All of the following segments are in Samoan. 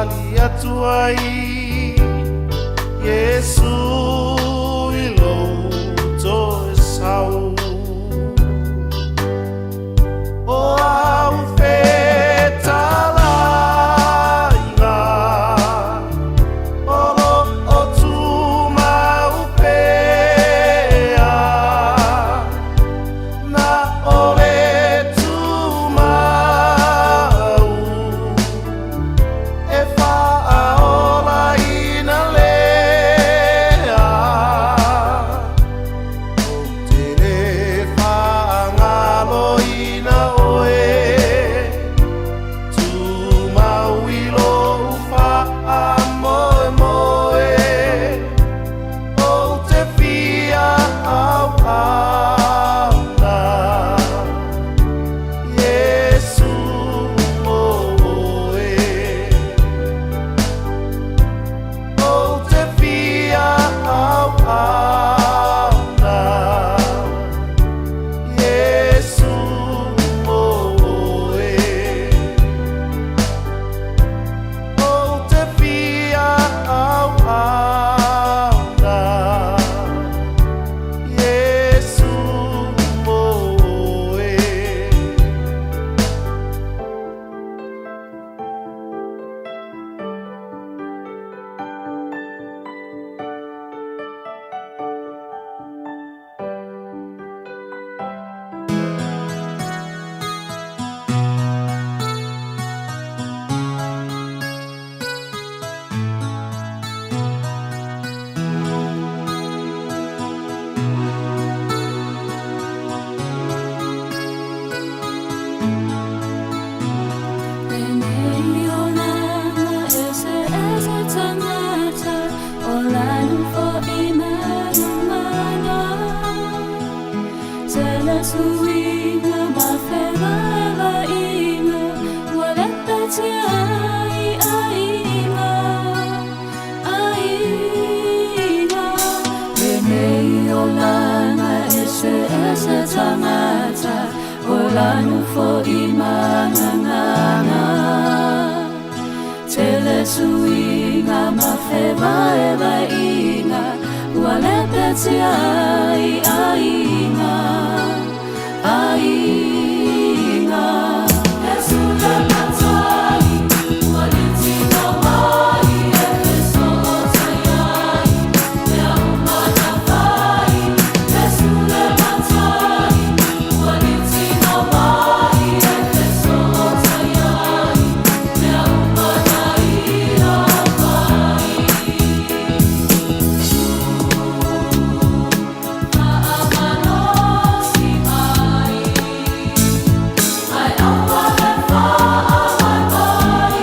Tali atu ai Iesu i lou toe sau. O au fetalaiga o lo o tumau pea, na o le tumau e faaolaina lea. Ou te le faagaloina oe, tumau i lou faamoemoe, ou te fia auauna Iesu mo oe. Ou te fia auauna Iesu mo oe. Ou te fia auauna Iesu mo oe. Lenei olaga eseese tagata, ola fo'i manumana. Tele suiga ma fevaeva'iga, ua lepetia ai aiga, aiga. Lenei olaga eseese tagata, olanu fo'i magagana. Tele suiga ma fevaeva'iga, ua lepetia ai aiga, aiga. Iesu le Matai, ua liutina mai e fesootai ai, mea uma na fai. Iesu le Matai, ua liutina mai e fesootai ai, mea uma na ia fai. Faamalosi mai, ae aua le faavaivai.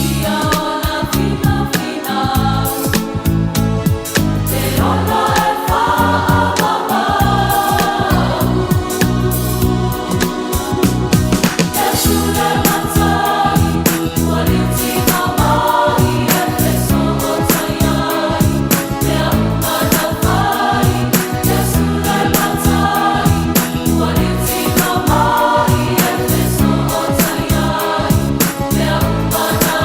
Ia ona finafinau, e ono e faaauau. Iesu le Matai, ua liutina mai e fesootai ai, mea uma na fai. Iesu le Matai, ua liutina mai e fesootai ai, mea uma na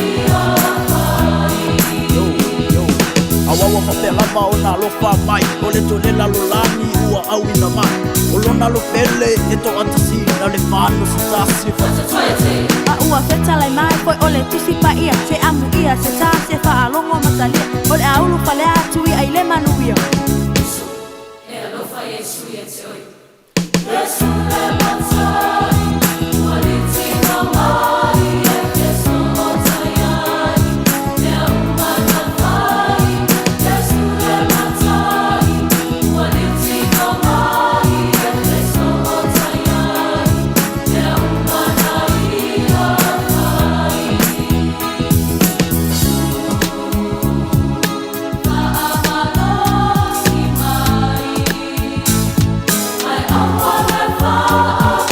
ia fai. Yo, yo. Auaua faapea lava ona alofa mai, o le tole lalolagi ua auina mai. O lona alo pele e toatasi, na o le 41. A ua fetalai mai foi o le Tusi Paia, se amuia, se tā, se faalogo matalia, o le a ulufale atu ia i le manuia. E alofa Iesu ia te oe. Iesu le Matai, ua liutina mai e fesootai ai, mea uma na fai. Iesu le Matai, ua liutina mai e fesootai ai, mea uma na ia fai. Faamalosi mai, ae aua le faa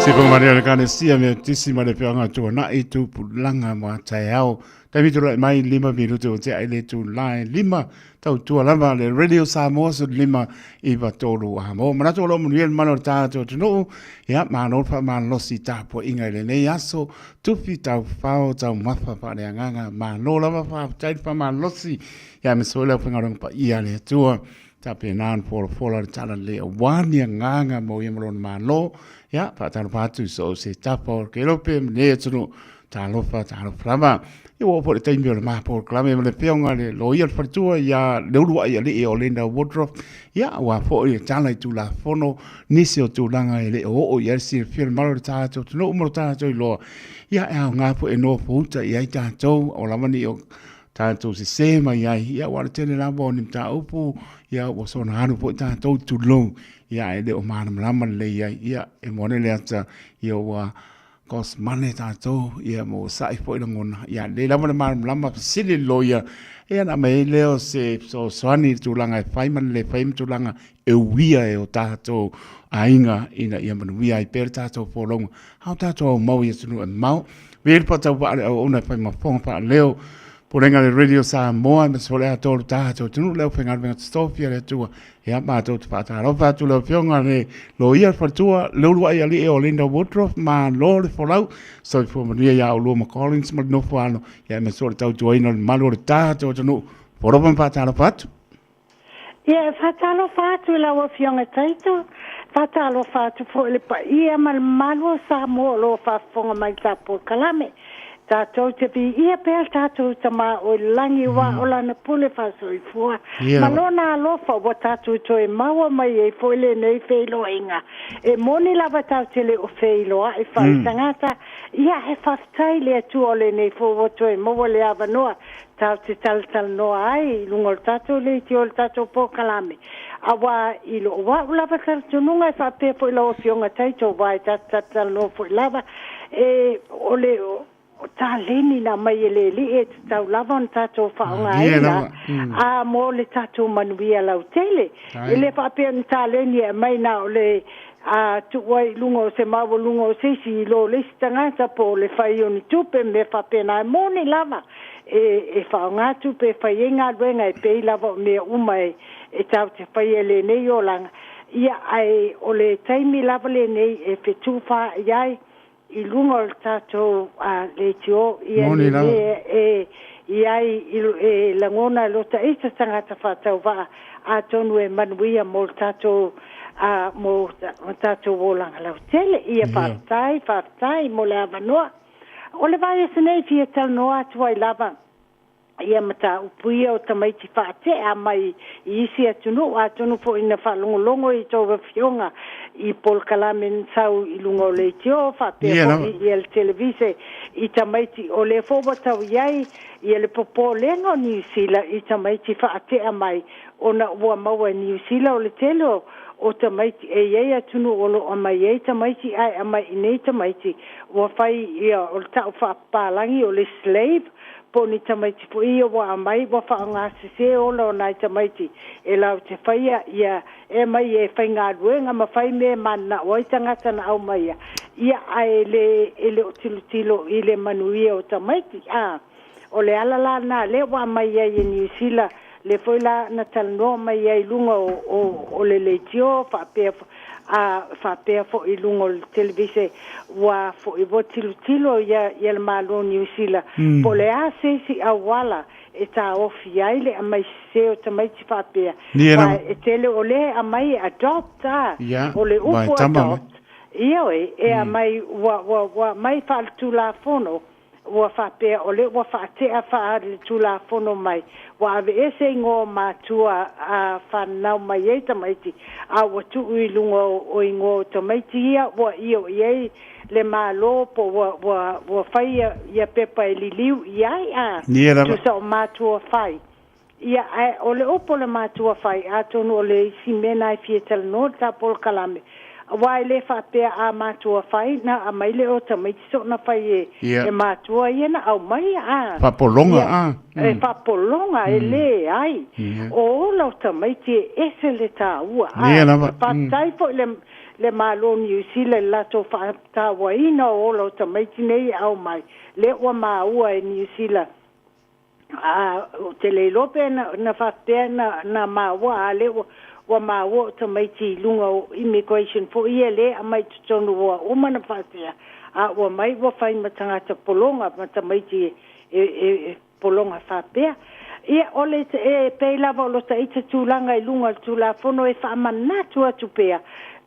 Sipo Maria le Ekalesia Metotisi ma le Afioaga Tuanai Tupulaga mo a taeao. Taimi tulai mai 5 minute o tea i le itula e 5 tautua lava le Radio Samoa 15 9 3 a mo. Manatu o lo o manuia le mamalu o le tatou atunuu. Ia, malo le faamalosi tapuaiga i lenei aso. Tufi taufao taumafa faaleagaga. Malo lava faafetai le faamalosi. Ia aemaise foi le aufaigaluega paia a le Atua. Tapena ona folafola le talalelei aua ni agaga mo ia ma lona Malo. Ia, faatalofa atu i so o se tafa o le Kelope ma lenei atunuu. Talofa, talofa lava. Ia ua oo foi le taimi o le ma polokalame ma le afioga i le Loia o le Faletua ia Leuluai Alii o Linda Woodruff. Ia, aua foi le tala i Tulafono, nisi o tulaga e le o oo i ai le silafia le mamalu o le tatou atunuu ma lo tatou iloa. Ia, e aoga foi e nofouta i ai tatou, aua lava ne i o tatou sese mai ai, ia aua o le tele lava o ni mataupu, ia ua soona alu foi tatou tulou, ia ae le o malamalama lelei ai, ia e moana le ata, ia ua kosmane tatou, ia ma ua sa'i foi lagona, ia lelei lava le malamalama fesili le loia, ia ona aumai ai lea o se fesoasoani i le tulaga e fai ma le le fai ma tulaga e uia e o tatou aiga ina ia manuia ai pea le tatou folauga, a o tatou aumau i atunuu e mamao. Viia le faatauvaa le auauna e fai ma fofoga faaleo. Pulega le Radio Samoa aemaise foi le atoa o le tatou atunuu le aufaigaluega totofi a le Atua. Ia matou te faatalofa atu lau Afioga le Loia le Faletua Leuluai Alii o Linda Woodruff, malo le folau, soifua manuia ia oulua ma Collins ma le nofo alo, ia aemaise foi le tautuaina o le mamalu o le tatou atunuu. Fofoga ma faatalofa atu. Ia, e faatalofa atu i lau Afioga Taito, faatalofa atu foi i le paia ma le mamalu o Samoa o lo o faafofoga mai i le tatou polokalame. Tatou te viia pea le tatou Tama o i le lagi aua o Lana pule faasoifua ma Lona alofa ua tatou toe maua mai ai foi lenei feiloaiga. E moni lava tatou te le o feiloai faaletagata, ia he faafetai i le Atua o lenei foi ua toe maua le avanoa tatou te talatalanoa ai i luga o le tatou leitio o le tatou polokalame, auā i lou au lava talitonuga e faapea foi lau Afioga Taito aua e tatou talatalanoa foi lava, e o le taleni na aumai e le Alii e tatau lava ona tatou faaaogaina a mo le tatou manuia lautele. E le faapea o ni taleni e aumai na o le a tuu ai i luga o se maualuga o se isi i lo le isi tagata po o le fai o ni tupe ma mea faapena. E moni lava e faaaoga tupe e fai ai galuega e pei lava o mea uma e tatou te faia i lenei olaga, ia, ae o le taimi lava lenei e fetufaai ai i luga o le tatou leitio ia Moni le lava. mea e i ai e lagona e lota ita tagata faatauvaa atonu e manuia mo le tatou mo tatou olaga lautele. Ia faafetai, faafetai mo le avanoa. O le vaiaso nei e fia talanoa atu ai lava ia mataupu ia o tamaiti faatea mai i isi atunuu, atonu foi na faalogologo i tou afioga i polokalame na sau i luga o leitio faapea Ia lava. foi ia le televise i tamaiti o lea foi ua tau i ai ia le popolega o Niu Sila i tamaiti faatea mai ona ua maua e Niu Sila o le tele o o tamaiti e i ai atunuu o lo o aumai ai tamaiti ae aumai i inei tamaiti ua fai ia o le tau faapapalagi o le slave po o ni tamaiti foi ia ua aumai ua faaaogasese ola o nai tamaiti e latou te faia ia e aumai e faigaluega ma fai mea e mananao ai tagata na aumaia ia ae le e le o tilotilo i le manuia o tamaiti a o le ala la lena lea ua aumai ai e Niu Sila lea foi la na talanoa mai ai i luga o o o le leitio faapea a faapea foi i luga o le televise ua foi ua tilotilo ia ia le Malo o Niu Sila po o le a se isi auala e taofi ai le aumai sese o tamaiti faapea Ia aua lava. e tele o lea e aumai e adopt a Ia, o le vai upu tama mai. adopt ioe e aumai ua ua ua aumai faaletulafono Ua faapea o lea ua faatea faaletulafono mai, ua aveese igoa o matua a fananau mai ai tamaiti, a ua tuu i luga o igoa o tamaiti ia ua io i ai le Malo po ua ua ua fai ia pepa e liliu i ai a Ia lava. tusa o matua fai. Ia, ae o le upu o le matua fai, atonu o le isi mea na e fia talanoa le ta polokalame, aua e le faapea a matua fai na aumai le o tamaiti soona fai e, Ia. e matua ia na aumai a. Faapologa, Ia, a. e faapologa, e leai. Ia. O ola o tamaiti e ese le taua, a. Ia lava. Faafetai foi le, le Malo o Niu Sila i le latou faatauaina o ola o tamaiti nei e aumai, lea ua maua e Niu Sila. A, ou te le iloa pe na, na faapea na, na maua, a lea ua, ua maua o tamaiti i luga o immigration foi ia lea e aumai i totonu ua uma ona faatea, a ua mai ua fai ma tagata pologa ma tamaiti e, e, e, pologa faapea. Ia, o le, e pei lava o lo ta ita tulaga i luga o le Tulafono e faamanatu atu pea,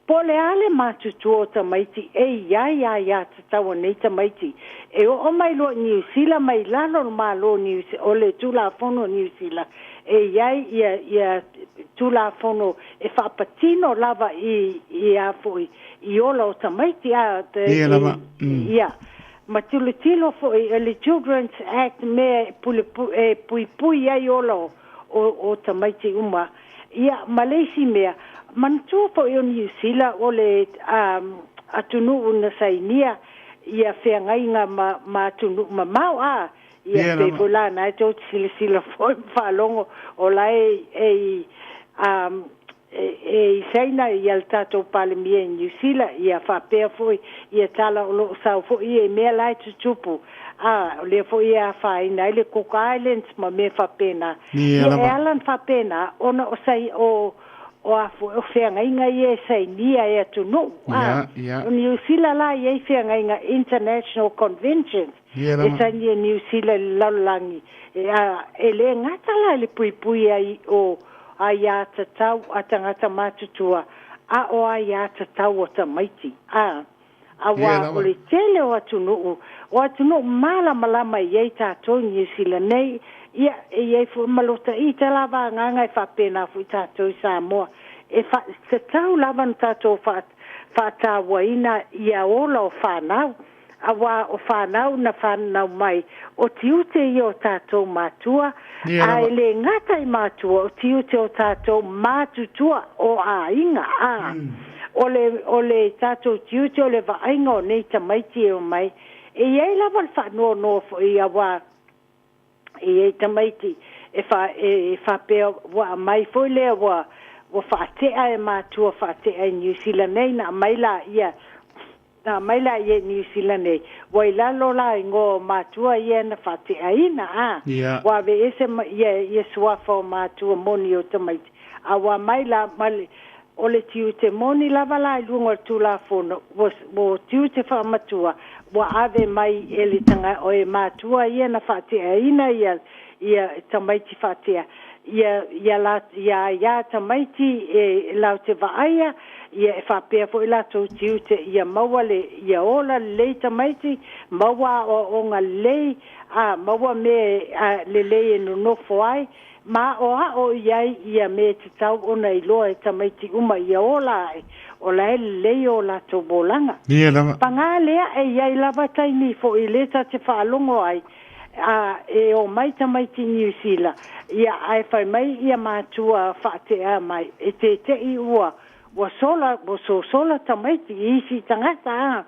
po o le a le matutua o tamaiti e i ai aiatatau a nei tamaiti e oo mai loa i Niu Sila mai lalo o le Malo o le Tulafono o Niu Sila e i ai ia, ia Tulafono e faapatino lava i, i a foi, i ola o tamaiti a, te, Ia lava. Ia, ma tilotilo foi i le Children's Act mea e pule, e puipui ai ola o, o, o tamaiti uma. Ia, ma le isi mea, manatua foi o Niu Sila o le um, atunuu na sainia ia feagaiga ma, ma atunuu mamao, a, ia, Ia pei lava. foi la na e tou te silasila foi ma faalogo o la e, e i, um, e, e i Saina ia le tatou Palemia i Niu Sila, ia faapea foi ia tala o lo o sau foi ia i mea la e tutupu, a o lea foi e afaina ai le Cook Islands ma mea faapena. Ia Ia e lava. ala ona faapena ona o sai o o a foi o feagaiga ia e sainia e atunuu, a Ia, ia. o Niu Sila la e i ai feagaiga International Conventions Ia e lava. sainia e Niu Sila i le lalolagi, e, a, e le gata la i le puipui ai o aiatatau a tagata matutua, a o aiatatau a tamaiti, a Ia auā o lava. le tele o atunuu, o atunuu malamalama i ai tatou i Niu Sila nei, ia, e i ai foi ma lota ita lava agaga e faapena foi tatou i Samoa, e faatatau lava ona tatou faatauaina ia ola o fanau, auā o fanau na fananau mai, o tiute ia o tatou matua, Ia a lava. e le gata i matua, o tiute o tatou matutua o aiga, a o le, o le tatou tiute o le vaaiga o nei tamaiti e omai, e i ai lava le faanoanoa foi auā e i ai tamaiti e fa, e faapea ua aumai foi lea ua, ua faatea e matua faatea i Niu Sila nei, na aumai laia, na aumai laia i Niu Sila nei, ua i lalo la igoa o matua ia na faateaina, a Ia. ua aveese ma ia, ia suafa o matua moni o tamaiti, a ua aumai la ma le, o le tiute moni lava la i luga o le Tulafono, ua, ua tiute faamatua, ua ave mai e le taga, o e matua ia na faateaina ia, ia tamaiti faatea, ia, ia la, ia aiā tamaiti e latou te vaaia, ia e faapea foi latou tiute ia maua le, ia ola lelei tamaiti, maua aoaoga lelei, a maua mea a, lelei e nonofo ai, ma aoao i ai ia mea e tatau ona iloa e tamaiti uma ia ola ae, o la e lelei o latou olaga. Ia lava. Pagā lea e i ai lava taimi foi lea ta te faalogo ai, a e omai tamaiti i Niu Sila, ia ae fai mai ia matua faatea mai, e tete'i ua, ua sola, ua sosola tamaiti i isi tagata, a.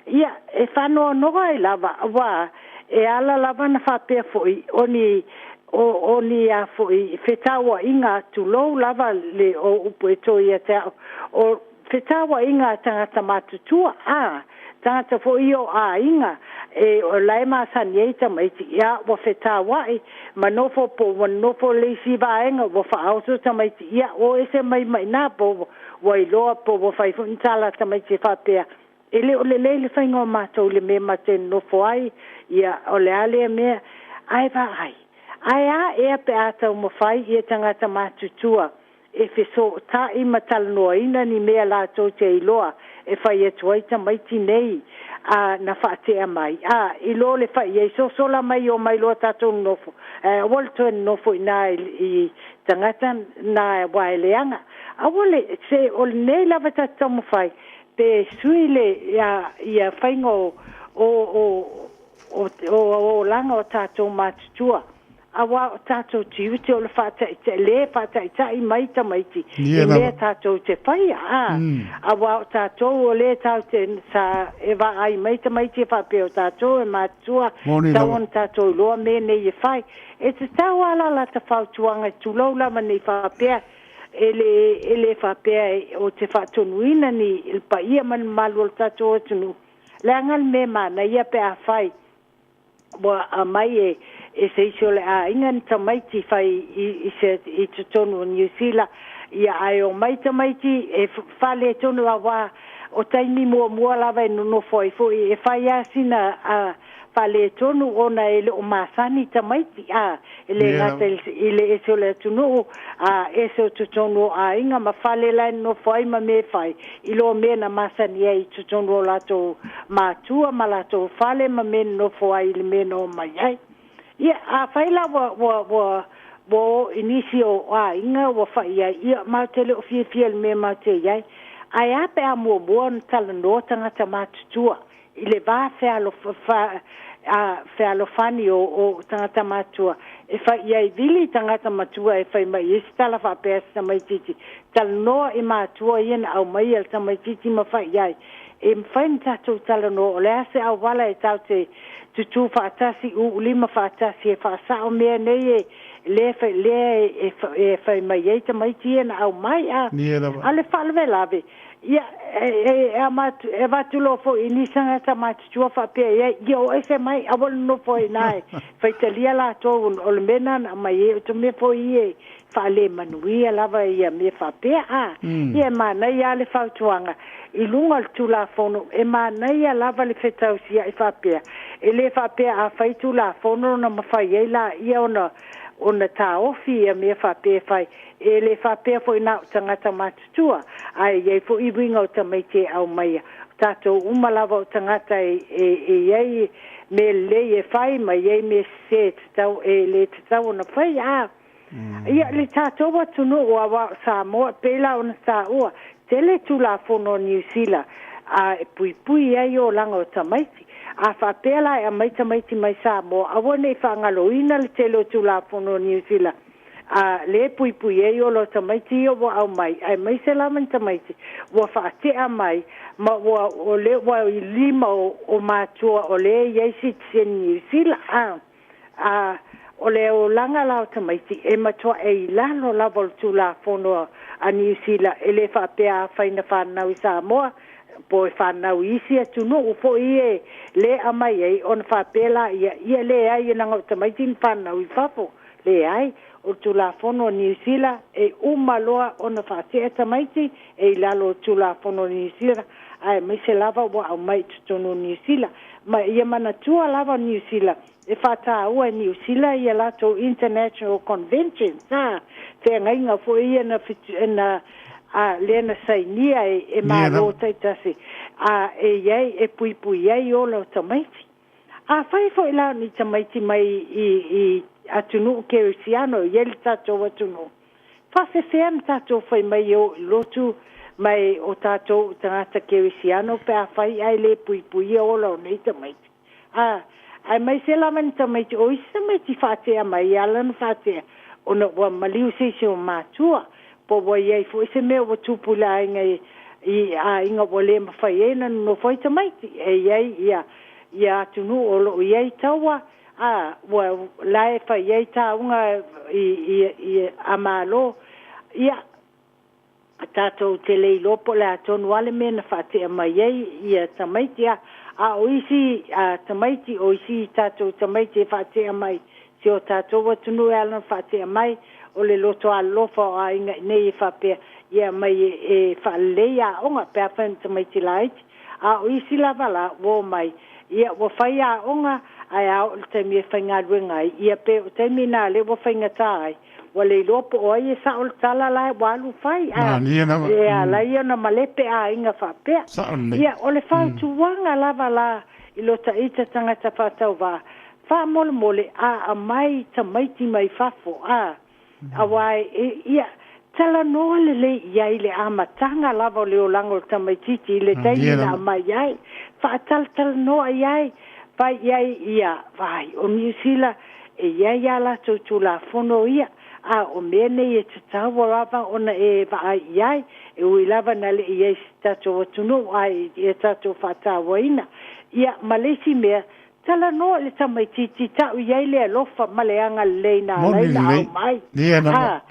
Ia, e faanoanoa ai lava, auā e ala lava ona faapea foi, o ni, o, o ni a foi fetauaiga, tulou lava le, o upu e toe ia te au, o fetauaiga a tagata matutua, a, tagata foi ia o aiga, e, o la e masani ai tamaiti, ia, ua fetauai, ma nofo po ua nofo le isi vaega, ua faaoso tamaiti, ia, o ese mai ma i ina, po ua iloa, po ua fai foi ni tala a tamaiti e faapea, e le o lelei le faiga o matou i le mea ma te nonofo ai, ia, o le a lea mea, ae vaai, ae a ea pe a taumafai ia tagata matutua e fesootai ma talanoaina ni mea latou te iloa e fai atu ai tamaiti nei a na faatea mai, a i lo le fai ai sosola mai omai loa tatou nonofo, ae aua le toe nonofo i ina i tagata na aua e leaga. Aua le, se o lenei lava tatou taumafai pe sui le ia, ia faiga o, o, o, o, o, o olaga o tatou matutua, auā o tatou tiute o le faataitai, le faataitai mai tamaiti Ia i mea lava. tatou te faia, a auā o tatou o lea tatou te sa e vaai mai tamaiti e faapea o tatou e matutua, Moni tatau lava. ona tatou iloa mea nei e fai. E tatau lava la lata fautuaga, tulou lava nei faapea. E le e le faapea ou te faatonuina ni le paia ma le mamalu o le tatou atunuu, leaga le mea manaia pe afai ua aumai e e se isi o le aiga ni tamaiti fai i i se i totonu o Niu Sila, ia ae omai tamaiti e faaletonu aua o taimi muamua lava e nonofo ai foi e fai lava sina a faaletonu ona e le o masani tamaiti a e le gata i le ese o le atunuu a ese o totonu o aiga ma fale la e nonofo ai ma mea e fai i lo mea na masani ai i totonu o latou matua ma latou fale ma mea e nonofo ai i le mea na omai ai. Ia, afai la ua ua ua ua o i nisi o aiga ua fai ai, ia matou te le o fiafia i le mea matou te i ai. Ae a pe a muamua ona talanoa tagata matutua i le va fealofani o tagata matutua e fai i ai vili tagata matua e fai mai i ai se tala faapea se tamaitiiti, talanoa i matua ia na aumaia le tamaitiiti ma fai i ai, e mafai ona tatou talanoa o le a se auala e tatou te tutū faatasi, uulima faatasi e faasao mea nei e lea lea e fai mai ai tamaiti ia na aumai. A a o le faalavelave, ia, e e avatu loa foi i nisi tagata matutua faapea i ai, ia o ese mai, aua le nonofo ai i ina e faitalia latou o le mea lena na aumai ai. O te mea foi ia e faalemanuia lava ia mea faapea. A ia e manaia lava le fautuaga i luga o le Tulafono, e manaia lava le fetausia'i faapea, e le faapea a fai Tulafono ona mafai ai laia ona ona taofi ia mea faapea e fai. E le faapea foi na o tagata matutua, ae i ai foi uiga o tamaiti e aumaia. O tatou uma lava o tagata e e i ai mea lelei e fai ma i ai mea sese e tatau e le tatau ona fai. A ia le tatou atunuu aua o Samoa, e pei la ona taua, tele Tulafono a Niu Sila a e puipui ai olaga o tamaiti. A faapea la e aumai tamaiti mai Samoa, aua ne i faagaloina le tele o Tulafono a Niu Sila a lea e puipui ai ola o tamaiti ia ua aumai, aemaise lava ni tamaiti ua faatea mai ma ua o lea ua i lima o matua o lea e i ai sitiseni Niu Sila. A a o le olaga la o tamaiti e matuaʻe i lalo lava o le Tulafono a Niu Sila, e le faapea afai na fanau i Samoa po e fanau i isi atunuu foi ia lea e aumai ai ona faapea laia, ia leai e leaga o tamaiti na fanau i fafo. Leai, o le Tulafono a Niu Sila e uma loa ona faatea tamaiti e i lalo o le Tulafono a Niu Sila, aemaise lava ua aumai i totonu o Niu Sila. Ma ia manatua lava o Niu Sila, e faataua e Niu Sila ia latou International Conventions, a, feagaiga foi ia na, na a, lea na sainia e, e Malo taitasi, a e i ai e puipui ai ola o tamaiti. Afai foi la o ni tamaiti mai i, i atunuu kerisiano e i ai le tatou atunuu, faafefea na tatou fai mai e o i lotu mai o tatou o tagata kerisiano pe afai ae le puipuia ola o nei tamaiti? A, aemaise lava ni tamaiti, o isi tamaiti faatea mai e ala ona faatea ona ua maliu se isi o matua, po ua i ai foi se mea ua tupu i le aiga i, i aiga ua le mafai ai ona nonofo ai tamaiti. E i ai ia, ia atunuu o lo o i ai taua, a, ua, la e fai ai tauga i, i, i, a Malo, ia, tatou te le iloa po o le a tonu lava le mea na faatea mai ai ia tamaiti, a, a o isi a, tamaiti, o isi tatou tamaiti e faatea mai si o tatou atunuu e ala ona faatea mai, o le loto alolofa o aiga i nei e faapea, ia aumai e, e faalelei aoga pe afai o ni tamaiti laiti. A o isi lava la ua omai, ia ua fai aoga, ae a oo i le taimi e faigaluega ai, ia pe o taimi na lea ua faigata ai, ua le iloa po o ai e sao le tala la ua alu fai, a e ala ai ona malepe aiga faapea. Ia, o le fautuaga lava la i lo taita tagata faatauvaa, faamolemole a aumai tamaiti mai fafo, a Aua e, ia, talanoa lelei i ai i le amataga lava o le olaga o le tamaitiiti i le taimi na aumai ai. Faatalatalanoa i ai, fai i ai, ia, vaai, o Niu Sila, e i ai a latou Tulafono ia, a o mea nei e tatau lava ona e vaai i ai, e ui lava na le i ai i si tatou atunuu, ae ia tatou faatauaina. Ia, ma le isi mea, Talanoa i le tamaitiiti tau i ai le alofa ma le agalelei na ala Moni ai na lelei. aumai. Ia lava.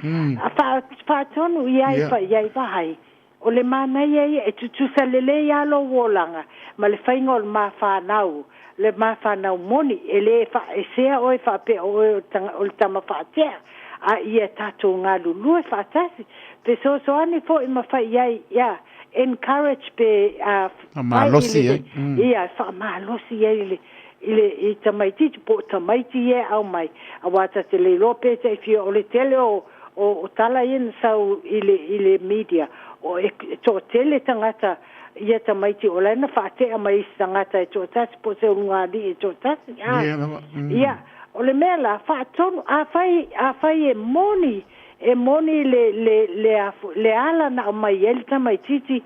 A, a faatonu i ai fa i ai vaai. O le manaia ia e tutusa lelei lava lou olaga ma le faiga o le ma fanau, le ma fanau moni, e le faaesea oe faapea o oe o le tama faatea, a ia tatou galulue faatasi, fesoasoani foi ma fai i ai, ia, encourage pe a fai i Faamalosi le, ai. ia, faamalosi ai i le, i le i tamaitiiti po o tamaiti ia e aumai, aua ta te le iloa pe taifia o le tele o o tala ia na sau i le i le media, o e toatele tagata ia tamaiti o la e na faatea mai isi tagata e toatasi po o se ulugalii e toatasi. A Ia lava. ia, o le mea la, faatonu, afai, afai e moni, e moni le, le, le, a le ala na aumai ai le tamaitiiti,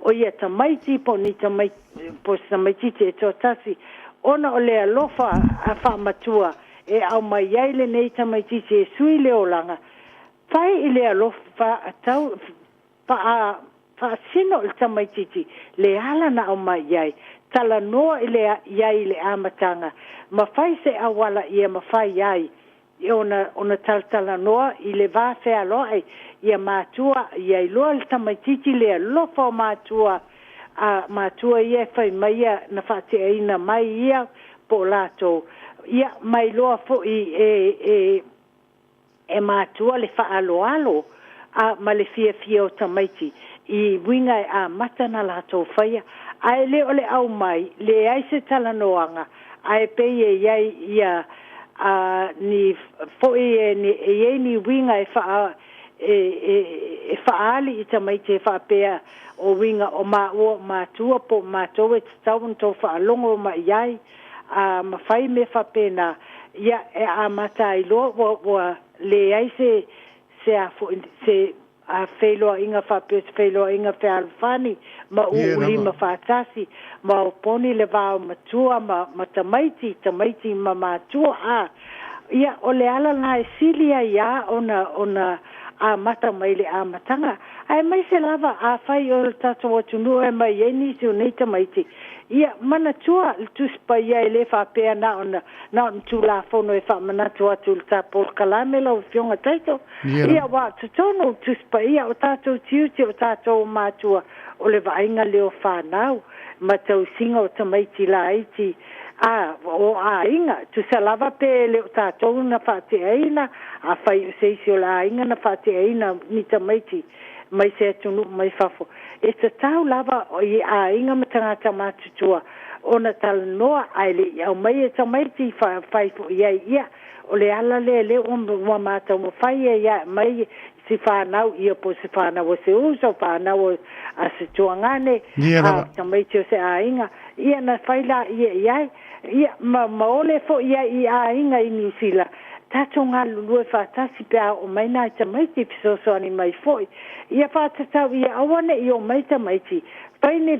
o ia tamaiti po o ni tamaiti, po o se tamaitiiti e toatasi, ona o le alofa a faamatua e aumai ai lenei tamaitiiti e sui le olaga, fai i le alofa tau faasino i le tamaitiiti le ala na aumai ai, talanoa i le i ai i le amataga, ma fai se auala ia mafai ai ona ona talatalanoa i le va fealoai ia matua ia iloa le tamaitiiti le alofa o matua a matua ia e fai mai ia na faateaina mai ia po o latou ia ma iloa foi e e e matua le faaaloalo a ma le fiafia o tamaiti i uiga e amata na latou faia, ae le o le aumai, leai se talanoaga, ae pei e i ai ia a ni foi e ni e i ai ni uiga e faa e e e faaali i tamaiti e faapea o uiga o maua o matua po o matou e tatau ona tou faalogo mai i ai a ma fai mea faapena, ia e amata ai loa ua ua leai se se a foi se a feiloaiga faapea se feiloaiga fealofani ma Ia lava. uulima faatasi ma oponi le va o matua ma ma tamaiti, tamaiti ma matua a ia o le ala lena e sili ai lava ona ona amata mai le amataga. Aemaise lava afai o le tatou atunuu e aumai ai nisi o nei tamaiti, ia manatua le Tusi Paia e le faapea na ona na ona Tulafono e faamanatu atu i le ta polokalame lau Afioga Taito. Ia Ia lava. aua o totonu o le Tusi Paia o tatou tiute o tatou o matua o le vaaiga lea o fanau ma tausiga o tamaiti laiti a o aiga, tusa lava pe le o tatou na faateaina, afai o se isi o le aiga na faateaina ni tamaiti mai se atunuu mai fafo, e tatau lava i aiga ma tagata matutua ona talanoa ae le i aumaia tamaiti fai foi i ai ia o le ala lea lea ua ma taumafai ai e aumai si fanau ia po o se fanau a se uso, fanau a se tuagane, Ia a lava. tamaiti o se aiga, ia na fai laia i ai, ia ma ma ole foi i ai i aiga i Niu Sila, tatou galulue faatasi pe a oo mai nai tamaiti fesoasoani mai foi. Ia faatatau ia aua ne i omai tamaiti, fai ni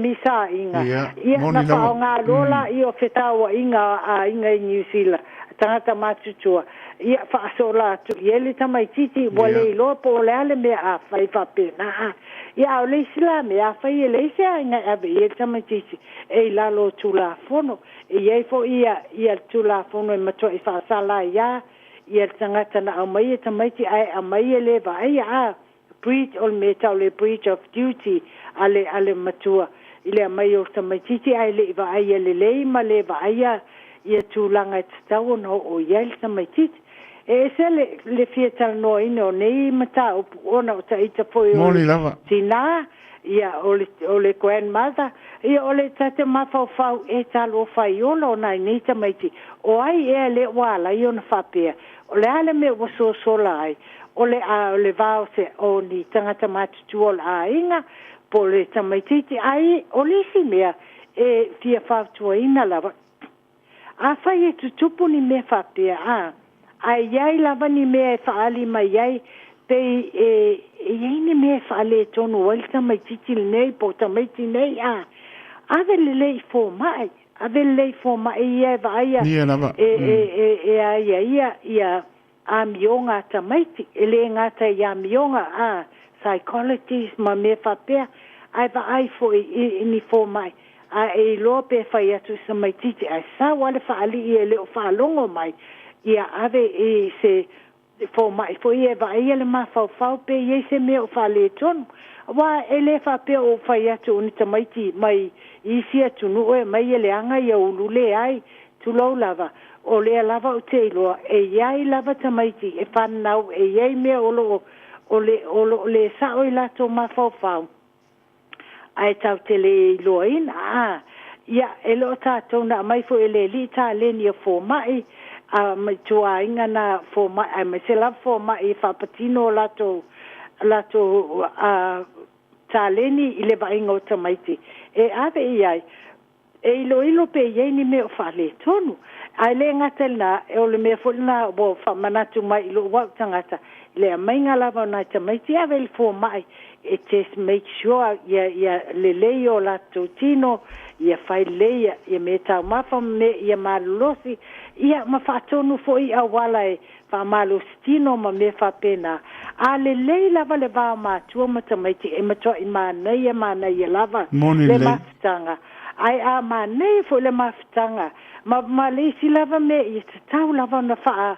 femisaiga, Ia. ia Moni na lava. faaaoga loa laia o fetauaiga a aiga i Niu Sila, tagata matutua, ia faasola atu i ai le tamaitiiti ua Ia. le iloa po o le a le mea a fai faapena a. Ia a o le isi la mea, afai e leai se aiga e ave i ai le tamaitiiti e i lalo o Tulafono, e i ai foi ia ia le Tulafono e matuai faasala ai lava ia le tagata na aumaia tamaiti ae aumai e le vaaia a breach o le mea e tau o le breach of duty a le a le matua i le aumai o le tamaitiiti ae le i vaaia lelei ma le vaaia ia tulaga e tatau ona oo i ai le tamaitiiti. E ese le le fia talanoaina o nei mataupu ona o taita foi o Moni le lava. tinā, ia o le o le grandmother, ia o le ta te mafaufau e talofa i ola o nai nei tamaiti, o ai ea lea ua ala ai ona faapea, o le a le mea ua sosola ai, o le a o le va o se o ni tagata matutua o le aiga, po o le tamaitiiti, ai o le isi mea e fia fautuaina lava, Afai e tutupu ni mea faapea, a, ae i ai lava ni mea e faaali mai ai, pei e, e i ai ni mea e faaletonu ai le tamaitiiti lenei po o tamaiti nei, a, ave lelei i fomai, ave lelei i fomai ia e vaaia Ia lava. e, e, e, e a ia ia ia amioga a tamaiti, e le gata i amioga a, psychologies ma mea faapea, ae vaai foi i, i ni fomai. A e iloa pe fai atu i se tamaitiiti ae sau lava le faalii e le o faalogo mai, ia ave i se fomai foi ia e vaaia le mafaufau pe i ai se mea o faaletonu. Aua e le faapea ua ou fai atu o ni tamaiti mai isi atunuu e aumai e leaga ia ulu. Leai, tulou lava, o lea lava ou te iloa e i ai lava tamaiti e fanau e i ai mea o lo o, o le, o lo o le sao i latou mafaufau. Ae tatou te le iloaina, a, ia, e le o tatou na aumai foi e le Alii taleni a fomai, a, ma ituaiga na fomai, aemaise lava fomai e faapatino o latou, latou, a, taleni i le vaaiga o tamaiti e ave i ai. E iloilo pe i ai ni mea o faaletonu. Ae le gata i lena, o le mea foi lena ua faamanatu mai i lou au tagata, le aumaiga lava o nai tamaiti e ave i le fomai e test make sure ia, ia lelei o latou tino, ia fai lelei ia, ia meataumafa ma mea ia malolosi, ia ma faatonu foi i auala e faamalosi tino ma mea faapena. A lelei lava le va o matua ma tamaiti e matuai manaia manaia lava Moni le lelei. mafutaga. Ae a manaia foi le mafutaga ma, ma le isi lava mea ia tatau lava ona faa,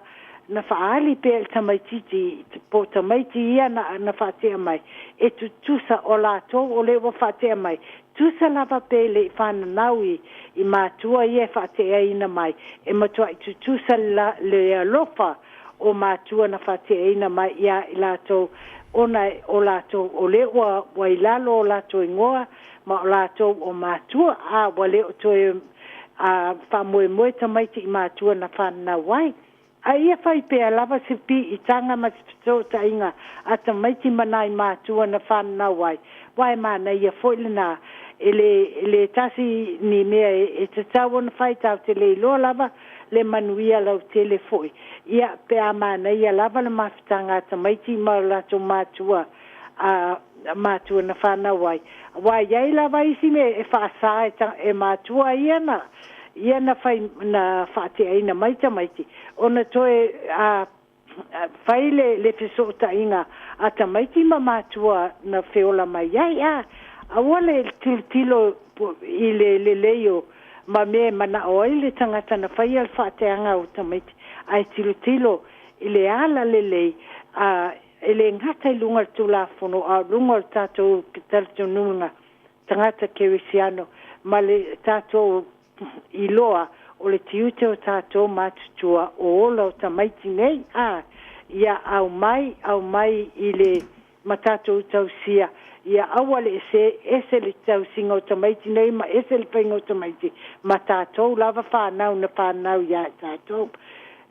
na faaali pea i le tamaitiiti po o tamaiti ia na, na faatea mai e tutusa o latou o lea ua faatea mai tusa lava pe le i fananau i, i matua ia e faateaina mai e matuai tutusa la, le alofa o matua na faateaina mai ia i latou ona o latou o lea ua, ua i lalo o latou igoa ma o latou o matua a ua le o toe a faamoemoe tamaiti i matua na fananau ai. A ia fai pea lava se piitaga ma se fesootaiga a tamaiti ma nai matua na fananau ai, aua e manaia foi lena. E le, e le tasi ni mea e, e tatau ona fai, tatou te le iloa lava le manuia lautele foi. Ia, pe a manaia lava le mafutaga a tamaiti ma o latou matua, a matua na fanau ai. Aua e i ai lava isi mea e faasa e, ta, e matua ia na, ia na fai, na faateaina mai tamaiti, ona toe a, fai le, le fesootaiga a tamaiti ma matua na feola mai ai. A, aua le tilotilo i le lelei o ma mea e manao ai le tagata na faia le faateaga o tamaiti, ae tilotilo i le ala lelei, a, e le gata i luga o le Tulafono, a o luga o le tatou talitonuga tagata kerisiano ma le tatou iloa o le tiute o tatou matutua o ola o tamaiti nei, a, ia aumai, aumai i le ma tatou tausia, ia aua le ese, ese le tausiga o tamaiti nei ma ese le faiga o tamaiti ma tatou lava fanau na fanau ia i tatou.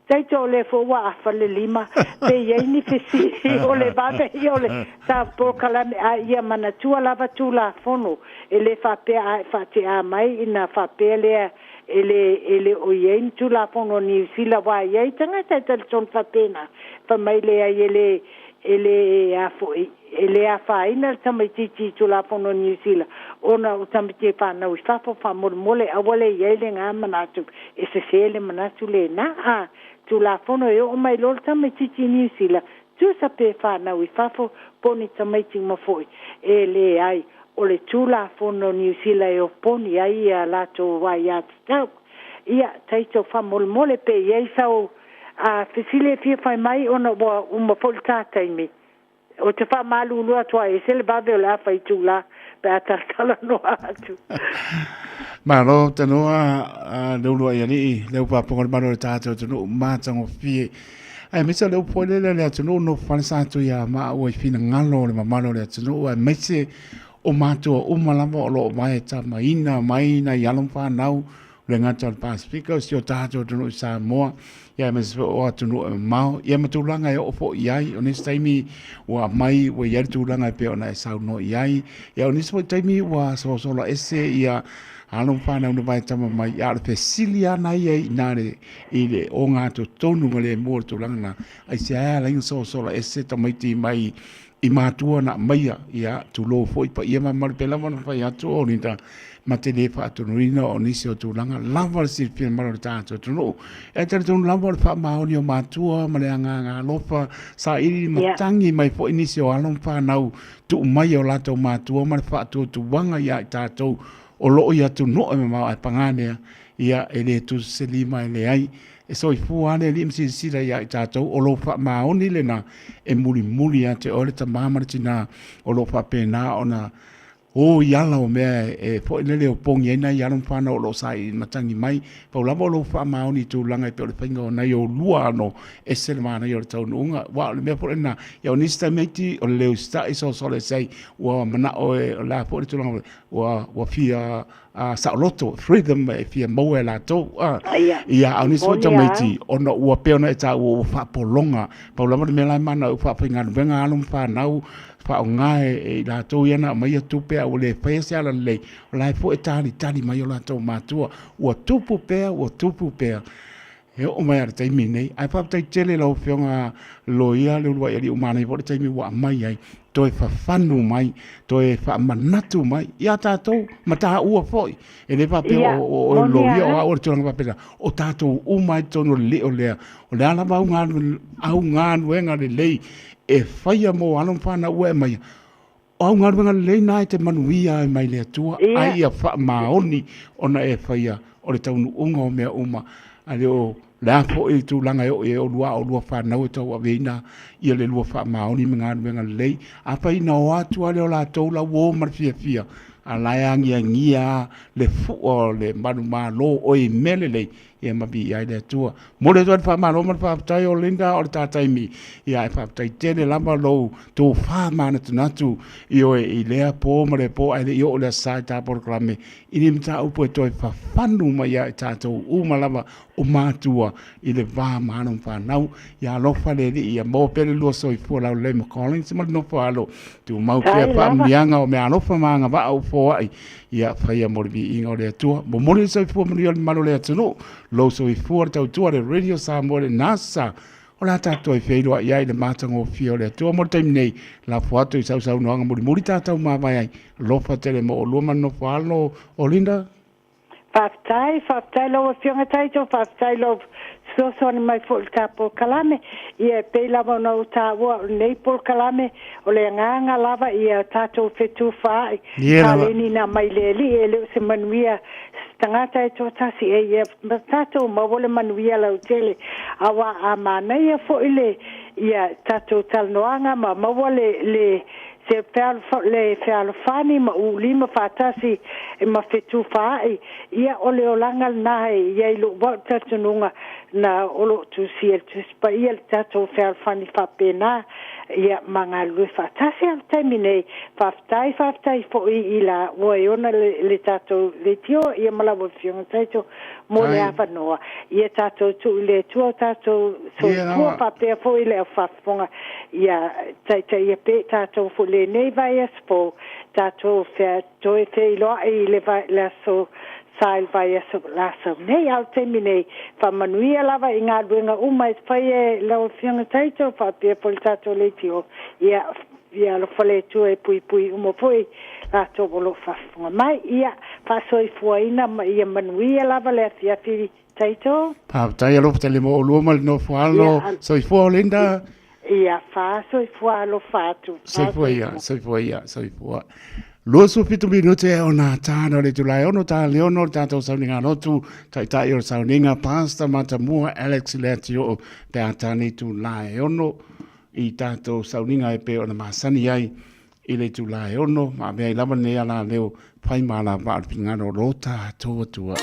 Taito o lea foi ua afa le lima, pe i ai ni fesili o le vave ia o le ta polokalame, a ia manatua lava Tulafono, e le faapea a e faate'a mai ina faapea lea e le, e le o i ai ni Tulafono a Niu Sila, aua e i ai tagata e talitonu faapena, fai mai leai e le, e le a foi, e le afaina le tamaitiiti i Tulafono a Niu Sila ona o tamaiti e fanau i fafo, faamolemole aua le i ai lena manatu, e sese le manatu lena. A Tulafono e oo mai loa le tamaitiiti i Niu Sila, tusa pe fanau i fafo po o ni tamaiti uma foi, e leai, o le Tulafono a Niu Sila e oponi ai ia latou aiatatau. Ia, taito faamolemole pe i ai sau a fesili e fia fai mai ona ua uma foi le ta taimi. Ou te faamalulu atu ai, ese le vave o le afa itula pe a talatalanoa atu. Malo tanoa le ulu ai alii, le upaponga o le malo o le tātou atunuu matagofie. Aemaise o le upu foi lele a le atunuu no fale sa atu ia maua i finagalo o le mamalu o le atunuu aemaise o matua uma lava o lo o vae tamaina mai nai alo ma fanau le gata o le Pasifika, o si o tatou atunuu i Samoa, ia aemaise foi o atunuu e mamao, ia ma tulaga e oo foi i ai. O nisi taimi ua aumai ua i ai le tulaga e pei ona e saunoa i ai, ia o nisi foi taimi ua sosola ese ia alo ma fanau na vaetama mai, a o le fesili lava na ia i ina le, i le ogatotonu ma le mua o le tulaga lena, aisea e ala ai ona sosola ese tamaiti mai i matua na aumaia, ia, tulou foi paia ma mamalu, pei lava ona fai atu o Linda, ma te le faatonuina o nisi o tulaga lava le silafia mamalu o le tatou atunuu. E talitonu lava o le faamaoni o matua ma le agaga alofa, saili ma tagi mai foi nisi o alo ma fanau tuu mai e o latou matua ma le faatuatuaga ia i tatou. o loo i atunuu e mamao ae paga lea, ia e le tusa se lima e leai. E soifua lava le Alii ma silasila ia i tatou, o lou faamaoni lena e mulimuli ia te oe le tama ma le tina o lo o faapena ona o i ala o mea e foi lele opogi ai nai alo ma fanau o lo o saili matagi mai. Pau lava o lou faamaoni i tulaga e pei o le faiga o nai oulua ano, ese le manaia o le taunuuga. Aua o le mea foi lena, ia o nisi tamaiti o le le usitai sosola ese ai, ua manao e, o le a foi le tulaga, ua fia saoloto, freedom e fia maua e latou. Ia, a o nisi foi tamaiti, ona ua pei ona e taua ua faapologa. Pau lava le mea la e manao ua faafaigaluega alo ma fanau, faaaoga e i latou ia na aumaia tupe a ua le faia se ala lelei, o la e foi e talitali mai o latou matua. Ua tupu pea, ua tupu pea. E oo mai lava i le taimi lenei. Ae faafetai tele i lau Afioga Loia Leuluai Alii ua manaia foi le taimi ua aumai ai, toe fafanu mai, toe faamanatu mai ia tatou ma taua foi. E le faapea o oe o le loia o au o le tulaga faapena. O tatou uma lava i totonu o le lio lea. O le a lava au galuega lelei e faia mo alo ma fanau ua e aumaia, O au galuega lelei na e te manuia ai mai le Atua, ai ia faamaoni ona e faia o le taunuuga o mea uma, a le o le a foi tulaga e oo i ai oulua a o lua fanau e tauaveina ia le lua faamaoni ma galuega lelei. Afai na o atu lava lea o latou la ua o ma le fiafia, a la e agiagia lava le fua o le manumalo oe i mea lelei, ia ma viia ai le Atua. Momoli atu ai le faamalo ma le faafetai o Linda o le ta taimi, ia ae faafetai tele lava lou tofa manatunatu i oe i lea po ma le po ae le i oo le Aso Sa i ta polokalame i ni mataupu e toe fafanu mai ia i tatou uma lava o matua i le va ma alo ma fanau. Ia alofa le Alii ia maua pea le lua soifua laulelei ma Collins ma le nofo alo. Tumau pea faamuniaga o meaalofa ma agavaa ua foai ia faia mo le viiga o le Atua. Momoli le soifua manuia o le mamalu o le atunuu, lou soifua le tautua le Radio Samoa le NASA. O le a tatou toe feiloai ai i le matagofie o le Atua mo le taimi nei, lafo atu i sausaunoaga mulimuli tatou mavae ai. Alofa tele mo oulua ma le nofo alo o Linda. Faafetai, faafetai lau Afioga Taito, faafetai lou fesoasoani mai foi i le ta polokalame. Ia e pei lava ona ou taua o lenei polokalame, o le agaga lava ia tatou fetufaai, paleni mai le Alii, e le o se manuia se tagata e toatasi, e ia tatou maua le manuia lautele. Aua a manaia foi le ia tatou talanoaga ma maua le se le fealofani ma ulima faatasi e ma fetufaai, ia o le olaga lena e i ai lou au talitonuga na o loo tusia e le Tusi Paia le tatou fealofani faapena, ia ma galulue faatasi. A o le taimi nei, faafetai, faafetai foi i la ua e ona le tatou leitio, ia ma lau Afioga Taito mo le avanoa, ia tatou tuu i le Atua o tatou soifua faapea foi le au faafofoga, ia taitaia pea i tatou foi lenei vaiaso fou, tatou toe feiloai i le, le aso Sa i le vaiaso la sau nei. A o le taimi nei, faamanuia lava i galuega uma e fai e lau Afioga Taito faapea foi le tatou leitio, ia, ia alofa le Atua e puipui uma foi latou o lo o faafofoga mai. Ia faasoifuaina ma ia manuia lava le afiafi Taito. Faafetai alofa tele mo oulua ma le nofo alo. Soifua o Linda. Ia, faasoifua alofa atu. Soifua ia, soifua ia, soifua. 27 minute e ona tāna o le itula e ono tā le ono o le tātou sauniga lotu, taitai o le sauniga, Pastor Matamua Alex Leatioo, pe a tāne itula e ono i tātou sauniga e pe ona masani ai i le itula e ono, ma avea ai lava lenei ala leo whai mā la vaa o le finagalo o lo tātou Atua.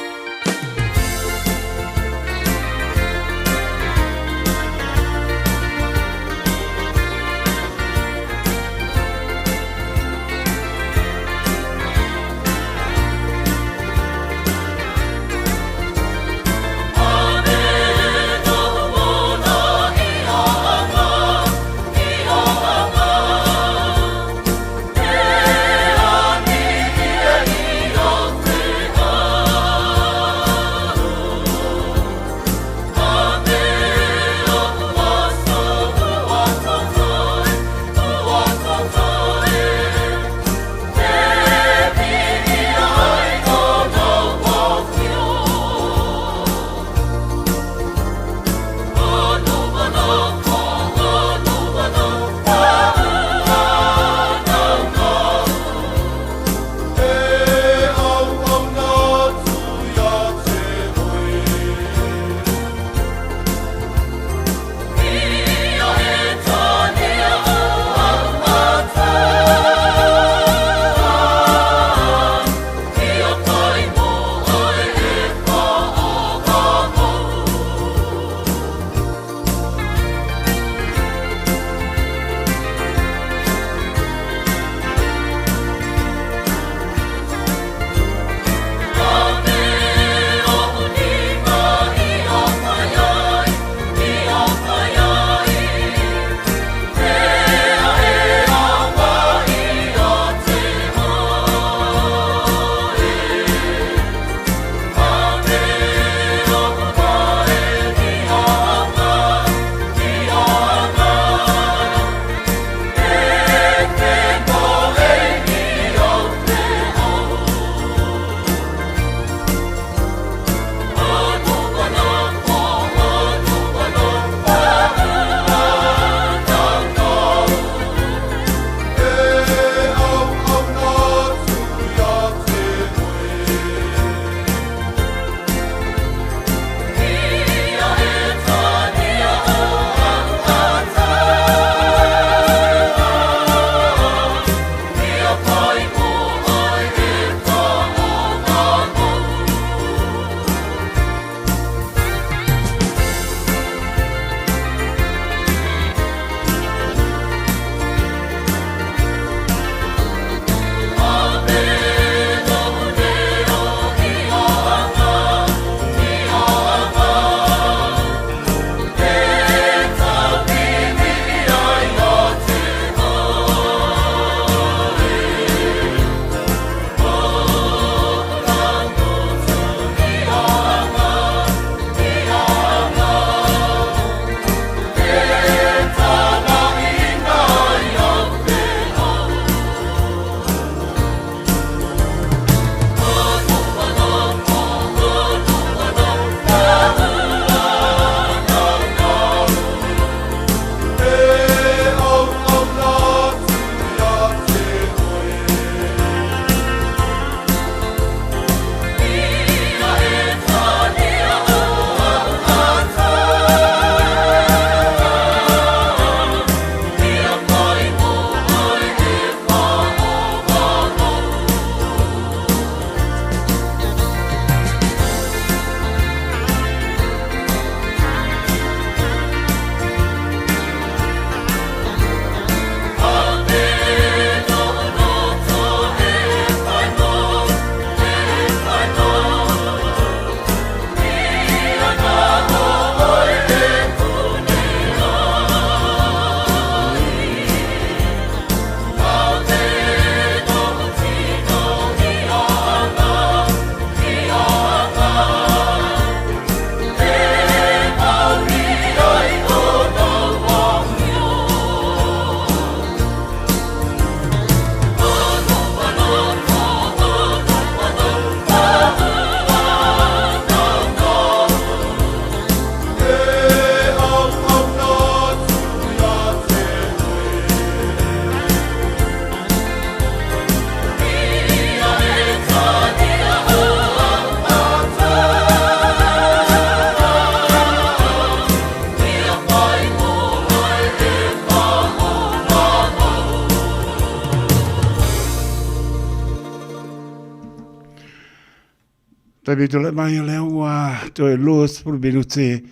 Taimi tulai mai o lea ua toe 20 minute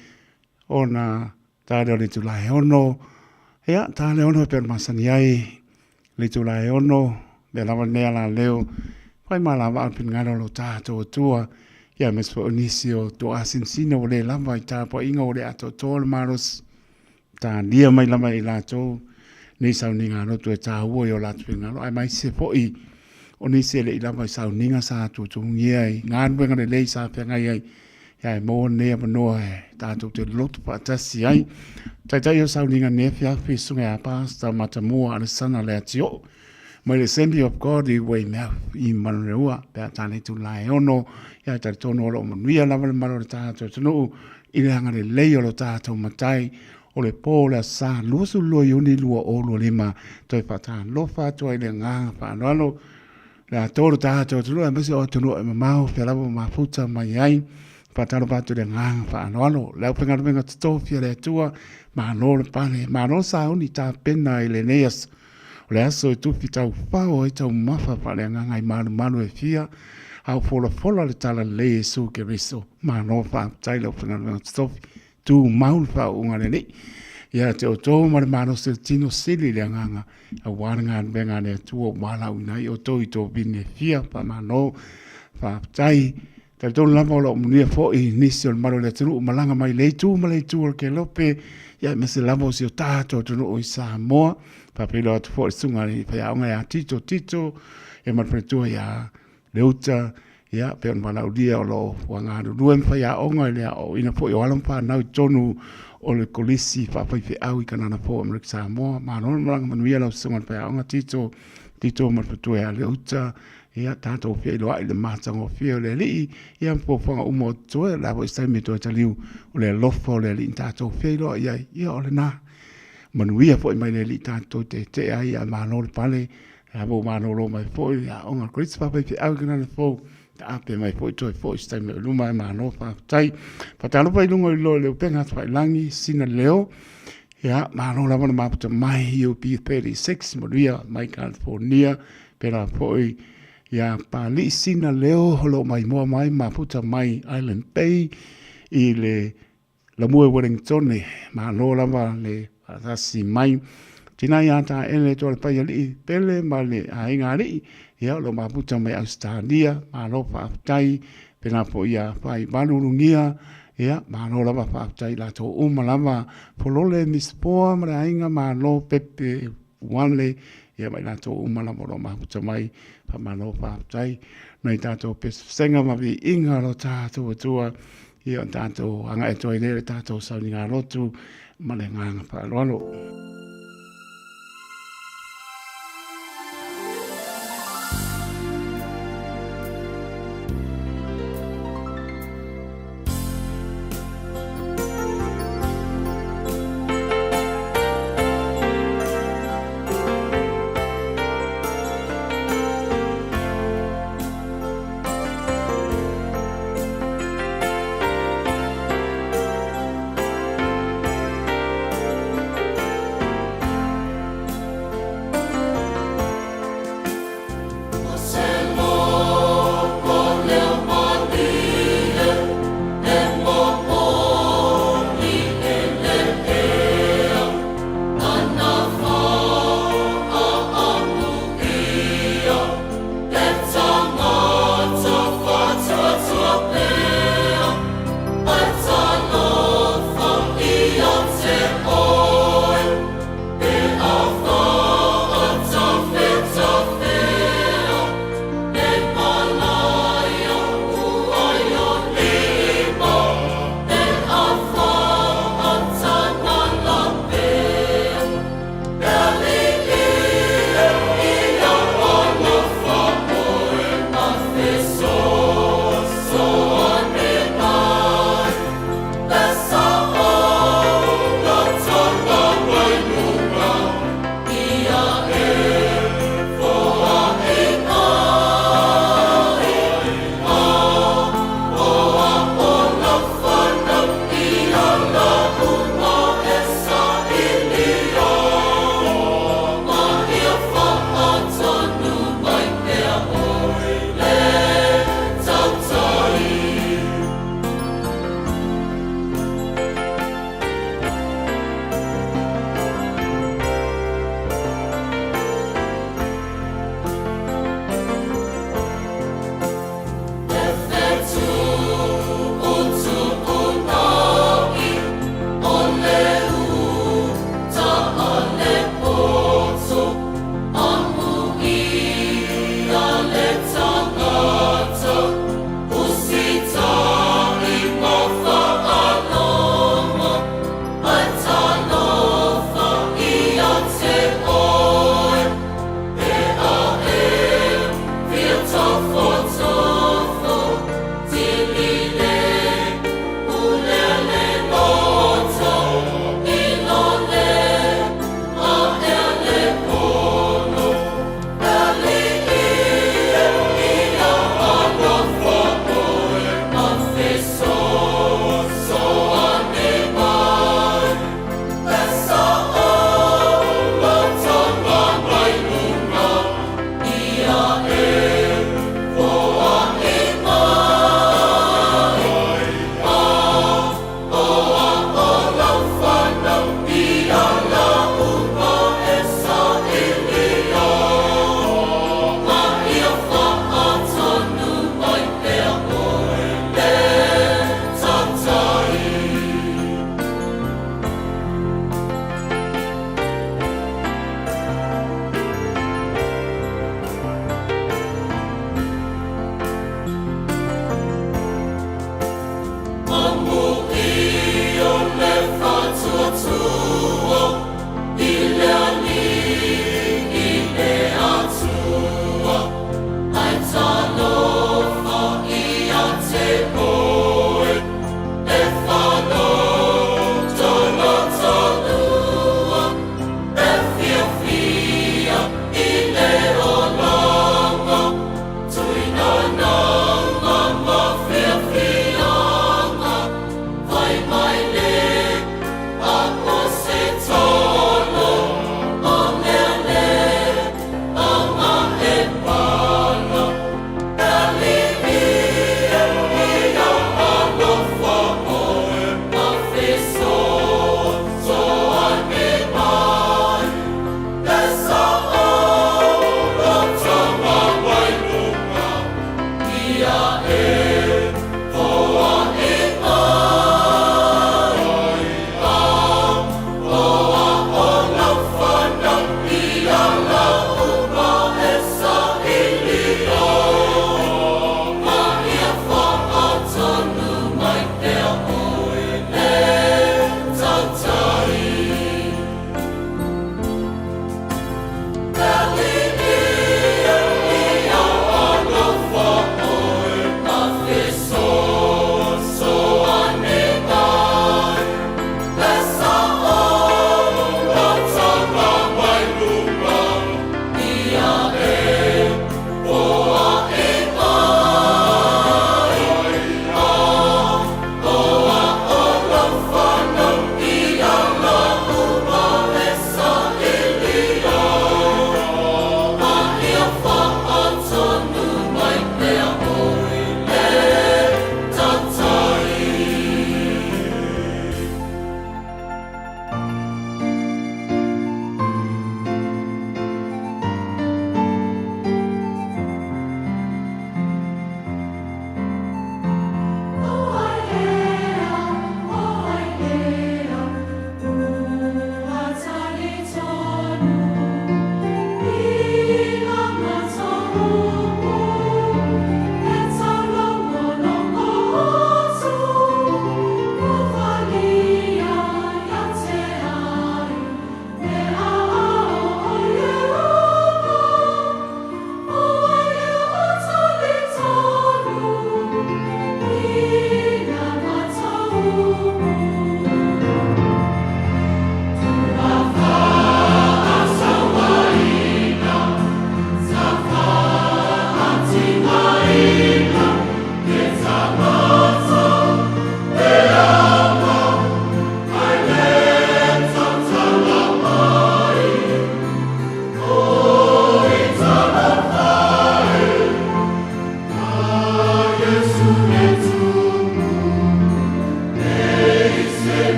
ona ta lea o le itula e 6. Ia, ta le 6 e pei ona masani ai le itula e 6, mea lava lenei alaleo, fai malava a le finagalo o lo tatou Atua, ia aemaise foi o nisi o toasinasina ua le lava i tapuaiga ua le atoatoa le malosi. Talia mai lava e i latou nei sauniga loto e taua i o latou finagalo, aemaise foi o nisi e le i lava i sauniga sa tutugia i galuega lelei sa feagai ai, ae maua lenei avanoa e tatou te loto faatasi ai. Taitai o sauniga nei afiafi, Susuga ia Pastor Matamua Alesana Leatioo, mai le Assembly of God i Weymouth i Manureua, pe a tale itula e 6, ia e talitonu o lo o manuia lava le mamalu o le tatou atunuu i le agalelei o lo tatou Matai o le po o le Aso Sa 22 Iuni 2025. Toe faatalofa atu ai i le agaga faaaloalo le atoa o le tatou atunuu aemaise o atunuu e mamao fea lava ua mafuta mai ai. Faatalofa atu i le agaga faaaloalo le aufaigaluega totofi a le Atua, malo le pale, malo le sauni tapena i lenei aso. O le aso e tufi taufao ai taumafa faaleagaga i malumalu e fia, a o folafola le talalelei e Iesu Keriso. Malo faafetai le aufaigaluega totofi, tumau le faauuga a le Alii ia te outou ma le malosi o le tino sili le agaga aua le galuega a le Atua ua valaauina ai outou i tovini e fia. Faamalo faafetai. Talitonu lava o lo o manuia foi nisi o le mamalu o le atunuu malaga mai le itu ma le itu o le Kelope, ia aemaise lava o si o tatou atunuu i Samoa. Faafeiloai atu foi i le susuga i le faiaoga ia Tito Tito, ia ma le faletua ia Leuta, ia pei ona valaaulia o lo o ua galulue ma faiaoga i le aoaoina foi o alo ma fanau i totonu o le Kolisi Faafaifeau i Kanana Fou Amerika Samoa. Malo le malaga manuia lau susuga i le faiaoga Tito Tito ma le faletua ia Leuta. Ia tatou feiloai i le matagofie o le Alii, ia ma fuafuaga uma o totoe, o le a foi se taimi e toe taliu, o le alofa o le Alii na tatou feiloai ai, ia o lena. Manuia foi mai le Alii tatou tetee ai, ae malo le pale, o le a foi ua malolo mai foi le aoga a le Kolisi Faafaifeau i Kanana Fou, taape mai foi toe foi se taimi o i luma, ae malo faafetai. Faatalofa i luga i lo le upega tafailagi, sina leo, ia malo lava le mafuta mai UP 36, manuia mai California, Pēlā foi ia Papalii Sina Leo o lo o maimoa mai mafuta mai Island Bay i le Lamue Wellingtone. Malo lava le faatasi mai. Tina ia Taele Tualepaialii Pele ma le aiga alii, ia o lo o mafuta mai Ausetalia. Malo faafetai. Pēlā foi ia Faivalu Lugia, ia malo lava faafetai i latou uma lava. Folole Misipoa ma le aiga, malo Pepe Uale, ia ma i latou uma lava o lo o mafuta mai, faamalo faafetai nai tatou pesepesega ma viiga o lo tatou Atua, ia o tatou agai atu ai lea i le tatou sauniga lotu ma le agaga faaaloalo.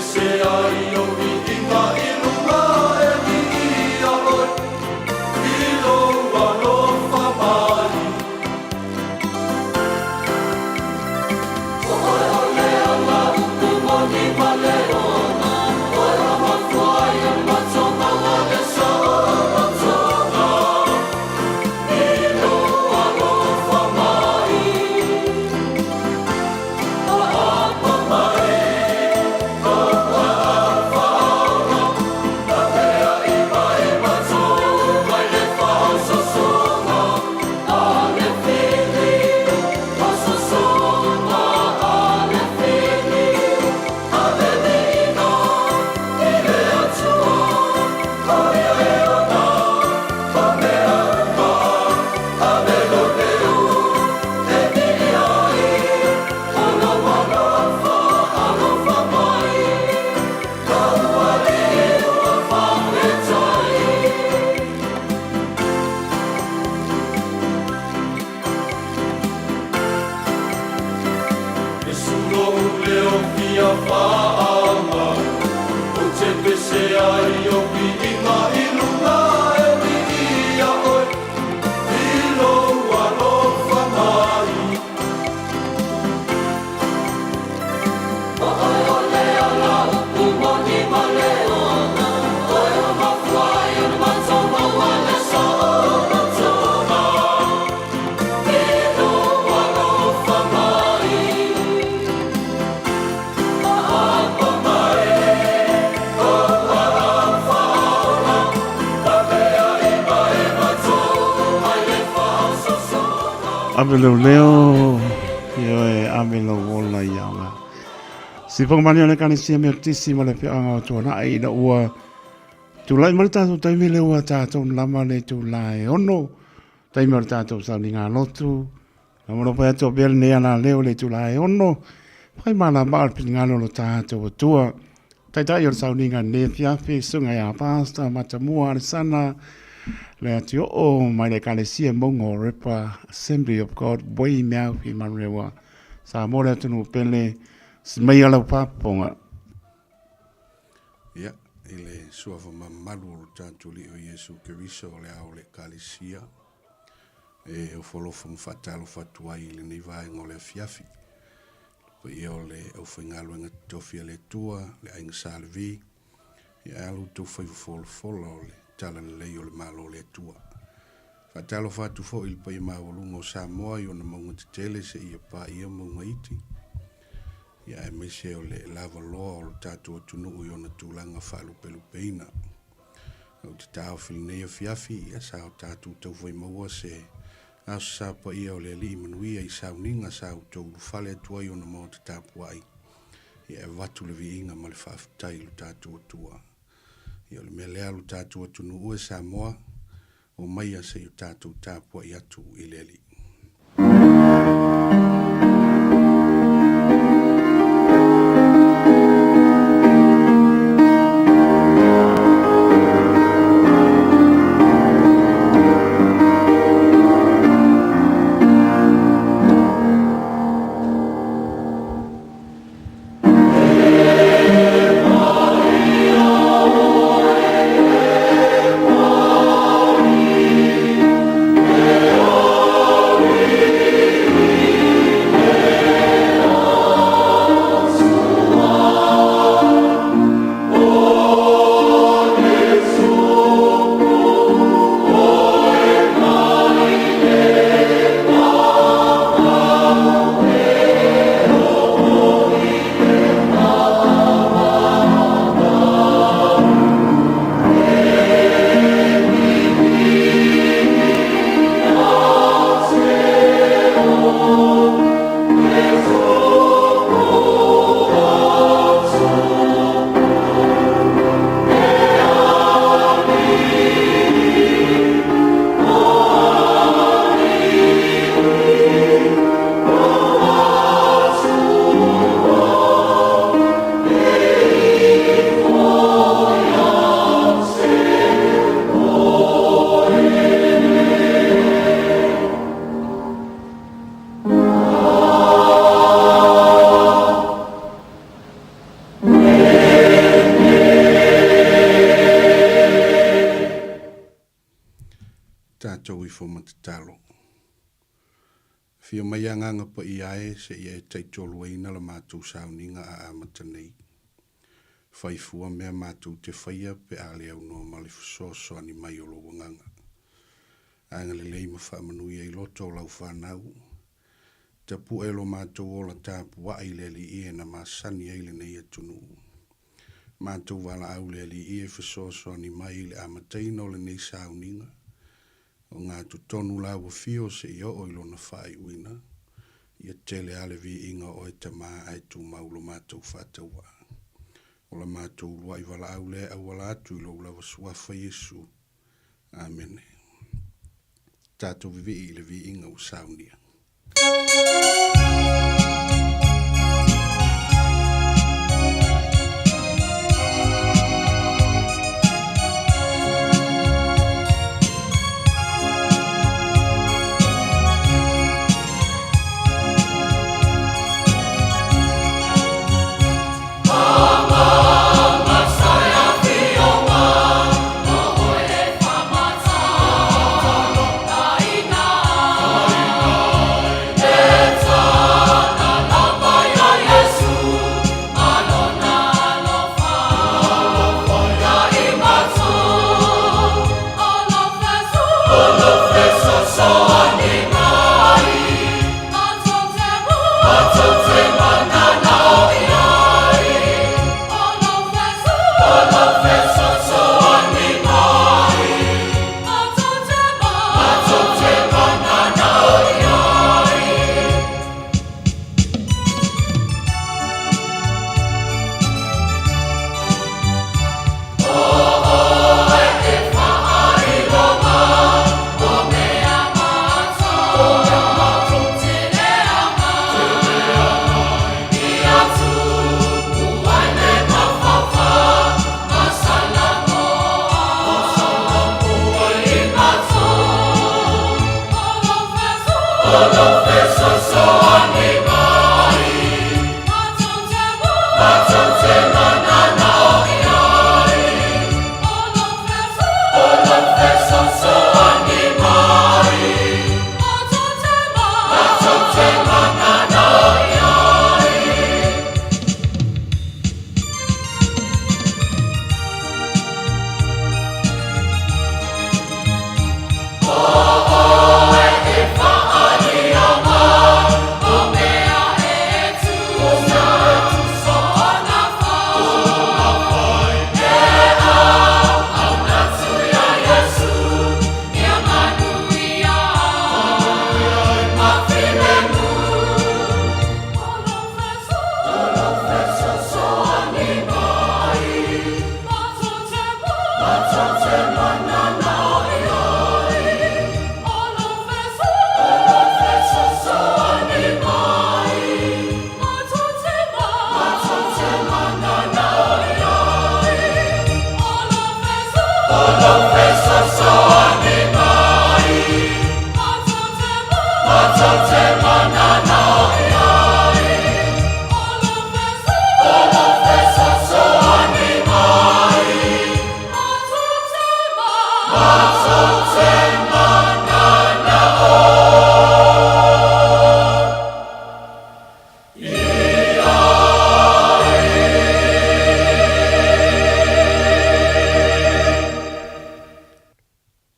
pese ai ou viiga i luga e viia oe i lou alofa mai. Iesu lou leo fia faaga, ou te pese ai ou viiga i luga e viia oe i lou alofa mai. Ave lou leo, ioe, ave lou ola i aoga. Sifoga mani o le Ekalesia Metotisi ma le Afioaga o Tuanai ina ua tulai mai le tatou taimi lea ua tatou lama le itula e ono, taimi o le tatou sauniga lotu. Na mo pai atu pea lenei ala leo le itula e ono, whai malama o le finagalo o lo tatou Atua. Taitai o le sauniga lenei afiafi, susuga ia Pastor Matamua Alesana, le atioo mai le Ekalesia Mauga o Repa Assembly of God, Weymouth i Manurewa, Samoa le atunuu pele, simaia lau faafofoga. Ia, i le suafa mamalu o lo tatou Alii o Iesu Keriso o le ao o le Ekalesia, e ofoalofa ma faatalofa atu ai i lenei vaega o le afiafi. Le paia o le aufaigaluega totofi a le Atua, le Aiga Sa Levi, ia ae a lo outou faiva folafola o le talalelei o le Malo o le Atua. Faatalofa atu foi i le paia maualuga o Samoa i ona mauga tetele seia paia mauga iti, ia aemaise o le lavaloa o lo tatou atunuu i ona tulaga faalupelupeina. Ou te taofi i lenei afiafi, ia sa o tatou taufai maua se Aso Sa paia o le Alii manuia i sauniga sa outou ulufale atu ai ona maota tapuai, ia e avatu le viiga ma le faafetai i lo tatou Atua. Ia o le mea lea lo tatou atunuu e Samoa, omaia se i o tatou tapuai atu i le Alii. tatou ifo ma tatalo. Afio mai Agaga Paia e seia e taitoluaina la matou sauniga a amata nei. Fai fua mea matou te faia pe a le aunoa ma le fesoasoani mai o lou Agaga. Agalelei ma faamanuia i loto o lau fanau. Tapue lo matou ola tapuai i le Alii e na masani ai lenei atunuu. Matou valaau le Alii e fesoasoani mai i le amataina o lenei sauniga, o ngā totonu la ua fio seia oo i lona faaiuina, ia tele a le viiga o oe Tama ae tumau lo matou faatauvaa. O la matou uluai valaau lea e auala atu i lou lava Suafa Iesu. Amene. Tatou vivii i le viiga ua saunia.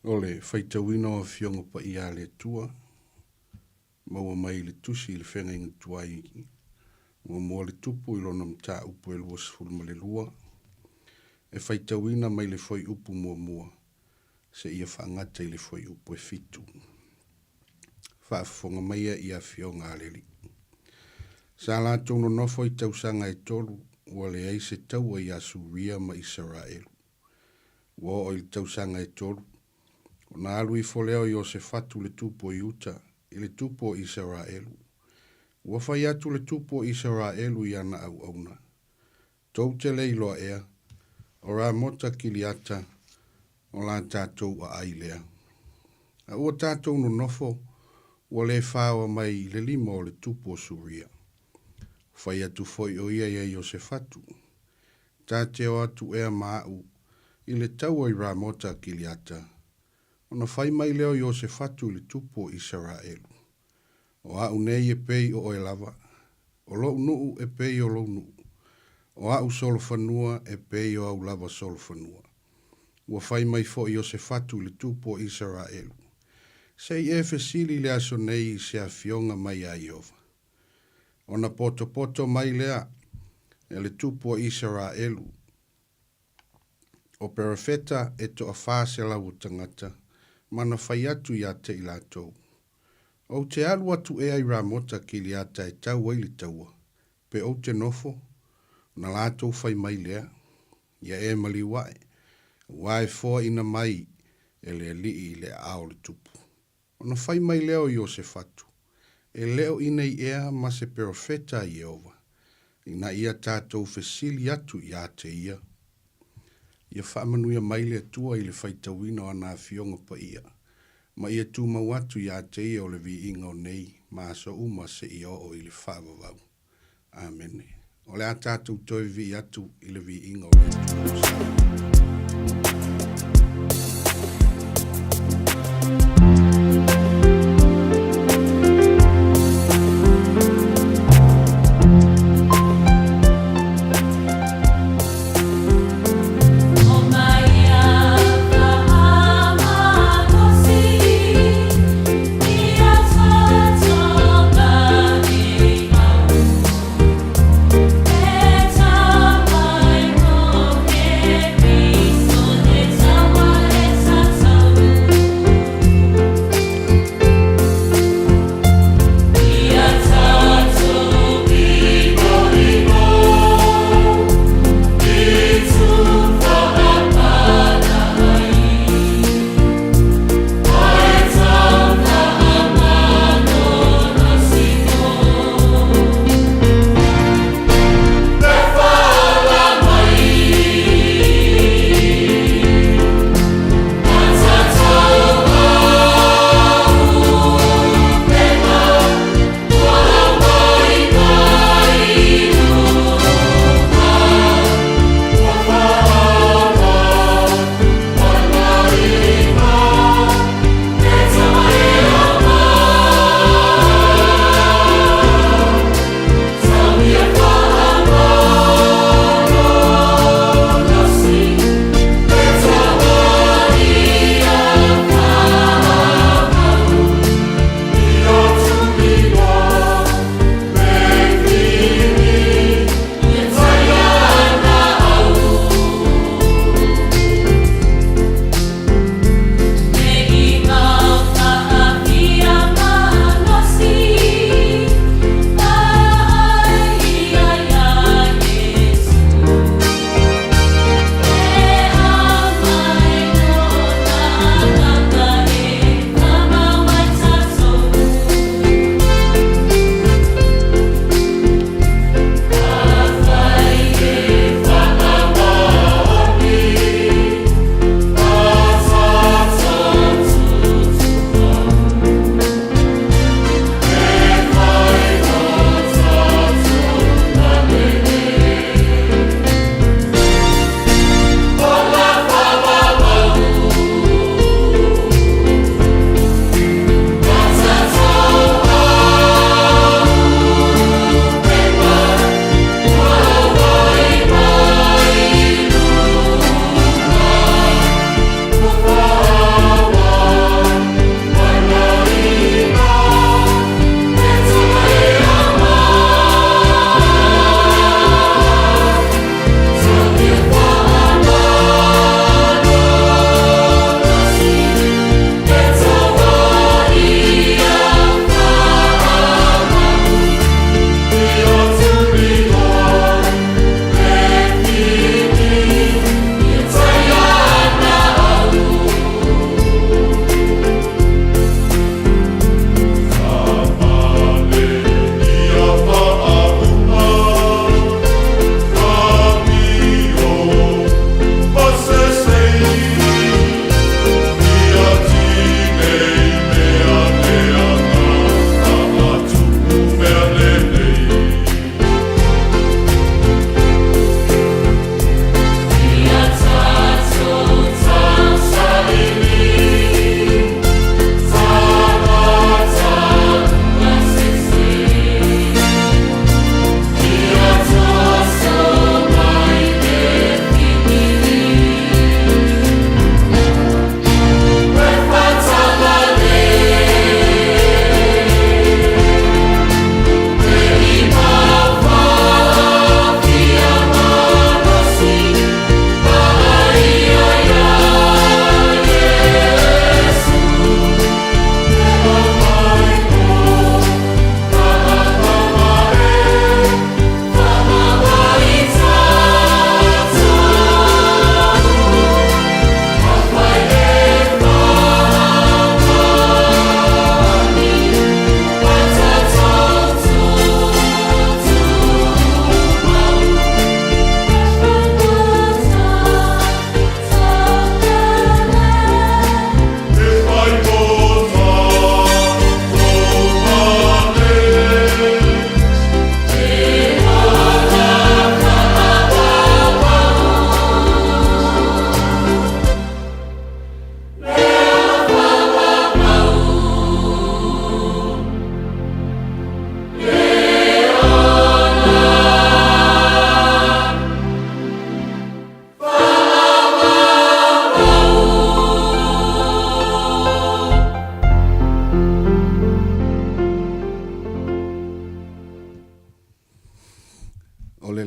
O le faitauina o Afioga Paia a le Atua, maua mai i le Tusi i le Feagaiga Tuai Muamua le Tupu i lona mataupu e 22, e faitauina mai le fuaiupu muamua seia faagata i le fuaiupu e fitu. Faafofoga maia i Afioga a le Alii. Sa latou nonofo i tausaga e tolu, ua leai se taua iā Suria ma Isaraelu. Ua oo i le tausaga e tolu, ona alu ifo lea o Iosefatu le tupu o Iuta i le tupu o Isaraelu. Ua fai atu le tupu o Isaraelu i ana auauna, Tou te le iloa ea, o Ramota Kiliata o la tatou aai lea. A ua tatou nonofo, ua le faoa mai i le lima o le tupu o Suria. Fai atu foi o ia ia Iosefatu, Ta te o atu ea ma au i le taua i Ramota Kiliata. Ona fai mai lea o Iosefatu i le tupu o Isaraelu, O a'u nei e pei o oe lava, o lo'u nu'u e pei o lou nu'u, o a'u solofanua e pei o au lava solofanua. Ua fai mai fo'i Iosefatu i le tupu o Isaraelu, Se i e fesili i le aso nei i se afioga mai iā Ieova. Ona potopoto mai lea e le tupu o Isaraelu, O perofeta e 400 o tagata, ma na fai atu iā te i latou, Ou te alu atu ea i Ramota Kiliata e tau ai le taua, pe ou te nofo? Ona latou fai mai lea, Ia e maliu aʻe, auā e foaʻina mai e le Alii i le aao o le tupu. Ona fai mai lea o Iosefatu, E le o inei ea ma se perofeta a Ieova, ina ia tatou fesili atu iā te ia. Ia faamanuia mai le Atua i le faitauina o ana Afioga Paia, ma ia tumau atu iā te ia o le viiga o nei ma aso uma seia oo i le faavavau. Amene. O le a tatou toe vivii atu i le viiga o le Atua o Samoa.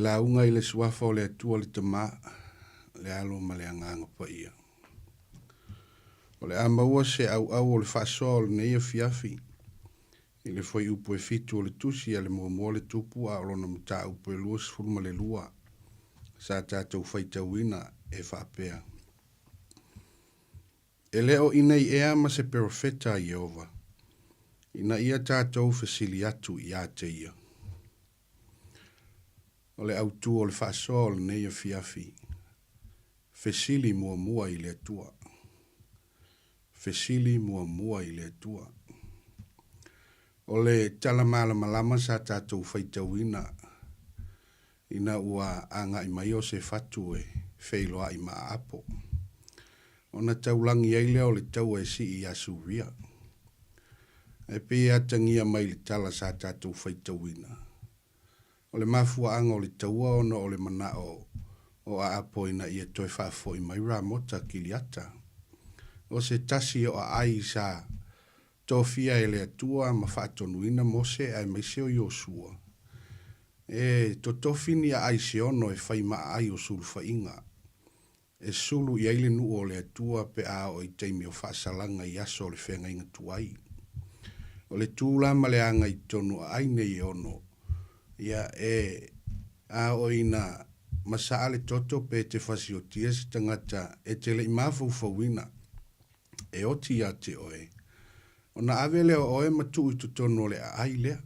lauga i le Suafa o le Atua le Tama, le Alo ma le Agaga Paia. O le a maua se auau o le faasoa o lenei afiafi i le fuaiupu e fitu o le Tusi a le Muamua le Tupu a o lona mataupu e 22 sa tatou faitauina e faapea, E le o inei ea ma se perofeta a Ieova, ina ia tatou fesili atu iā te ia. O le autū o le faasoa o lenei afiafi, fesili muamua i le Atua. Fesili muamua i le Atua. O le tala malamalama sa tatou faitauina ina ua agai mai o se fatu e feiloai ma Aapo, ona taulagi ai lea o le taua e sii iā Suria. Ae pei e atagia mai i le tala sa tatou faitauina, o le mafuaaga o le taua ona o le manao o Aapo ina ia toe faafoi mai Ramota Kiliata, o se tasi o aai sa tofia e le Atua ma faatonuina Mose aemaise o Iosua, e totofi ni aai se ono e fai ma aai o sulufaiga, e sulu i ai le nuu o le Atua pe a oo i taimi o faasalaga i aso o le feagaiga tuai. O le tu la ma le aga i totonu aai nei e ono, ia, e a oo ina masaa le toto pe te fasiotia se tagata e te le i mafaufauina, e oti iā te oe, ona ave lea o oe ma tuu i totonu o le aai lea.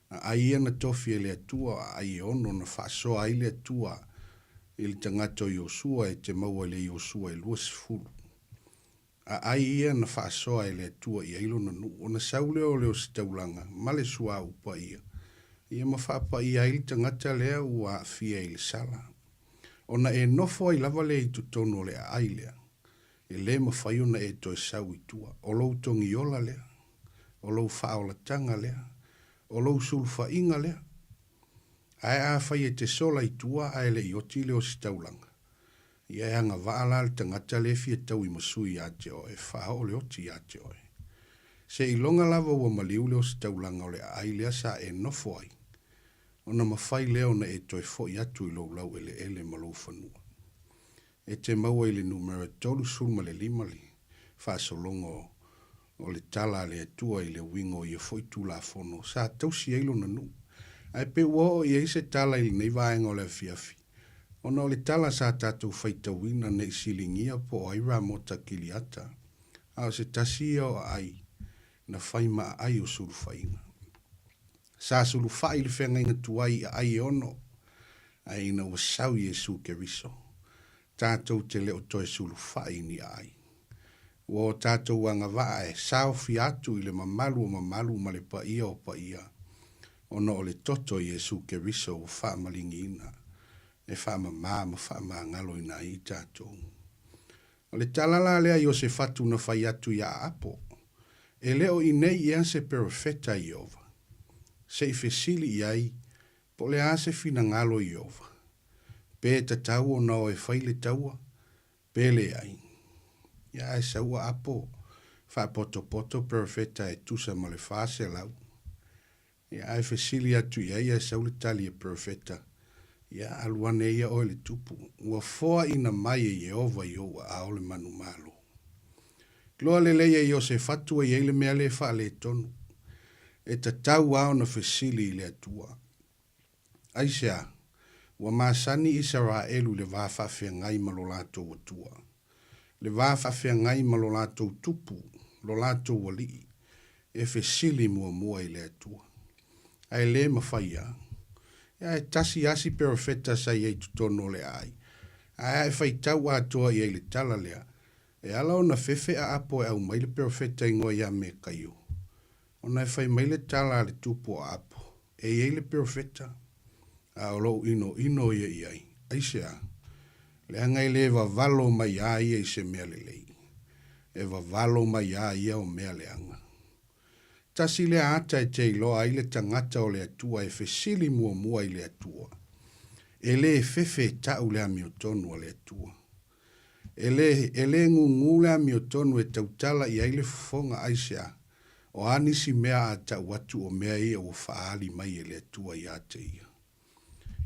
Aai ia na tofi e le Atua, aai e ono na faasoa ai le Atua i le tagata o Iosua e te maua i le Iosua e 20. Aai ia na faasoa e le Atua i ai lona nuu, ona sau lea o le ositaulaga ma le suauu paia, ia ma faapaia ai le tagata lea ua aafia i le sala. Ona e nofo ai lava lea i totonu o le aai lea. E le mafai ona e toe sau i tua. O lou togiola lea. O lou faaolataga lea. O lou sulufaiga lea. Ae afai e te sola i tua ae le i oti le ositaulaga, ia e agavaa la le tagata lea e fia taui ma sui ia te oe e faaoo le oti ia te oe. Seiloga lava ua maliu le ositaulaga o le aai lea sa e nofo ai, ona mafai lea ona e toe foi atu i lou laueleele ma lou fanua. E te maua i le numera 35 le faasologa o le tala a le Atua i le uiga o ia foi Tulafono sa tausi ai lona nuu. Ae pe ua oo i ai se tala i lenei vaega o le afiafi, ona o le tala sa tatou faitauina ne i siligia po o ai Ramota Kiliata, a o se tasi ia o aai na fai ma aai o sulufaiga. Sa sulufai le feagaiga tuai i aai e ono, ae ina ua sau Iesu Keriso, tatou te le o toe sulufai i ni aai. Ua o tatou agavaa e saofia atu i le mamalu o mamalu ma le paia o paia, ona o le toto o Iesu Keriso ua faamaligiina e faamama ma faamagaloina ai i tatou. O le tala la lea a Iosefatu na fai atu iā Aapo, E le o inei ea se perofeta a Ieova, se i fesili i ai po o le a se finagalo o Ieova, pe tatau ona o e fai le taua, pe leai. Ia ae sau a Aapo faapotopoto perofeta e tusa ma le 400. Ia, ae fesili atu i ai ae sau le tali a Perofeta, Ia, alu ane ia oe le tupu, ua foaina mai e Ieova i ou aao le manumalo. Iloa lelei e Iosefatu ua i ai le mea lea e faaletonu. E tatau lava ona fesili i le Atua. Aisea? Ua masani Isaraelu i le va faafeagai ma lo latou Atua. Le va faafeagai ma lo latou Tupu, lo latou Alii, e fesili muamua i le Atua. Ae le mafai a. Ia ae tasi a si perofeta sa i ai i totonu o le aai, ae a e faitau atoa i ai i le tala lea, e ala ona fefe a apo e aumai le perofeta igoa ia Mekaio, ona e fai mai le tala a le tupu o Apo, E i ai le perofeta, a o lou inoino ia i ai. Aisea? Leaga e le vavalo mai a ia i se mea lelei. E vavalo mai a ia o mea leaga. Tasi lea ata e te iloa ai le tagata o le Atua e fesili muamua i le Atua. E le fefe e ta'u le amiotonu a le Atua. E le, e le gūgū le amiotonu e tautala i ai le fofoga, aisea? O a nisi mea a ta'u atu o mea ia ua faaali mai e le Atua iā te ia.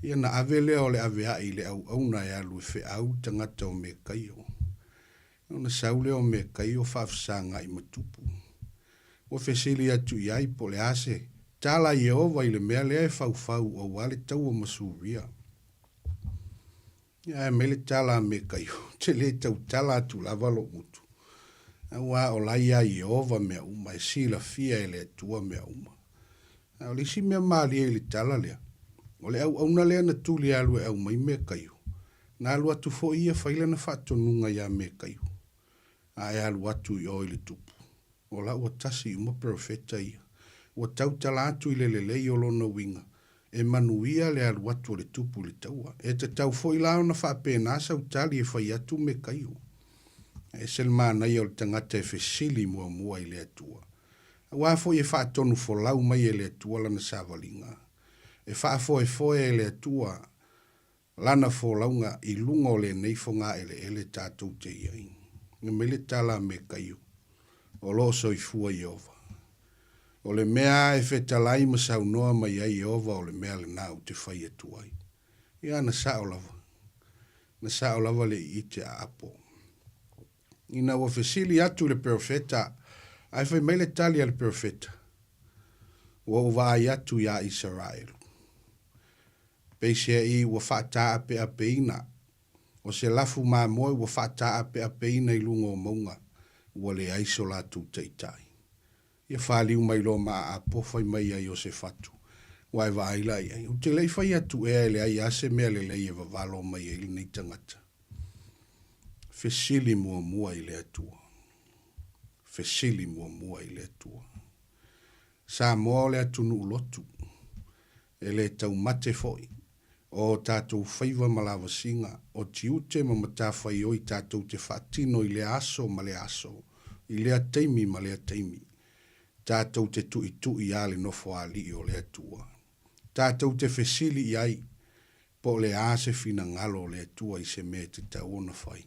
Ia na ave lea o le avea'i i le auauna e alu e feau le tagata o Mekaio. Ona sau lea o Mekaio faafesaga'i ma Tupu. Ua fesili atu i ai po o le a se tala a Ieova i le mea lea e faufau aua le taua ma Suria. Ia ae mai le tala a Mekaio, Ou te le tautala atu lava lou gutu, aua o la iā Ieova mea uma, e silafia e le Atua mea uma. A o le isi mea malie i le tala lea, o le auauna lea na tuli e alu e aumai Mekaio, na alu atu foi ia fai lana faatonuga iā Mekaio, a e alu atu i o i le tupu. O la ua tasi uma perofeta ia. Ua tautala atu i le lelei o lona uiga, e manuia le alu atu o le tupu i le taua. E tatau foi la ona faapena sau tali e fai atu Mekaio. E ese le manaia o le tagata e fesili muamua i le Atua. Aua foi e faatonu folau mai e le Atua lana savaliga. E faafoefoe e le Atua Lana folauga i luga o lenei fogaeleele tatou te i ai. Fai mai le tala a Mekaio, O lo o soifua Ieova. O le mea e fetalai ma saunoa mai ai Ieova o le mea lena ou te fai atu ai. Ia, na sao lava. Na sao lava le iite a Apo. Ina ua fesili atu le perofeta, ae fai mai le tali a le perofeta, Ua ou vaai atu iā Isaraelu. Peiseai ua faataapeapeina, o se lafu mamoe ua faataapeapeina i luga o mauga, ua leai so latou taitai. Ia faliu mai loa ma aapo fai mai ia Iosefatu, Ua e vaai la i ai, ou te le i fai atu ea e leai lava se mea lelei e vavalo mai ai lenei tagata. Fesili muamua i le Atua. Fesili muamua i le Atua. Samoa o le atunuu lotu. E le taumate foi. O o tatou faiva ma lavasiga, o tiute ma matafaioi tatou te faatino i lea aso ma lea aso, i lea taimi ma lea taimi. Tatou te tuitui a le Nofoalii o le Atua. Tatou te fesili i ai, po o le a se finagalo o le Atua i se mea e tatau ona fai.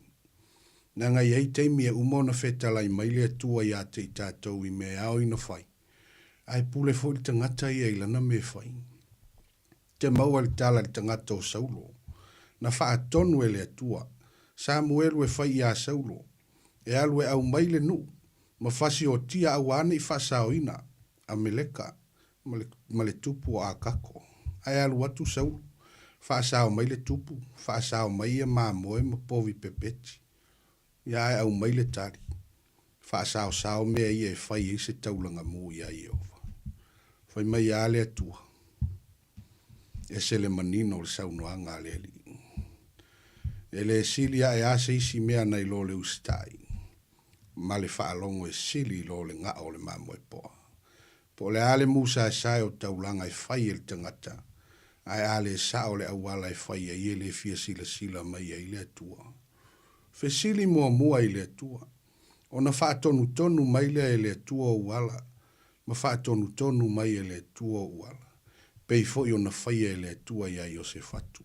Leaga e i ai taimi e uma ona fetalai mai le Atua ia te i tatou i mea e ao ina fai, Ae pule foi le tagata ia i lana mea e fai. Te maua le tala i le tagata o Saulo. Na faatonu e le Atua, Samuelu e fai iā Saulo, e alu e aumai le nuu, ma fasiotia aua ne i faasaoina, Ameleka, ma le, ma le tupu o Akako. Ae alu atu Saulo, faasao mai le tupu, faasao mai ia mamoe ma povi pepeti. Ia ae aumai le tali. Faasaosao mea ia e fai ai se taulaga mu iā Ieova. Fai mai a le Atua, Ese le manino o le saunoaga a le Alii. E le sili ae a se isi mea nai lo le usitai, ma le faalogo e sili i lo le gao o le mamoe poa. Po o le a le musaesae o taulaga e fai e le tagata, ae a le sao le auala e fai ai e le fia silasila mai ai le Atua. Fesili muamua i le Atua, ona faatonutonu mai lea e le Atua ou ala, ma faatonutonu mai e le Atua ou ala, pei foi ona faia e le Atua iā Iosefatu.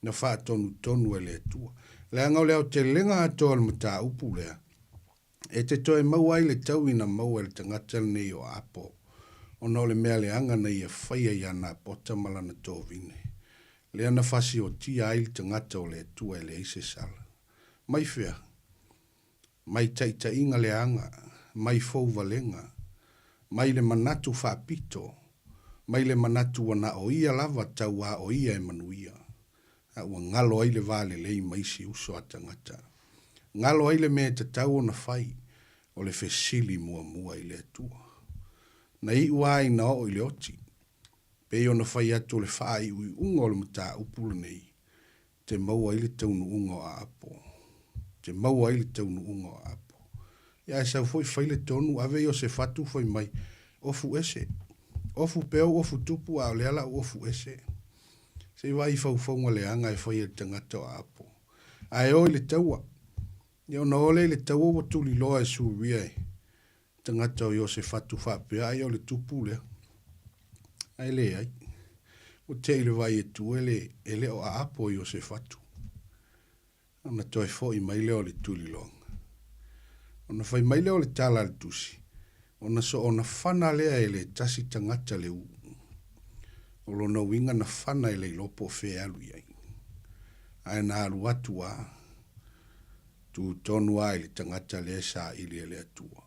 Na faatonutonu e le Atua. Leaga o le aotelega atoa o le mataupu lea, E te toe maua ai le taui na maua e le tagata lenei o Apo, ona o le mea leaga na ia faia iā Napota ma lana tovine, lea na fasiotia ai le tagata o le Atua e leai se sala. Mai fea? Mai taitaiga leaga, mai fouvalega, mai le manatu faapito, mai le manatu ua na o ia lava tauā o ia e manuia. a ua galo ai le va lelei ma isi uso a tagata. Galo ai le mea e tatau ona fai, o le fesili muamua i le Atua. Na iu a ina oo i le oti, pei ona fai atu o le faaiuiuga o le mataupu lenei, te maua ai le taunuuga o Aapo. Te maua ai le taunuuga o Aapo. Ia ae sau foi fai le tonu, ave Iosefatu fai mai, Ofu ese. Ofu pea ou ofu tupu a o lea la ou ofu ese. Se i vaai i faufauga leaga e fai e le tagata o Aapo. Ae o i le taua. Ia ona o lea i le taua ua tuliloa e Suria e tagata o Iosefatu faapea ai o le tupu lea. Ae leai. Ua tea i le vaai atu e le, e le o Aapo Iosefatu. Ona toe foi mai lea o le tuliloaga. Ona fai mai lea o le tala a le tusi, ona soona fana lea e le tasi tagata le uu. O lona uiga na fana e le iloa po o fea e alu i ai. Ae na alu atu a, tu tonu a i le tagata lea e saili e le Atua.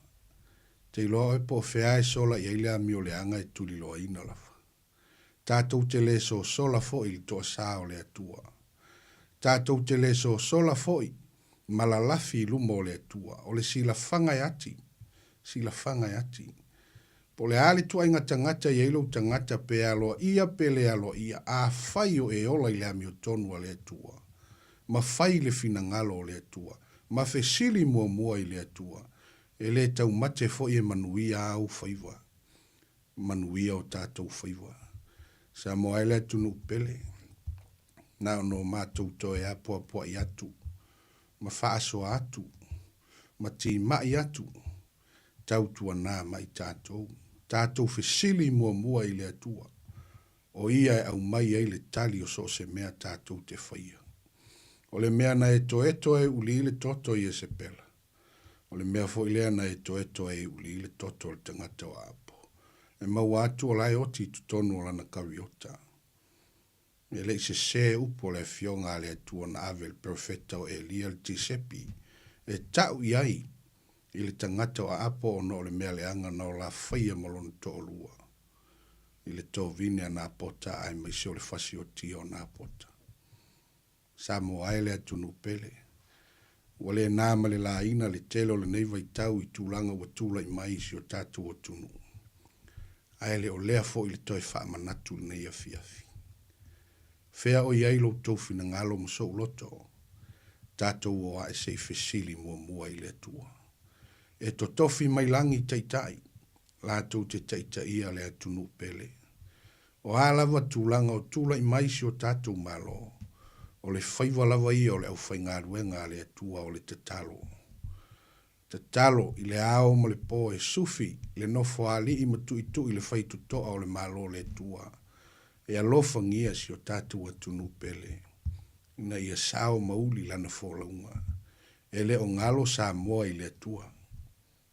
Te iloa oe po o fea e sola i ai le amio leaga e tuliloaina lava. Tatou te le sosola foi i le toasā o le Atua. Tatou te le sosola foi ma lalafi i luma o le Atua. O le silafaga e ati, silafaga e ati. Po o le a le tuaiga tagata e i ai lou tagata, pe aloaia pe le aloaia, afai o e ola i le amiotonu a le Atua, ma fai le finagalo o le Atua, ma fesili muamua i le Atua, e le taumate foi e manuia āu faiva, manuia o tatou faiva. Samoa ai le atunuu pele, na ona o matou toe apoapoai atu, ma faasoa atu, ma timai atu, tautuana ma i tatou. Tatou fesili muamua i le Atua, o Ia e aumai ai le tali o so o se mea tatou te faia. O le mea na etoeto e uli le toto i Iesepela, o le mea foi lea na etoeto e uli le toto o le tagata o Aapo. E maua atu o la e oti i totonu o lana kariota. E le i sesē upu o le Afioga a le Atua na ave e le perofeta o Elia le Tisepi e ta'u i ai i le tagata o Aapo ona o le mea leaga na o la faia ma lona to'olua i le tovine a Napota aemaise o le fasiotia o Napota. Samoa e le atunuu pele. Ua le na ma le laina le tele o lenei vaitau i tulaga ua tulai mai i si o tatou atunuu. Ae le o lea foi le toe faamanatu i lenei afiafi. Fea o i ai lo outou finagalo ma sou loto? Tatou o ae se i fesili muamua i le Atua. E totofi mai lagi taitai, latou te taitaia le atunuu pele. O a lava tulaga o tulai mai si o tatou Malo, o le faiva lava ia o le aufaigaluega a le Atua o le tatalo. Tatalo i le ao ma le po e sufi le nofo a alii ma tuitui le faitotoa o le Malo o le Atua e alofagia si o tatou atunuu pele ina ia sao ma uli lana folauga. E le o galo Samoa i le Atua.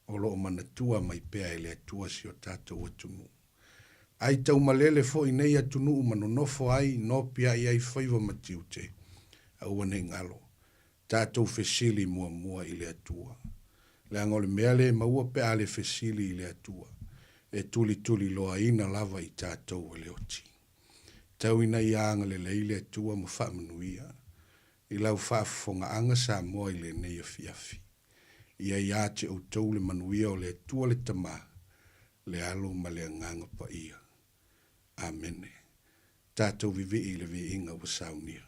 O lo o manatua mai pea e le Atua si o tatou atunuu. Ai taumalele foi nei atunuu ma nonofo ai, nopiai ai faiva ma tiute, aua nei galo. Tatou fesili muamua i le Atua. Leaga o le mea le maua pe a le fesili i le Atua, e tulituliloaina lava i tatou e le oti. Tau ina ia agalelei le Atua ma faamanuia i lau faafofogaaga Samoa i lenei afiafi. Ia ia te outou le manuia o le Atua le Tama, le Alo ma le Agaga Paia. Amene. Tatou vivii i le viiga ua saunia.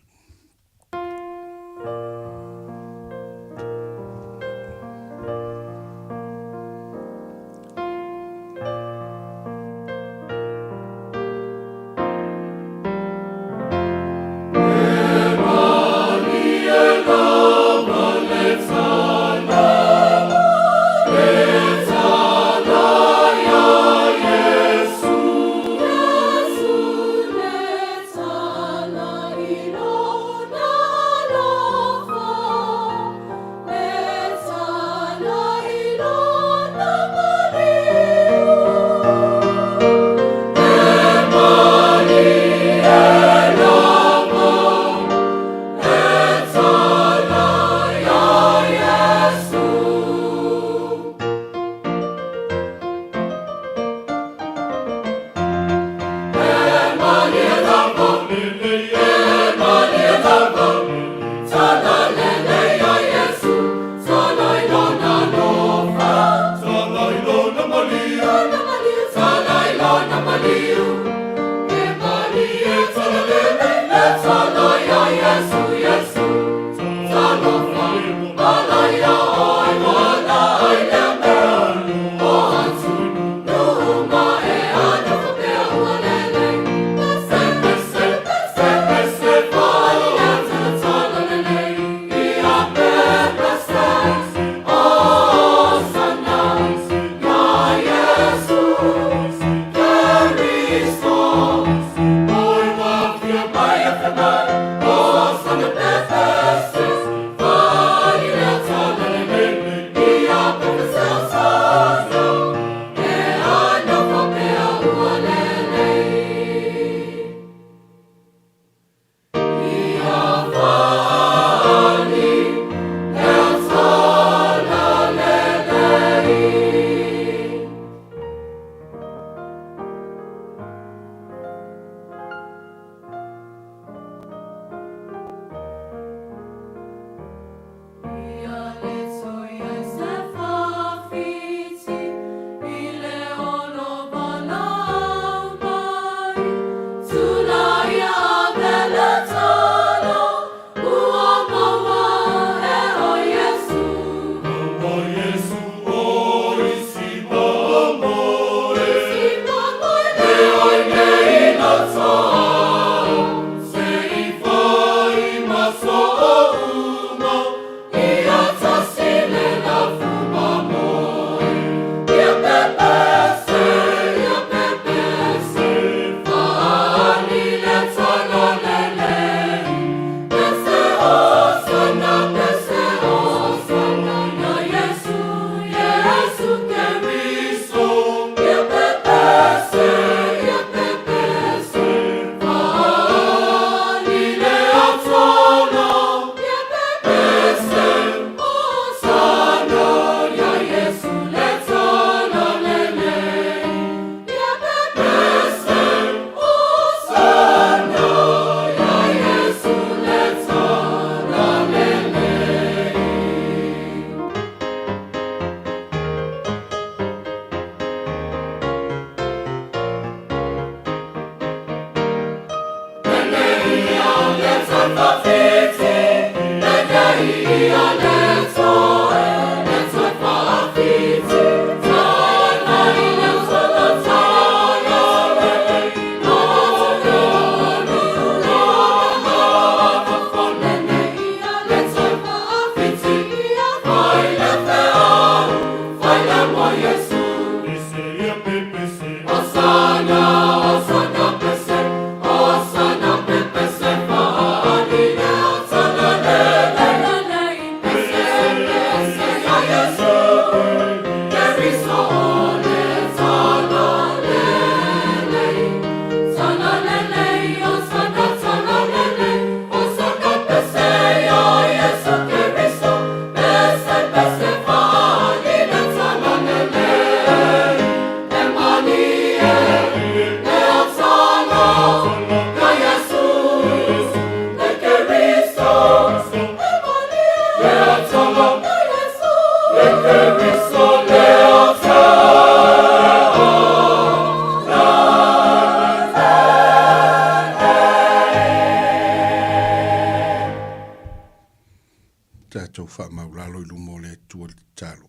Tatou faamaulalo i luma o le Atua i le tatalo.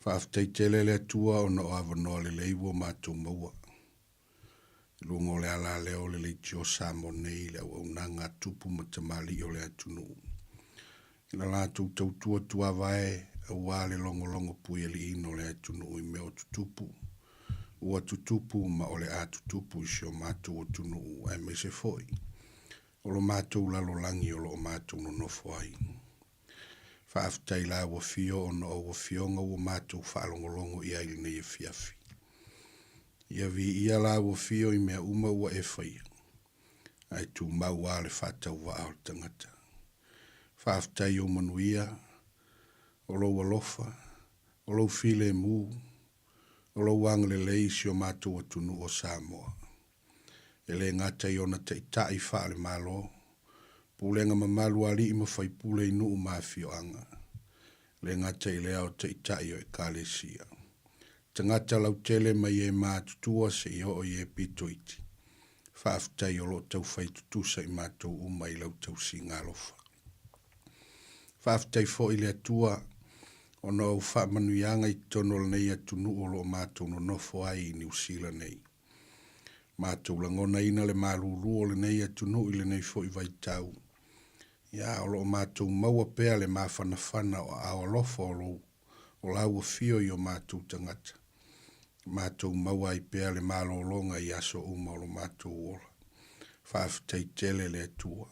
Faafetai tele le Atua ona o avanoa lelei ua matou maua. I luga o le alaleo o le leitio Samoa nei i le auaunaga a tupu ma tamalii o le atunuu. I la latou tautua tuavae aua le logologo puialiiina o le atunuu i mea o tutupu, ua tutupu ma o le a tutupu i si o matou atunuu aemaise foi o lo matou lalolagi o lo o matou nonofo ai. Faafetai la ua fio ona o ou afioga ua matou faalogologo i ai i lenei afiafi. Ia viia la ua fio i mea uma ua e faia, ae tumau lava le faatauvaa o le tagata. Faafetai i ou manuia, o lou alofa, o lou filemu, o lou agalelei i si o matou atunuu o Samoa. E le gata i ona taitai faale-Malo, pulega mamalu a alii ma faipule i nuu ma afioaga, le gata i lea o taitai o Ekalesia. Tagata lautele mai e matutua seia oo i e pito iti. Faafetai o lo o taufai tutusa i matou uma i lau tausiga alofa. Faafetai foi i le Atua ona o au faamanuiaga i totonu o lenei atunuu o lo o matou nonofo ai i Niu Sila nei. Matou lagonaina le malulu o lenei atunuu i lenei foi vaitau. Ia, o lo o matou maua pea le mafanafana o aao alofa o lou o lau afio i o matou tagata. Matou maua ai pea le malologa i aso uma o lo matou ola. Faafetai tele le Atua.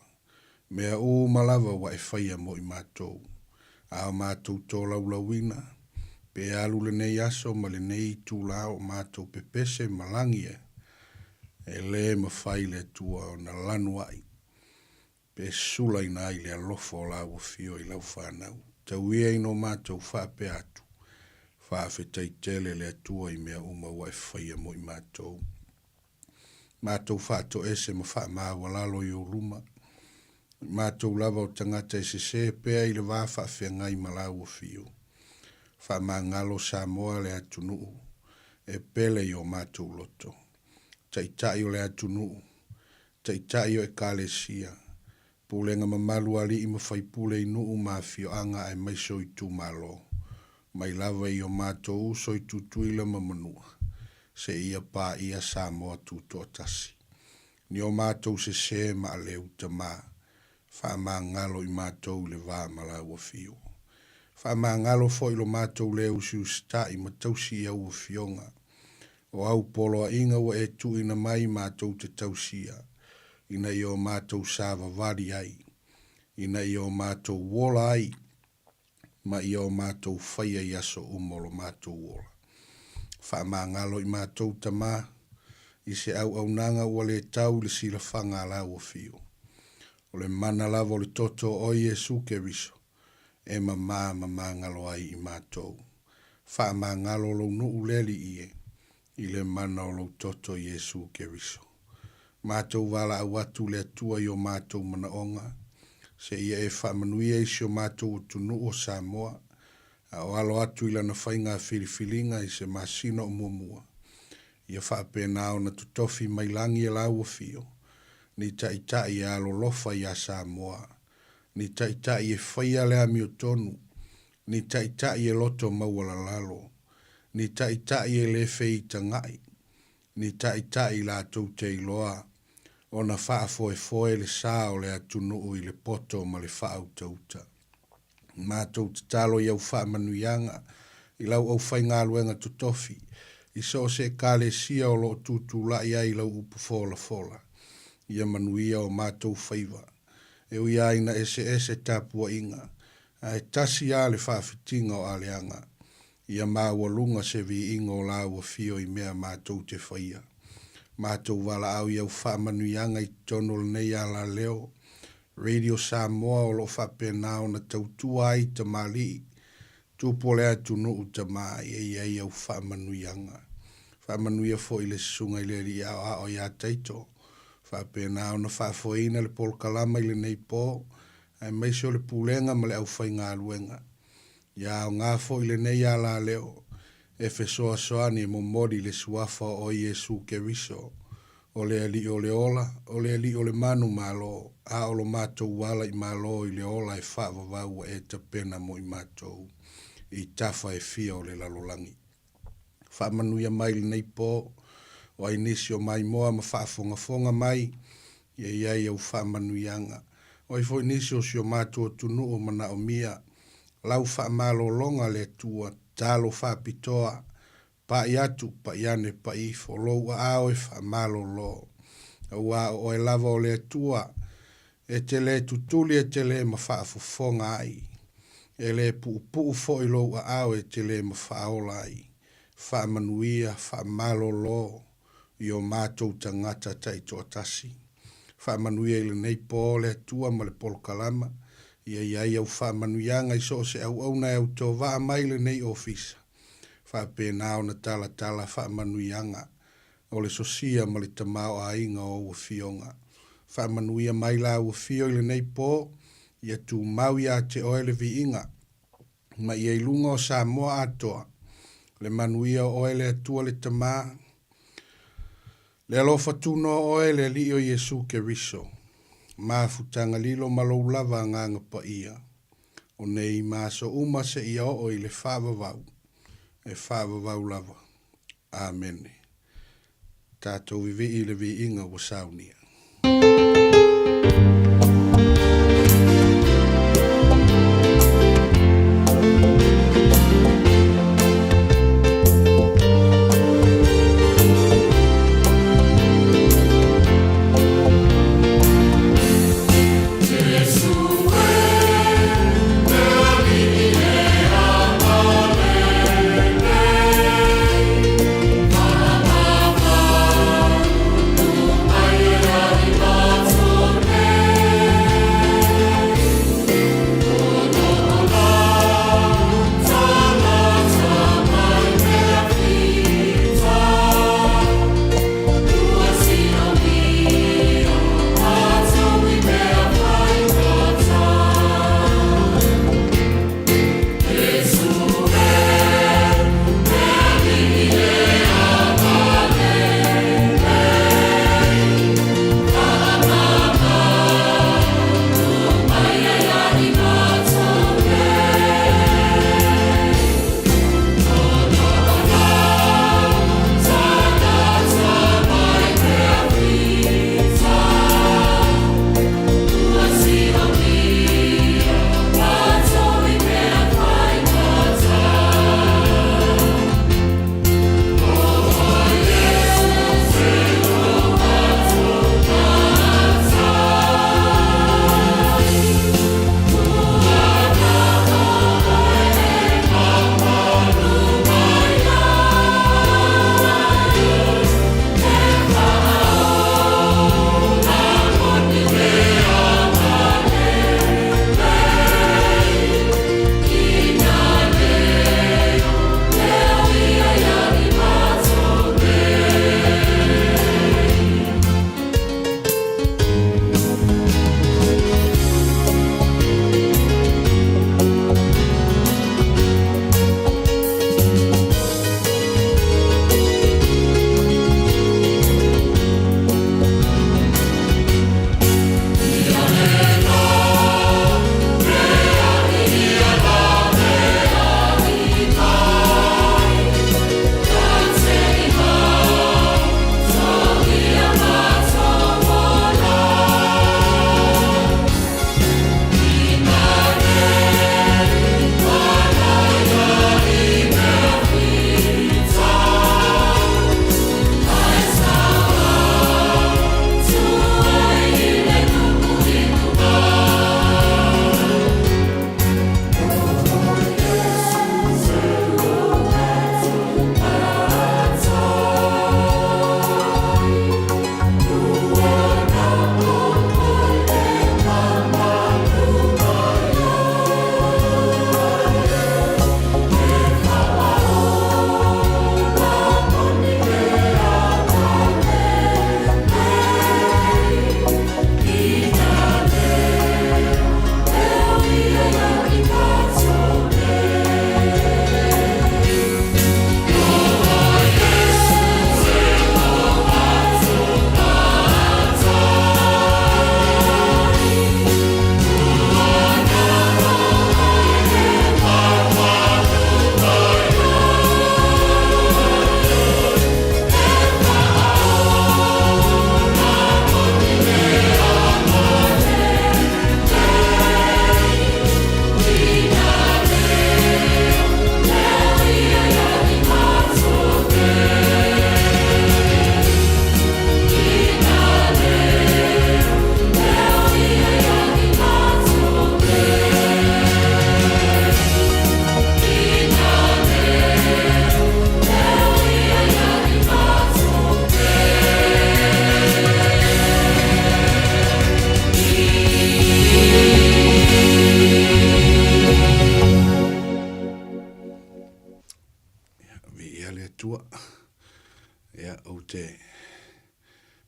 Mea uma lava ua e faia mo i matou. A o matou tolaulauina, pe alu lenei aso ma lenei itula o matou pepese ma lagi e, e le mafai le Atua ona lanu ai. Pe sulaina ai le alofa o lau afio i lau fanau. Tau ia ina o matou faapea atu, Faafetai tele le Atua i mea uma ua e faia mo i matou. Matou faatoese ma faamaualalo i ou luma. I matou lava o tagata e sese pea i le va faafeagai ma lau afio. Faamagalo Samoa le atunuu e pele i o matou loto. Taitai o le atunuu, Taitai o Ekalesia, Pulega mamalu a alii ma faipule i nuu ma afioaga aemaise o itumalo, mai lava i o matou uso i Tutuila ma Manua, seia paia Samoa Tutoatasi. Ni o matou sese ma aleu tama, faamagalo i matou i le va ma lau afio. Faamagalo foi lo matou le usiusitai ma tausi i au afioga, O au poloaiga ua e tuuina mai matou te tausia, ina ia o matou savavali ai, ina ia o matou ola ai, ma ia o matou faia i aso uma o lo matou ola. Faamagalo i matou, Tama, i se auaunaga ua le tau i le silafaga a lau Afio. O le mana lava o le toto o Oe Iesu Keriso, e mamā ma magalo ai i matou. Faamagalo lou nuu le Alii e, i le mana o lou toto Iesu Keriso. Matou valaau atu le Atua i o matou manaoga, seia e faamanuia i si o matou atunuu o Samoa, a o alo atu i lana faiga filifiliga i se masina o muamua, ia faapena ona totofi mai lagi e lau afio. Ni taitai e alolofa iā Samoa. Ni taitai e faia le amiotonu. Ni taitai e loto maualalalo. Ni taitai e le feitagaʻi. Ni taitai latou te iloa ona faafoefoe le sa o le atunuu i le poto ma le faautauta. Matou tatalo i au faamanuiaga i lau aufaigaluega totofi i so o se Ekalesia o lo o tutulai ai i lau upu folafola. Ia manuia o matou faiva. E ui lava ina eseese tapuaiga, ae tasi lava le faafitiga o aleaga. Ia maualuga se viiga o lau afio i mea matou te faia. Matou valaau i au faamanuiaga i totonu o lenei alaleo Radio Samoa o lo o faapena ona tautua ai tamalii, tupu o le atunuu tama ia i ai au faamanuiaga. Faamanuia foi i le Susuga i le Alii Aoao ia Taito, faapena ona faafoeina le polokalama i lenei po, aemaise o le pulega ma le aufaigaluega. Ia aoga foi lenei alaleo e fesoasoani e momoli le Suafa o Iesu Keriso, o le Alii o le ola, o le Alii o le manumalo, a o lo matou ala i malo i le ola e faavavau ua e tapena mo i matou i tafa e fia o le lalolagi. Faamanuia mai lenei po, o ai nisi o maimoa ma faafogafoga mai, ia i ai au faamanuiaga. O ai foi nisi o si o matou atunuu o manaomia lau faamalologa le Atua, tatalo faapitoa, paʻi atu, paʻi ane, paʻi ifo, lou aao e faamalolo. Aua o oe lava o le Atua, e te le tutuli e te le ma faafofoga ai. E le puupuu foi lou aao e te le ma faaola ai. Faamanuia, faamalolo i o matou tagata taitoatasi. Faamanuia i lenei po le Atua ma le polokalama, ia i ai au faamanuiaga i so o se auauna e autovaa mai lenei ofisa. Faapena ona talatala faamanuiaga o le sosia ma le tamaoaiga o ou afioga. Faamanuia mai lau afio i lenei po, ia tumau ia te oe le viiga, ma ia i luga o Samoa atoa, le manuia o oe le Atua le Tama, le alofa tunoa o oe le Alii o Iesu Keriso, mafutaga lilo ma lou lava Agaga Paia, o nei ma aso uma seia oo i le faavavau, e faavavau lava. Amene. Tatou vivii i le viiga ua saunia.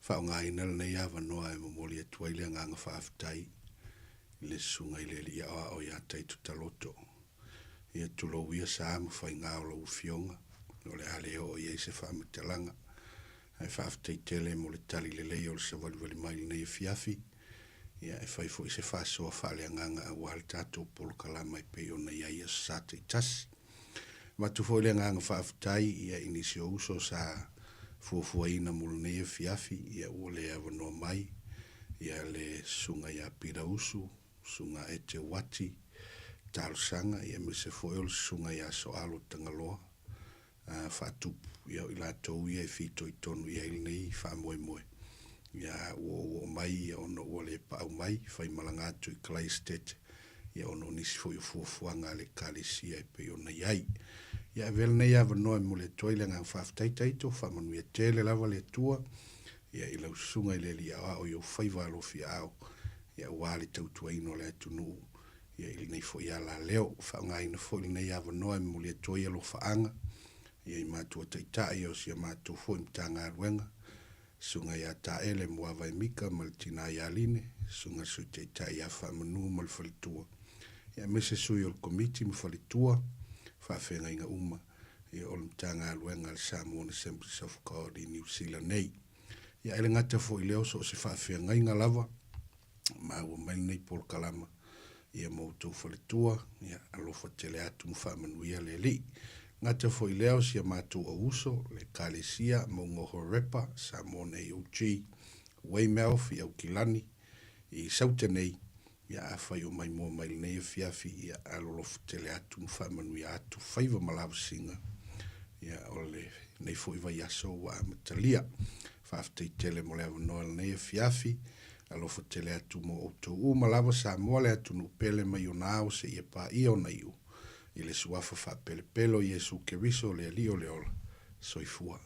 Faaaogaina lenei avanoa e momoli atu ai le agaga faafetai i le Susuga i le Alii Aoao ia Taito Taloto. Ia tulou ia sa ma faiga o lau Afioga, o le a le oo i ai se faamatalaga. Ae faafetai tele mo le tali lelei o le savalivali mai i lenei afiafi. Ia, e fai foi se faasoa faaleagaga aua le tatou polokalama e pei ona i ai i aso Sa taitasi. Avatu foi le agaga faafetai ia i nisi o uso sa fuafuaina mo lenei afiafi, ia ua le avanoa mai ia le Susuga ia Pita Usu, Susuga Ete Uati, Talosaga, ia aemaise foi o le Susuga ia Soalo Tagaloa. faatupu, ia o i latou ia e fitoitonu i ai lenei faamoemoe. Ia ua ou oo mai ia ona ua le paau mai, faimalaga atu i Kalaesetete, ia ona o nisi foi o fuafuaga a le Ekalesia e pei ona i ai. Ia avea lenei avanoa e momoli atu ai le agaga faafetai Taito, faamanuia tele lava le Atua ia i lau susuga i le Alii Aoao i ou faiva alofiaao, ia aua le tautuaina o le atunuu Ia i lenei foi alaleo, faaaogaina foi lenei avanoa e momoli atu ai alofaaga ia i matua taitai o si a matou foi Matagaluega, Susuga ia Taele Muavae Mika ma le tina ia Line, Susuga i le Sui Taitai ia Faamanu ma le faletua, ia aemaise sui o le Komiti ma faletua, faafeagaiga uma ia o le Matagaluega a le Samoan Assemblies of God i Niu Sila nei. Ia e le gata foi i lea o so o se faafeagaiga lava, maua mai lenei polokalama ia ma outou faletua, ia alofa tele atu ma faamanuia le Alii. Gata foi lea o si a matou auuso, le Ekalesia Mauga o Horepa, Samoan AOG, Weymouth i Aukilani, i Saute nei, ia afai o maimoa mai lenei afiafi, ia alolofa tele atu ma faamanuia atu faiva ma lavasiga, ia o lenei foi vaiaso ua amatalia. Faafetai tele mo le avanoa i lenei afiafi. Alofa tele atu mo outou uma lava Samoa le atunuu pele mai ona ao seia paia ona iu i le Suafa faapelepele o Iesu Keriso le Alii o le ola. Soifua.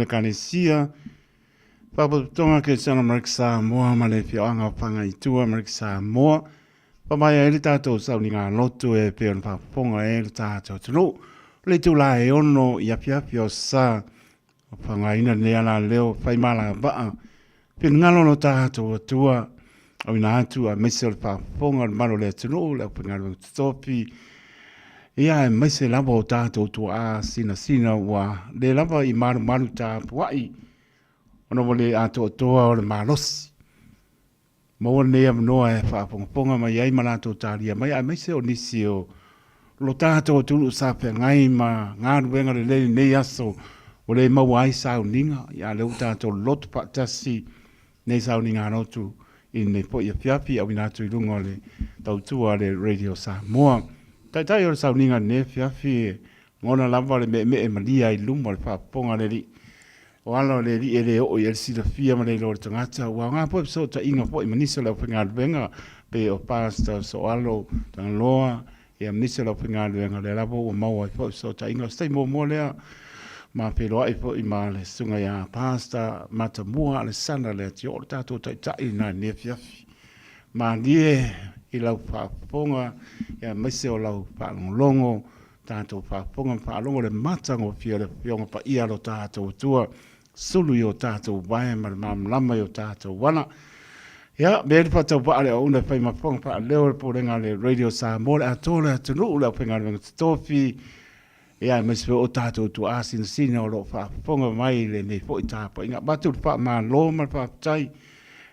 Ekalesia, Faalapotopotoga Kerisiano Amerika Samoa ma le Afioaga o Fagaitua Amerika Samoa, Whamaea ai le tātou sauniga lotu e pei ona faafofoga ai le tātou atunuu. O le itulā e ono i afiafi o sa, o whangaina lenei ala leo whai māla vaa, finagalo lo tātou Atua, auina atu aemaise o le faafofoga o le malu o le atunuu, le aufaigaluega totofi, ia aemaise lava o tātou tuaa sinasina ua le lava i malumalu tapuai, ona ua le atoatoa o le malosi. Maua lenei avanoa e faafogafoga mai ai ma latou talia mai, aemaise o nisi o lo tatou atunuu sa feagai ma galuega lelei i lenei aso ua le maua ai sauniga, ia a lea ua tatou loto faatasi nei sauniga lotu i lenei foi afiafi auina atu i luga o le tautua a le Radio Samoa. Taitai o le sauniga i lenei afiafi e lagona lava le meemee malia i luma o le faafofoga a le Alii. O ala o le Alii e le oo i ai le silafia ma le iloa o le tagata, ua aoga foi fesootaiga foi ma nisi o le aufaigaluega pei o Pastor Soalo Tagaloa, ia ma nisi o le aufaigaluega, lea lava ua maua ai foi fesootaiga. O se taimi muamua lea ma feiloai foi ma le susuga ia Pastor Matamua Alesana Leatioo, le tatou taitai na i lenei afiafi. Malie i lau faafofoga, ia aemaise o lau faalogologo, Tatou faafofoga ma faalogo le matagofie o le Afioga Paia a lo tatou Atua, sulu i o tatou vae ma le malamalama i o tatou ala. Ia, mea le faatauvaa le auauna e fai ma fofoga faaleo le Pulega a le Radio Samoa, le atoa le atunuu, le aufaigaluega totofi, ia, aemaise foi o tatou tuaa sinasina o lo o faafofoga mai i lenei foi tapuaiga. Avatu le faamalo ma le faafetai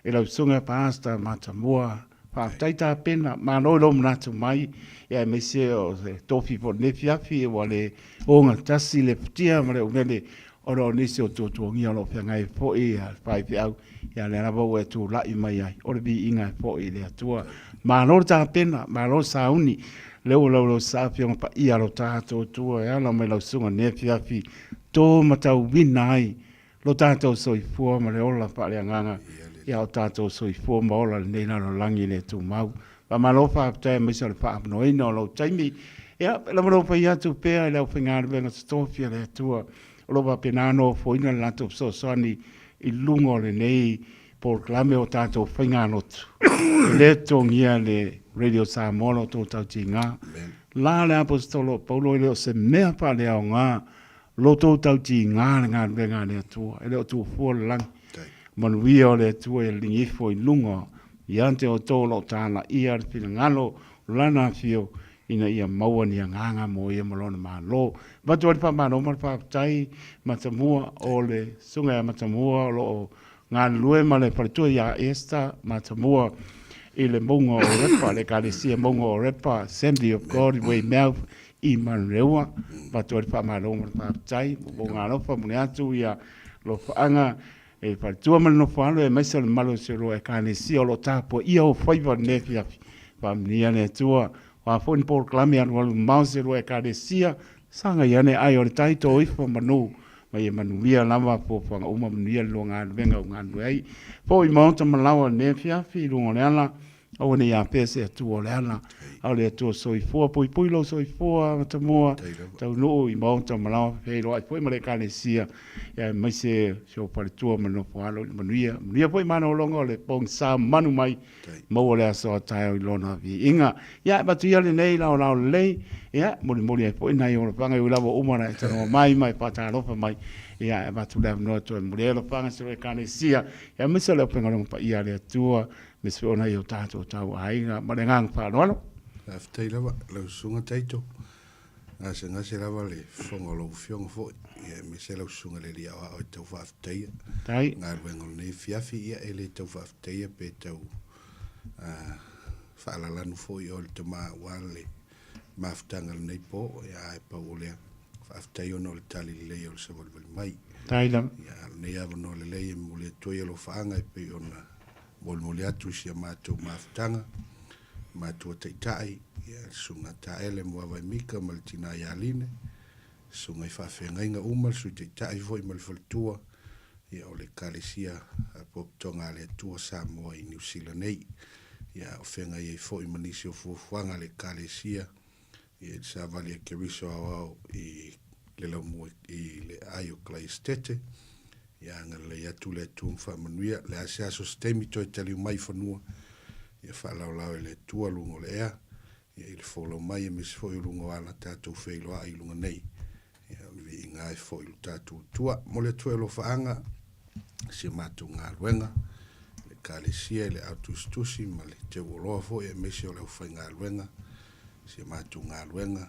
i lau Susuga Pastor Matamua Faafetai tapena, malo i lou manatu mai, ia aemaise o se tofi foi lenei afiafi ua le ogatasi le futia ma le umele ona o nisi o tuatuagia o lo o feagai foi le faifeau, ia lea lava ua e tulai mai ai, o le viiga e foi i le Atua. Malo le tapena, malo le sauni, lea ua laulausa Afioga Paia a lo tatou Atua e ala mai lau susuga i lenei afiafi, to matauina ai lo tatou soifua ma le ola faaleagaga ia o tatou soifua ma ola i lenei lalolagi le tumau. Faamalo faafetai aemaise o le faaavanoaina o lou taimi. Ia, lava lou fai atu pea i le aufaigaluega totofi a le Atua. O lo o faapena ona ofoina le latou fesoasoani i luga o lenei polokalame o tatou faigalotu. E le totogia le Radio Samoa lo outou tautiga. La le Aposetolo o Paulo e le o se mea faaleaoga lo outou tautiga le galuega a le Atua. E le o tuufua le lagi. Manuia o le Atua ia ligi ifo i luga ia te outou o lo o talaia le finagalo o Lana afio ina ia maua ni agaga mo ia ma Lona Malo. Avatu ai le faamalo ma le faafetai Matamua o le Susuga ia Matamua o lo o galulue ma le faletua ia Esther Matamua i le mauga o Repa, le Ekalesia Mauga o Repa, Assembly of God i Weymouth i Manurewa. Avatu ai le faamalo ma le faafetai mo lou alofa muli atu ia alofaaga e faletua ma le nofoalo aemaise o le mamalu o si o lua Ekalesia o lo o tapuaia ou faiva i lenei afiafi. Faamanuia le Atua. O a foi ni polokalame alualu mamao si o lua Ekalesia, sagai ane ai o le tai tō ifo manu ma ia manuia lava fuafuaga uma, manuia le lua galuega ua galulue ai. Foi maota ma laoa i lenei afiafi i luga o le ala, aua ne i afea se Atua o le ala, a o le Atua soifua, puipui lou soifua Matamua, taunuu i maota ma laoa, feiloai foi ma le Ekalesia, aemaise si ou faletua ma le nofo alo i le manuia. Manuia foi malologa o le pogisa manu mai, maua le aso a taeao i lona viiga. Ia, e avatu ia lenei laolao lelei, ia, molimoli ai foi nai ou alofaga, e ui lava ua uma ona e tanoa mai ma e faatalofa mai, ia, e avatu le avanoa toe momoli ai alofaga i si ou Ekalesia, ia, aemaise o le aufaigaluega paia a le Atua, aemaise foi o nai o tatou tauaiga. Ma le agaga faaaloalo. Faafetai lava lau Susuga Taito. Gasegase lava le fofoga o lau Afioga foi, ia aemaise lau Susuga i le Alii Aoao e tau faafetaia Tai. galuega o lenei afiafi, ia e le tau faafetaia pe tau faalalanu foi oe le tama aua le mafutaga o lenei po, ia ae pau o lea, faafetai ona o le tali lelei o le savalivali mai. Tai lava. Ia a o lenei avanoa lelei e momoli atu ai alofaaga e pei ona molimoli atu i si a matou mafutaga, matua taitai, ia le Susuga Taele Muavae Mika ma le tina ia Line, susuga i faafeagaiga uma, le Sui Taitai foi ma le faletua, ia o le Ekalesia Potopotoga a le Atua Samoa i Niu Sila nei. Ia o feagai ai foi ma nisi o fuafuaga a le Ekalesia ia i le savali a Keriso Aoao i le laumua i le aai o Kalaesetete. Ia agalelei atu le Atua ma faamanuia. Le a se aso se taimi toe taliu mai i fanua, ia faalaolao e le Atua luga o le ea, ia i le folau mai aemaise foi o luga o ala tatou feiloai i luga nei. Ia o le viiga ai foi i lo tatou Atua. Momoli atu foi alofaaga i si a matou galuega, le Ekalesia i le au tusitusi ma le teuoloa foi aemaise o le aufaigaluega, si a matou galuega,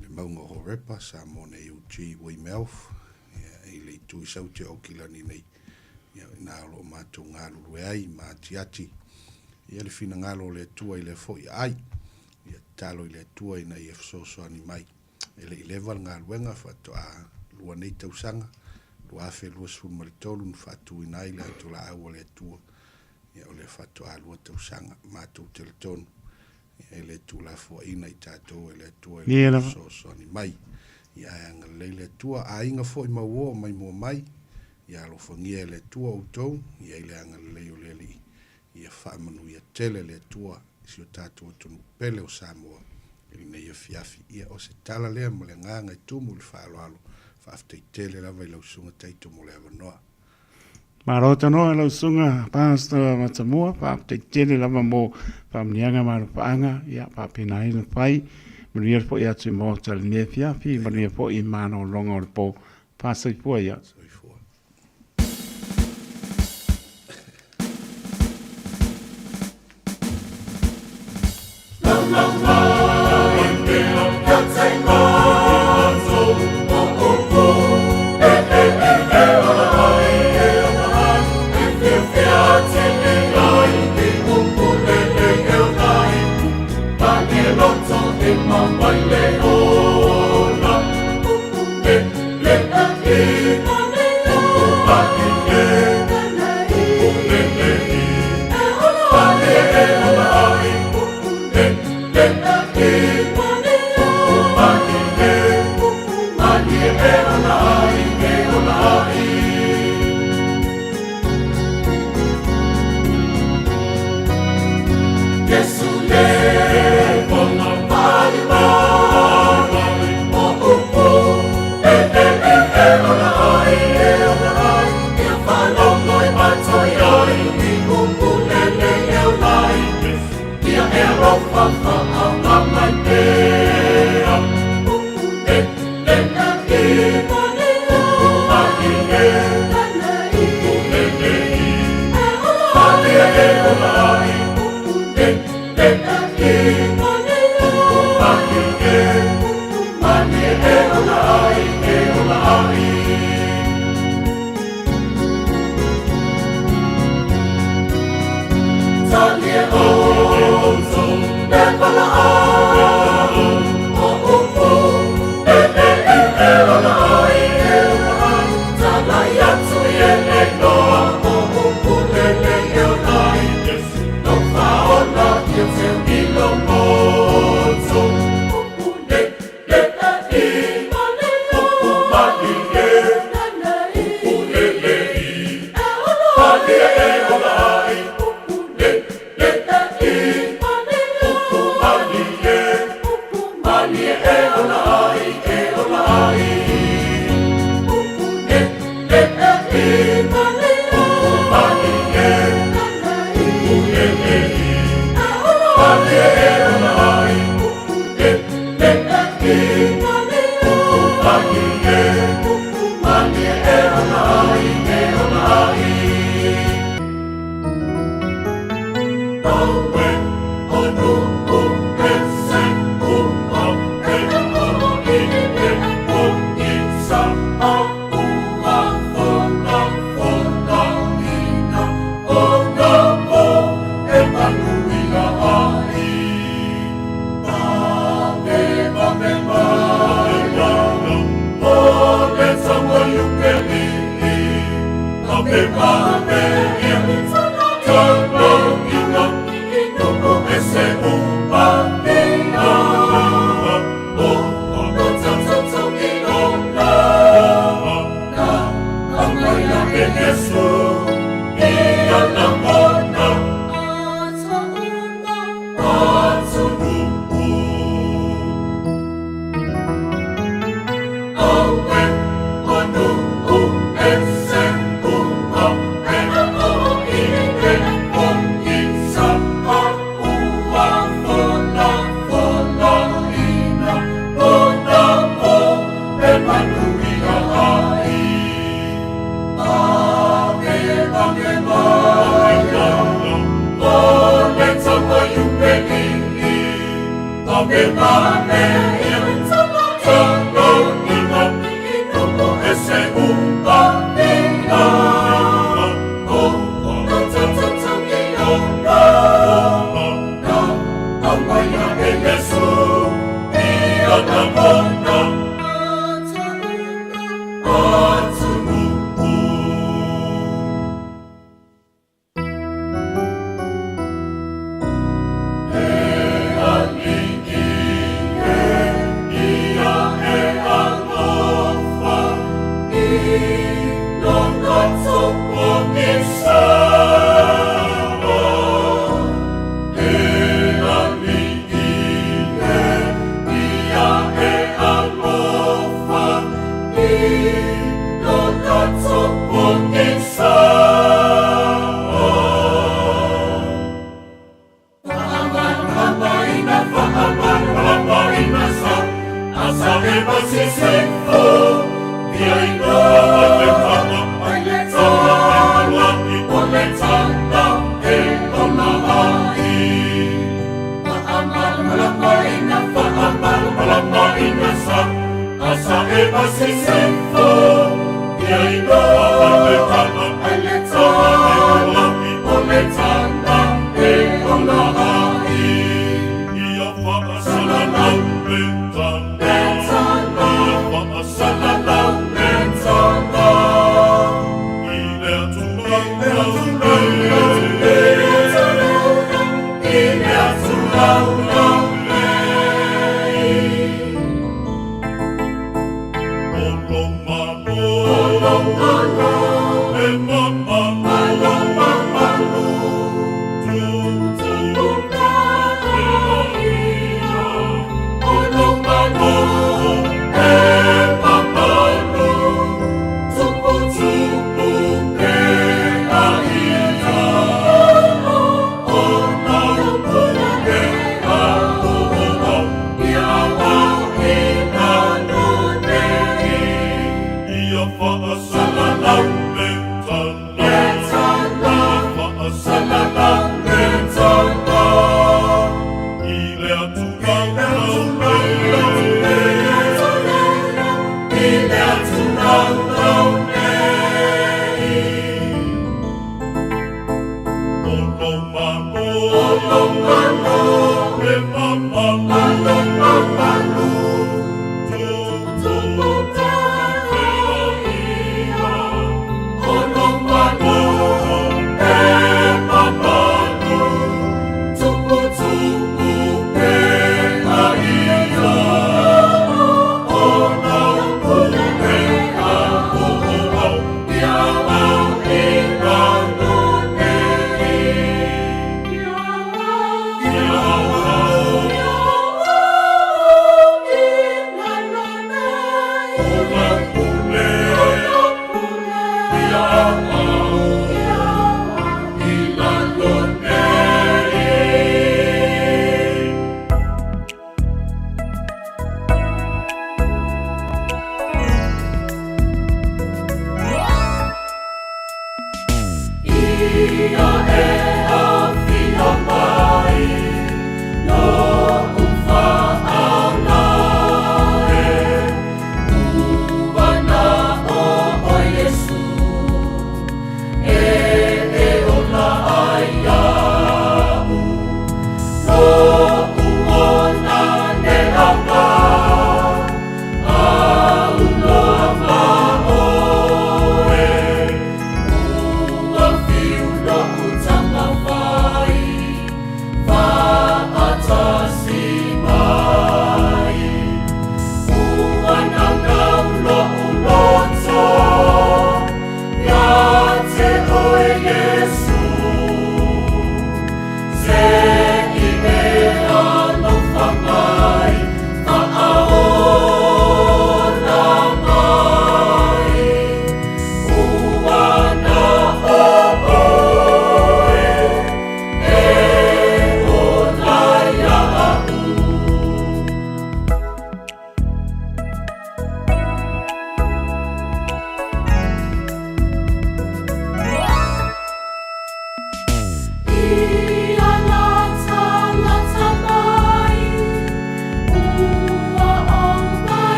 le mauga o Horepa, Samoa AUG, Weymouth, ia, i le itu i Saute o Aukilani nei, ia, i ina o lo o matou galulue ai ma atiati, ia, le finagalo o le Atua i lea foi aai. Ia, tatalo i le Atua ina ia fesoasoani mai. E le i leva le galuega, faatoa lua nei tausaga, 2023 na faatuina ai le atolaau a le Atua, ia, o lea faatoa lua tausaga. Matou talitonu, E le tuulafoaiina i tatou e le Atua i lona fesoasoani mai. Ia ae agalelei le Atua, aiga foi ma uo mai mua mai, ia alofagia e le Atua outou, ia i le agalelei o le Alii, ia faamanuia tele le Atua i si o tatou atunuu pele o Samoa i lenei afiafi. Ia o se tala lea ma le agaga e tumu i le faaaloalo. Faafetai tele lava i lau Susuga Taito mo le avanoa. Malo tanoa lau susuga Pastor Matamua, faafetai tele lava mo faamanuiaga ma alofaaga, ia faapena ai ona fai. Manuia le foi atu i Maota i lenei afiafi, manuia foi i malologa o le po. Faasoifua ia. Soifua.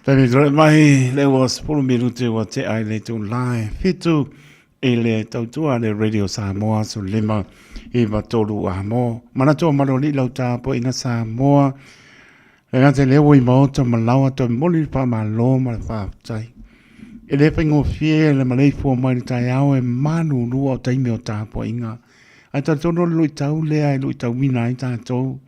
Taimi tulai mai le ua 10 minute ua tea i le itula e 7 i le tautua le Radio Samoa 15 9 3 a mo. Manatua maloli lau tapuaiga Samoa. Le gata i lea ua i maota ma laoa toe momoli le faamalo ma le faafetai. E le faigofie le maleifua mai le taeao e malulua o taimi o tapuaiga. Ae talitonu o le luitau lea e luitauina ai tatou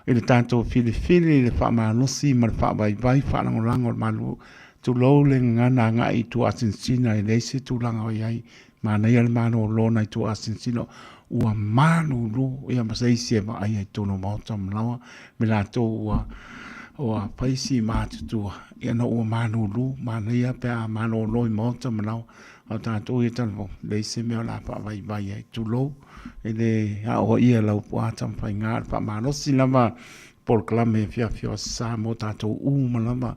i le tatou filifili i le faamalosi ma le faavaivai faalagolago o le malu. Tulou le gagana agai i tua asinosino e leai se tulaga o i ai. Manaia le malolo nai tua asinosino. Ua malulu ia ma se isi e vaaia i totonu o maota ma laoa me latou ua ua fai si matutua ia na ua malulu manaia pe a malolo i maota ma laoa. A o tatou ia talavou, leai se mea o le a faavaivai ai, tulou, e le aoaia e lau puaa Tamafaiga, o le faamalosi lava polokalame afiafi o Aso Sa mo tatou uma lava.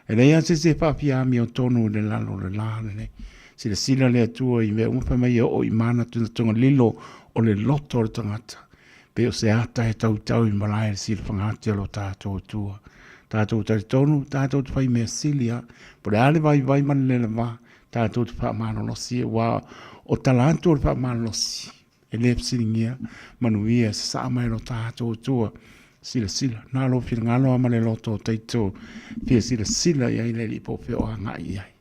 E leai lava se isi e faafia amiotonu i le lalo o le la lenei. Silasila le Atua i mea uma fai mai e oo i manatunatuga lilo o le loto o le tagata, pei o se ata e tautau i malae i le silafagati o lo tatou Atua. Tatou talitonu, tatou te fai mea sili lava, po o le a le vaivai ma le lelava, tatou te faamalolosi, aua o tala atu o le faamalolosi, e le fesiligia manuia e sasaa mai lo tatou Atua. Silasila, na o lou finagalo lava ma le loto o taito fia silasila i ai le Alii po o fea o agai i ai.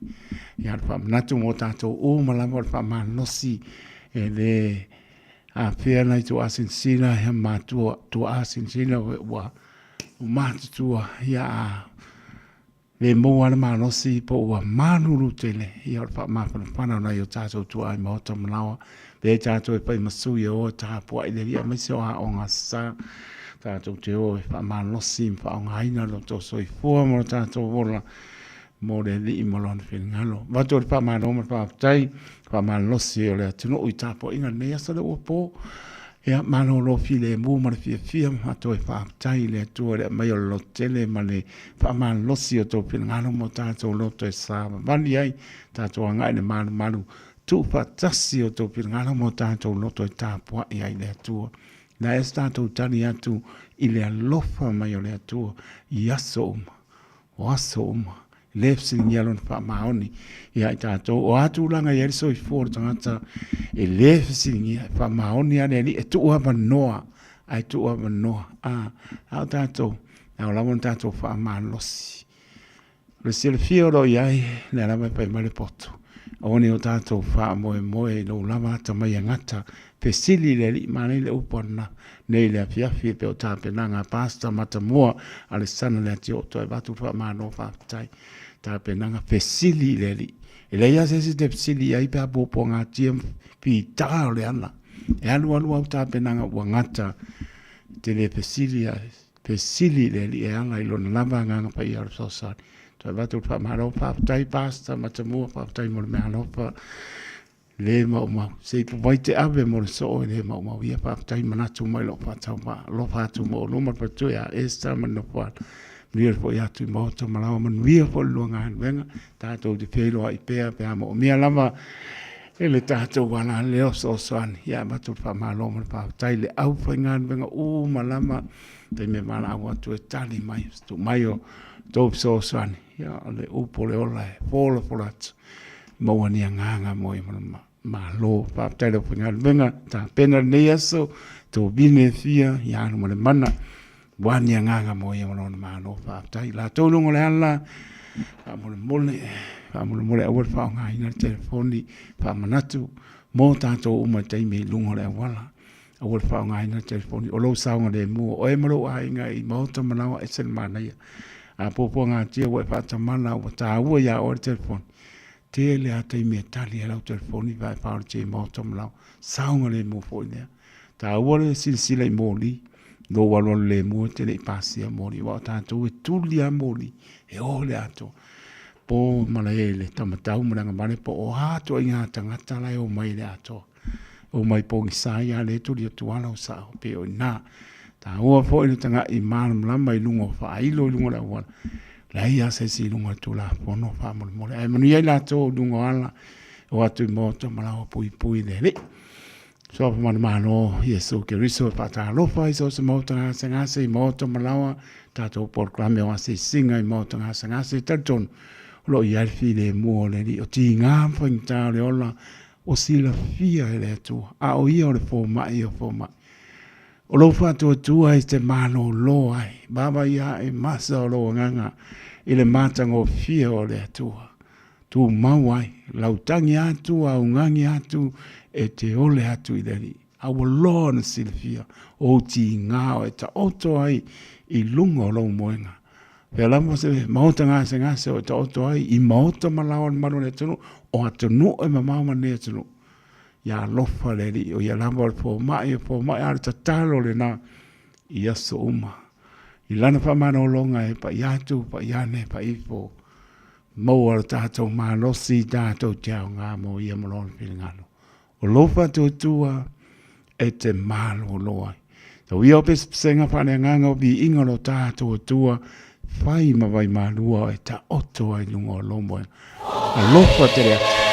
Ia, o le faamanatu mo tatou uma lava o le faamalolosi e le afea nai tuaasinsila ia matua tuaasinsila ua matutua ia a le maua le malosi po ua malulu tele ia o le faamafanafana o nai o tatou tuaa i maota manawa pe tatou e fai ma sui e o e tapuai le Alii aemaise o aoga sa tatou te o e faamalosi ma faaaogaina lo tou soifua ma lo tatou ola mo le Alii ma Lona finagalo. Avatu o le faamalo ma le faafetai, faamalosi o le atunuu i tapuaiga lenei aso lea ua po. Ia, malolo filemu ma le fiafia ma toe faafetai i le Atua i le aumai o le lototele ma le faamalosi o tou finagalo ma o tatou loto e savavali ai, tatou agai i le malumalu tuufaatasi o tou finagalo ma o tatou loto e tapuai ai le Atua. La e se tatou tali atu i le alofa mai o le Atua i aso uma. O aso uma, e le fesiligia lona faamaoni ia i tatou. O a tulaga e i ai le soifua o le tagata, e le fesiligia, e faamaoni lava le Alii, e tuu avanoa, ae tuu avanoa. A, a o tatou, e ao lava ona tatou faamalosi. O le silafia o lo o i ai, lea lava e fai mai le poto, aua ne i o tatou faamoemoe i lou lava atamai e gata, Fesili le alii, Manaia le upu ana nei le afiafi e pei o tapenaga a Pastor Matamua Alesana Leatioo toe avatu le faamalo faafetai. Tapenaga fesili i le alii. E leai lava se isi te fesili i ai pe a puapuagatia ma fita o le ala. E alualu au tapenaga ua gata te le fesili a fesili i le alii e ala i lona lava agaga paia o le fesoasoani. Toe avatu le faamalo faafetai Pastor Matamua, faafetai mo le meaalofa. Le maumau. Se i pupai te ave mo le soo e le maumau ia faafetai manatu mai lou faatauvaa. Alofa atu mo oulua ma le faletua ia Esther ma le Nofoala. Manuia le foi atu i Maota ma Laoa, manuia foi le lua galuega. Tatou te feiloai pea pe a moomia lava e le tatou alaleo fesoasoani. Ia avatu le faamalo ma le faafetai i le aufaigaluega uma lava taimi e valaau atu e tali mai, tuu mai o tou fesoasoani. Ia o le upu o le ola e folafola atu. Maua ni agaga mo ia ma malo. Faafetai le aufaigaluega tapena lenei aso, tovine e fia ia alu ma le mana. Ua ni agaga mo ia ma lona malo. Faafetai. Latou luga o le ala, faamolemole, faamolemole aua le faaaogaina le telefoni, faamanatu mo tatou uma i taimi i luga o le auala. Aua le faaaogaina le telefoni, o lou saogalemu, o oe ma lou aiga i maota ma laoa ese le manaia. A puapuagatia ua e faatamala ua taua ia oe le telefoni, tele lava taimi e tali ai lau telefoni pe a e faaolatia i maota ma laoa. Saogalemu foi lea. Taua le silasila i moli, lou alualu lemu e te le i pasia moli, aua o tatou e tuli lava moli, e o i le atoa. Po malae i le tamatau ma le agavale po o a ituaiga tagata la e omai i le atoa. Omai pogisa ia lea e tuli atu lava lau sao pei o i ina. Taua foi le tagai malamalama i luga o faailo i luga o le auala, leai lava se isi i luga o le Tulafono faamolemole. Ae manuia i latou i luga o ala, o atu i maota ma laoa puipui le Alii. Suafa ma le Malo, Iesu Keriso e faatalofa i so o se maota gasegase i maota ma laoa, tatou polokalame o asiasiga i maota gasegase, talitonu o lo o i ai le filemu o le Alii, o tiga ma faigata o le ola Ua silafia e le Atua, a o Ia o le fomai o fomai. O lou faatuatua e te malolo ai, vaavaai ae masa o lou agaga i le matagofie o le Atua. Tumau ai, lautagi atu, augani atu, e te ole atu i le Alii. A ua loa ona silafia ou tiga o e taoto ai i luga o lou moega. Pea lava se maota gasegase o e taoto ai i maota ma laoa o le malu o le atunuu, o atunuu e mamao ma lenei atunuu. Ia alofa le Alii, o ia lava o le fomai, o fomai, a o le tatalo lena i aso uma. I lana faamanologa e pai atu, pai ane, pai ifo, maua lo tatou malosi, tatou te aoga mo ia ma lona finagalo. O lou faatuatua e te malolo ai. Tau ia o pesepesega faaleagaga o viiga o lo tatou Atua, fai ma vaimalua e taoto ai luga o lou moega. Alofa tele atu.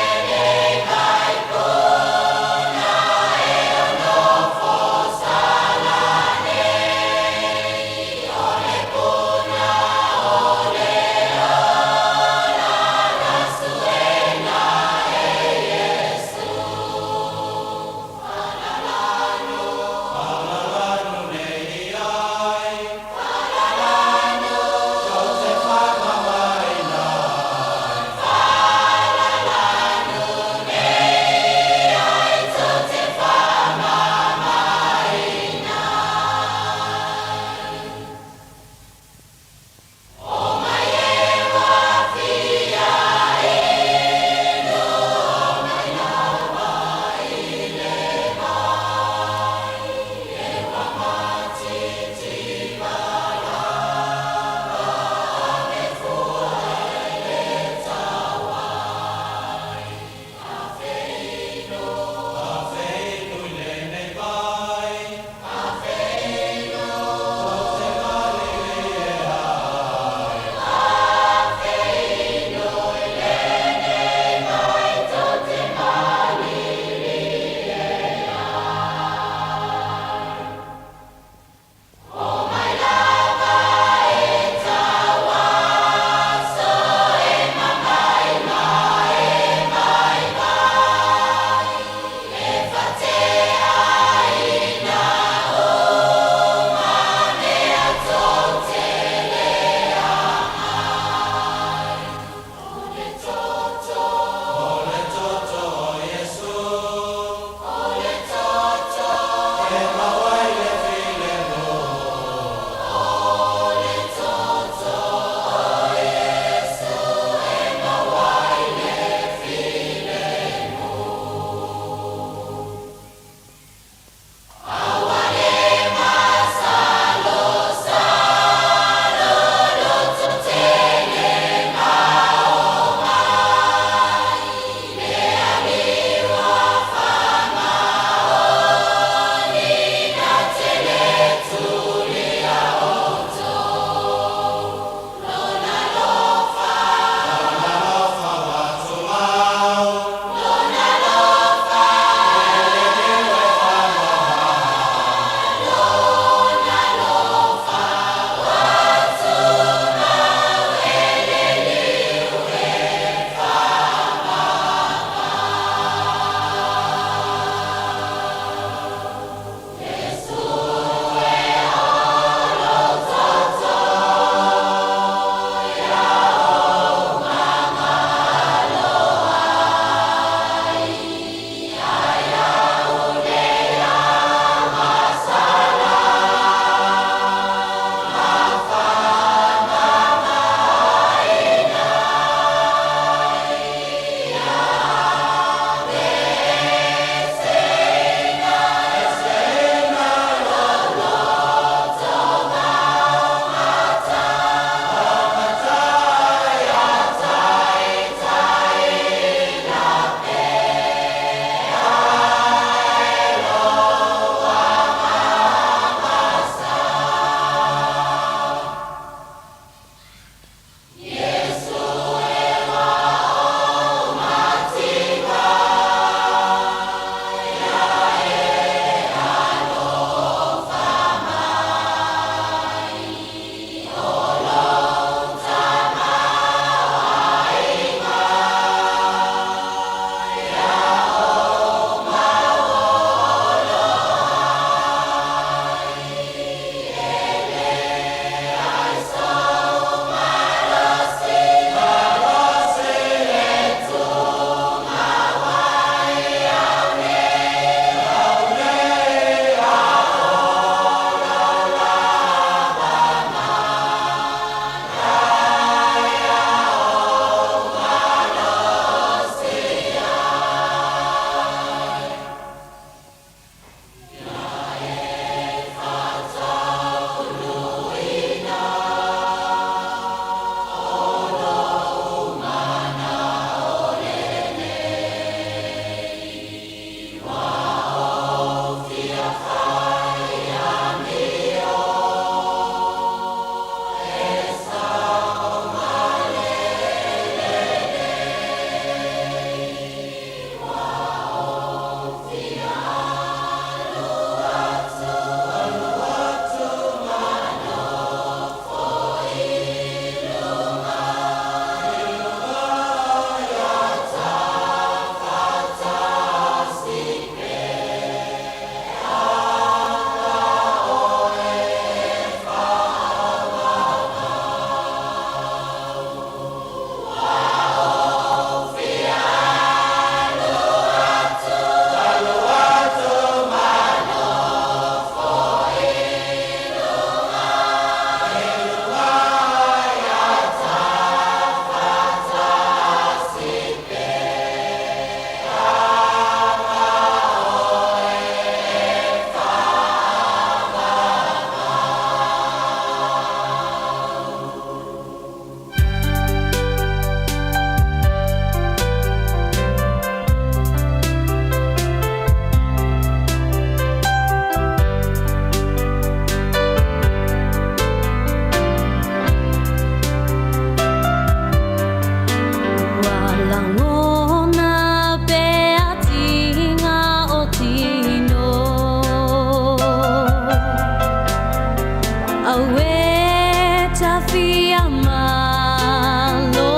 Auē tafia malolo.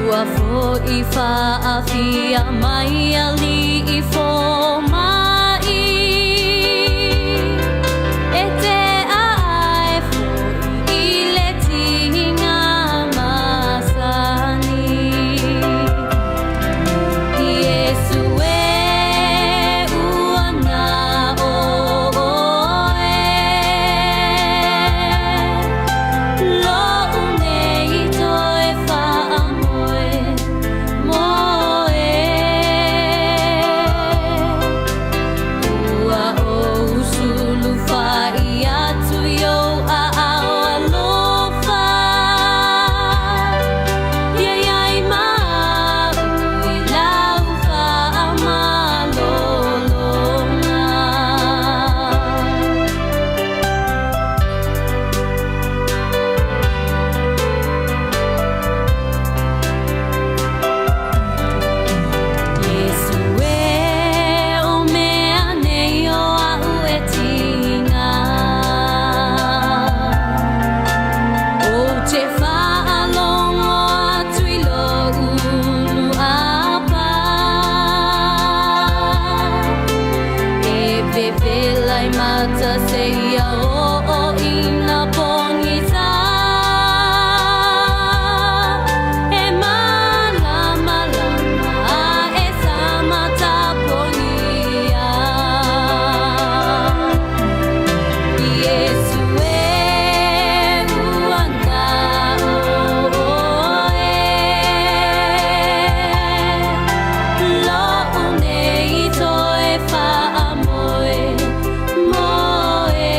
Ua fo'i fa'afia mai Alii foma'i, E te a'ae fo'i i le tiga masani. Iesu e, ua na o oe, Lo'u nei toe fa'amoe moe. Ua ou sulufa'i atu i ou aao alofa, Ia i ai ma a'u i lau fa'amalologa. Iesu e, o mea nei o a'u e tiga, Ou te fa'alogo atu i lo'u lu'apa, E vevela i mata seia o'o ina pogisa, E malamalama e sama tapogia. Iesu e, ua na o oe, Lo'u nei toe fa'amoe moe.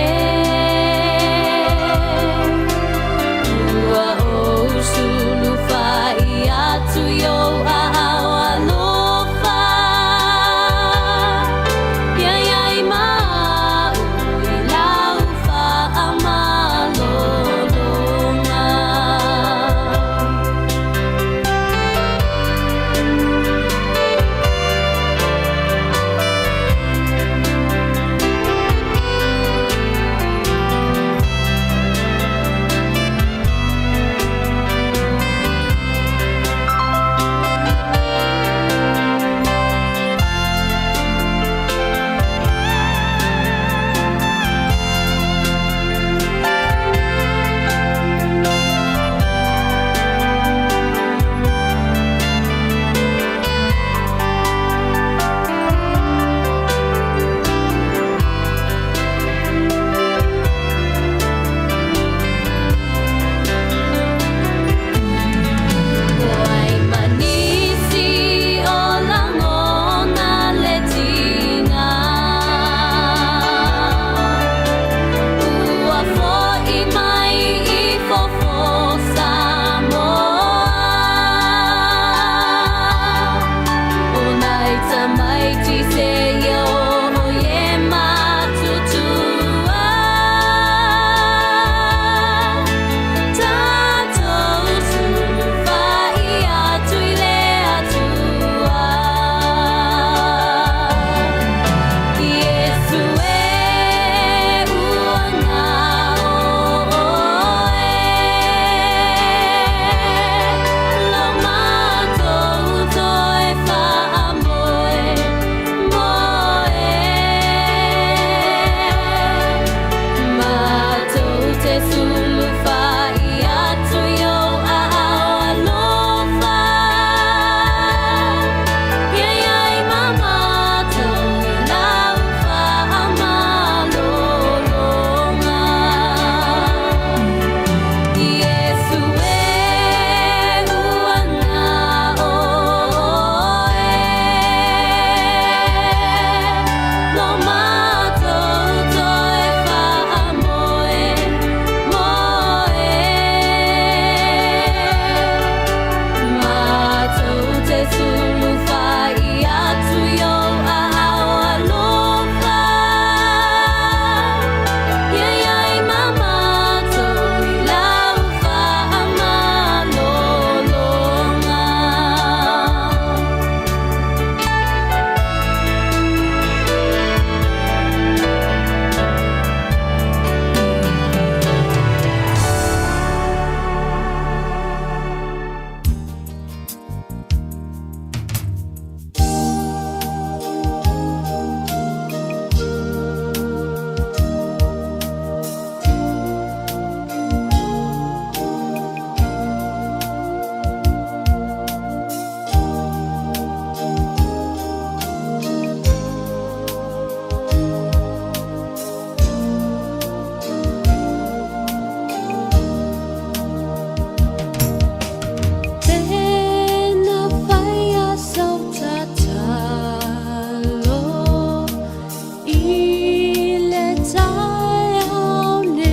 I le taeao nei,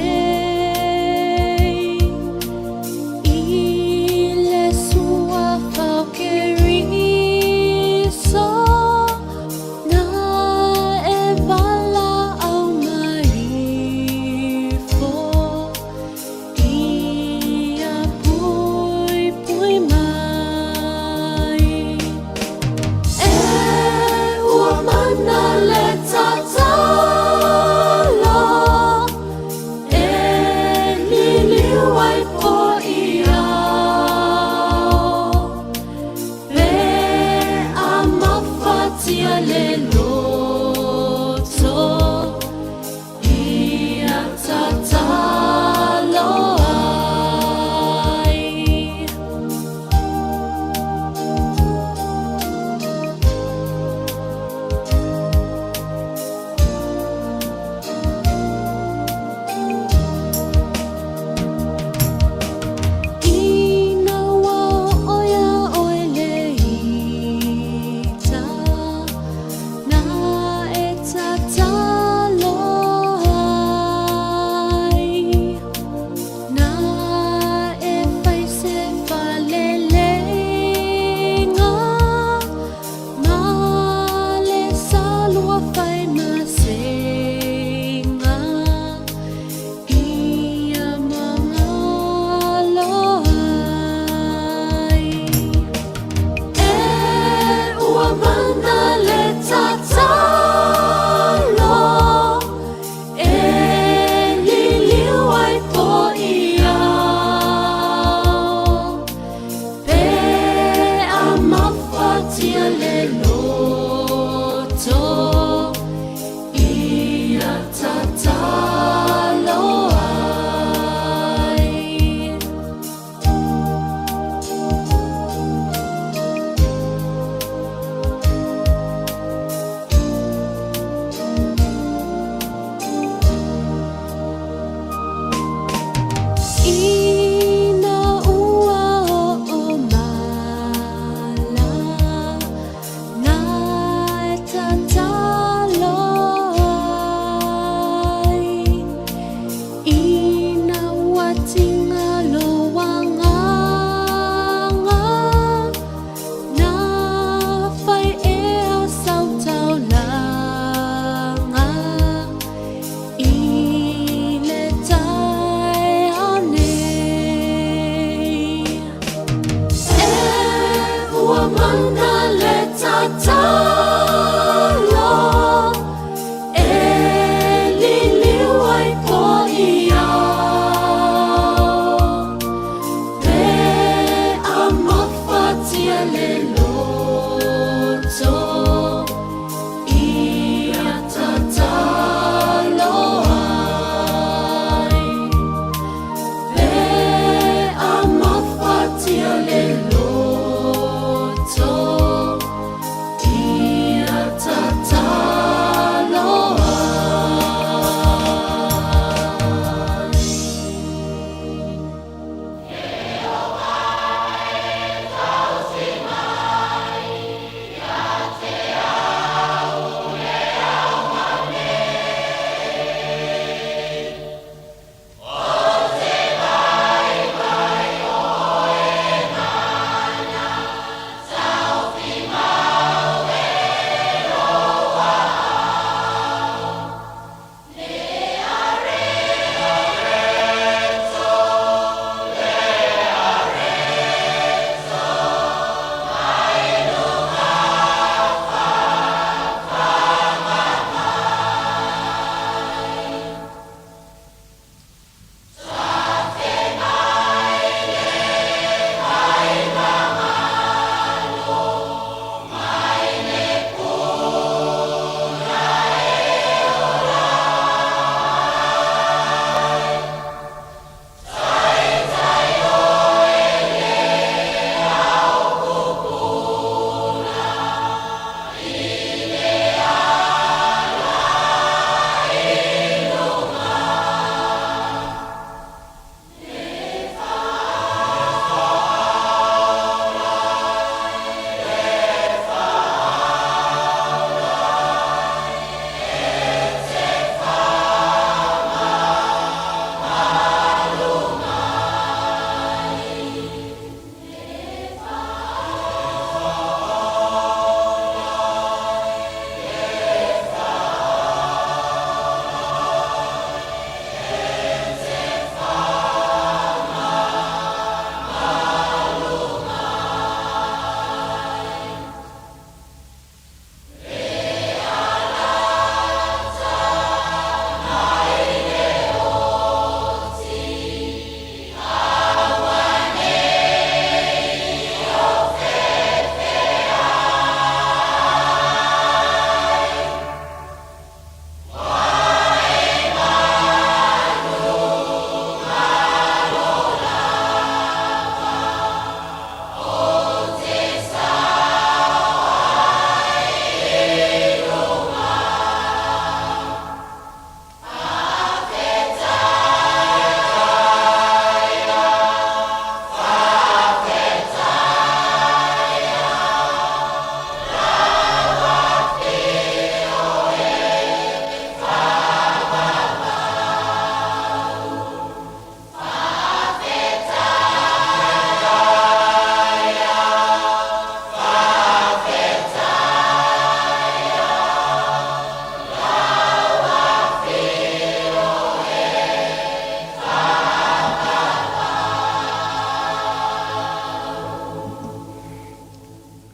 i le suafa o Keriso, na e valaau mai ifo, ia puipui mai. E ua mana le tatalo.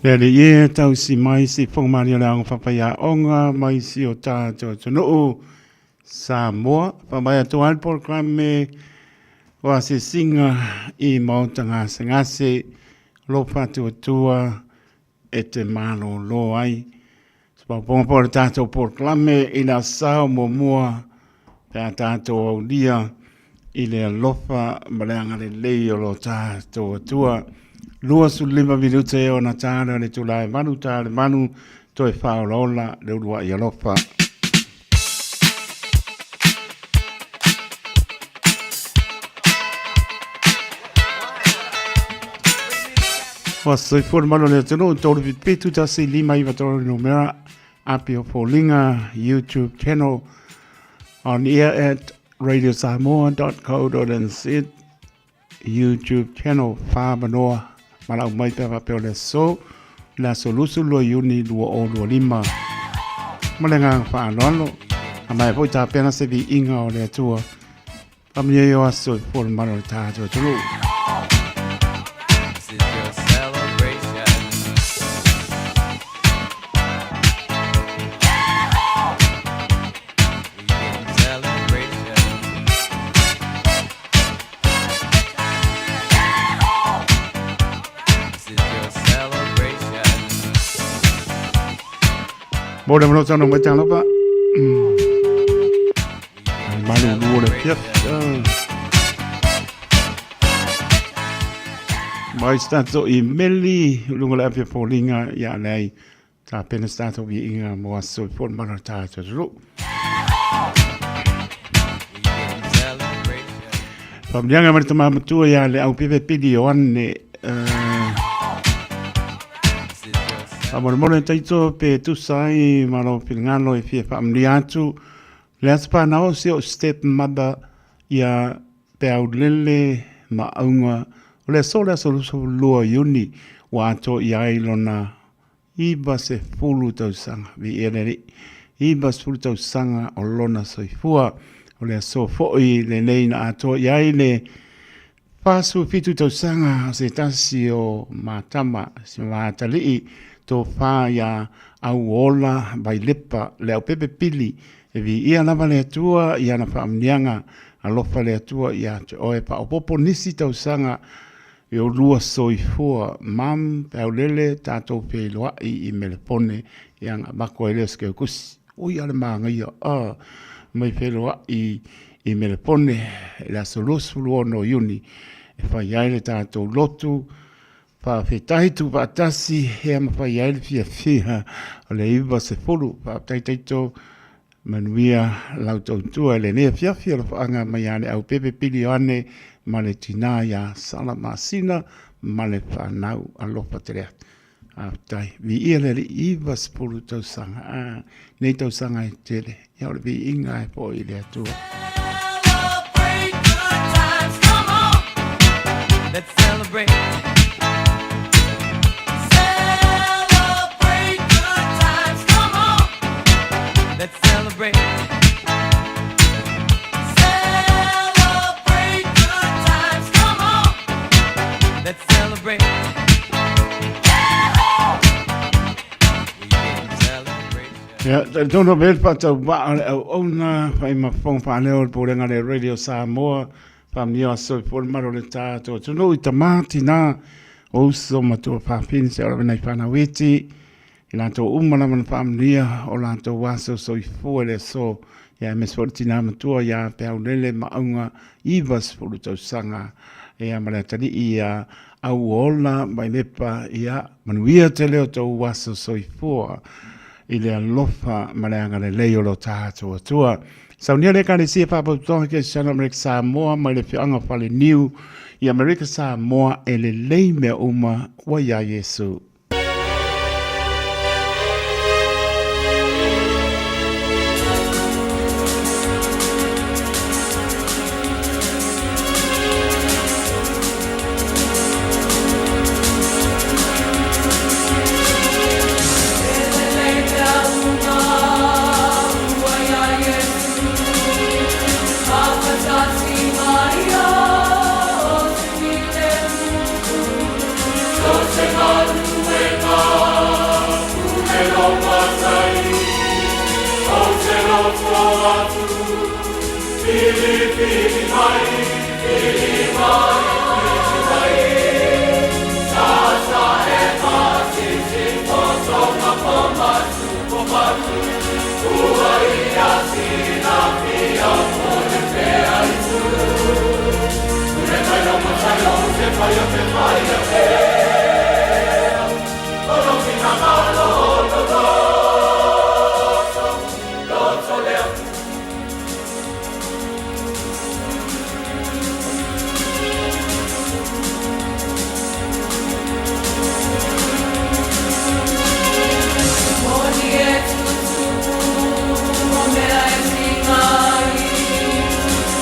Le Alii e, tausi mai se i fofoga malie o le aoga faafaiaoga mai si o tatou atunuu Samoa. Faamaea atu ai le polokalame o asiasiga i maota gasegase o lo o faatuatua e te malolo ai. Se paopaoga foi o le tatou polokalame i le Aso Sa o muamua pe a tatou aulia i le alofa ma le agalelei o lo tatou Atua. 25 minute e ona ta lea o le itula e 8 ta le 8 toe faaolaola le uluai alofa. Ua soifua le malu o le atunuu, 377 1 5 9 3 numera, Api o Foliga YouTube channel on air at radiosamoa.co.nz YouTube channel whāmanoa malau mai pea faapea o le aso le aso 22 Iuni 2025. Ma le agaga faaaloalo, a mai foi tapena se viiga o le Atua. Faamanuia i o aso i fua le mamalu o le tatou atunuu. This is your celebration. We getting celebration. This is your celebration. Mo le mano tano mai talofa. Ai malu lua le fiafi. Mai se tatou imeli, luga o le api o foliga ia leai. Tapena se tatou viiga mo aso i fua le mamalu o le tatou atunuu. Faamanuiaga mai le tama matua ia le Aupepe Pili Ioane. Faamolemole taito pe tusa ai ma lou finagalo e fia faamanuia atu le aso fanau o si o'u step mother ia Peaulele ma Auga o le aso le aso 22 Iuni ua atoa i ai lona 90 tausaga, viia le Alii, 90 tausaga o lona soifua. O le aso foi lenei na atoa i ai le 47 tausaga o se tasi o matama, si matalii, tofa ia Auola Vailepa, le aupepe pili, e viia lava le Atua i ana faamanuiaga, alofa le Atua ia te oe, faaopoopo nisi tausaga E olua soifua mam peaulele tatou feiloai i Melepone ia na avatu ai lea o se keukusi. Ui a le manaia a mai feiloai i Melepone i le aso 26 o Iuni e fai ai le tatou lotu faafetahi tuufaatasi ia ma fai ai le fiafia o le 90. Faafetai taito Manuia lau tautua i lenei afiafi alofaaga mai ia Leaupepe Pili Ioane ma le tina ia Sala Masina ma le fanau alofa tele atu. Faafetai. Viia le Alii 90 tausaga. Ah, nei tausaga e tele. Ia o le viiga e foi i le Atua. Celebrate good times, come on. Let's celebrate. Celebrate good times, come on. Let's celebrate. Celebrate good times, come on. Let's celebrate. We getting celebration. Ia, talitonu pea le faatauvaa o le auauna fai ma fofoga faaleo o le Pulega a le Radio Samoa, faamanuia aso i fua le malu o le tatou atunuu i tama, tina, o uso ma tuafafine seia oo lava i nai fanau iti, i latou uma lava na faamanuia o latou aso soifua i le aso, ia aemaise foi le tina matua ia Peaulele Maauga 90 tausaga, ia ma le atalii ia Auola Vailepa, ia manuia tele o tou aso soifua i le alofa ma le agalelei o lo tatou Atua. Saunia le Ekalesia Faapotopotoga Kerisiano Amerika Samoa mai le afioaga o Faleniu i Amerika Samoa e lelei mea uma ua iā Iesu.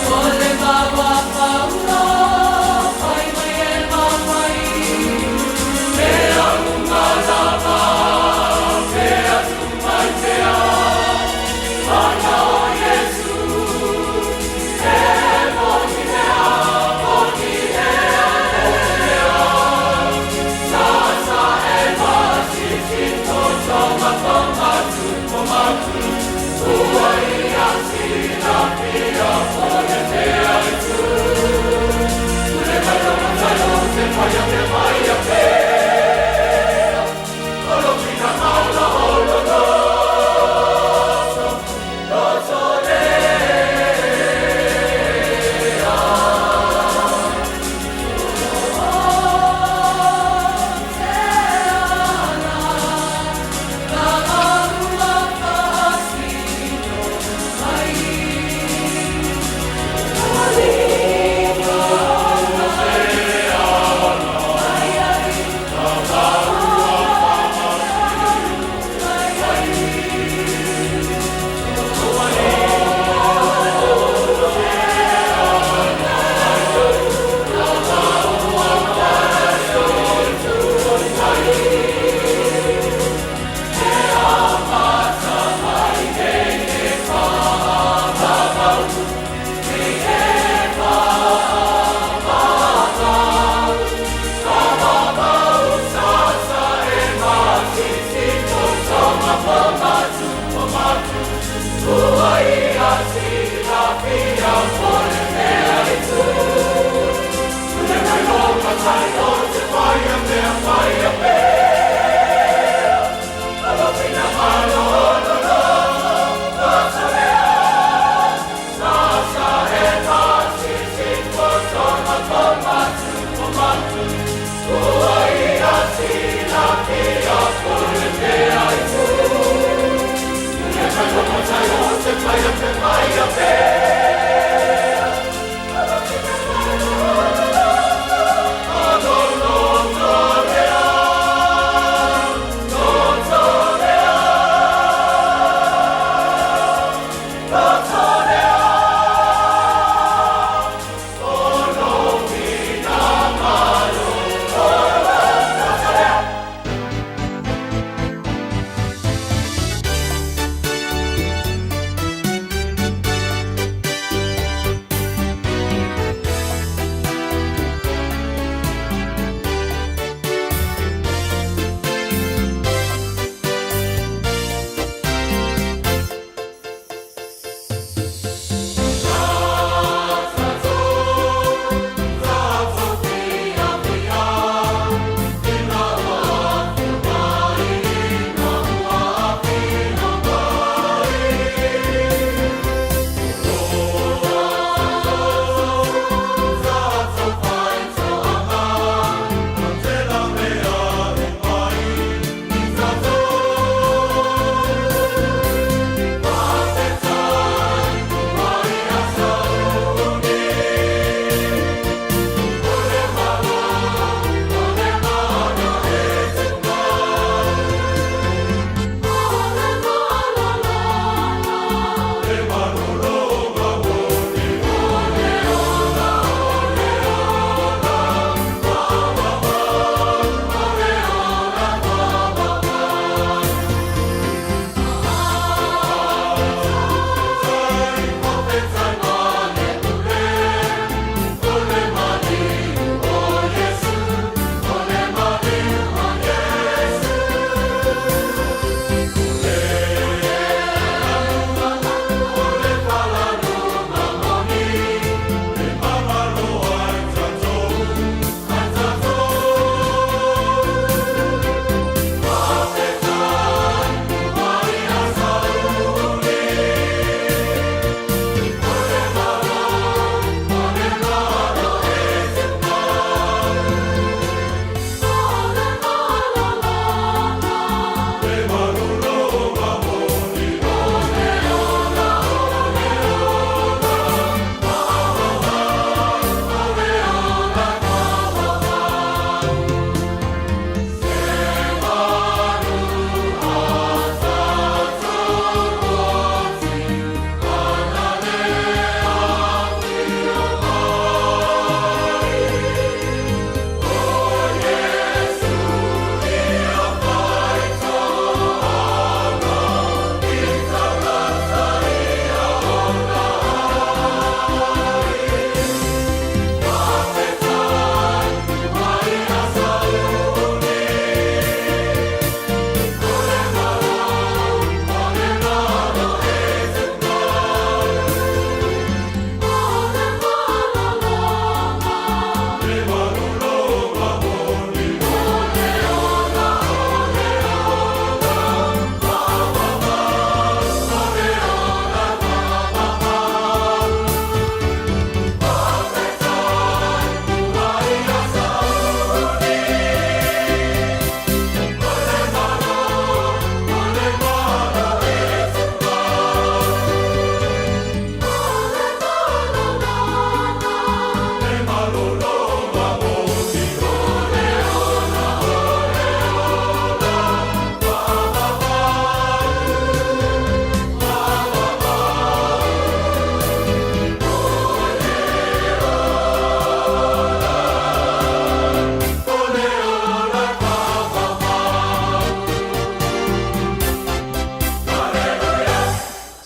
O le maua paula, fai mai e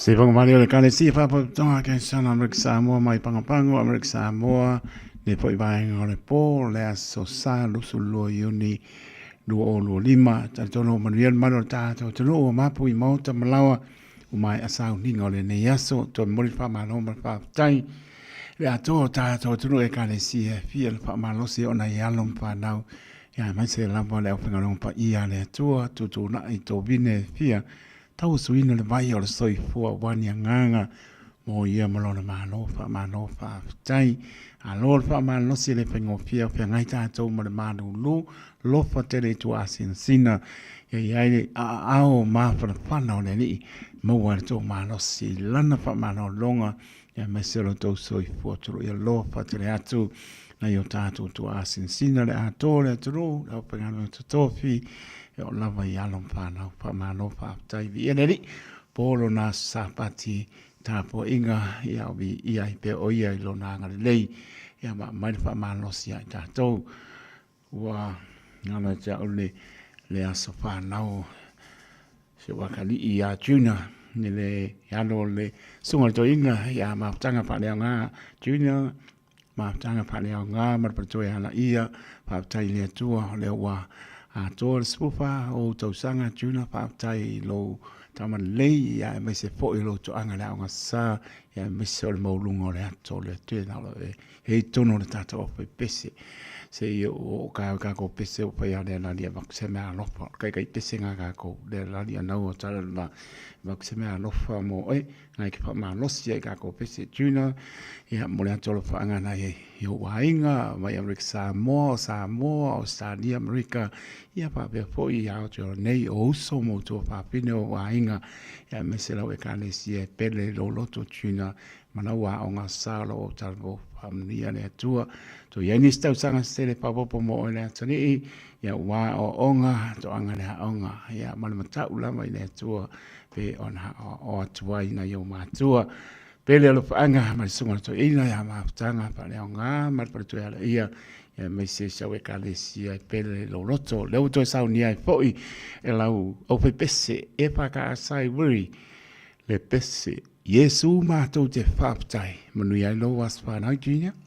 Se whakamari o le Ekalesia Faalapotopotoga Kerisiano Amerika Samoa mai Pagopago, Amerika Samoa, le foi vaega o le po, le aso sa 22 Iuni 2025. Talitonu ua manuia le mamalu o le tatou atunuu ua mapu i maota ma laoa ua maea sauniga o lenei aso. Toe momoli le faamalo ma le faafetai le atoa o tatou atunuu Ekalesia e fia le faamalosi ona i alo ma fanau ia aemaise lava le aufaigaluega paia a le Atua tuutuunai tovine e fia tauasuina le vai o le soifua aua ni agaga mo ia ma lona Malo. Faamalo faafetai. Alo le faamalosi e le faigofie o feagai tatou ma le malulu lofa tele i tua asinasina ia i ai le aao mafanafana o le Alii maua ai le tou malosi i lana faamalologa ia aemaise o lo outou soifua tulu ia lofa tele atu nai o tatou tuaasinasina le atoa o le atunuu le aufaigaluega totofi e oo lava i alo ma fanau. Faamalo faafetai. Viia le Alii po lona aso Sapati tapuaiga ia o viia ai pea o ia i lona agalelei ia ma aumai le faamalosi ia i tatou. Ua galo ia te au le, le aso fanau si ou atalii ia Junior i le alo o le susuga i le toeaina ia Mafutaga Faaleaoga Junior, Mafutaga Faaleaoga ma le faletua ia Laia. Faafetai i le Atua o lea ua atoa le 14 o ou tausaga Junior, faafetai i lou tamalelei ia aemaise foi o lou toaga i le aoga sa ia aemaise o le maualuga o le ato o le Atua na o lo o e i totonu o le tatou aufaipese. Se i oo ka kākou pese o whai a lea lali a vaku se mea alofa. Kai kai pese ngā kākou lea lali a nau o tala la vaku se mea alofa mo oe. Ngai ke whaamalosi ai kākou pese tuna. Ia mo le atu alofa anga nai e i o aiga, mai Amerika Samoa, o Samoa, Australia, Amerika. Ia whaapea foi i Aotearoa nei o uso mo tua whapine o aiga. Ia mese lau ekalesia e pele lo loto tuna Ma lau aoga sa o lau autalavou faamanuia le Atua. Toe i ai nisi tausaga se tele faaopoopo mo oe le atalii, ia ua aoaoga, toaga le aoga, ia ma le matau lava i le Atua pe ona aoao atu ai nai ou matua. Pele alofaaga ma le susuga o le toeaina ia Mafutaga Faaleaoga ma le faletua ia Laia, ia aemaise si au ekalesia e pele lou loto. Lea ua toe saunia ai foi e lau aufaipese e FKS i Wiri le pese Iesu matou te faafetai. Manuia ai lou aso fanau Junior.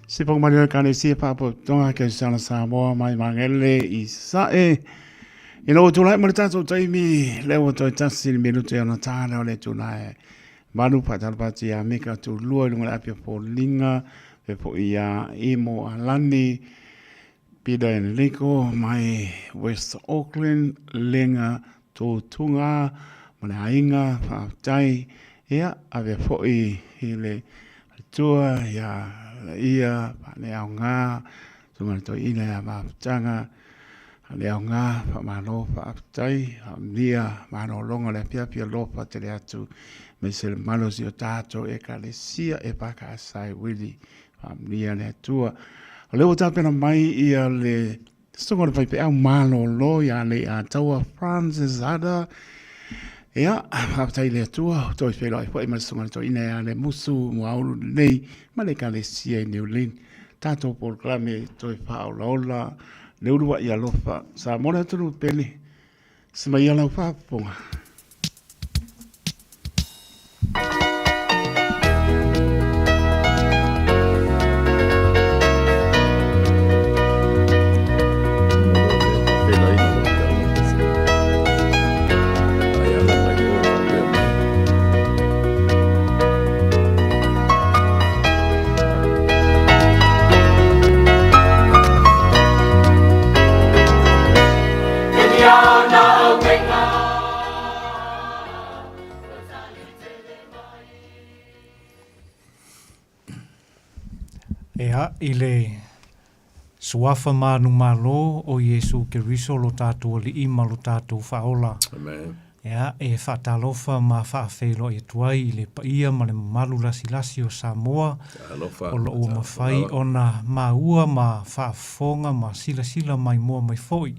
Se pau mai le Ekalesia Faapotopotoga Kerisiano Samoa mai Magele i Sae. Ina ua tulai mai le tatou taimi, lea ua toe tasi le minute ona tā lea o le itula e valu faatalofa atu ia Mika Tulua i luga o le api o Foliga, faapea foi ia Imo Alani, Peter Enrico mai West Auckland, Lega Tutuga ma le aiga, faafetai. Ia, avea foi i le Atua ia Laia Faaleaoga, Susuga i le Toeaina ia Mafutaga Faaleaoga, faamalo, faafetai, faamanuia malologa o le afiafi alofa tele atu aemaise le mamalu o si o tatou Ekalesia EFKS i Wili. Faamanuia le Atua. O lea ua tapena mai ia le Susuga o le faifeau malolo ia Leiataua Francis Ada. Ia, faafetai i le Atua, ua toe feiloai foi ma le Susuga i le Toeaina ia Lemusu Muaulu lenei ma le Ekalesia i New Lynn. Tatou polokalame toe faaolaola le uluai alofa. Samoa le atunuu pele, Semaia lau faafofoga. Ea, i le Suafa manumalo o Iesu Keriso lo tatou Alii ma lo tatou Faaola. Amen. Ea, e faatalofa ma faafeiloai atu ai i le paia ma le mamalu lasilasi o Samoa, Talofa, o lo o ua talofa mafai lava. ona maua ma faafofoga ma silasila maimoa mai foi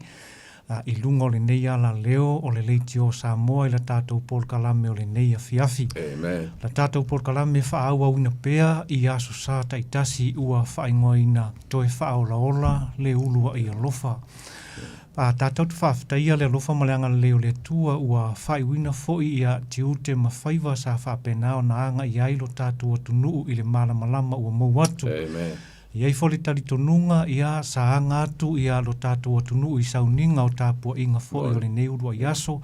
i luga o lenei ala leo o le Leitio Samoa i la tatou polokalame o lenei afiafi. Amen. La tatou polokalame faaauauina pea i Aso Sa taitasi ua faaigoaina Toe Faaolaola le Uluai Alofa. A tatou te faafetaia le alofa ma le agalelei o le Atua ua faaiuina foi ia tiute ma faiva sa faapena ona agai ai lo tatou atunuu i le malamalama ua mou atu. Amen. E i ai foi le talitonuga ia sa aga atu ia lo tatou atunuu i sauniga o tapuaiga foi o lenei uluai aso,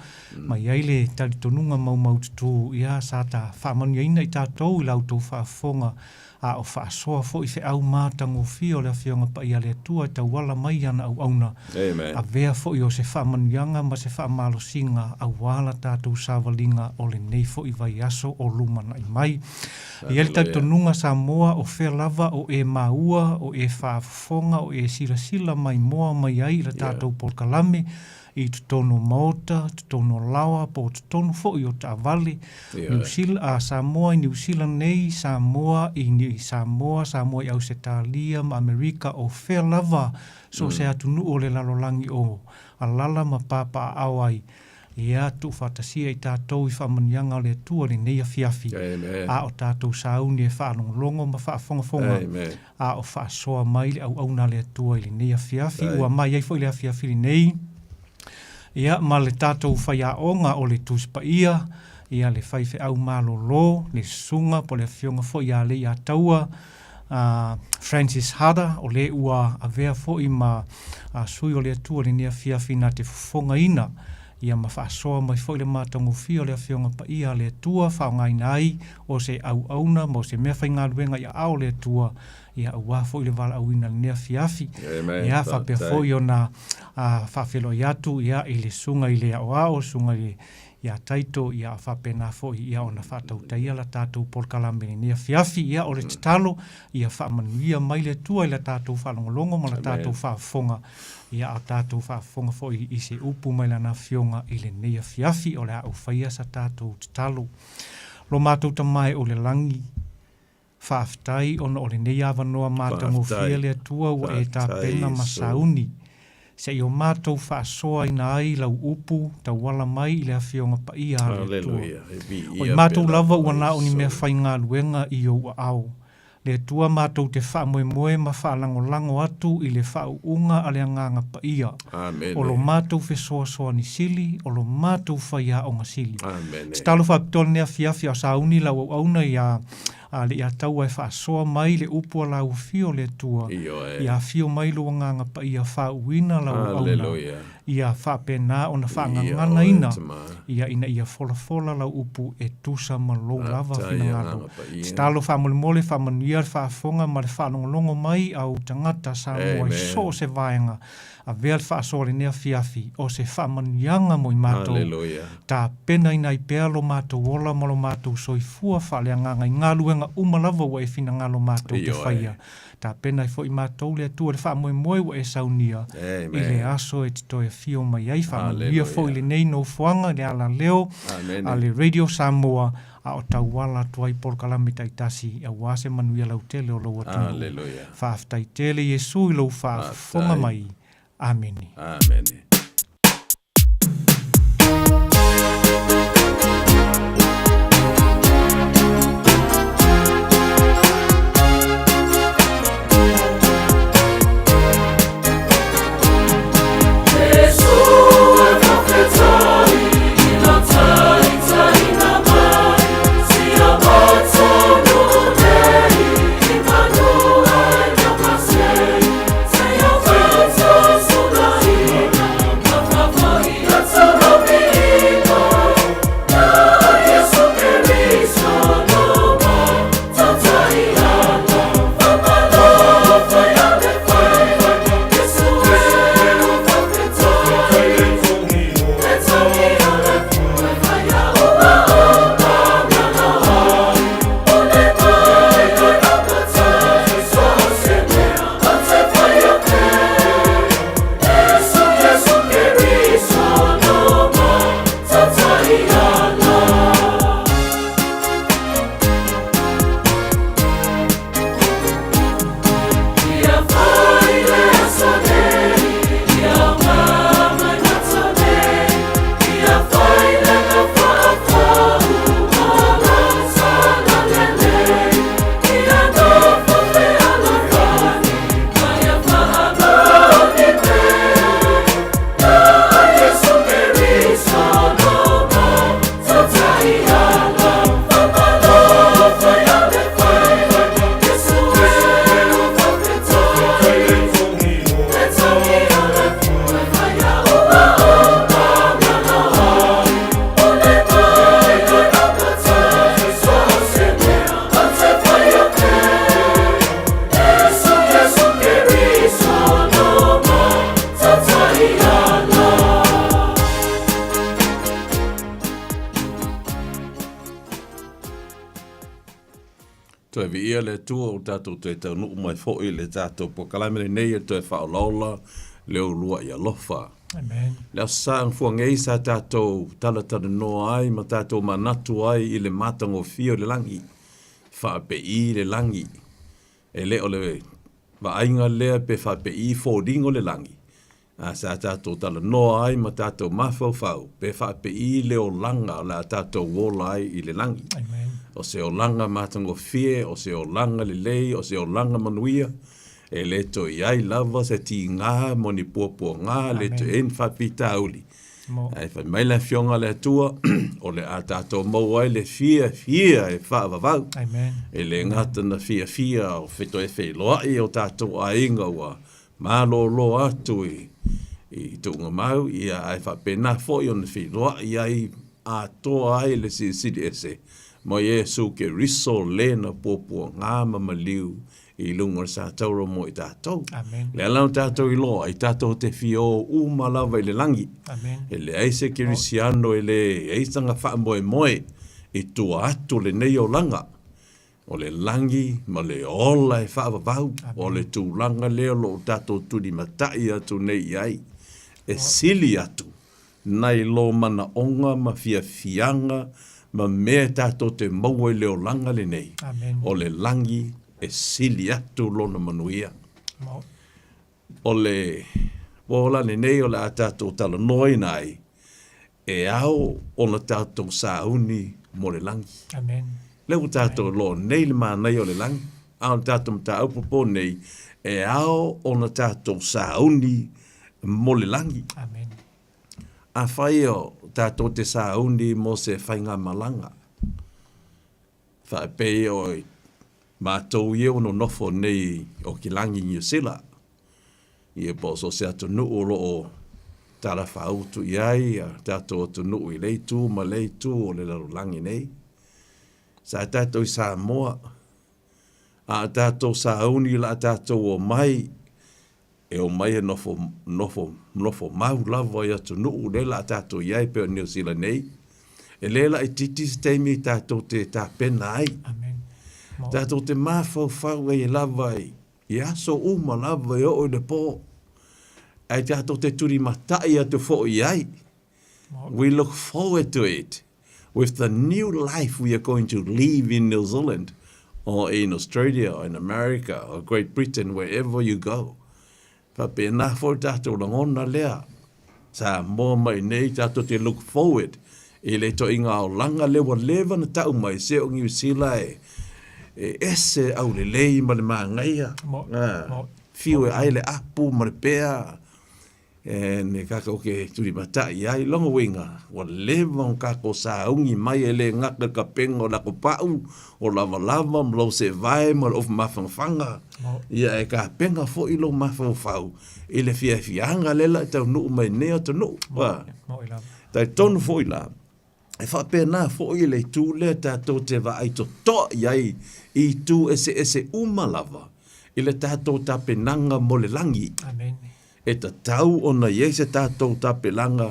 ma i ai le talitonuga maumaututu ia sa ta faamanuiaina i tatou i la outou faafofoga a o faasoa foi feau matagofie o le Afioga Paia a le Atua e tauala mai i ana auauna, avea foi o se faamanuiaga ma se faamalosiga aua la tatou savaliga o lenei foi vaiaso o lumanai mai. E i ai le talitonuga Samoa o fea lava o e maua, o e faafofoga, o e silasila maimoa mai ai i la tatou polokalame i totonu o maota, totonu o laoa po o totonu foi o taavale, Niu Sila, a Samoa i Niu Sila nei, Samoa i Samoa, Samoa i Ausetalia ma Amerika, o fea lava so o se atunuu o le lalolagi o alala ma papaaao ai. Ia tuufaatasia i tatou i faamanuiaga o le Atua lenei afiafi, a o tatou sauni e faalogologo ma faafogafoga, a o faasoa mai le auauna a le Atua i lenei afiafi. Ua mai ai foi le afiafi lenei, ia, ma le tatou faiaoga o le Tusi Paia, ia, le faifeau malolo, le susuga po o le afioga foi ia Leiataua, Francis Hada, o le ua avea foi ma sui o le Atua i lenei afiafi na te fofogaina ia ma faasoa mai foi le matagofie o le Afioga Paia a le Atua, faaaogaina ai o se auauna ma o se meafaigaluega i aao o le Atua, ia aua foi le valaauina i lenei afiafi. Ia faapea foi ona faafeiloai atu ia i le susuga i le aoao, susuga i le ia Taito, ia faapena foi ia ona faatautaia la tatou polokalame i lenei afiafi. Ia o le tatalo, ia faamanuia mai le Atua i la tatou faalogologo ma la tatou faafofoga, ia a tatou faafofoga foi i se upu mai Lana Afioga i lenei afiafi. O le a ou faia sa tatou tatalo. Lo matou Tama e o le lagi, Faafetai ona o lenei avanoa matagofie le Atua ua e tapena ma sauni, se i o matou faasoaina ai lau upu tauala mai i le Afioga Paia a le Atua. O i matou lava ua na o ni mea faigaluega i ou aao. Le Atua matou te faamoemoe ma faalagolago atu i le faauuga a le Agaga Paia. O lo matou fesoasoani sili, o lo matou faiaoga sili. Tatalo faapitoa lenei afiafi a o sauni lau auauna ia. A le i ataua e faasoa mai le upu a lau afio le Atua, ia afio mai lou Agaga Paia faauuina lau auauna, ia faapena ona faagaganaina ia ina ia folafola lau upu e tusa ma lou lava finagalo. Tatalo faamolemole faamanuia le faafofoga ma le faalogologo mai a ou tagata Samoa i so o se vaega Avea le faasoa i lenei afiafi, o se faamanuiaga mo i matou, tapenaina ai pea lo matou ola ma lo matou soifua faaleagaga i galuega uma lava ua e finagalo matou te faia. Tapena ai foi matou le Atua i le faamoemoe ua e saunia i le aso e te toe afio mai ai. Faamanuia foi lenei nofoaga i le alaleo a le Radio Samoa a o tauala atu ai polokalame taitasi aua se manuia lautele o lou atunuu. Faafetai tele Iesu i lou faafofoga mai. Amene. Amene. Toe viia le Atua ua tatou toe taunuu mai foi i le tatou polokalame lenei e toe faaolaola le uluai alofa. Amen. Le Aso Sa Gafuagei sa tatou talatalanoa ai ma tatou manatu ai i le matagofie o le lagi, faapei le lagi. E le o le vaaiga lea pe faapei foliga o le lagi, A sa tatou talanoa ai ma tatou mafaufau pe faapei le olaga o le a tatou ola ai i le lagi. Amen. O se olaga matagofie, o se olaga lelei, o se olaga manuia, e le toe i ai lava se tiga mo ni puapuaga, le toe i ai ni faafitauli. Ae fai mai le Afioga a le Atua, o le a tatou maua ai le fiafia e faavavau. Amen. E le gata na fiafia o toe feiloai o tatou aiga ua Malōlō atu i Tuugamau, ia, ae faapena foi ona feiloai ai atoa ai le Silisili Ese ma Iesu Keriso le na puapuaga ma maliu i luga o le satauro mo i tatou. Amen. Le ala o tatou iloa ai tatou te fia o uma lava i le lagi. Amen. E leai se Kerisiano e le i ai sana faamoemoe i tua atu o lenei olaga. O le lagi ma le ola e faavavau, o le tulaga lea o lo o tatou tulimatai atu nei i ai, e sili atu nai lo manaoga ma fiafiaga ma mea e tatou te maua i le olaga lenei, o le lagi e sili atu lona manuia. O le ola lenei o le a tatou talanoaina ai, E ao ona tatou sauni mo le lagi. Amen. Lea ua tatou iloa nei le manaia o le lagi, a o le tatou mataupu po nei, e ao ona tatou sauni mo le lagi. Amen. Afai o tatou te sauni mo se faigamalaga, faapei o. Matou ia ua nonofo nei o Kilagi Niu Sila, ia po o so o se atunuu o lo o talafaautu i ai a tatou atunuu i lea itu ma lea itu o le lalolagi nei. Sa tatou i Samoa, a o tatou sauni o le a tatou omai, e omai e nofo, nofo, nofo mau lava i atunuu lea o le a tatou i ai pei o Niu Sila nei. E le laitiiti se taimi tatou te tapena ai. Amen. Tatou te mafaufau ai lava i, i aso uma lava e oo i le pō. Ae tatou te tulimatai atu foi i ai. We look forward to it with the new life we are going to live in New Zealand or in Australia or in America or Great Britain, wherever you go. Faapena foi le tatou lagona lea, Samoa mai nei tatou te look forward i le itoaiga olaga lea ua leva ona tau mai se o Niu Sila e e ese aulelei ma le manaia. Fiu e ai le apu ma le pea. And e kākou ke tulimatai i ai, lona uiga, ua leva ona kākou sauni mai e le gata i le kapenga o le akopaʻu, o lavalava ma lou seevae ma le ofu mafanafana, ia e kapena foi lou mafaufau i le fiafiaga lea la e taunuu mai nei atunuu. Talitonu foi la, e faapena foi le itu lea tatou te vaai totoa i ai i itu eseese uma lava i le tatou tapenaga mo le lagi. Amen. E tatau ona i ai se tatou tapelaga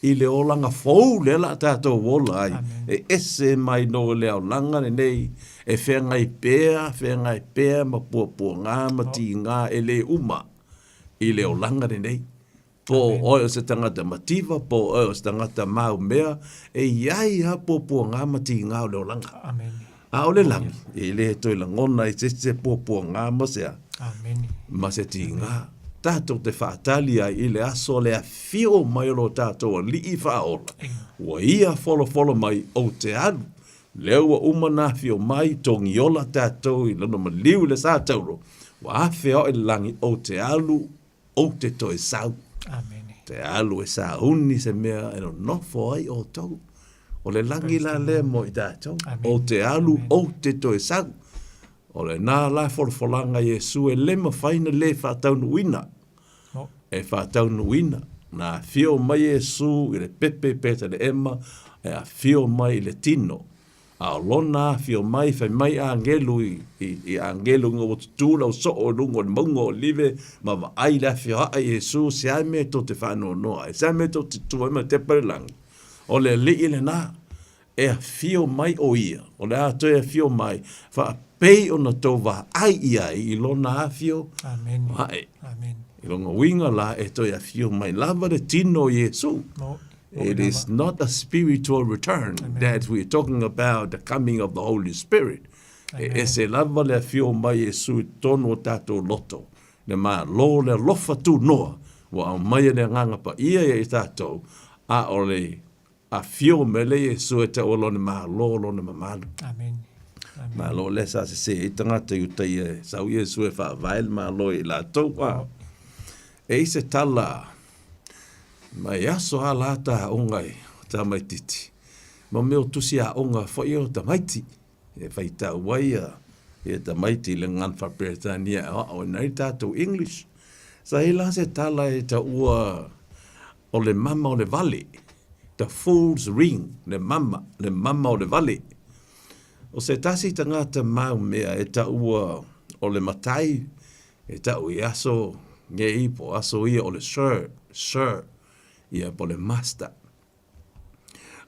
i le olaga fou lea la tatou ola ai. E ese mai no le aolaga lenei e feagai pea, feagai pea ma puapuaga ma tiga e le uma i le olaga lenei. Po o oe o se tagata mativa, po o oe o se tagata maumea, e i ai lava puapuaga ma tiga o le olaga. Amen. A o le lagi, e le toe lagona ai se isi se puapuaga ma se a? Ma se tiga. Tatou te faatali ai i le aso le afio mai o lo tatou Alii Faaola, ua ia folofolo mai ou te alu. Lea ua uma ona afio mai, togiola tatou i lona maliu i le sa tauro, ua afea oe i le lagi, ou te alu Ou te toe sau. Amene. Te alu e sauni se mea e nonofo ai outou. O le lagi la lea mo i tatou. Ou te alu, ou te toe sau. O lena la folafolaga a Iesu e le mafai ona le faataunuuina. E faataunuuina. Na afio mai Iesu i le pepe i Peteleema, e afio mai i le tino. A o lona afio mai, fai mai agelu i, i, i agelu ina ua tutū lau soo i luga o le mauga o Olive ma vaai le afioaʻa i Iesu, se a mea tou te faanoanoa ai, se a mea tou te tutū ai ma tepa i le lagi? O le Alii lenā, e afio mai ʻo ia, o le a toe afio mai, faapei ona tou vaai i ai i lona afio Amene. aʻe. Amene. I lona uiga la, e toe afio mai lava le tino o Iesu. Mo. It is not a spiritual return Amen. that we are talking about the coming of the Holy Spirit. E ese lava le afio mai Iesu i totonu o tatou loto. Le Malo le alofa tunoa ua aumaia le Agaga Paia ia i tatou, a o le afio mai lea Iesu e taua lona Malo lona mamalu. Amen. Amen. Malo lea sa sese ai tagata i uta ia e sau Iesu e faavae le Malo i latou. A. E i se tala Mai aso a la ta aoga i tamaititi, ma mea o tusi aoga foi o tamaiti, e faitau ai ia, ia tamaiti i le gagana faa-Peretania e aoaoina ai tatou English. Sa i ai la se tala e taua o le mama o le vale, the fool's ring, le mama, le mama o le vale. O se tasi tagata maumea e taua o le matai E tau i aso ngei po o aso ia o le sir, sir, ia po o le master.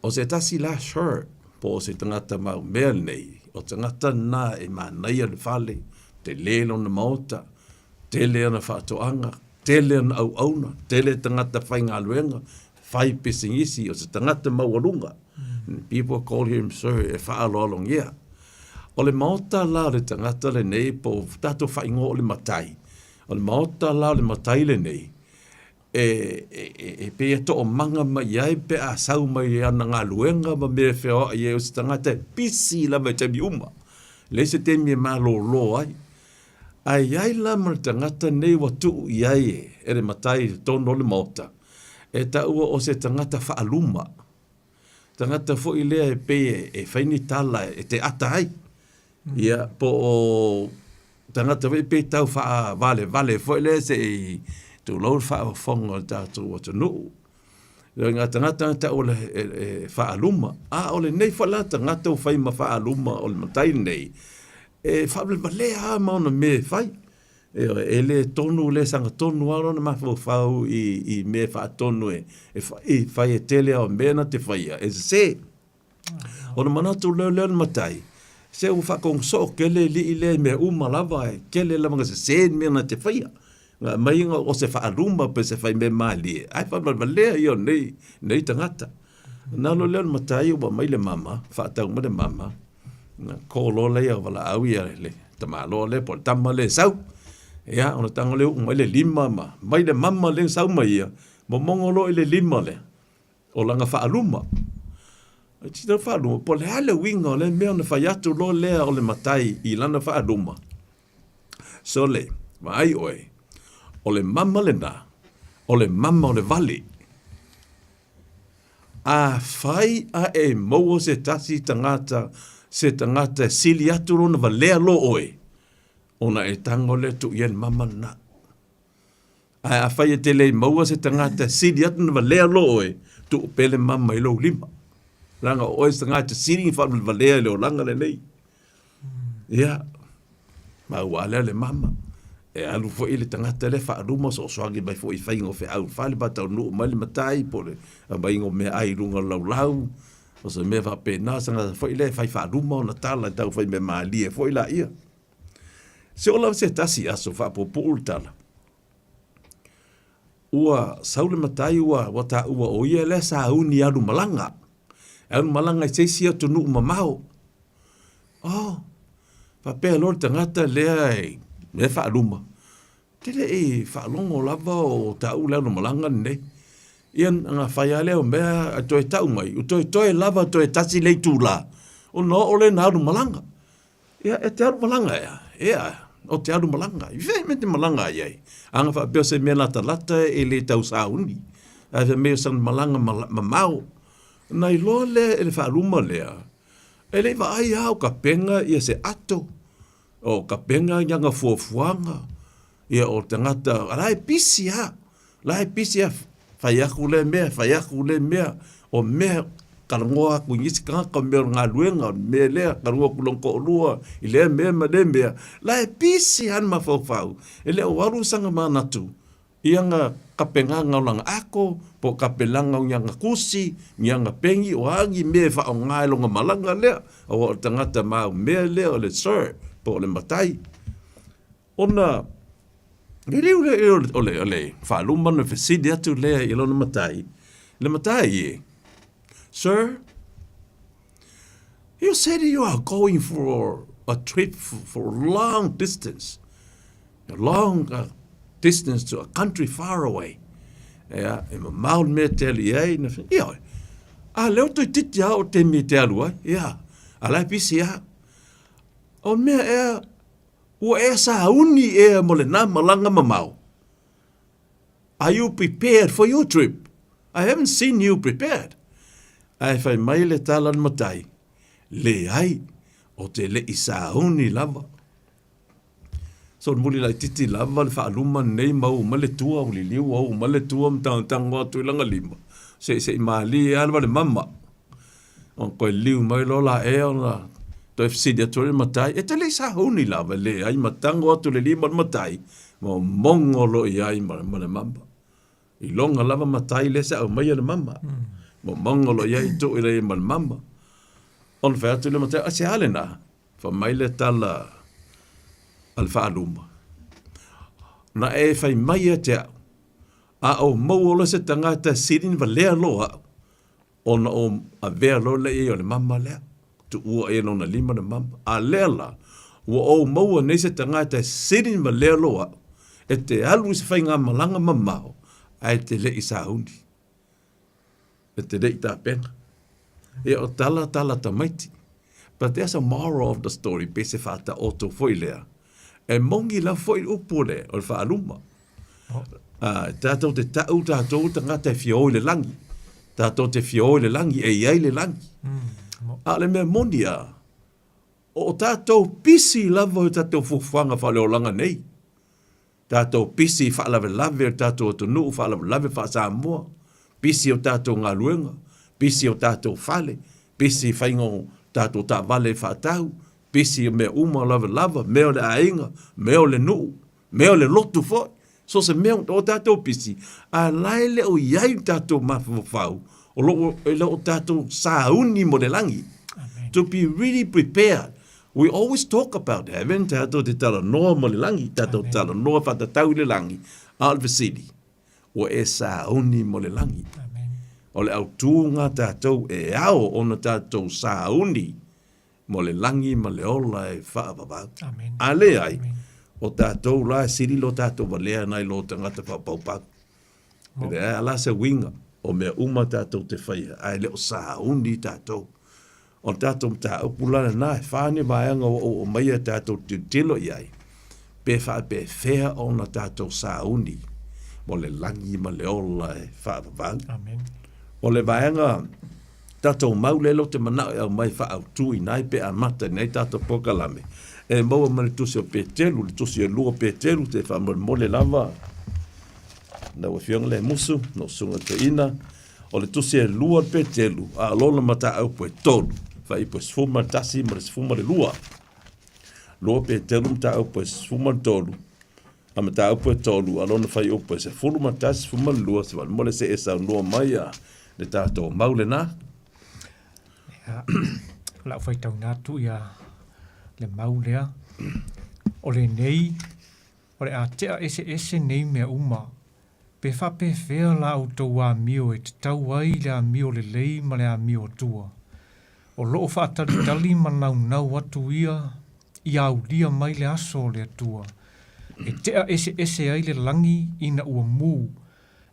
O se tasi la sir, po o se tagata mau mea lenei, o tagata na e manaia le fale, tele lona maota, tele ana faatoaga, tele ana auauna, tele tagata faigaluega, fai pisinisi, o se tagata maualuga. People call him sir, e faaaloalogia. O le maota la o le tagata lenei po o tatou faaigoa o le matai, o le maota la o le matai lenei, e, e, e, e pei e toomaga mai i ai pe a sau mai i ana galuega ma mea e feoai ai o se tagata e pisi lava i taimi uma. Leai se taimi e malōlō ai. Ae i ai la ma le tagata nei ua tuu i ai e, e le matai i totonu o le maota, e taua o se tagata faaluma. Tagata foi lea e pei e fai ni tala e te ata ai. Ia, po o tagata foi pe tau faavalevale foi lea se i tulou le faafofoga o le tatou atunuu. O ngā tagata na tau o le e, e faaluma, a o lenei foi la tagata ua fai ma faaluma o le matai lenei, e faavalevalea lava ma ona mea e fai. Ioe, e le tonu, le sagatonu lava lona mafaufau i, i mea faatonu e, e fai e tele ao mea na te faia, e sese. Ona manatu lea lea o le matai, se ua faatonu soo tele alii lea i mea uma lava, e tele lava ina sese ni mea na te faia. Na aumai ina o se faaluma pe se faimea malie, ae faavalevalea ia o nei, nei tagata. Ona alu lea o le matai ua aumai le mama, faatau mai le mama, na call loa lea o valaau ia le tamaloa lea po o le tama lea e sau. Ia, ona tago lea uu mai le lima ma mai le mama lea na sau ma ia, momono loa i le lima lea. O lana faaluma. E tino faaluma, po o le a le uiga o lea mea ona fai atu loa lea o le matai i lana faaluma. Sole, vaai oe, o le mama lena, o le mama o le vale. Afai a e maua se tasi tagata, se tagata e sili atu lona valea lo oe, ona e tago lea tuu i ai le mama lena. Ae afai e te le maua se tagata e sili atu ona valea lo oe, tuu pea le mama i lou lima. Leaga o oe se tagata sili ona faavalevalea i le olaga lenei. Ia, maua lea le mama. E alu foi le tagata lea faaluma soasoagi mai foi i faiga o feau i le fale pa taunuu mai le matai po o le aumaiga o meaai i luga o le laulau, o se mea faapena, se tagata foi lea e fai faaluma ona tala e tau fai mea malie foi laia. Se oo lava se tasi aso faapuupuu le tala, ua sau le matai ua, ua taua o ia lea sauni alu malaga. E alu malaga i se isi atunuu mamao. Oh, faapea loa le tagata lea e, lea e faaluma, te le i faalogo lava o taua le alu malaga lenei. Ia na fai lava lea o mea toe tau mai, ua toe toe lava toe tasi le itula, ona oo lea ina alu malaga. Ia, e te alu malaga ea? Ea, o te alu malaga. I fea mea te malaga ai ai? A na faapea o se mea latalata e le tau sauni. Ae fai mai o sana malaga mamao. Na iloa lea e le faaluma lea, e le i vaai lava o kapena ia se ato, o kapena ni ana fuafuaga, ia o tagata, a la e pisi lava. La e pisi a fai atu lea mea, fai atu lea mea, o mea talanoa atu i nisi tagata, o mea o le galuega, o le mea lea, talanoa atu i lona toalua i lea mea ma lea mea. La e pisi lava le mafaufau, e le o alu sana manatu i ana tapenaga o lana ato, po o tapenaga o ni ana tusi, ni ana peni, o a ni mea e faaaoga i lona malaga lea, aua o le tagata maumea lea o le sir, po o le matai. Ona liliu lea o le, o le faaluma ona fesili atu lea i lona matai, le matai e, Sir, you said you are going for a trip for a long distance, a long uh, distance to a country far away. Ea, e mamao le mea te alu i ai, na ia oe, a leo toi titi a o te mi te alu ai, ia, a lai pisi a. O mea ea, Ua e sauni ea mo lena malaga mamao? Are you prepared for your trip? I haven't seen you prepared. Ae fai mai le tala a le matai, Leai, o te leʻi sauni lava. So muli laititi lava le faaluma lenei ma uu mai le tua, ua liliu ua uu mai le tua ma tagotago atu i lana lima, seʻiseʻi malie lava le mama. Ona toe liu mai loa la ea ona toe fesili atu ai le matai, e te le i sauni lava, leai ma tago atu le lima o le matai, ma mogo loa i ai ma, ma le mama. Iloga lava matai lea sa aumaia le mama. Momogo loa i ai tuu i le ma le mama. Ona fai atu le matai, a se a lena? Fai mai le tala a le faaluma. Na e fai mai ia te au, a o maua loa se tagata e sili ona valea loa au, Ona o avea loa lea i ai o le mama lea, tuua i ai lona lima le mama. A lea la, ua ou maua nei se tagata e sili ma lea loa au, e te alu i se faigamalaga mamao, ae te le i sauni, e te le i tapena. Ia, o tala tala tamaiti. But there's a moral of the story, pe se faataoto foi lea. E moni lava foi le upu o le, o le faaluma. Ā, tātou te ta'u tātou tagata e fia o i le langi. Tātou te fia o i le langi, e i ai le langi. A o le mea moni a, O tatou pisi lava i tatou fuafuaga faaleolaga nei. Tatou pisi i faalavelave o le tatou atunuu, faalavelave faa-Samoa, pisi o tatou galuega, pisi o tatou fale, pisi i faiga o tatou taavale faatau, pisi i mea uma lavelava, mea o le aiga, mea o le nuu, mea o le lotu foi, so o se mea o tatou pisi, a la e le o i ai le tatou mafaufau, o lo o, e le o tatou sauni mo le lagi. Amen. To be really prepared. We always talk about heaven, tatou te talanoa mo le lagi, tatou talanoa faatatau i le lagi, a o le fesili, ua e sauni mo le lagi. Amen. O le autuga tatou e ao ona tatou sauni mo le lagi ma le ola e faavavau. Amen. A leai, Amen. o tatou la e sili lo tatou valea nai lo tagata faapaupau. E leai a la se uiga o mea uma tatou te faia, ae le o sauni tatou. O le tatou mataupu la lena, e fa ni vaega ua ou aumaia tatou tilotilo i ai, pe faapefea ona tatou sauni mo le lagi ma le ola e faavavau. Amen. O le vaega tatou mau lea ou te manao e aumai faaautuina ai pe amataina ai tatou polokalame, e maua mai le tusi o Peteru, le tusi e lua o Peteru, te faamolemole lava lau Afioga Lemusu, lau Susuga Toeaina, o le tusi e lua o Peteru, a o lona mataupu e tolu, fuaiupu e 11 ma le 12. Lua Peteru mataupu e 13, a mataupu e tolu, a lona fuaiupu e 11, 12, se faamolemole se e saunoa mai a le tatou mau lena. Ia, o lau faitauina atu ia le mau lea. O lenei, o le a tea eseese nei mea uma, pe faapefea la outou amio e tatau ai le amio lelei ma le amio atua. O lo o faatalitali ma naunau atu ia ia aulia mai le aso o le Atua, e tea eseese ai le lagi ina ua mū,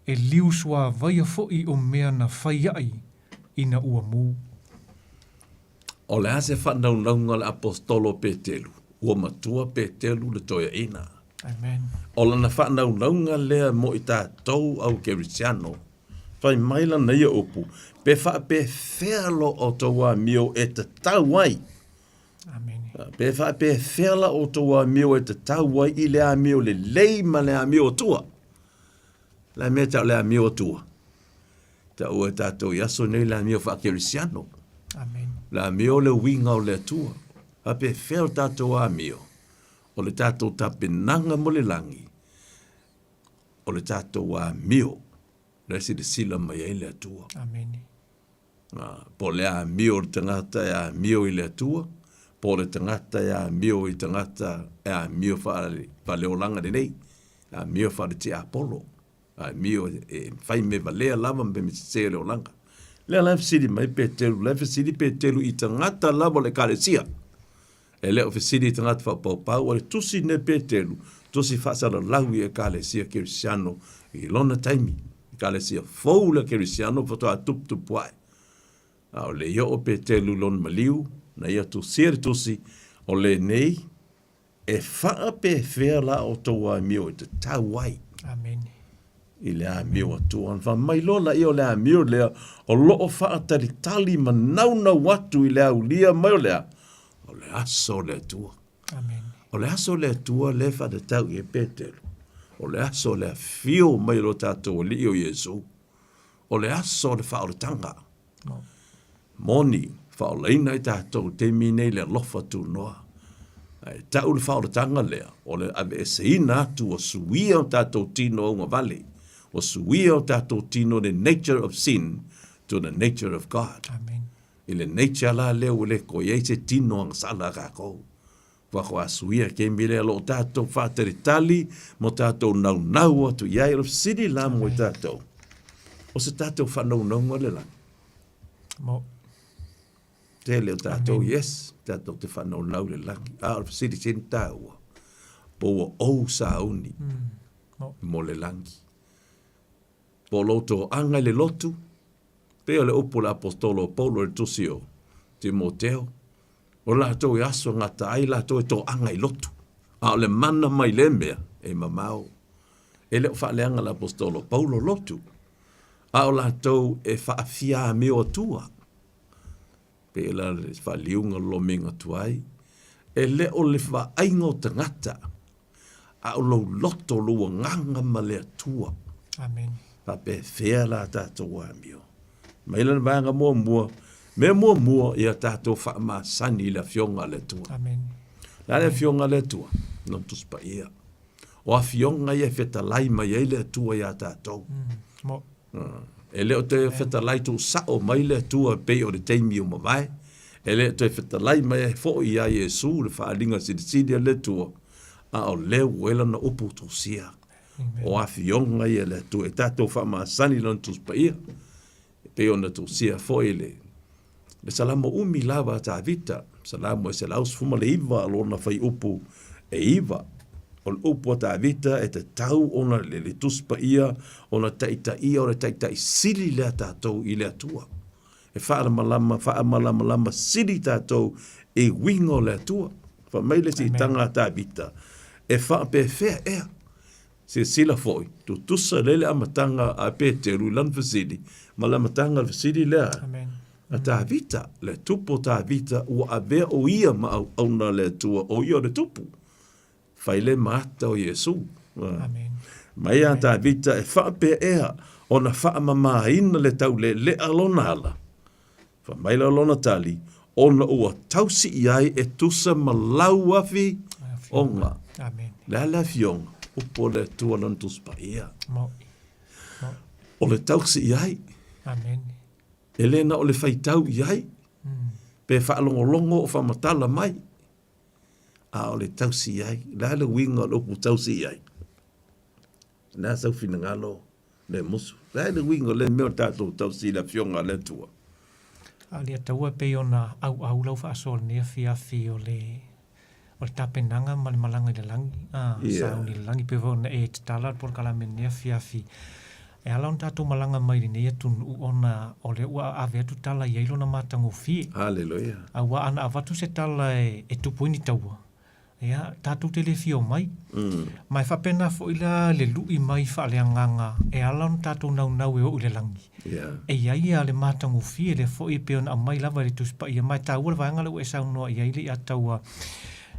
e liu suāvaia foi o mea na fai aʻi ina ua mū. O le a se faanaunauga a le Aposetolo o Petelu? Ua matua Petelu le toeaina. Amen. O lana faanaunauga lea mo i tatou au Kerisiano. Fai mai lana ia upu, pe faapefea lo outou amio e tatau ai. Amen. Pe faapefea la outou amio e tatau ai i le amio lelei ma le amio atua. Le mea tau le amio atua. Taua e tatou i aso nei le amio faakerisiano. Amen. Le amio le uiga o le Atua. Faapefea o tatou amio? O le tatou tapenaga mo le lagi, o le tatou amio la e silasila mai ai le Atua. Amen. Po o le amio o le tagata e amio i le Atua, po o le tagata e amio i tagata e amio faaleolaga lenei, amio faale-tiapolo. Ae mio e fai me valea lava ma me sese o le olaga. Lea la e fesili mai Peteru, la e fesili Peteru i tagata lava o le Ekalesia. E le o fesili i tagata faapaupau, o le tusi nei Peteru, tusi faasalalau i Ekalesia Kerisiano i lona taimi. Ekalesia fou le Kerisiano faatoa tuputupu ae. A o le i oo Peteru i lona maliu, na ia tusia le tusi, o lenei, E faapefea la outou amio e tatau ai? Amene. I le amio Atua. Ona fai mai loa laia o le amio lea o lo o faatalitali ma naunau atu i le aulia mai o le a? O le aso o le Atua. Amene. O le aso o le Atua lea e faatatau i ai Petelo. O le aso o le afio mai o lo tatou Alii o Iesu. O le aso o le faaolataga. Moni, faaolaina ai tatou i le taimi nei le alofa tunoa. Ae tau le faaolataga lea, o le aveeseina atu ua suia o tatou tino augavale, ua suia o tatou tino the nature of sin to the nature of God. Amen. I le nature la lea ua le toe i ai se tino agasala a tatou. Faatoa suia kemi lea lo o tatou faatalitali mo tatou naunau atu i ai. O le fesili la mo i tatou, o se tatou faanaunauga le lagi? Mo. Tele o tatou, yes, tatou te faanaunau le lagi. A o le fesili sili taua, po ua ou sauni mo le lagi? Po o lou toaga i le lotu, pei o le upu a le Aposetolo o Paulo i le tusi o Timoteo, o latou e aso gata ai latou e toaga i lotu, a o le mana mai lea mea e mamao. E le o faaleaga le Aposetolo o Paulo lotu, a o latou e faafiamio atua. Pei la le faaliuga o le lomiga tuai. E le o le vaaiga o tagata, a o lou loto, lou agaga ma le Atua. Amen. Faapefea la tatou amio? Mai lana vaega muamua, mea muamua ia tatou faamasani i le Afioga a le Atua. Amen. Le a le Afioga a le Atua? Lona Tusi Paia. O afioga ia e fetalai mai ai le Atua iā tatou. Mm. E le o toe fetalai tuusao mai le Atua e pei o le taimi ua mavae. E le o toe fetalai mai ai foi iā Iesu le faaaliga silisili a le Atua, a o lea ua i ai Lana upu tusia. O afioga ia a le Atua e tatou faamasani i Lona Tusi Paia, e pei ona tusia foi le Le Salamo umi lava a Tavita, Salamo e 119 lona fuaiupu e 9. O le upu a Tavita e tatau ona le, le Tusi Paia ona taitaia o le taitai sili lea tatou i le Atua. E faalamalama, faamalamalama sili tatou i uiga o le Atua. Fai mai le siitaga a Tavita, e faapefea ea Silasila foi, tutusa lelei le amataga a Peteru i lana fesili ma le amataga o le fesili lea a Tavita. Le tupu o Tavita ua avea o ia ma auauna a le Atua, o ia o le tupu. Fai le ma ata o Iesu. Mai a Tavita e faapea ea ona faamamaina le taulealea lona ala. Fai mai la lona tali, Ona ua tausi i ai e tusa ma lau afi onga. Le a le afioga? Upu o le Atua lona Tusi Paia. O le tausi i ai. E le na o le faitau i ai, pe faalogologo o faamatala mai, a o le tausi i ai. Le a le uiga o le upu tausi i ai? Le a sau finagalo? Le musu. Le a le uiga o lea mea o le tatou tausi i le Afioga a le Atua? A o le Ataua e pei ona auau lau faasoa i lenei afiafi o le o le tapenaga ma le malaga i le lagi, a, sauni i le lagi, pei foi ona e tatala le polokalame i lenei afiafi. E ala ona tatou malaga mai i lenei atunuu ona o lea ua ave atu tala e i ai lona matagofie. Haleluia. Aua ana avatu se tala e tupu ai ni taua, Ia, tatou te le fia omai. Ma e faapena foi la le lui mai faaleagaga e ala ona tatou naunau e oo i le lagi. E i ai ia le matagofie lea foi e pei ona aumai lava e le Tusi Paia, ma e taua le vaega lea ua e saunoa i ai le Iataua,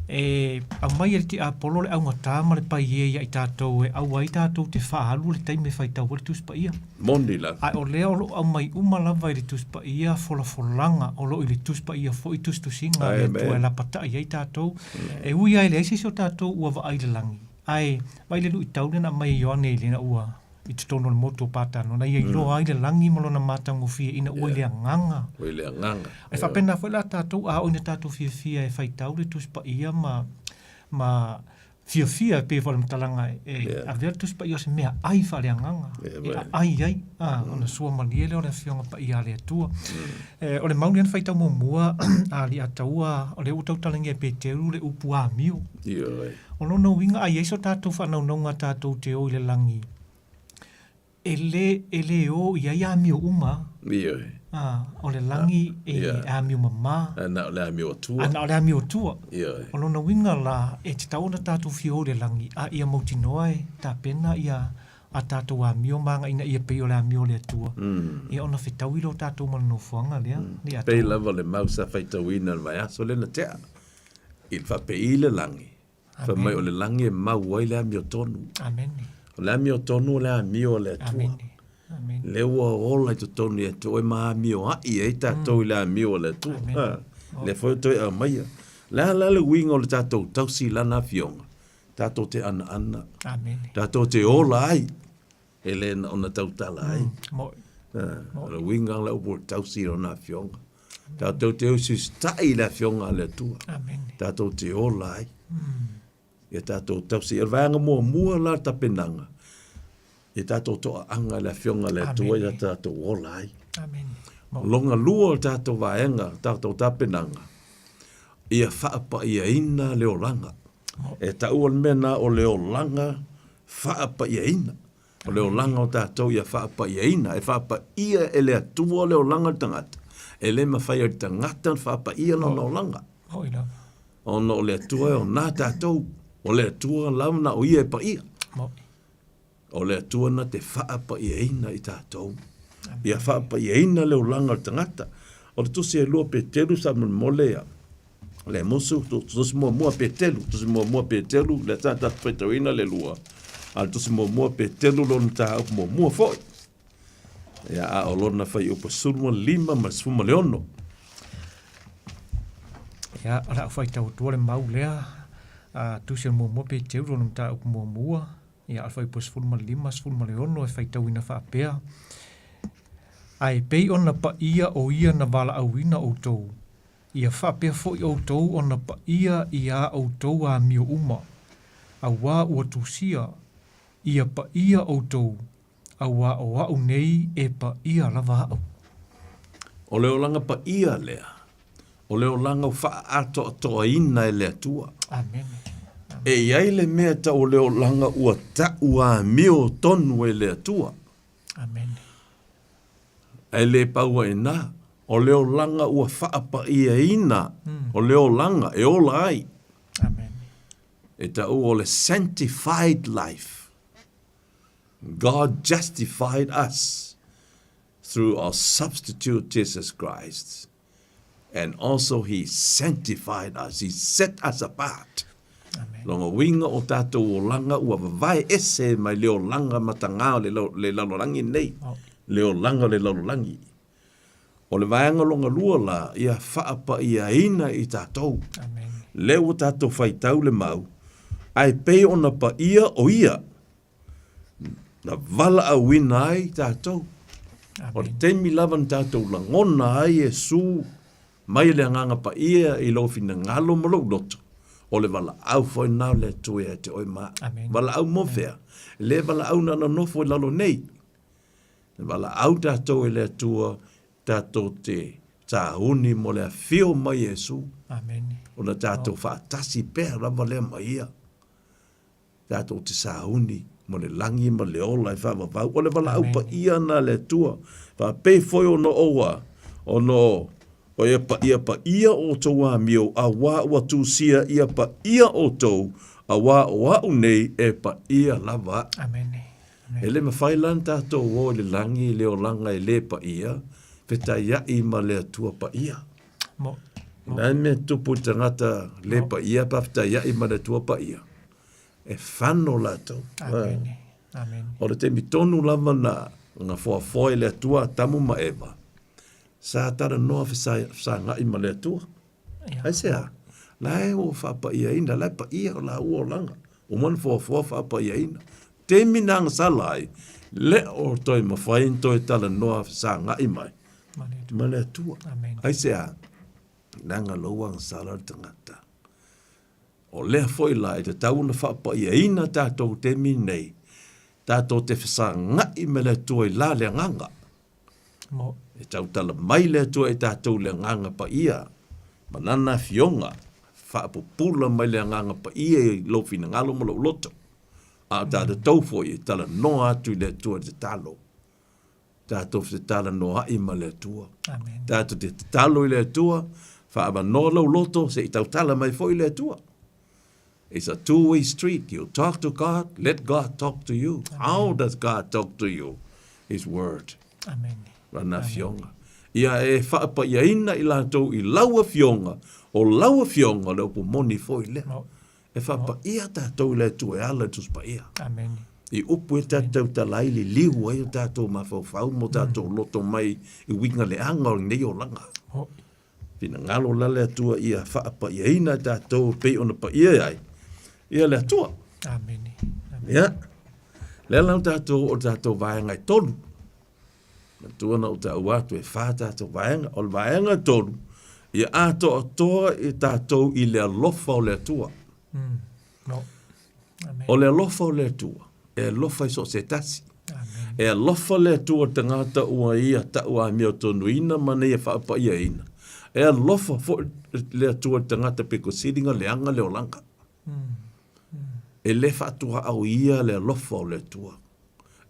e aumai e le tiapolo le augata ma le paie ia i tatou e aua ai tatou te faaalu le taimi e faitau ai le Tusi Paia. Moni lava. Ae o lea o lo o aumai uma lava i le Tusi Paia folafolaga, o lo o i le Tusi Paia foi tusitusiga a le Atua e lapatai ai tatou. E ui lava e leai se isi o tatou ua vaai i le lagi, ae vaai i le luitau lea na aumai e Ioane ina ua i totonu o le motu o Patano, na ia iloa ai le lagi ma lona matagofie ina ua i le agaga. Ua i le agaga. E faapena foi la tatou, a oo ina tatou fiafia e faitau le Tusi Paia ma, ma Fiafia e pei foi o le matalaga e avea le Tusi Paia o se mea ai faaleagaga, e aai ai, a, ona sua malie lea o le Afioga Paia a le Atua. O le mau lea na faitau muamua a Aliiataua, o lea ua tautalagia e Peteru le upu amio. O lona uiga a i ai so tatou faanaunauga tatou te o i le lagi, E le, e le o i ai amio uma. Ioe. A, o le lagi e amio mamā. A na o le amio atua. A na o le amio atua. Ioe. O lona uiga la, e tatau ona tatou fia o i le lagi, a ia mautinoa e tapena ia a tatou amio ma aga ina ia pei o le amio o le Atua, ia ona fetaui lea o tatou ma le nofoaga lea. E pei lava le mau sa faitauina i le vaiaso lea na tea, i le faapei le lagi, Fai mai o le lagi e mau ai le amiotonu. Amene. O le amiotonu o le amio a le Atua. Amene. Amene. Lea ua ola i totonu ia te oe ma amioa'i ai tatou i le amio a le Atua. Amene. Ha. Lea foi o toe aumaia. Le a la le uiga o le tatou tausi i Lana Afioga? Tatou te anaana. Amene. Tatou te ola ai. E le na ona tautala ai. Mo'i. O le uiga la upu o le tausi i Lona Afioga. Tatou te usiusitai i le Afioga a le Atua. Amene. Tatou te ola ai. Ia tatou tausi. O le vaega muamua la o le tapenaga, ia tatou toaaga i le Afioga a le Atua ia tatou ola ai. Amene. Lona lua o le tatou vaega, tatou tapenaga, ia faapaiaina le olaga. E taua le mea lena o le olaga faapaiaina. O le olaga o tatou ia faapaiaina, e faapaia e le Atua le olaga o le tagata. E le mafai e le tagata ona faapaia lona olaga. Ona o le Atua e ona tatou. O le Atua lava na o ia e paia. O le Atua na te faapaiaina i tatou. Ia faapaiaina le olaga o le tagata. O le tusi e 2 Peteru sa molemole ia. Le musu, tusi muamua Petelu, tusi muamua Petelu, lea sa tatou faitauina le lua, a le tusi muamua Petelu lona mataupu muamua foi. Ia, a o lona fuaiupu 15 ma le 16. Ia, o le a ou faitau atua le mau lea, a tusi o le muamua Petelu lona mataupu muamua, ia, o le fuaiupu 15, 16 e faitauina faapea, Ae pei ona paia o ia na valaauina outou, Ia faapea foi outou ona paia i a outou amio uma, auā ua tusia, ia paia outou, auā o a'u nei e paia lava a'u. O le olaga paia lea, o le olaga ua faaatoatoaina e le Atua. Amene. E i ai le mea tau o le olaga ua ta'u amio tonu e le Atua. Amene. Ae le pau ai ina, o le olaga ua faapaiaina, o le olaga e ola ai. Amen. E taua o le sanctified life. God justified us through our substitute Jesus Christ. And also he sanctified us, he set us apart. Amen. Lona uiga o tatou olaga ua vavae ese mai le olaga matagā o le, le lalolagi nei, oh. le olaga o le lalolagi. O le vaega lona lua la, ia faapaiaina i tatou. Amen. Lea ua tatou faitau le mau, ae pei ona paia o ia, na valaauina ai tatou. O le taimi lava na tatou lagona ai Iesu mai le Agaga Paia i lou finagalo ma lou loto, o le valaau foi lena o le Atua ia te oe ma au. Valaau mo fea? E le valaau na ona nofo i lalo nei. E valaau tatou e le Atua tatou te tāuni mo le afio mai Iesu. Ona tatou faatasi pea lava lea ma ia. Tatou te sauni mo le lagi ma le ola e faavavau. O le valaau paia na a le Atua. Faapei foi ona ou a, ona o, o ia paia paia outou amio, auā ua tusia ia paia outou, auā o a'u nei e paia lava a'u. Amene. E le mafai la ona tatou o i le lagi i le olaga e le paia, fetaia'i ma le Atua paia. Mo, mo. Nā mea tupu i tagata le paia pa fetaia'i ma le Atua paia, e fano latou. Amene. Amene. O le taimi tonu lava na, na foafoa i le Atua Atamu ma Eva, sa talanoa fesaga'i ma le Atua. Aisea? La e ua faapaiaina, la e paia o laua olaga. Uma ona foafoa faapaiaina. Taimi na agasala ai, le o toe mafai ona toe talanoa fesaga'i mai ma le Atua. Aisea? Leaga lou agasala le tagata. O lea foi la e tatau ona faapaiaina tatou taimi nei, tatou te fesaga'i ma le Atua i la le agaga. Mo. E tautala mai le Atua i tatou le Agaga Paia ma Lana Afioga, faapupula mai le Agaga Paia i lou finagalo ma lou loto, a o tatou foi e talanoa atu i le Atua i le tatalo. Tatou te talanoa'i ma le Atua. Amen. Tatou te tatalo i le Atua, faaavanoa lou loto se i tautala mai foi le Atua. It's a two-way street. You talk to God, let God talk to you. Amen. How does God talk to you? His word. Amen. Lana afioga. Ia e faapaiaina i latou i lau afioga, o lau afioga o le upu moni foi lea. No. E faapaia tatou i le Atua e ala i le Tusi Paia. Amen. I upu e tatou tautala ai, liliu ai o tatou mafaufau ma o tatou loto mai i uiga leaga o lenei olaga. Oh. Finagalo la le Atua ia faapaiaina tatou e pei ona paia ai ia le Atua. Amene. Ia. Lea la o tatou o tatou vaega e tolu. Matua na o taua atu e whā tatou vaega. O le vaega e tolu, ia atoatoa i tatou i le alofa o le Atua. No. Amen. O le alofa o le Atua, e alofa i so o se tasi. Amen. E alofa le Atua i le tagata ua ia tauamiotonuina ma na ia faapaiaina. E alofa foi le Atua i le tagata pito sili ona leaga le olaga. E le faatuaauia le alofa o le Atua.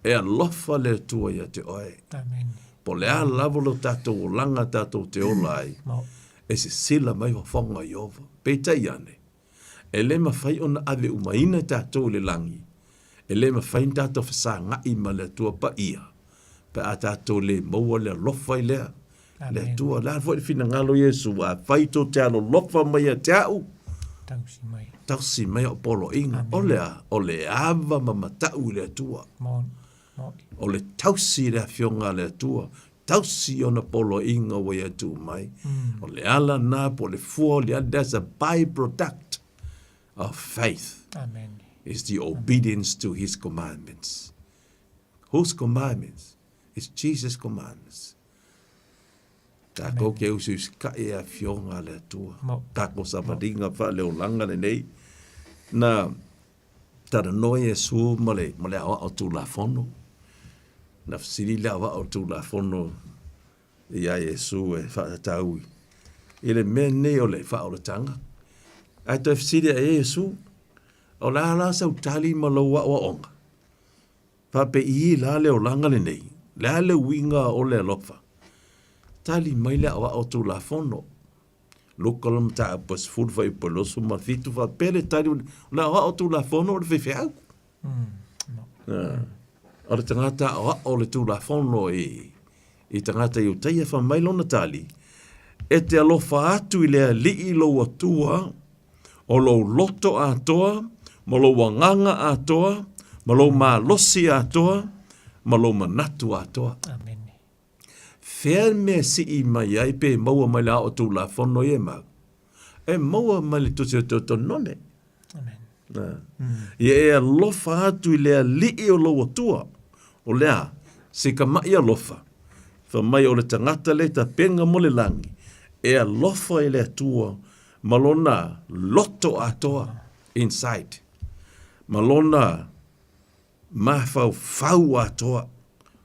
E alofa le Atua ia te oe. Amen. Po o le a lava lo tatou olaga tatou te ola ai, e sisila mai fofoga o Ieova. Peitai ane, E le mafai ona ave umaina tatou i le lagi, e le mafai ona tatou fesaga'i ma le Atua Paia pe a tatou le maua le alofa i lea. Le Atua, le a foi le finagalo o Iesu, afai tou te alolofa mai ia te a'u, Tausi mai. Tausi mai a'u poloaiga. O le a? O le ava ma mata'u i le Atua. Moni. Moni. O le tausi i le Afioga a le Atua, tausi i ona poloaiga ua ia tuu mai. O le ala na po o le fua o le ala, that's a by-product of faith. Amen. Is the obedience to his commandments. Whose commandments? It's Jesus' commandments. Takou ke usiusikaʻi e Afioga a le Atua. Takou savaliga faaleolaga lenei. Na talanoa Iesu ma le, ma le aoao Tulafono. Na fesili le aoao Tulafono iā Iesu e faatatau i le mea nei o le faaolataga. Ae toe fesili ae Iesu, o le a la sau tali ma lou aoaoga? Faapei la le olaga lenei, le a le uiga o le alofa? Tali mai le aoao Tulafono. Luka le mataupu e 10 fuaiupu e 27 faapea le tali o le aoao Tulafono o le faifeau. O le tagata aoao o le Tulafono i, i tagata Iutaia fai mai lona tali, E te alofa atu i le Alii lou Atua, o lou loto atoa, ma lou agaga atoa, ma lou malosi atoa, ma lou manatu atoa. Amene. Fea le mea e sii mai ai pe maua mai le ao Tulafono ia e mau? E maua mai le Tusi o Teutonome. Amen. Ia e alofa atu i le Alii o lou Atua. O le a? Se kamaʻi alofa. Fai mai o le tagata le tapenga mo le lagi, e alofa i le Atua ma lona loto atoa, inside, ma lona mafaufau atoa,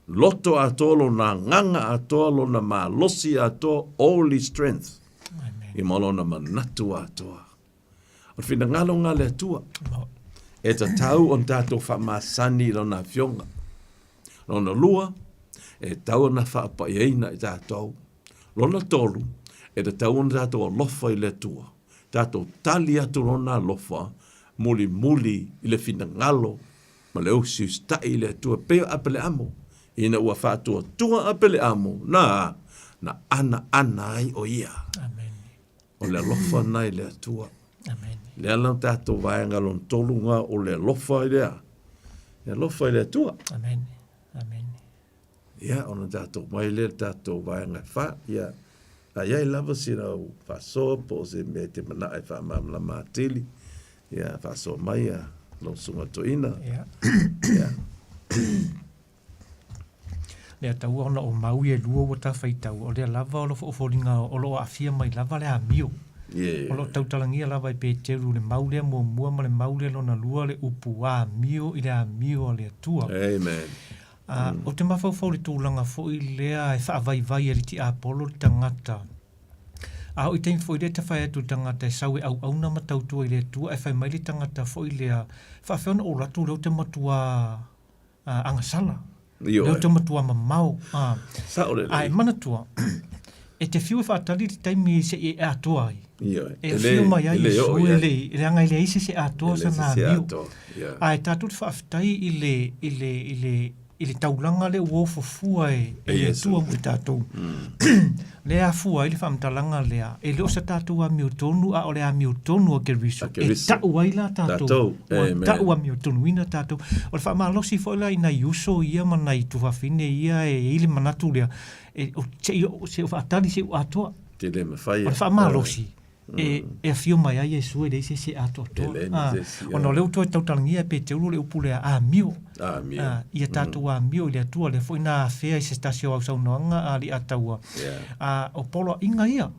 loto atoa, lona agaga atoa, lona malosi atoa, all his strength, Amen. ma lona manatu atoa. O le finagalo nga le Atua, e tatau ona tatou faamasani i Lona Afioga. Lona lua, e tatau ona faapaiaina i tatou. Lona tolu, e tatau ona tatou alofa i le Atua. Tatou tali atu Lona alofa mulimuli i le finagalo ma le usiusitaʻi i le Atua e pei o Apeleamo, ina ua faatuatua Apeleamo, na, na anaana ai o ia. Amen. O le alofa na i le Atua. Amen. Lea la tatou vaega lona tolu nga o le alofa i le a? Le alofa i le Atua. Amen. Amen. Ia, ona tatou mai lea le tatou vaega e fa, ia, a iai lava sina au faasoa po o se mea e te manao e faamalamalama atili, ia, faasoa mai ia lou susuga toeaina. Ia. Ia. Lea taua ona o mau ia e lua ua tafaitau, o lea lava o lo foliga o lo o aafia mai lava le amio. Yeah. O lo o tautalagia lava e Peteru le mau lea muamua ma le mau lea lona lua le upu amio i le amio a le Atua. Amen. A, Ou te mafaufau i le tulaga foi lea e faavaivai e le tiapolo le tagata. A oo i taimi foi lea e tafai atu i le tagata e sau e auauna ma tautua i le Atua ae fai mai le tagata foi lea, faafefea ona ou alu atu o lea ou te matua agasala, Ioe. lea ou te matua mamao. A, Sao lelei. ae manatua, e te fiu e faatali le taimi se i e atoa ai. Ioe. E E le, afio mai ai e le Iesu oo i e ai. le, leaga e leai se isi e atoa E leai se sana isi e amio. atoa, yeah. Ae tatou te faafetai i le, i le, i le, i le taulaga lea ua ofofua e, e E le Iesu. Atua mo i tatou. Lea e afua ai le faamatalaga lea, e le o se tatou amiotonu, a o le amiotonu a Keriso, A e Keriso. ta'u ai la tatou, Tatou. ua Amen. ta'u amiotonuina tatou. O le faamalosi foi la i nai uso ia ma nai tuafafine ia e i ai le manatu lea, e, o, se i, se i ou faatali se i ou atoa. Te le mafai. O le faamalosi, e, e afio mai ai Iesu e leai se isi e atoatoa. E leai Ah, se isi, ona o lea ua toe tautalagia e Peteulu le upu lea, amio. Amio. Ah, ia tatou amio i le Atua, lea foi na afea i se tasi o au saunoaga a Ali'ataua. Yeah. Ah, o poloaiga ia.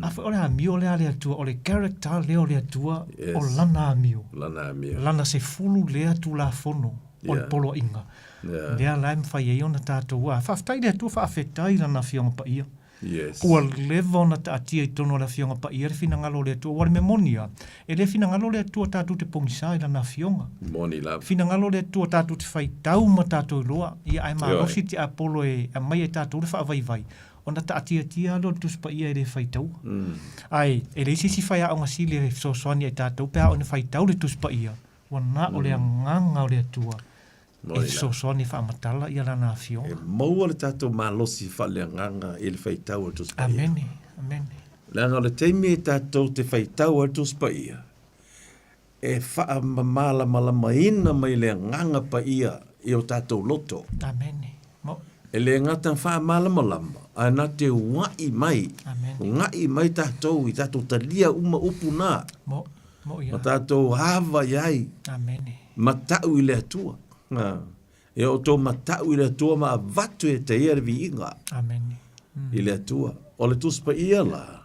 A foi o le amio lea a le Atua, o le character lea o le Atua, Yes. o lana amio. Lana amio. Lana sefulu lea Tulafono o le Yeah. poloaiga. Yeah. Lea la e mafai ai ona tatou, ah, faafetai i le Atua, faafetai i Lana Afioga Paia. Yes. Ua leva ona taatia i totonu o le Afioga Paia le finagalo o le Atua. Ua le mea moni lava, e le finagalo le Atua tatou te pogisa i Lana Afioga. Moni lava. Finagalo le Atua tatou te faitau ma tatou iloa, ia ae malosi Ioe. le tiapolo e aumai e tatou le faavaivai, ona taatiatia lava lea o le Tusi Paia e le faitaua. Ae e leai se isi faiaoga sili e fesoasoani ia i tatou pe a oo ina faitau le Tusi Paia, ua na o le agaga o le Atua. E fesoasoani e faamatala ia Lana Afioga. E maua le tatou malosi faaleagaga i le faitau a le Tusi Paia. Amene, amene. Leaga o le taimi e tatou te faitau ai le Tusi Paia, e faamamalamalamaina mai le Agaga Paia i o tatou loto. Amene. Mo. E le gata faamalamalama, ae na te ua'i mai, uga'i mai tatou i tatou talia uma upu na. Mo. Mo ia. Ma tatou ava i ai. Amene. Mata'u i le Atua. E outou mata'u i le Atua ma avatu e te ia le viiga. Amene. I le Atua. O le Tusi Paia la,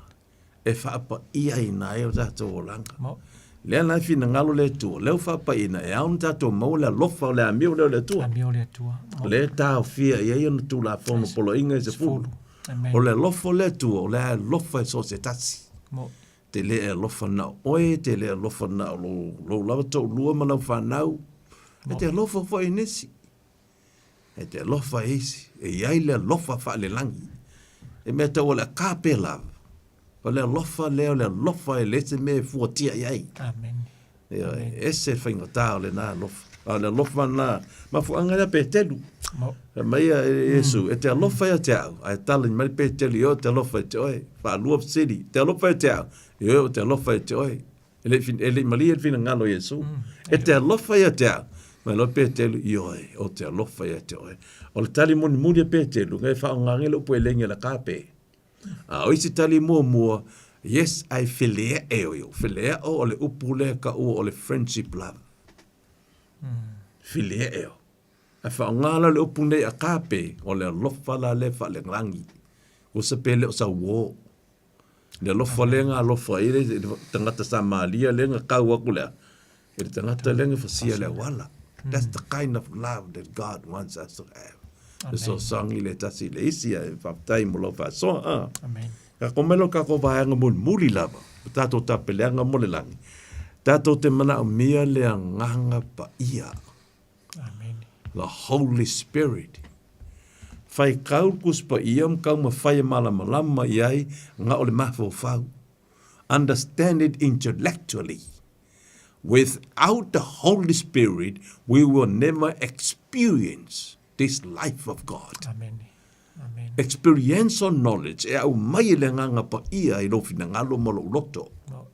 e faapaiaina ai o tatou olaga. Lea la e finagalo le Atua, lea ua faapaiaina, e ao ona tatou maua le alofa o le amio lea o le Atua. Amio o le Atua. Lea e taofia i ai ona Tulafono poloaiga e 10. O le alofa o le Atua, o le alofa e so o se tasi. Te le e alofa na o oe, te le alofa na o lou, lou lava toalua ma lau fanau, e te alofa foi i nisi. E te alofa e isi, e i ai le alofa faalelagi. E mea tau o le agape love. O le alofa lea o le alofa e leai se mea e fuatia i ai. Amen. Ioe, e ese le faigata o lena alofa. A o le alofa lena, mafuaaga lea Petelu. Fai mai ia Iesu, e te alofa ia te au. Ae tala mai Petelu, ioe, ou te alofa ia te oe. Faalua fesili, te alofa ia te au? Ioe, ou te alofa ia te oe. E le i, e le i malie le finagalo o Iesu. E te alofa ia te au. Mai loa Petelu, ioe, ou te alofa ia te oe. O le tali mulimuli a Petelu, e faaaoga le upu elegi a le agape. A o isi tali muamua, yes, ae feleaʻe o iou. Feleaʻo o le upu lea taua o le friendship love. Feleaʻe o. Ae faaaoga la le upu nei agape, o le alofa la lea faale-lagi. Ua se pe le o sau uō. Le alofa lea na alofa ai le tagata Samaria lea na tau atu lea, i le tagata lea na fasia le auala. That's the kind of love that God wants us to have. Fesoasoani le tasi i le isi, ae faafetai mo lau faasoa. A. Amen. Tatou mai loa tatou vaega mulimuli lava, o tatou tapeleaga mo le lagi. Tatou te manaomia le Agaga Paia. Amen. The Holy Spirit. Faitau le Tusi Paia ma taumafai e malamalama i ai na o le mafaufau. Understand it intellectually. Without the Holy Spirit, we will never experience this life of God. Amen. Amen. Experiential knowledge e aumai e le Agaga Paia i lou finagalo ma lou loto. No.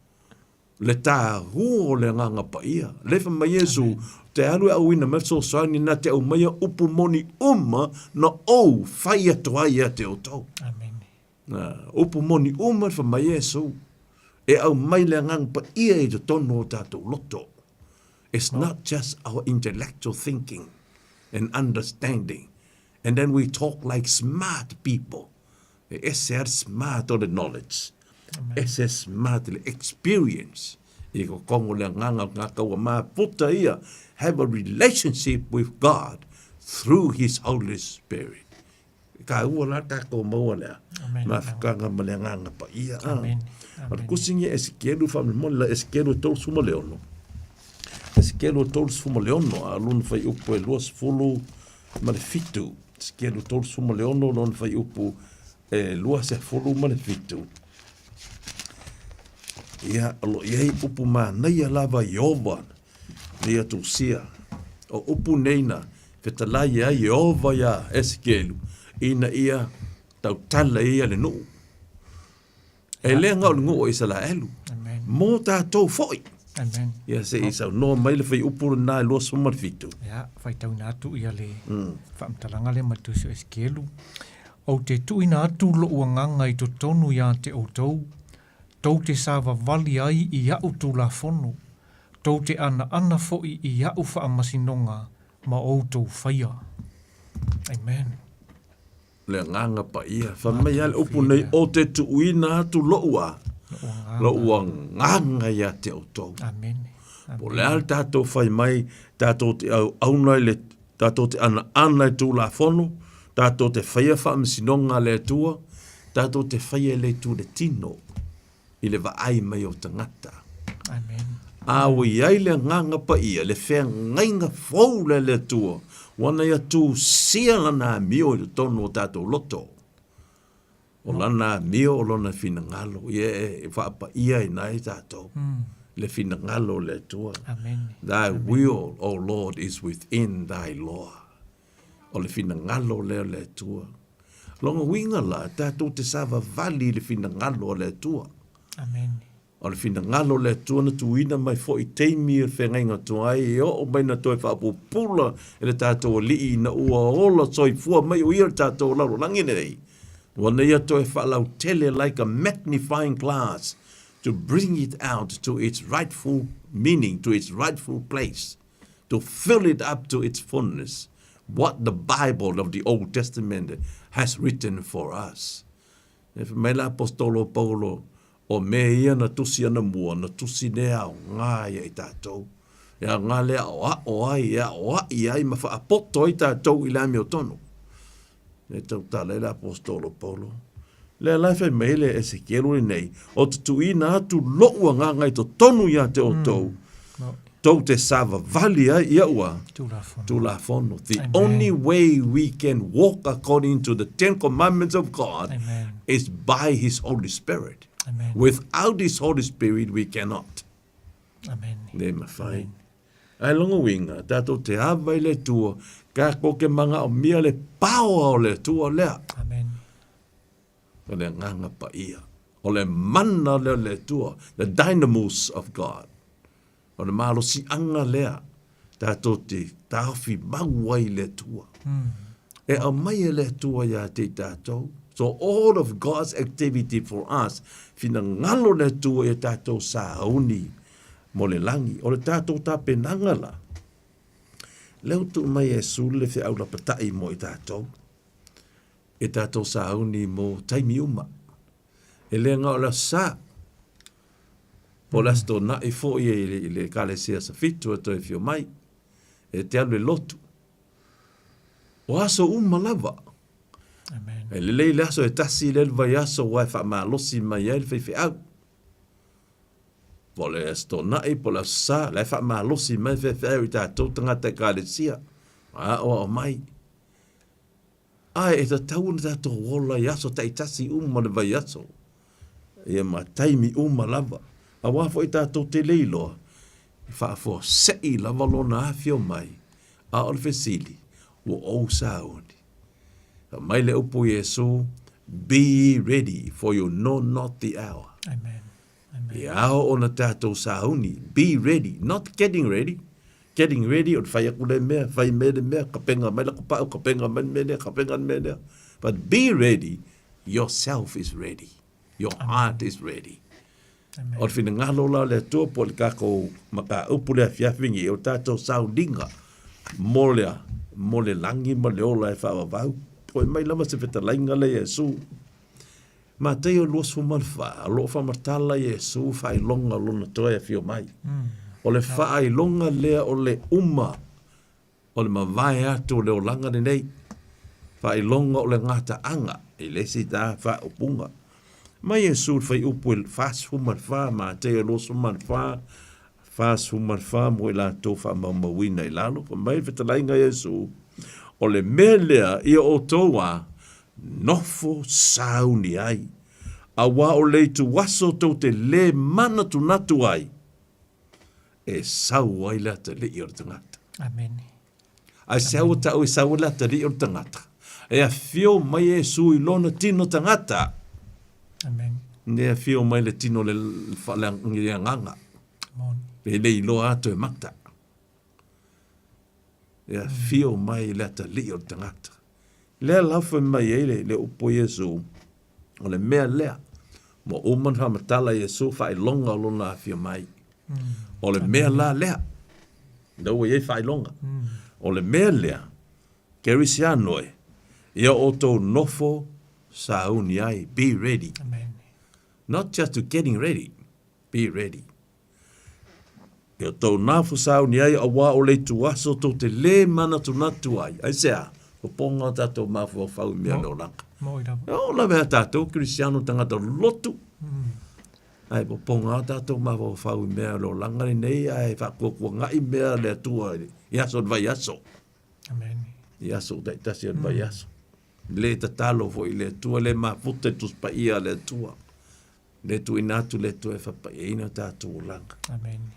Le tāua o le Agaga Paia. Lea fai mai Iesu, te alu e auina mai fesoasoani na te aumaia upu moni uma na ou fai atu ai ia te outou. Amen. Na, upu moni uma fai mai Iesu, e aumai le Agaga Paia i totonu o tatou loto. It's not just our intellectual thinking and understanding. And then we talk like smart people. E ese a le smart o le knowledge. Ese smart le experience. I totonu o le agaga o le tagata ua mafuta ia, have a relationship with God through His Holy Spirit. E taua la tatou maua lea mafutaga ma le Agaga Paia. Amen. O le tusi ia Esekielu faamolemole la Esekielu 36. Esekielu 36 a lona fuaiupu e 27. Esekielu 36 lona fuaiupu e 27. Ia, o lo o i ai upu manaia lava Ieova nei atusia. O upu nei na fetalai ai Ieova iā Esekielu ina ia tautala ia le nuu. E le na o le nuu o Isaraelu, mo tatou foi. Amen. Ia se i saunoa mai le fuaiupu lena e 27. Ia, faitauina atu ia le faamatalaga lea mai le Tusi o Esekielu. Ou te tuuina atu lou agaga i totonu ia te outou, tou te savavali ai i a'u Tulafono, tou te anaana foi i a'u faamasinoga ma outou faia. Amen. Le Agaga Paia. Fai mai lava le upu nei, O te tuuina atu lou a, lou agaga ia te outou. Amen. Po o le a le tatou fai mai, tatou te auauna i le, tatou te anaana i Tulafono, tatou te faia faamasinoga a le Atua, tatou te faia i le itu le tino, i le vaai mai o tagata. Amen. A ua i ai le Agaga Paia, le feagaiga fou lea le Atua, ua na ia tusia lana amio i totonu o tatou loto. O lana amio o lona finagalo, ia e faapaia ai na i tatou. le finagalo o le Atua. Amene. Thy will, O Lord, is within thy law. O le finagalo lea o le Atua. Lona uiga la, tatou te savavali i le finagalo o le Atua. Amene. O le finagalo o le Atua na tuuina mai foi i taimi o le feagaiga tuai e oo mai na toe faapupula e le tatou Alii ina ua ola soifua mai o Ia i le tatou lalolagi lenei. Ua na Ia toe faalautele like a magnifying glass to bring it out to its rightful meaning, to its rightful place, to fill it up to its fullness, what the Bible of the Old Testament has written for us. E fai mai le Aposetolo o Paulo, O mea ia na tusi anamua, na tusi nei aoga ia i tatou. E aoga lea aoao ai, e aoai ai ma faapoto ai tatou i le amiotonu. E tautala ai le Aposetolo o Paulo. Lea la e fai mai le Esekielu lenei, o te tuuina atu lou agaga i totonu ia te outou, mm. tou te savavali ai ia ua Tulafono. Tulafono. The Amen. only way we can walk according to the Ten Commandments of God Amen. is by His Holy Spirit. Amen. Without His Holy Spirit, we cannot. Amen. Le mawhai. Ai longa winga, tātou te ava i le tua, ka koke manga o mia le paoa o le tua lea. Amen. O le nganga pa ia. O le mana lea o le Atua, the dynamos of God. O le malosiaga lea tatou te taofi mau ai i le Atua. E aumai e le Atua ia te i tatou. So all of God's activity for us, finagalo le Atua ia tatou sauni mo le lagi. O le tatou tapenaga la, lea ua tuu mai e Iesu le feau lapatai mo i tatou, e tatou sauni mo taimi uma. E le na o le aso Sa, po o le Aso Toonai foi i le Ekalesia Aso Fitu e toe afio mai, e te alu i le lotu. O aso uma lava. Amen. E lelei le aso e tasi lea i le vaiaso aua e faamalosi mai ai le faifeau. Po o le Aso Toonai, po o le Aso Sa, la e faamalosi mai le faifeau i tatou tagata Ekalesia, aoao mai. Ae e tatau ona tatou ola i aso taitasi uma o le vaiaso, ia ma taimi uma lava. Aua foi tatou te le iloa, e faafuasei lava lona afio mai, a o le fesili, ua ou sauni. Fai mai le upu Iesu, Be ye ready, for you know not the hour. Amen. E ao ona tatou sauni, be ready, not getting ready. Getting ready, o le fai atu lea mea, fai mai le mea, kapenga mai laka pau, kapenga mai le mea lea, kapenga le mea lea. But be ready, yourself is ready. Your heart is ready. Amen. O le finagalo la o le Atua po o le tatou mataupu le afiafi nei, o tatou sauniga mo le, mo le lagi ma le ola e faavavau. Toe mai lava se fetalaiga lea Iesu. Mataio 24, o lo o faamatala Iesu faailoga o lona toe afio mai. O le faailoga lea o le uma o le mavae atu o le olaga lenei. Faailoga o le gataaga i le isi ta faaupuga. Mai Iesu le fuaiupu e 44, Mataio 24, 44 mo i latou faamaumauina i lalo, fai mai le fetalaiga a Iesu, O le mea lea ia outou a nofo sauni ai, auā o le ituaso tou te lē manatunatu ai, e sau ai le atalii o le tagata. Amene. Aisea ua taʻu e sau ai le atalii o le tagata? E afio mai Iesu i lona tino tagata. Amen. Ne afio mai le tino le, le, le agaga. Moni. E le iloa atu e mata. E afio mai le atalii o le tagata. Lea la fai mai ai le, le upu a Iesu, o le mea lea, ua uma ona faamatala Iesu faailoga o lona afio mai. O le mea la lea, lea ua i ai faailoga. O le mea lea, Kerisiano e, ia outou nofo sauni ai, be ready. Amen. Not just to getting ready, be ready. Ia tou nafo sauni ai auā o le ituaso tou te lē manatunatu ai. Aisea? Popoga o tatou mafaufau i mea o le olaga. Moʻi lava. E oo lava ia tatou Kerisiano tagata lotu. Ae popoga o tatou mafaufau i mea o le olaga lenei ae faakuakuagaʻi mea a le Atua i aso o le vaiaso. Amen. I aso taitasi o le vaiaso. Le tatalo foi i le Atua, le mafuta i le Tusi Paia a le Atua. Le tuuina atu le Atua e faapaiaina o tatou olaga. Amen.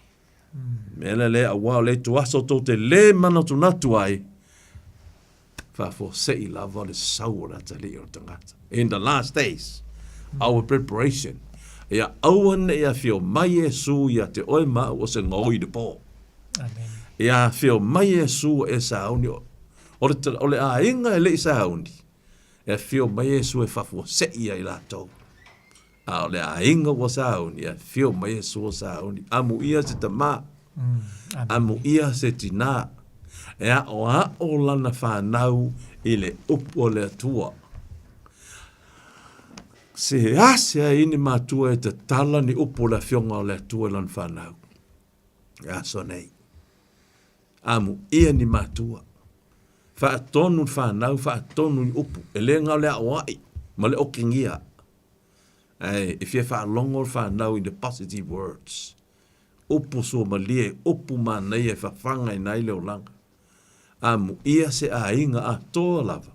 Mea la lea auā o le ituaso tou te lē manatunatu ai, faafuasei lava le sau o le atalii o le tagata. In the last days, our preparation, ia aua ne i afio mai Iesu ia te oe ma au o se gaoi i le pō. Amen. Ia afio mai Iesu ua e sauni, o le, o le aiga e le i sauni, e afio mai Iesu e faafuasei ia i latou. A o le aiga ua sauni, e afio mai Iesu ua sauni. Amuia se tamā, amuia se tinā, e aʻoaʻo lana whanau i le upu o le Atua. Se ase ai ni matua e tatala ni upu o le afioga o le Atua i lana whanau. E aso nei. Amuia ni matua. Faatonu le whanau, faatonu ni upu. E le gao le aʻoaʻi ma le okigia. Ae e fia faalogo le fanau in the positive words. Upu suamalie, upu manaia e fafagaina ai le olaga. Amuia se aiga atoa lava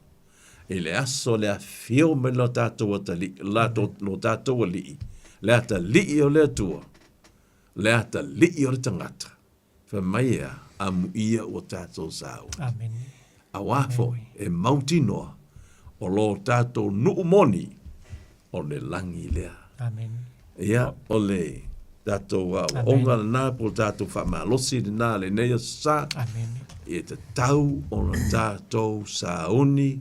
i le aso le afio mai lo tatou atalii, lo tatou alii, le atalii o le Atua, le atalii o le tagata. Fai mai e a, amuia ua tatou sauni. Amene. Auā foi, e mautinoa, o lo tatou nuu moni, o le lagi lea. Amene. Ia, o le tatou aoaoga lena po o le tatou faamalosi lena lenei aso sa. Amene. E tatau ona tatou sauni,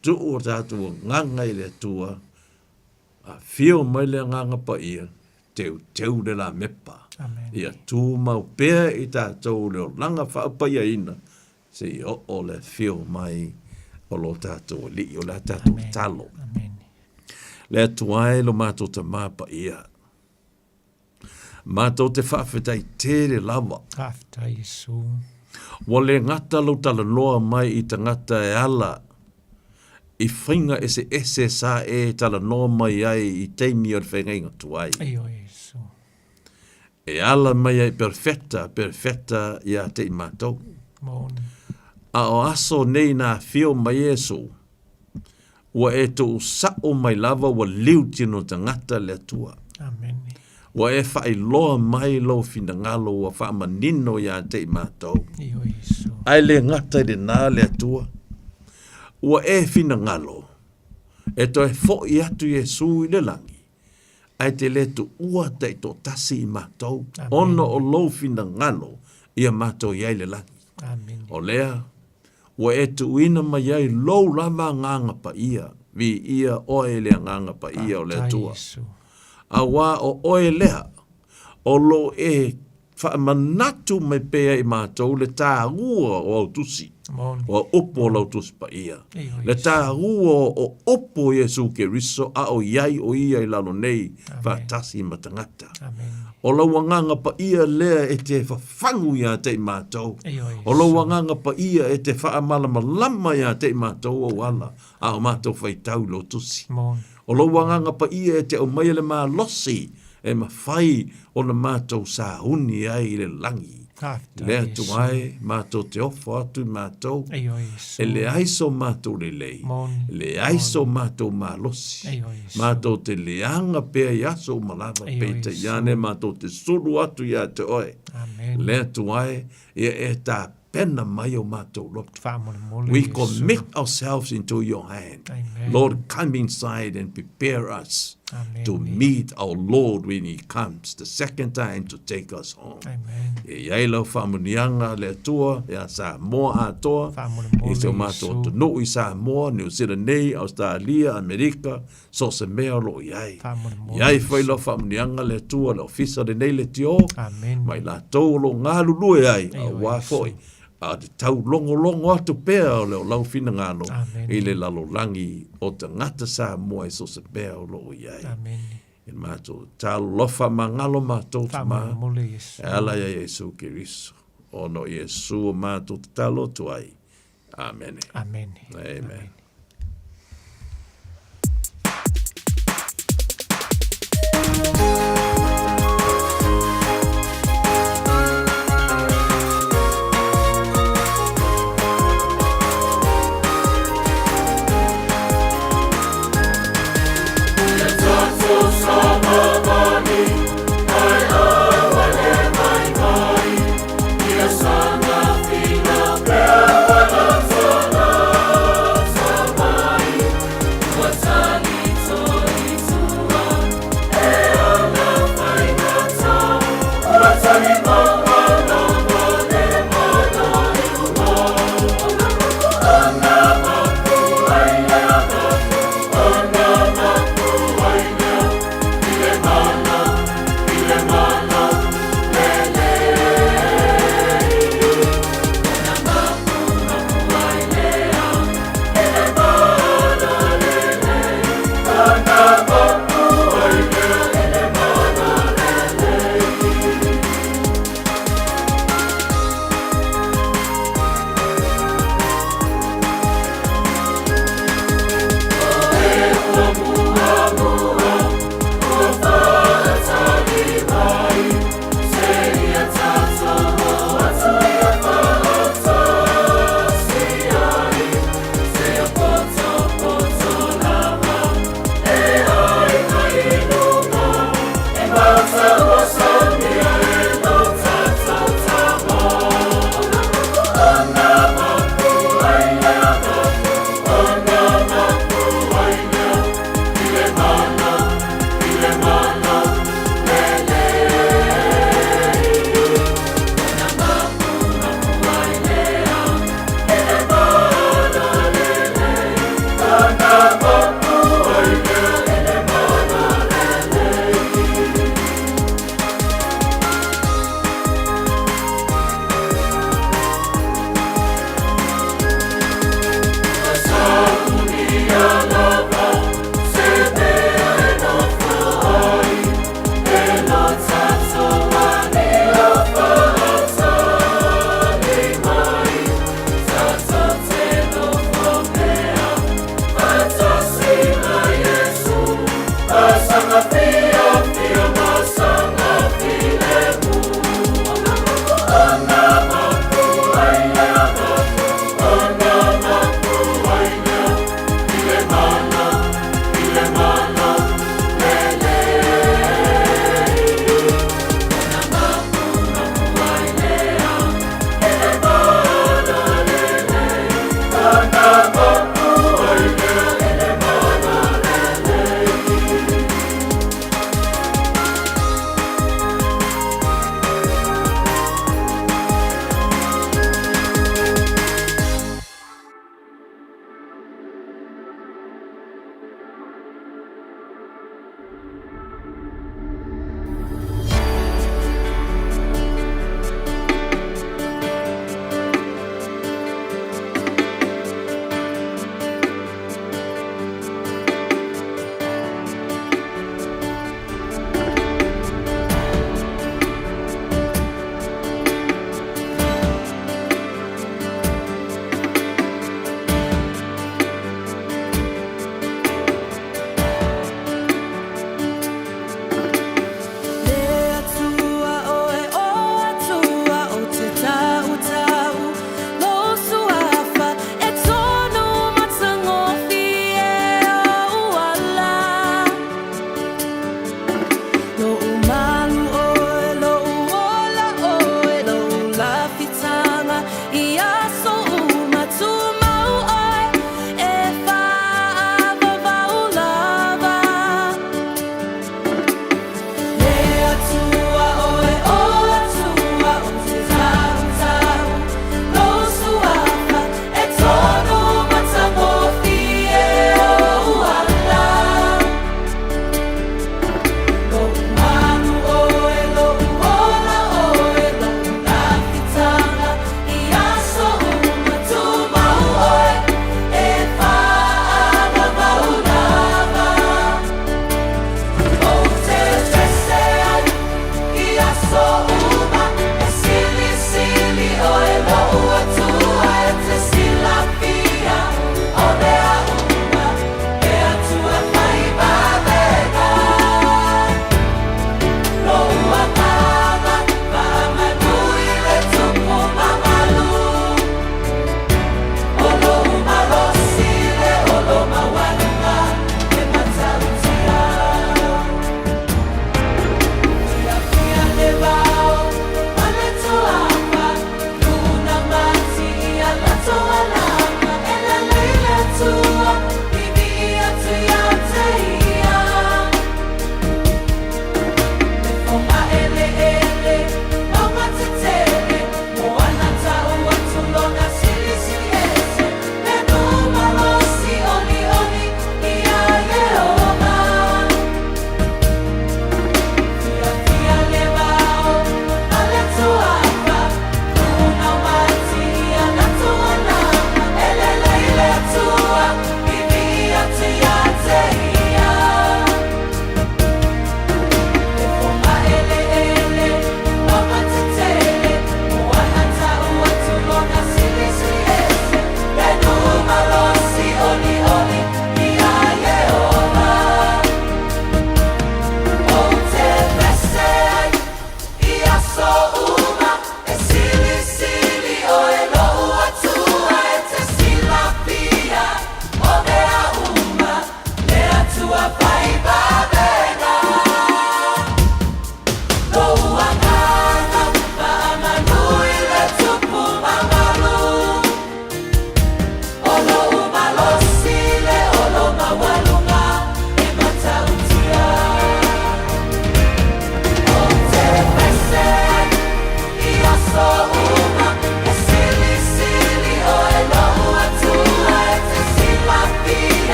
tuu o tatou agaga i le Atua, Afio mai le Agaga Paia, teuteu le lamepa. Ia tumau pea i tatou le olaga faapaiaina, seia oo le afio mai o lo tatou Alii, o le a tatou tatalo. Le Atua e lo matou Tama Paia, Matou te faafetai tele lava. Faafetai Iesu. Ua le gata lou talanoa mai i tagata e ala i faiga eseese sa e talanoa mai ai i taimi o le feagaiga tuai. Ioe Iesu. E ala mai ai perefeta, perefeta ia te i matou. Moni. A o aso nei na afio mai Iesu, Ua e tuusaʻo mai lava ua liu tino tagata le Atua. Amene. Ua e faailoa mai lou finagalo ua faamanino iā te i matou. Ioe Iesu. Ae le gata i lenā le Atua. Ua e finagalo e toe foʻi atu Iesu i le lagi, ae te le tuua taitoatasi i matou, ona o lou finagalo ia matou i ai le lagi. Amene. O lea, Ua e tuuina mai ai lou lava Agaga Paia, viia oe i le Agaga Paia o le Atua. Auā o oe lea, o lo o e faamanatu mai pea i matou le tāua o au tusi, o au upu o lau Tusi Paia, le tāua o upu o Iesu Keriso a o i ai o ia i lalo nei faatasi ma tagata. O lau Agaga Paia lea e te fafagu iā te i matou. O lou Agaga Paia e te faamalamalama iā te i matou ou ala, a o matou faitau i lou Tusi. O lou Agaga Paia e te aumaia le malosi e mafai ona matou sauni ai i le lagi. Le Atua e, matou te ofo atu i matou, e leai so matou lelei, leai so matou malosi, matou te leaga pea i aso uma lava, peitai ane matou te sulu atu iā te oe. Le Atua e, ia e tapena mai o matou loto. We commit ourselves into your hand. Lord, come inside and prepare us to meet our Lord when he comes the second time to take us home. Amen. E i ai lau faamanuiaga le Atua ia Samoa atoa, i si o matou atunuu i Samoa, Niu Sila nei, Australia, Amerika, so o se mea o lo o i ai. I ai foi lau faamanuiaga le Atua le ofisa lenei leitio, ma i latou o lo o galulue ai, auā foi a te taulogologo atu pea o le o lau finagalo i le lalolagi o tagata Samoa i so o se mea o lo o i ai. E matou talofa magalo matou Tama, e ala ia Iesu Keriso, ona o Iesu o matou tatalo atu ai. Amene. Amene. Amen. Amene.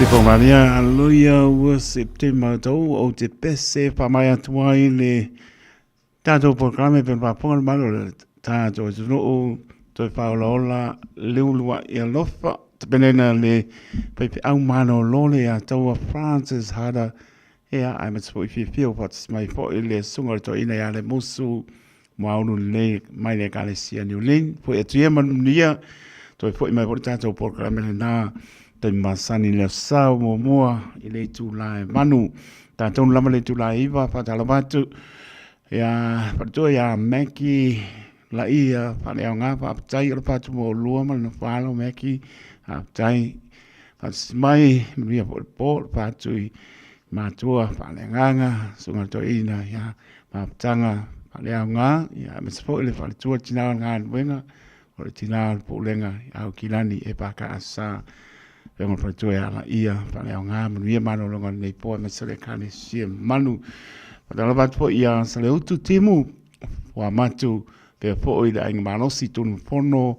Te Maria, aleluia, ua September tau o te pese whamai atu ai le tātou polokalame pe whaponga le malo le tātou atunuu toe whaolaola le ulua i alofa te penena le paipe au malolo le a taua Francis Hada Ia, ae ma te fo'i fiafia ua faatasi mai fo'i le Susuga o le Toeaina ia Lemusu Muaulu lelei mai le Ekalesia Niu Lin. Fo'i atu ia manuia, toe fo'i mai fo'i le tatou polokalame lenā taimi masani i le Aso Sa muamua i le itula e 8. Tatou lava le itula e 9, faatalofa atu ia faletua ia Mackie Laia faaleaoga, faafetai o le fatu mo lua ma le nofo alo Mackie, faafetai. Faatasi mai, manuia foi le po, le fatu i matua faaleagaga, susuga i le toeaina ia Mafutaga faaleaoga, ia aemaise foi le faletua tina o le galuega, o le tina o le pulega ia Aukilani e PKS. Afioga i le faletua ia Laia faaleaoga, manuia malologa o lenei po aemaise o le Ekalesia mamalu. Faatalofa atu foi ia Saleutu Timu, Fuamatu, pea foi le Aiga Malosi Tunumafono,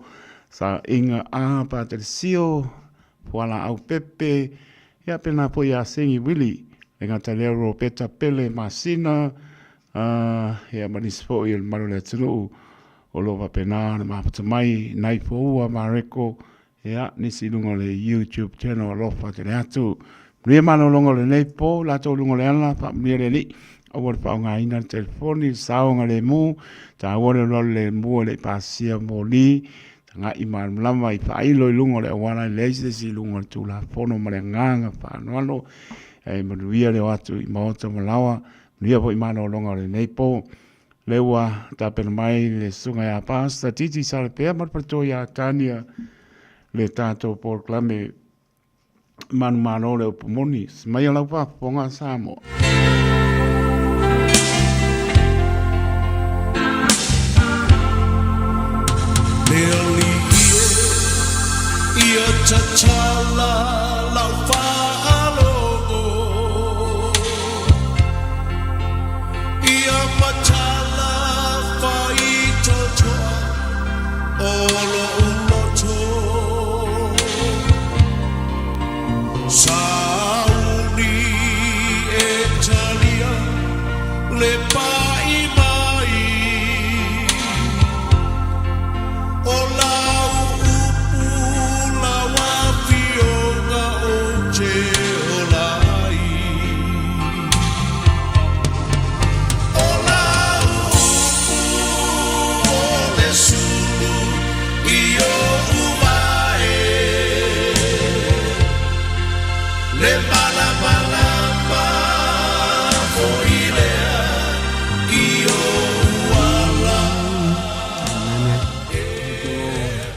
Saaiga A Patelisio, Fualaau Pepe, ia pena foi ia Sengi Wili, le gata lea Ropeta Pele Masina, ia ma nisi foi o le mamalu o le atunuu o lo o faapena ona mafuta mai nai Foua Mareko, Ia, nisi i luga o le YouTube channel alofa tele atu. Manuia malologa o lenei po, latou luga o le ala, faamanuia le Alii. Aua le faaaogaina le telefoni, le saogalemu, taua le alualu lemu e le i pasia moli, tagai malamalama i faailo i luga o le auala, e leai se isi i luga o le Tulafono ma le agaga faaaloalo. E manuia le o atu i maota ma laoa, manuia foi malologa o lenei po. Lea ua tapena mai le susuga ia Pastor Titi Salepea ma le faletua ia Tania le tatou polokalame manumalo le upu moni. Mai o lau faafofoga Samoa. Le alii e ia tatala lau faalogo Ia matala faitotoa o lo'u loto Sauni e talia le pa'i mai O lau upu lau afioga ou te ola ai. O lau upu o le sulu i oʻu vae, Le malamalama foi lea i oʻu ala. E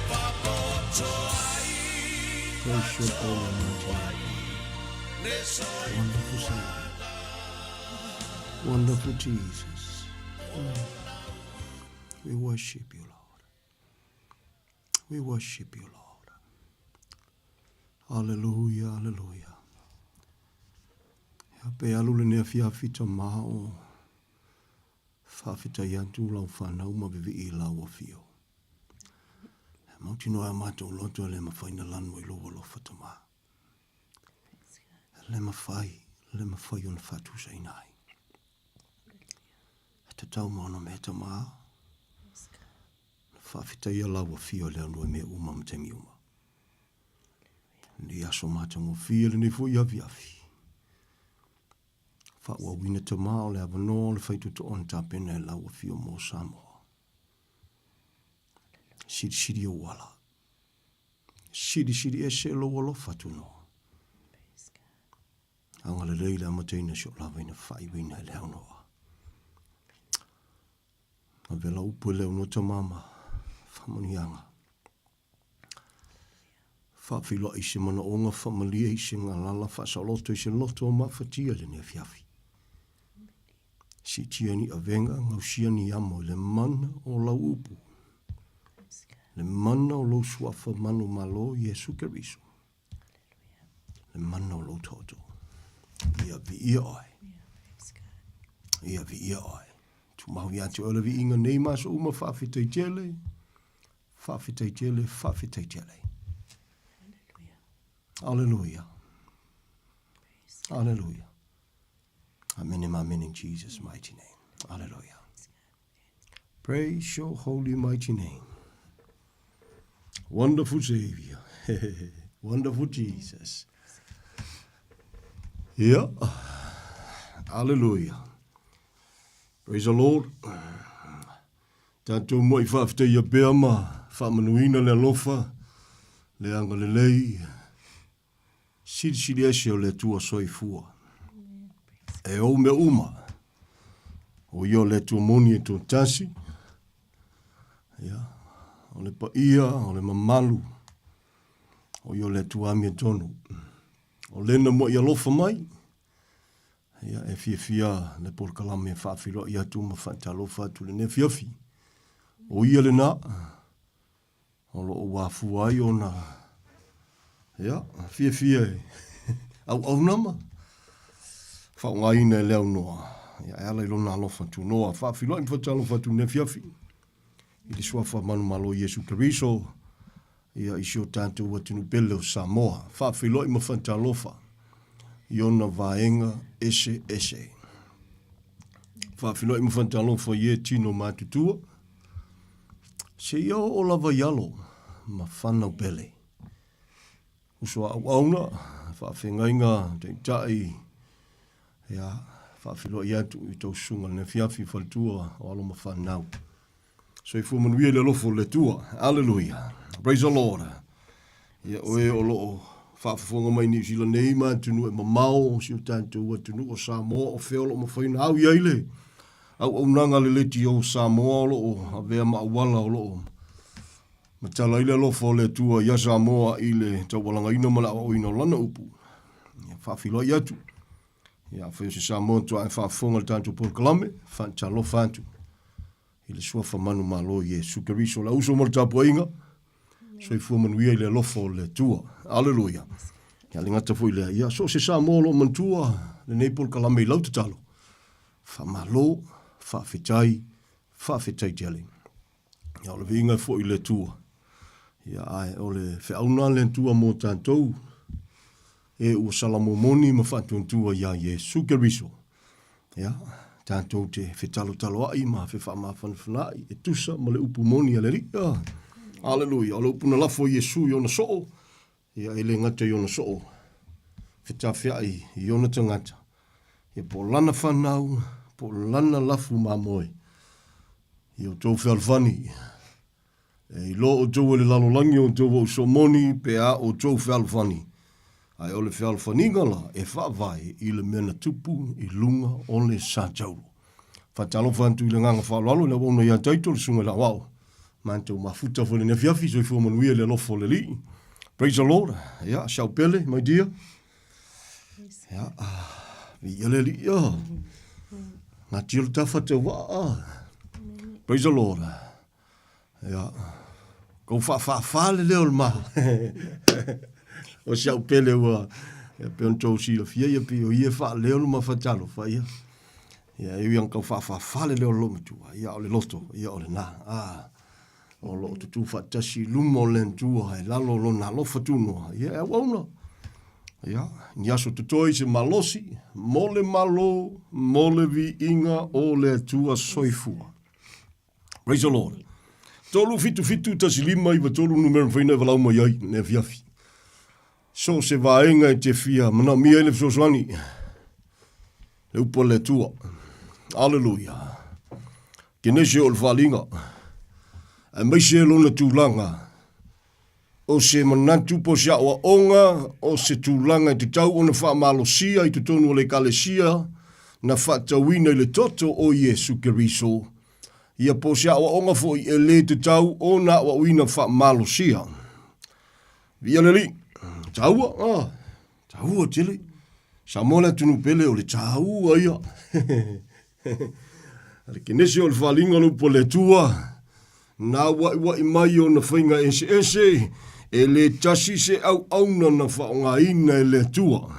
papoto ai. Praise your holy mighty name. Wonderful Savior. Wonderful Jesus. We worship you, Lord. We worship you, Lord. Hallelujah, hallelujah. Ia pe alu lenei afiafi tamā o faafetai atu lau whanau ma vivii i lau afio. E mautinoa e a matou loto e le mafai na lanu i lou alofa tamā. Le mafai, le mafai ona faatusaina ai. E tatau ma ona mea tamā. Na faafetaia lau afio i le aunua i mea uma ma taimi uma. Lenei aso matagofie, lenei foi afiafi. Faaauauina tamā o le avanoa o le faitotoa na tapena e lau afio mo Samoa. Silisili ou ala. Silisili ese lou alofa Tunoa. Agalelei le amataina si o lava ina faaiuina e le aunoa. Ave lau upu e le aunoa tamama, faamanuiaga. Faafeiloai i se manaoga, faamalie i se galala, faasaoloto i se loto o mafatia i lenei afiafi. Siitia ni avega, gausia ni amo i le mana o lau upu. Le mana o lou suafa manumalo Iesu Keriso. Le mana o lou toto. Ia viia oe. Ia viia oe. Tumau ia te oe le viiga nei ma aso uma faafetai tele. Faafetai tele, faafetai tele. Hallelujah. Hallelujah. Amen and amen in Jesus' mighty name. Hallelujah. Praise your holy mighty name. Wonderful Savior. Wonderful Jesus. Yeah. Hallelujah. Praise the Lord. Tātou moi whaafetai pea ma whaamanuina le alofa, le agalelei, Silisili ese o le Atua soifua. E ou mea uma. O ia o le Atua moni e toatasi. Ia. O le paia, o le mamalu. O ia o le Atua amiotonu. O lena mo i alofa mai. Ia, e fiafia le polokalame e faafeiloai atu ma faatalofa atu lenei afiafi. O ia lena. O lo o ua afua ai ona, ia, fiafia e auauna ma faaaogaina e le aunoa, ia, e ala i lona alofa tunoa. Faafeiloai ma faatalofa atu i lenei afiafi i le Suafa manumalo o Iesu Keriso, ia, i si o tatou atunuu pele o Samoa. Faafeiloai ma faatalofa i ona vaega eseese. Faafeiloai ma faatalofa i e tino matutua, Seia oo lava i alo ma whanau pele. Uso a auauna, faafeagaiga, taitai, ia, faafeiloai atu i tou susuga i le afiafi faletua o alo ma fanau. Soifua manuia i le alofa o le Atua. Aleluia. Praise the Lord. Ia, o e o lo o faafofoga mai Niu Sila nei ma atunuu e mamao, si o tatou atunuu o Samoa, o fea o lo o mafai ona au i ai le auaunaga a le Leitio Samoa o lo o avea ma auala o lo o matala ai le alofa o le Atua iā Samoa i le taualagaina ma le aoaoina o Lana upu. Ia, faafeiloai atu. Ia, afai o se Samoa toa e faafofoga i le tatou polokalame, faatalofa atu i le suafa manumalo o Iesu Keriso, le auso ma le tapuaiga, soifua manuia i le alofa o le Atua. Aleluia. Ia le gata foi lea, ia so o se Samoa o lo o manatua lenei polokalame i lau tatalo, faamalo, faafetai, faafetai tele. Ia o le viiga e foi i le Atua. Ia ae o le feauna a le Atua mo tatou, e ua salamomoni ma faatuatua iā Iesu Keriso. Ia, tatou te fetalotaloaʻi ma fefaamafanafanaʻi e tusa ma le upu moni a le Alii. Ah, aleluia. O le upu na lafo e Iesu i ona soo, ia e le gata i ona soo, fetafeaʻi i ona tagata, ia po o lana fanau, po o lana lafu mamoe. Ia outou fealofani. E iloa outou e le lalolagi o outou uso moni pe a outou fealofani, ae o le fealofaniga la e faavae i le mea na tupu i luga o le satauro. Faatalofa atu i le agaga faaaloalo i le auauna ia Taito, le susuga i le aoao. Matou mafuta foi i lenei afiafi, soifua manuia i le alofa o le Alii. Praise the Lord. Ia, Shau Pele, my dear. Ia, viia le Alii. Oh. Ngā tio le tawha te waa. Praise the Lord. Ia, kou whaawhaawha le leo le maha. o si au pele ua, ia pe on tou silafia, ia pe o ia wha leo le maha talofa, ia. Ia, e ui ang kau whaawhaawha le leo lo matua, ia o le loto, ia o le nā. Ah, o lo o tutu whaatasi luma o le antua, e lalo lo nā lofa tunoa, ia e au auna. Ia, ni aso totoe i se malosi, mo le malo, mo le viiga o le Atua soifua. Praise the Lord. 3 7 7 1 5 9 3 numera mafai ona e valaau mai ai lenei afiafi. So o se vaega e te fia manaomia ai le fesoasoani. Le upu a le Atua. Aleluia. Kenese o le faaaliga. Aemaise lona tulaga o se manatu po o se aoaoga o se tulaga e tatau ona faamalosia i totonu o le Ekalesia na faatauina i le toto o Iesu Keriso, ia po o se aoaoga foi e lē tatau ona aoaoina faamalosia. Viia le Alii. Taua, ah, taua tele. Samoa le atunuu pele o le taua ia. A le kenese o le faaaliga o le upu a le Atua, na ua'iua'i mai ona faiga eseese, e lē tasi se auauna na faaaogaina e le Atua.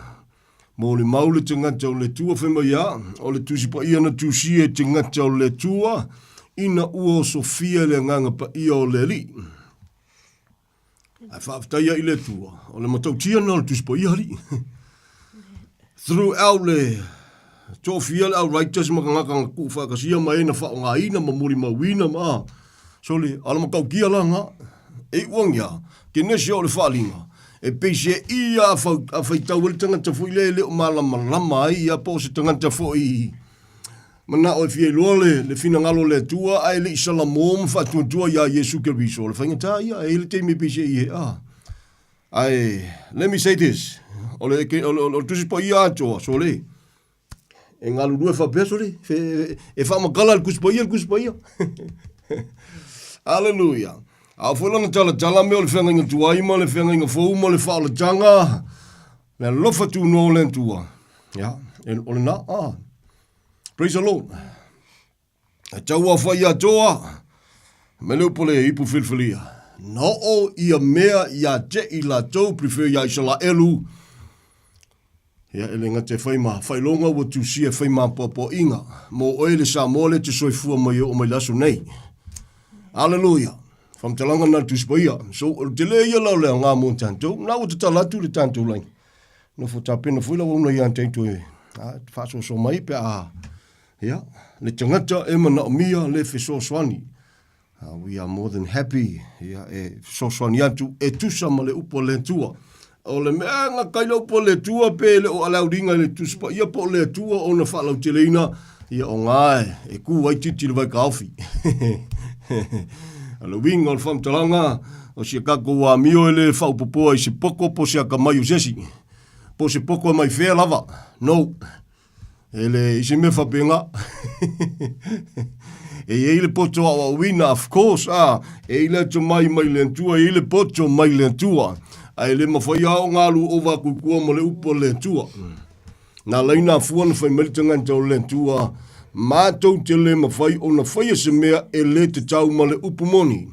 Molimau le tagata o le Atua fai mai a, o le Tusi Paia na tusia e tagata o le Atua, ina ua osofia e le Agaga Paia o le Alii. Ae faafetai ai i le Atua, o le matautia lena o le Tusi Paia, alii. Throughout le toafia le au writers ma tagata na tuufaatasia ma e na faaaogaina ma molimauina ma a. Sole, a o le matautia la lena. E iu ane lava, kenese o le faaaliga, e peiseai a a faitau ai le tagata foi lea e le o malamalama ai ia po o se tagata foi manao e fia iloa le, le finagalo o le Atua ae le i salamo ma faatuatua iā Iesu Keriso. O le faigata ia, e i ai le taimi e peiseai ai, a. Ae, let me say this, o le, o le, o le Tusi Paia atoa, sole, e galulue faapea, sole, fe, e faamatala le Tusi Paia, le Tusi Paia. Hallelujah. A o foi lana talatala mea o le feagaiga tuai ma le feagaiga fou ma le faaolataga, le alofa tunoa o le Atua. Ya, o lena, ah. Praise the Lord. E tauaofai ia Toa, me le upu le ipu filifilia. Na oo ia mea ia te i latou, prefer ia Isalaelu, ia e le gata e fai ma faailoga ua tusia e fai ma poapoainga mo oe le Samoa le te soifua mai e oo mai le aso nei. Aleluia. Faamatalaga na le Tusi Paia. So, o le tele ia la o le aoga mo tatou. Na ua tatala atu le tatou laina. Nofo tapena foi lau auauna ia te toe faasoasoa mai pe a Ia, le tagata e manaomia le fesoasoani. We are more than happy ia, e fesoasoani atu e tusa ma le upu a le Atua. O le mea e gata i le upu a le Atua pe le o alaauliga i le Tusi Paia po o le Atua ona faalauteleina, ia o gā e kū ai titi le vaikaofi. O le uiga o le faamatalaga, o si a tatou amio e le faaopopoa i se poto po o se atamai o se isi, po o se poto e mai fea lava. No. E le i se mea faapena. e i ai le poto aoaoina, of course, a, e i le atomai mai le Atua, e i le poto mai le Atua. Ae le mafai lava ona alu ova atu i tua ma le upu a le Atua. Na laina afua na fai mai le tagata o le Atua, matou te le mafai ona faia se mea e le tatau ma le upu moni.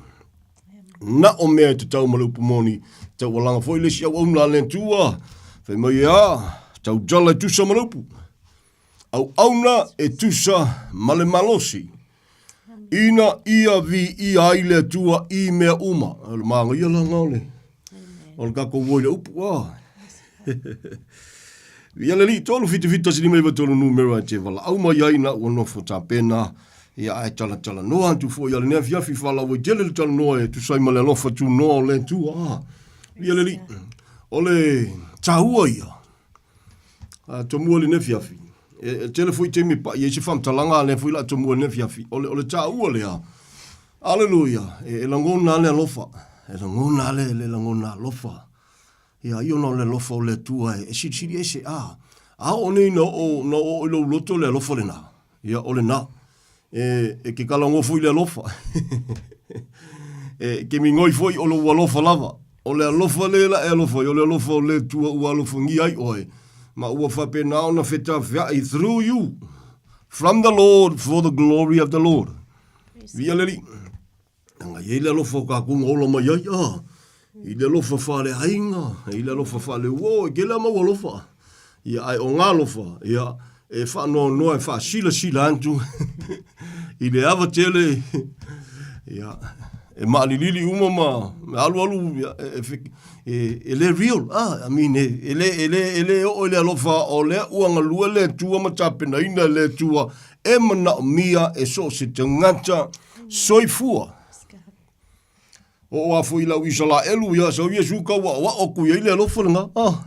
Na o mea e tatau ma le upu moni, taualaga foi le isi auauna a le Atua, fai mai e a, tautala e tusa ma le upu. Auauna e tusa ma le malosi. Ina ia viia ai le Atua i mea uma. O le māgaia la nga o le, o le tatou ua i le upu. Ah. Ia le alii 3 7 7 1 5 9 3 numera e te valaau mai ai na ua nofo tapena ia ae talatalanoa atu foi ia lenei afiafi faalauaitele le talanoa e tusa ai ma le alofa tunoa o le Atua. Ah, ia le alii, o le taua ia a tomua lenei afiafi. E, e tele foi taimi e pa'i ai se faamatalaga a lea foi la tomua lenei afiafi. O le, o le taua lea, Aleluia, e, e lagona le alofa, e lagona le, le lagona alofa. Ia, ai ona o le alofa o le Atua e silisili ese, a, a oo nei na oo, na oo i lou loto le alofa lena. Ia, o lena. E, e ke kalagoa foi le alofa. e ke migoi foi o lou alofa lava. O le alofa le la e alofa ai, o le alofa o le Atua ua alofagia ai oe, ma ua faapena ona fetafea'i through you, from the Lord, for the glory of the Lord. Viia le Alii. Leaga e i ai le alofa o tatou na ola mai ai, a, i le alofa faaleaiga, i le alofa faaleuo, e tele lava mau alofa. Ia, ae o ngā alofa, ia, e faanoanoa, e faasilasila atu i le ava tele, ia, e maalilili uma ma alualu, ia, e, e, e le real, ah, I mean, e, e le, e le, e le oo i le alofa o lea ua galue le Atua ma tapenaina e le Atua e manaomia e so o se tagata Soifua. Oo a foi lau Isalaelu ia sau Iesu kau aoao aku i ai le alofa lena. Ah.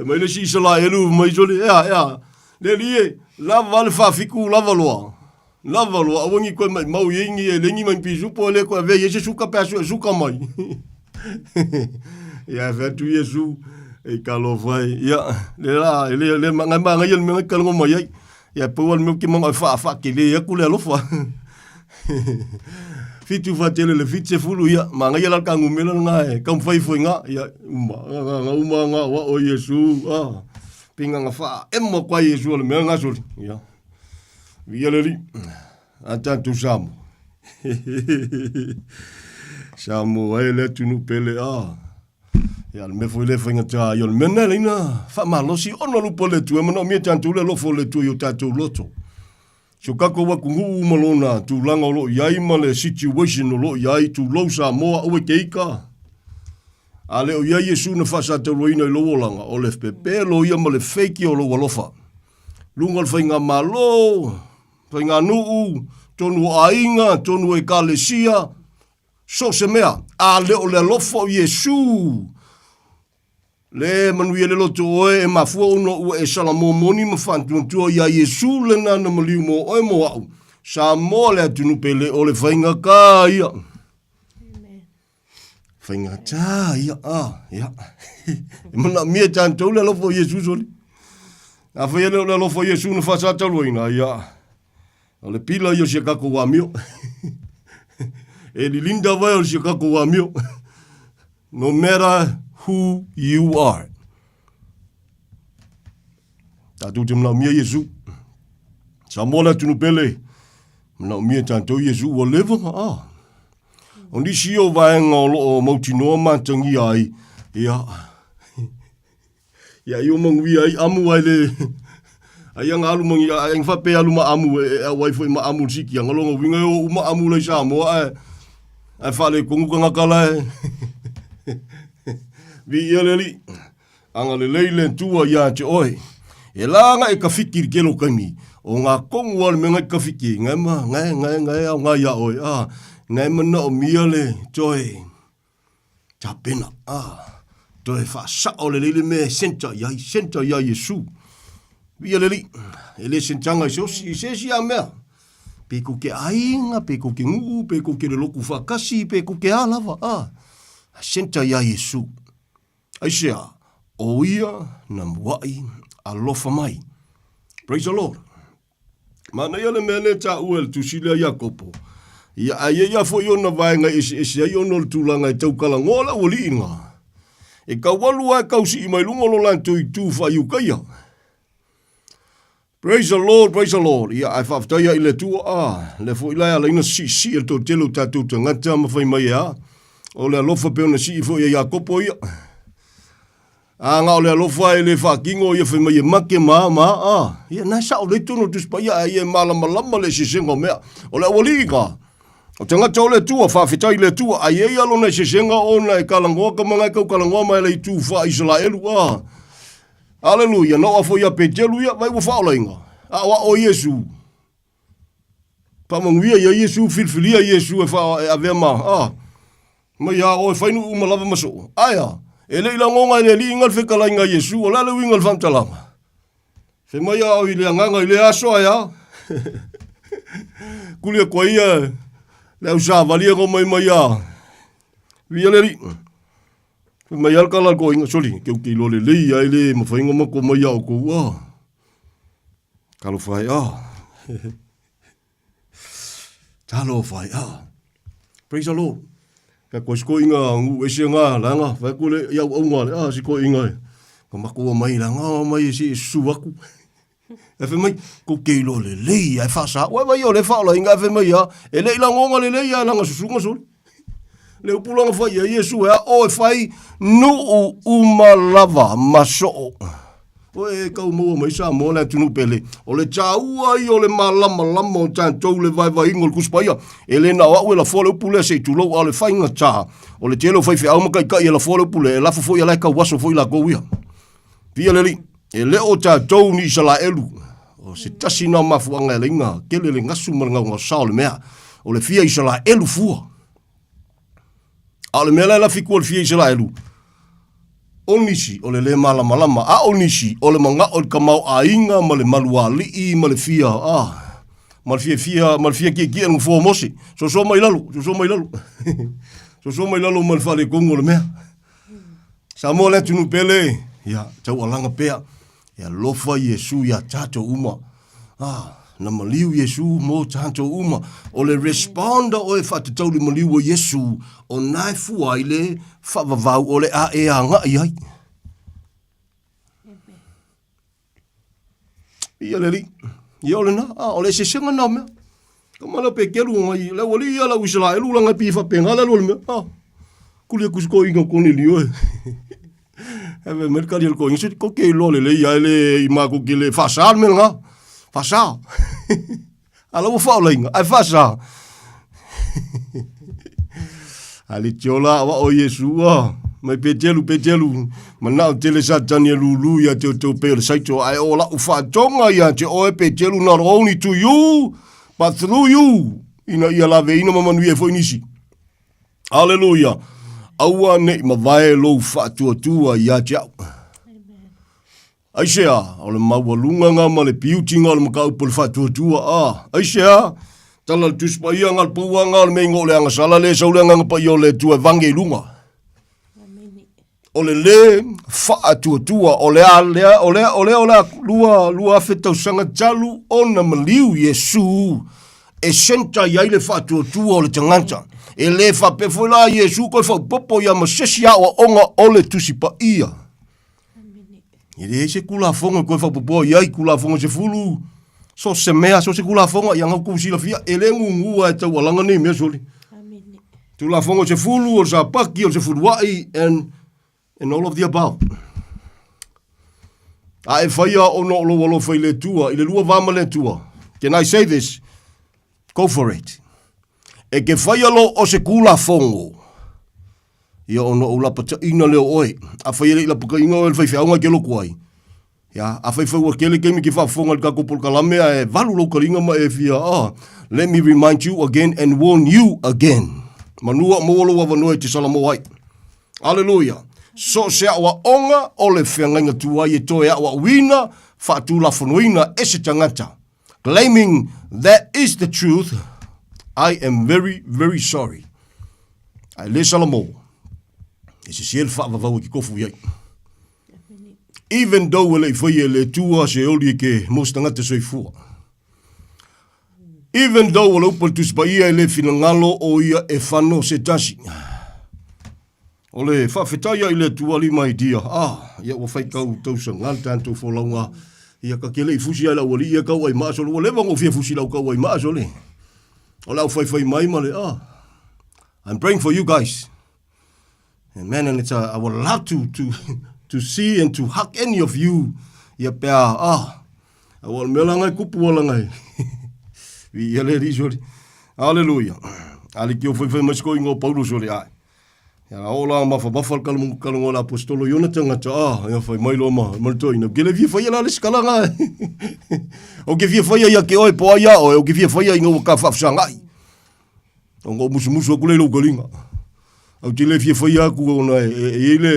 Mai le si Isalaelu mai sole ea ea. Le li e lava le faafitu lava loa. Lava loa aua ni koe mai mau i ni e lengi mai pisupo le koe avea i se suka pe asu e suka mai. Ia e atu Iesu e ka alofa ai. Ia le la le le ngai mangaia le mea ngai kalongo mai ai. Ia pau a le mea ou te manao e faafaatele atu le alofa. Fitu faatele le 70, ia, manaia la le ta numera lena e taumafai ifo i ina, ia, uma, na uma na o au e Iesu, ah, pei na na faaemo atu ai Iesu o le mea lena soli, ia. Viia le Alii, a tatou Samoa. Samoa e le atunuu pele, ah. Ia, o le mea foi lea e faigata ai, o le mea lena e ala ai ona faamalosi ona lupe o le Atua, e manaomia e tatou le alofa o le Atua i o tatou loto. Si o tatou atunuu ma lona tulaga o lo o i ai ma le situation o lo o i ai, tulou Samoa, aua e te ita. A le o i ai Iesu na faasatauaina i lou olaga, o le pepelo ia ma le feiki o lou alofa. Luga o le faigamalo, faiganuu, tonu o aiga, tonu o ekalesia, so o se mea, a le o le alofa o Iesu, le manuia le loto o oe e mafua ona ua e salamomoni ma faantuantua iā Iesu lena na maliu mo oe mo a'u. Samoa le atunuu pele o le faigata ia. Faigata ia, ah, ia. E manaomia e tatou le alofa o Iesu soli. Afai e le o le alofa o Iesu na faasataluaina, ia. O le pila ia o si a tatou amio. E lilinda vai o si a tatou amio. No matter who you are. Tatou te manaomia Iesu. Samoa le atunuu pele. Manaomia tatou Iesu ua leva na ah. O nisi o vaega o loo mautinoa matagia ai, ia, ia i o manuia ai amu ai le, ai anga alu mangi, ai anga fape alu ma amu, e, e au ai foi ma amu le siki, anga longa uinga e o uma amu lai Samoa, ae, ae whale kongu kangaka lai. Vi ia le ali. Agalelei le Atua iā te oe. E la nga e kawhiki i kelo kaimi, o ngā kongu a le mea ngai kawhiki, ngai ma, ngai, ngai, ngai au ngai a oe, a, ngai mana o mia le toe tapena, a, toe whaasao le leile me senta i ai, senta i ai Iesu. Via le li, e le sentanga i se osi, i se esi a mea. Pe ko ke aiga, pe ko ke nguu, pe ko ke le loku whaakasi, pe ko ke a lava, a, senta i ai Iesu. Aisea, ʻo ia na muaʻi alofa mai. Praise the Lord. Manaia le mea lea taua e le tusi lea Iakopo. Ia a ia ia foi ona vaega e eseese ai ona o le tulaga e taukalangoa le aualii nga. E kaualu a e kausii mai luga o lo latou itu faaiukaia. Praise the Lord, praise the Lord. Ia, ae faafetai ai i le Atua, a, lea foi la e ala ai ona siisii e le toatele o tatou tagata ma fai mai e a, o le alofa pei ona sii foi e Iakopo ia. A na o le alofa e le faatino ia fai mai e make ma ma a. Ia, na e sao lei tonu o le Tusi Paia ae ia e malamalama le eseesega o mea. O le aualii ka, o tagata o le Atua, faafetai i le Atua, ae i ai lava lona eseesega ona e kalangoa ka manga e tau kalangoa mai le itu faa-Isaraelu, a. Aleluia, na oa foi ia Petelu ia, vai ua faaolaina. A o a o Iesu. Faamanuia ia Iesu, filifilia Iesu e, fa, e avea ma, a, mai a oe fai nuu uma lava ma soo. Ae a, e le i lagoga e le alii nga le fetalaiga a Iesu, o le a le uiga o le faamatalaga? Fai mai a o i le agaga i lea aso ae a. Kuli atu ai ia le au savali e mai mai a. Via le alii. Fai mai lava le tala a le toeaina, soli, ke ou te iloa lelei lava e le mafai ona matou omai ia outou, ah. Talofa e, ah. Talofa e, ah. Praise the Lord. Ka koe si toeaina nuu ese nga leaga, fai atu le i auauna le, ah, si toeaina e. Ka matou omai leaga, omai e si e susu atu. Ae fai mai, kou te iloa lelei ae faasa. Ua vai o le faaolaina ae fai mai a, e le i lagoga lelei a lana susuga soli. Le upu lana fai ia Iesu e a o e fai nuu uma lava ma soo. Oe e kau maua mai Samoa le atunuu pele. O le tāua ia o le malamalama o tatou le vaivaiga o le Tusi Paia. E le na o au e lafoa le upu lea se i tulou a o le faigata. O le tele o faifeau ma taitai e lafoa le upu lea, e lafo foi a la e tauaso foi latou ia. Viia le Alii. E le o tatou ni Isalaelu. O se tasi na o mafuaaga e ala ai ona tele le gasu ma le gaogaosa o le mea, o le fia Isalaelu fua. A o le mea la e lafi i tua o le fia Isalaelu, o nisi o le lē malamalama, a o nisi o le manao i le tamaoaiga ma le malualii ma le fia, a, ma le fiafia, ma le fia tietie i le nofoa o Mose. Sosoa mai lalo, sosoa mai lalo. Sosoa mai lalo ma le faaletonu o le mea. Samoa le atunuu pele, ia, taualaga pea, e alofa Iesu iā tatou uma. Ah, na maliu Iesu mo tatou uma. O le responder oe faatatau i le maliu o Iesu, o na e fua ai le faavavau o le a e agai ai. Ia le alii. Ia o lena, a, o le eseesega lena o mea. Ka mana pe kelu ngai, le aualii ia lau Isaraelu la ngai pi faapena le alu o le mea. A, kuli aku si toeaina o Konelio e. E fai mai le tali a le toeaina, se ko ke iloa lelei ae le i matou ke le faasa le mea lena. Faasa. A la ua faaolaina, ae faasa. A le tiola aua o Iesu, a. Mai Petelu, Petelu, manao tele Satani e lulu ia te outou pei o le saito, ae o la'u faatoga ia te oe Petelu, not only to you, but through you, ina ia laveina ma manuia ai foi nisi. Aleluia! Aua ne i mavae lou faatuatua ia te au. Aisea, o le maualuga ma le piutiga o le mataupu o le faatuatua, a, aisea, tala le Tusi Paia nga le paua nga o le meinga o le agasala le sau le Agaga Paia o le Atua e vage i luga. O le le faatuatua, o le a lea, o le, o le, o le lua, 2000 tausaga talu ona maliu Iesu e senta i ai le faatuatua o le tagata. E le faapea foi la Iesu koe faaopoopo ia ma se isi aoaoga o le Tusi Paia. E leai se Tulafono e toe faaopoopoa i ai, Tulafono e 10, so o se mea, so o se Tulafono, ia na outou silafia, e le gugu lava e taualaga nei mea sole. Tulafono e 10, o le Sapati, o le sefuluai, and, and all of the above. A e faia ona o lou alofa i le Atua, i le lua va ma le Atua, can I say this? Go for it. E ke faia lo o se Tulafono, Ia ona ou lapataina lea o oe. Afai e le i lapataina oe e le faifeau e te loto ai, ia, afai foi ua tele taimi e te faafofoga i le tatou polokalame ae valu lou taliga ma e fia, ah, let me remind you again and warn you again. Manu a maua lou avanoa e te salamo ai. Aleluia! So o se aoaoga o le feagaiga tuai e toe aoaoina, faatulafonoina e se tagata. Claiming that is the truth, I am very, very sorry. Ae le Salamo, e sese le faavavau e ke kofu i ai. Even though e le i faia e le Atua se oli e ke mo se tagata soifua. Even though o le upu a le Tusi Paia e le finagalo o ia e fano se tasi. O le faafetai ai le Atua alii my dear. Ah, ia ua faitau tausaga le tatou folauga. Ia ka ke le i fusi ai lau alii ia kau ai maa sole. Ua leva ona ou fia fusi lau kau ai maa sole. O le au faifai mai ma le, ah, I'm praying for you guys. And man, and it's a, I would love to, to, to see and to hug any of you. Ia pea, ah, aua o le mea la ngai kupu ala ngai. Viia le Alii sole. Hallelujah. Ale ki o faifai mai se koinga o Paulo sole, ae. Ia la oo la mafamafa le kalamu kalongo le aposetolo i ona tagata, ah, ia fai mai loa ma, ma le toeaina, ou ke le fia faia la le isi kalaga. Ou ke fia faia ia ke oe po ai ia oe, ou ke fia faia ina ua ka faafesagai. Ona ou musumusu aku lea i lou kaliga. Ou te le fia faia aku ona e, e, e i ai le,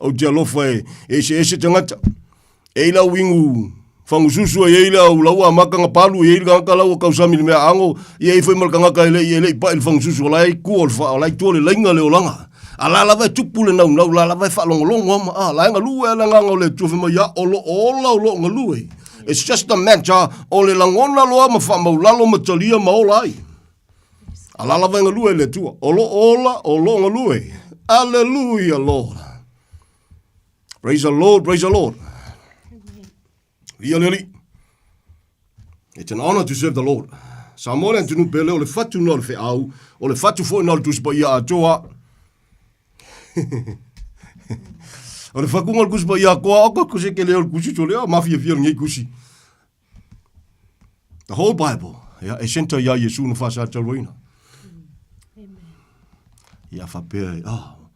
ou te alofa e, e eseese tagata. E i lau inu fagususu e i ai lau lau amata na palu e i ai le tagata la ua tausami i le mea aano ia e i foi ma le tagata e le i e le i pa'i le fagususu o la e i tua o le fa o la e i tua o le laina le olaga. A la lava e tupu le naunau la lava e faalogologo ama a la e galue a le agaga o le Atua fai mai a o lo o ola o lo o galue. It's just a matter o le lagona loa ma faamaulalo ma talia ma ola ai. A la lava e galue le Atua o lo o ola o lo o galue. Alleluia Lord. Praise the Lord, praise the Lord. Viia le Alii. It's an honor to serve the Lord. Samoa le atunuu pele o le fatu na o le feau, o le fatu foi na o le Tusi Paia atoa. o le fakuga o le Tusi Paia atoa, o ko se kele o le kusi tole, o mafiafia lenei kusi. The whole Bible, ia, e center ia Iesu na whaasataluaina. Ia whapea, ah, oh,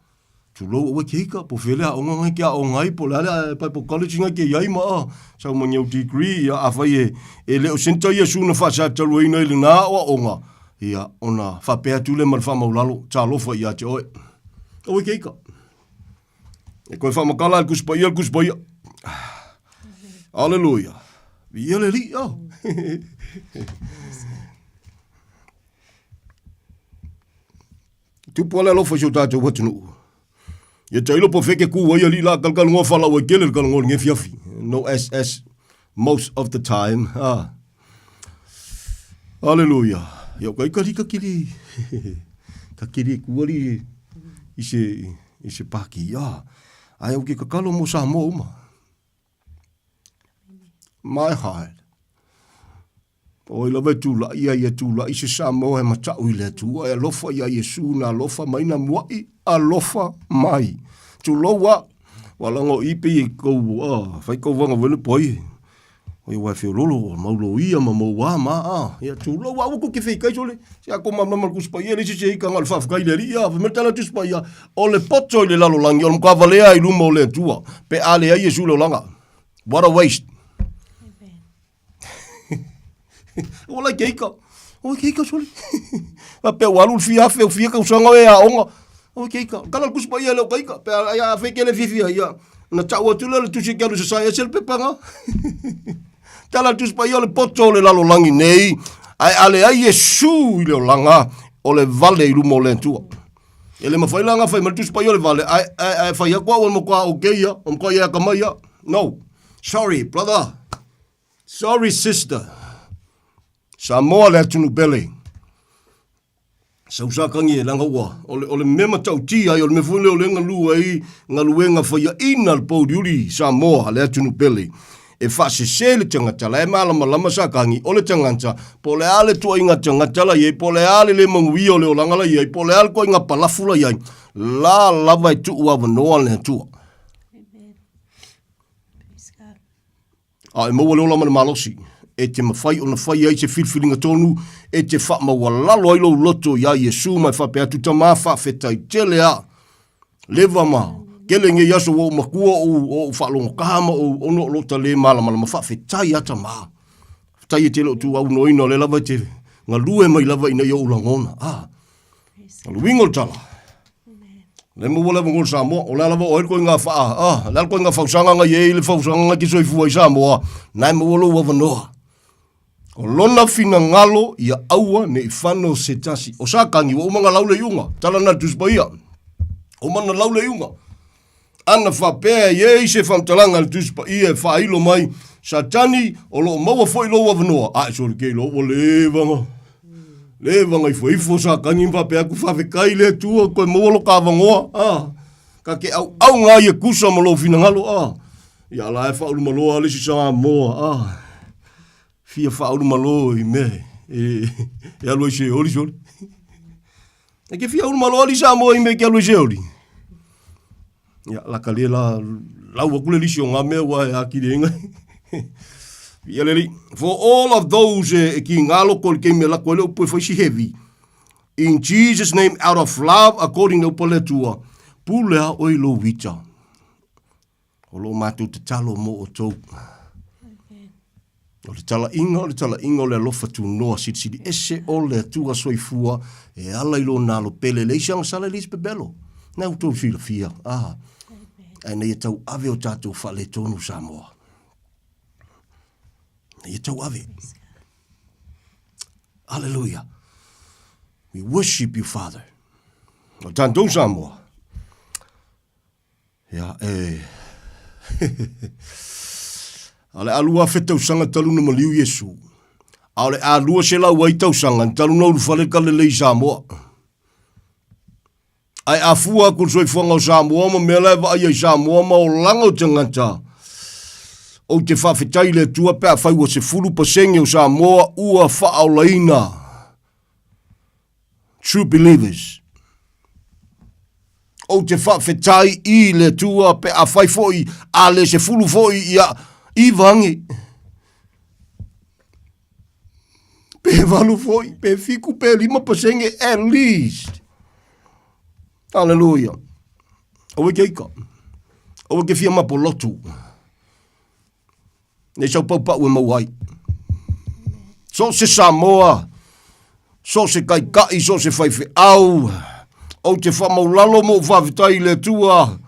tulou aua ke ika, po fele a onga ngai ke a onga ai, po le ale a Bible College ngai ke iai ma a, sau ma ngeu degree, ia a whai e, e leo center Iesu na whaasataluaina i le nā o a onga, ia, ona whapea atu le ma le whamaulalo, talofa ia te oe. Aua ke ika. E koe whaamakala le Tusi Paia, le Tusi Paia. Aleluia. Viia le Alii, oh. Tupu ale alofa i si o tātou atunuu. Ia tailo po feke ku ai alii la kalkalunga whalau ai kele le kalunga o le ngefiafi. No SS most of the time. Ah. Aleluia. Ia o kai kali kakili. Kakili ku ali i se i se paki. Ah. Ai au ke kakalo mo Samoa uma. My heart. Oi lava e tulaʻi ai e tulaʻi se Samoa e mataʻu i le Atua e alofa iā Iesū na alofa mai na muaʻi alofa mai. Tulou a, ua laga o i pei e kou, a, fai kou vaga wele po ai. Oi aua e feololo ua mau loia ma mouā ma a. Ia tulou a aua kou te feikai sole. Se a ko malamalama le Tusi Paia e leai se isi e ika na o le faafetai i le Alii a. Fai mai le tala a le Tusi Paia, o le poto i le lalolagi o le matua valea i luma o le Atua pe a leai Iesu i le olaga. What a waste. Ua lai ke ika. Oi ke ika sole. Faapea ua alu le fia afe o fia tausaga o e aoga. Oi ke ika. Tala le Tusi Paia e le o ka ika. Pe a a fe ke le fiafia ia. Na tau atu lea o le tusi ke alu sasae ese le pepa nga. Tala le Tusi Paia o le poto o le lalolagi nei, ae a leai Iesu i le olaga, o le vale i luma o le Atua. E le mafai la ona fai mai le Tusi Paia o le vale, ae, ae, ae fai atu au o le matua okay ia, o le matua ia atamai ia. No. Sorry, brother. Sorry, sister. Samoa le atunuu pele. Sausakagi e leaga ua, o le, o le mea matautia ai, o le mea foi lea o lea e galu ai galuega faiaina le pouliuli Samoa le atunuu pele. E faasese le tagata la e malamalama Sakagi, o le tagata, po o le a le tuuaiga tagata la i ai, po o le a le le manuia o le olaga la i ai, po o le a le ituaiga palafu la i ai, la lava e tuu avanoa le Atua. A e maua le ola ma le malosi, e te mafai ona fai ai se filifiliga tonu e te faamaualalo ai lou loto iā Iesu ma e faapea atu, Tama, faafetai tele a leva ma kele nei aso ua ou matua o ou faalogotā ma ou ona o lota le malamalama. Faafetai a Tama. Faafetai e te le o tuaunoaina o lea lava e te galue mai lava ina ia ou lagona. Ah, o le uiga o le tala, Le maua le avanoa o le Samoa, o le a lava o ai le koiga faa, ah, le a le koiga fausaga na i ai le fausaga na te soifua i Samoa, na e maua lou avanoa. O lona finagalo ia aua ne i fano se tasi. O Satani ua uma na lau le iuga, tala na le Tusi Paia. Uma na lau le iuga. Ana faapea e i ai se faamatalaga a le Tusi Paia e faailo mai, Satani, o lo o maua foi lou avanoa. Ae sole ke iloa ua leva na, leva na ifoifo Satani ma faapea atu, Faafetai i le Atua, toe maua lo ta avanoa. A, ta te auauga ai e tusa ma lou finagalo. A, ia la e faaulumaloa le isi Samoa. A, fia faaulumalo i mea e, e alu ai se oli sole. E ke fia ulumalo ali Samoa i mea ke alu ai Seoli. Ia, laka le la, lau aku le lisi o ngā mea ua e akiri e ngai. Ia le li, for all of those e, e ki ngā loko le keime lako e le upu e whaisi heavy. In Jesus name, out of love, according to upa le tua, pule a oi lo wita. O lo matou tatalo mo outou. O le talaiga, o le talaiga o le alofa tunoa silisili ese o le Atua soifua e ala i lona alo pele, e leai se agasala, e leai se pepelo. Na outou silafia, ah, ae na ia tauave o tatou faaletonu Samoa. Na ia tauave. Hallelujah. We worship you, Father. O tatou Samoa. Ia, e... A o le a 2000 tausaga talu na maliu Iesu, a o le a 200 ai tausaga talu na ulufale Kalelei i Samoa. Ae a fua atu le soifuaga o Samoa ma mea la e vaaia i Samoa ma olaga o tagata, ou te faafetai i le Atua pe afai ua 10% o Samoa ua faaolaina. True believers. Ou te faafetai i le Atua pe afai foi a le sefulu foi ia iva age. Pe valu foi, pe fiku, pe lima pasenge at least. Hallelujah. Aua ke ika. Aua ke fia mapolotu. Nei sau paupau e maua ai. So se Samoa, so se kaikaʻi, so se faifeau, ou te faamaulalo ma ou faafetai i le Atua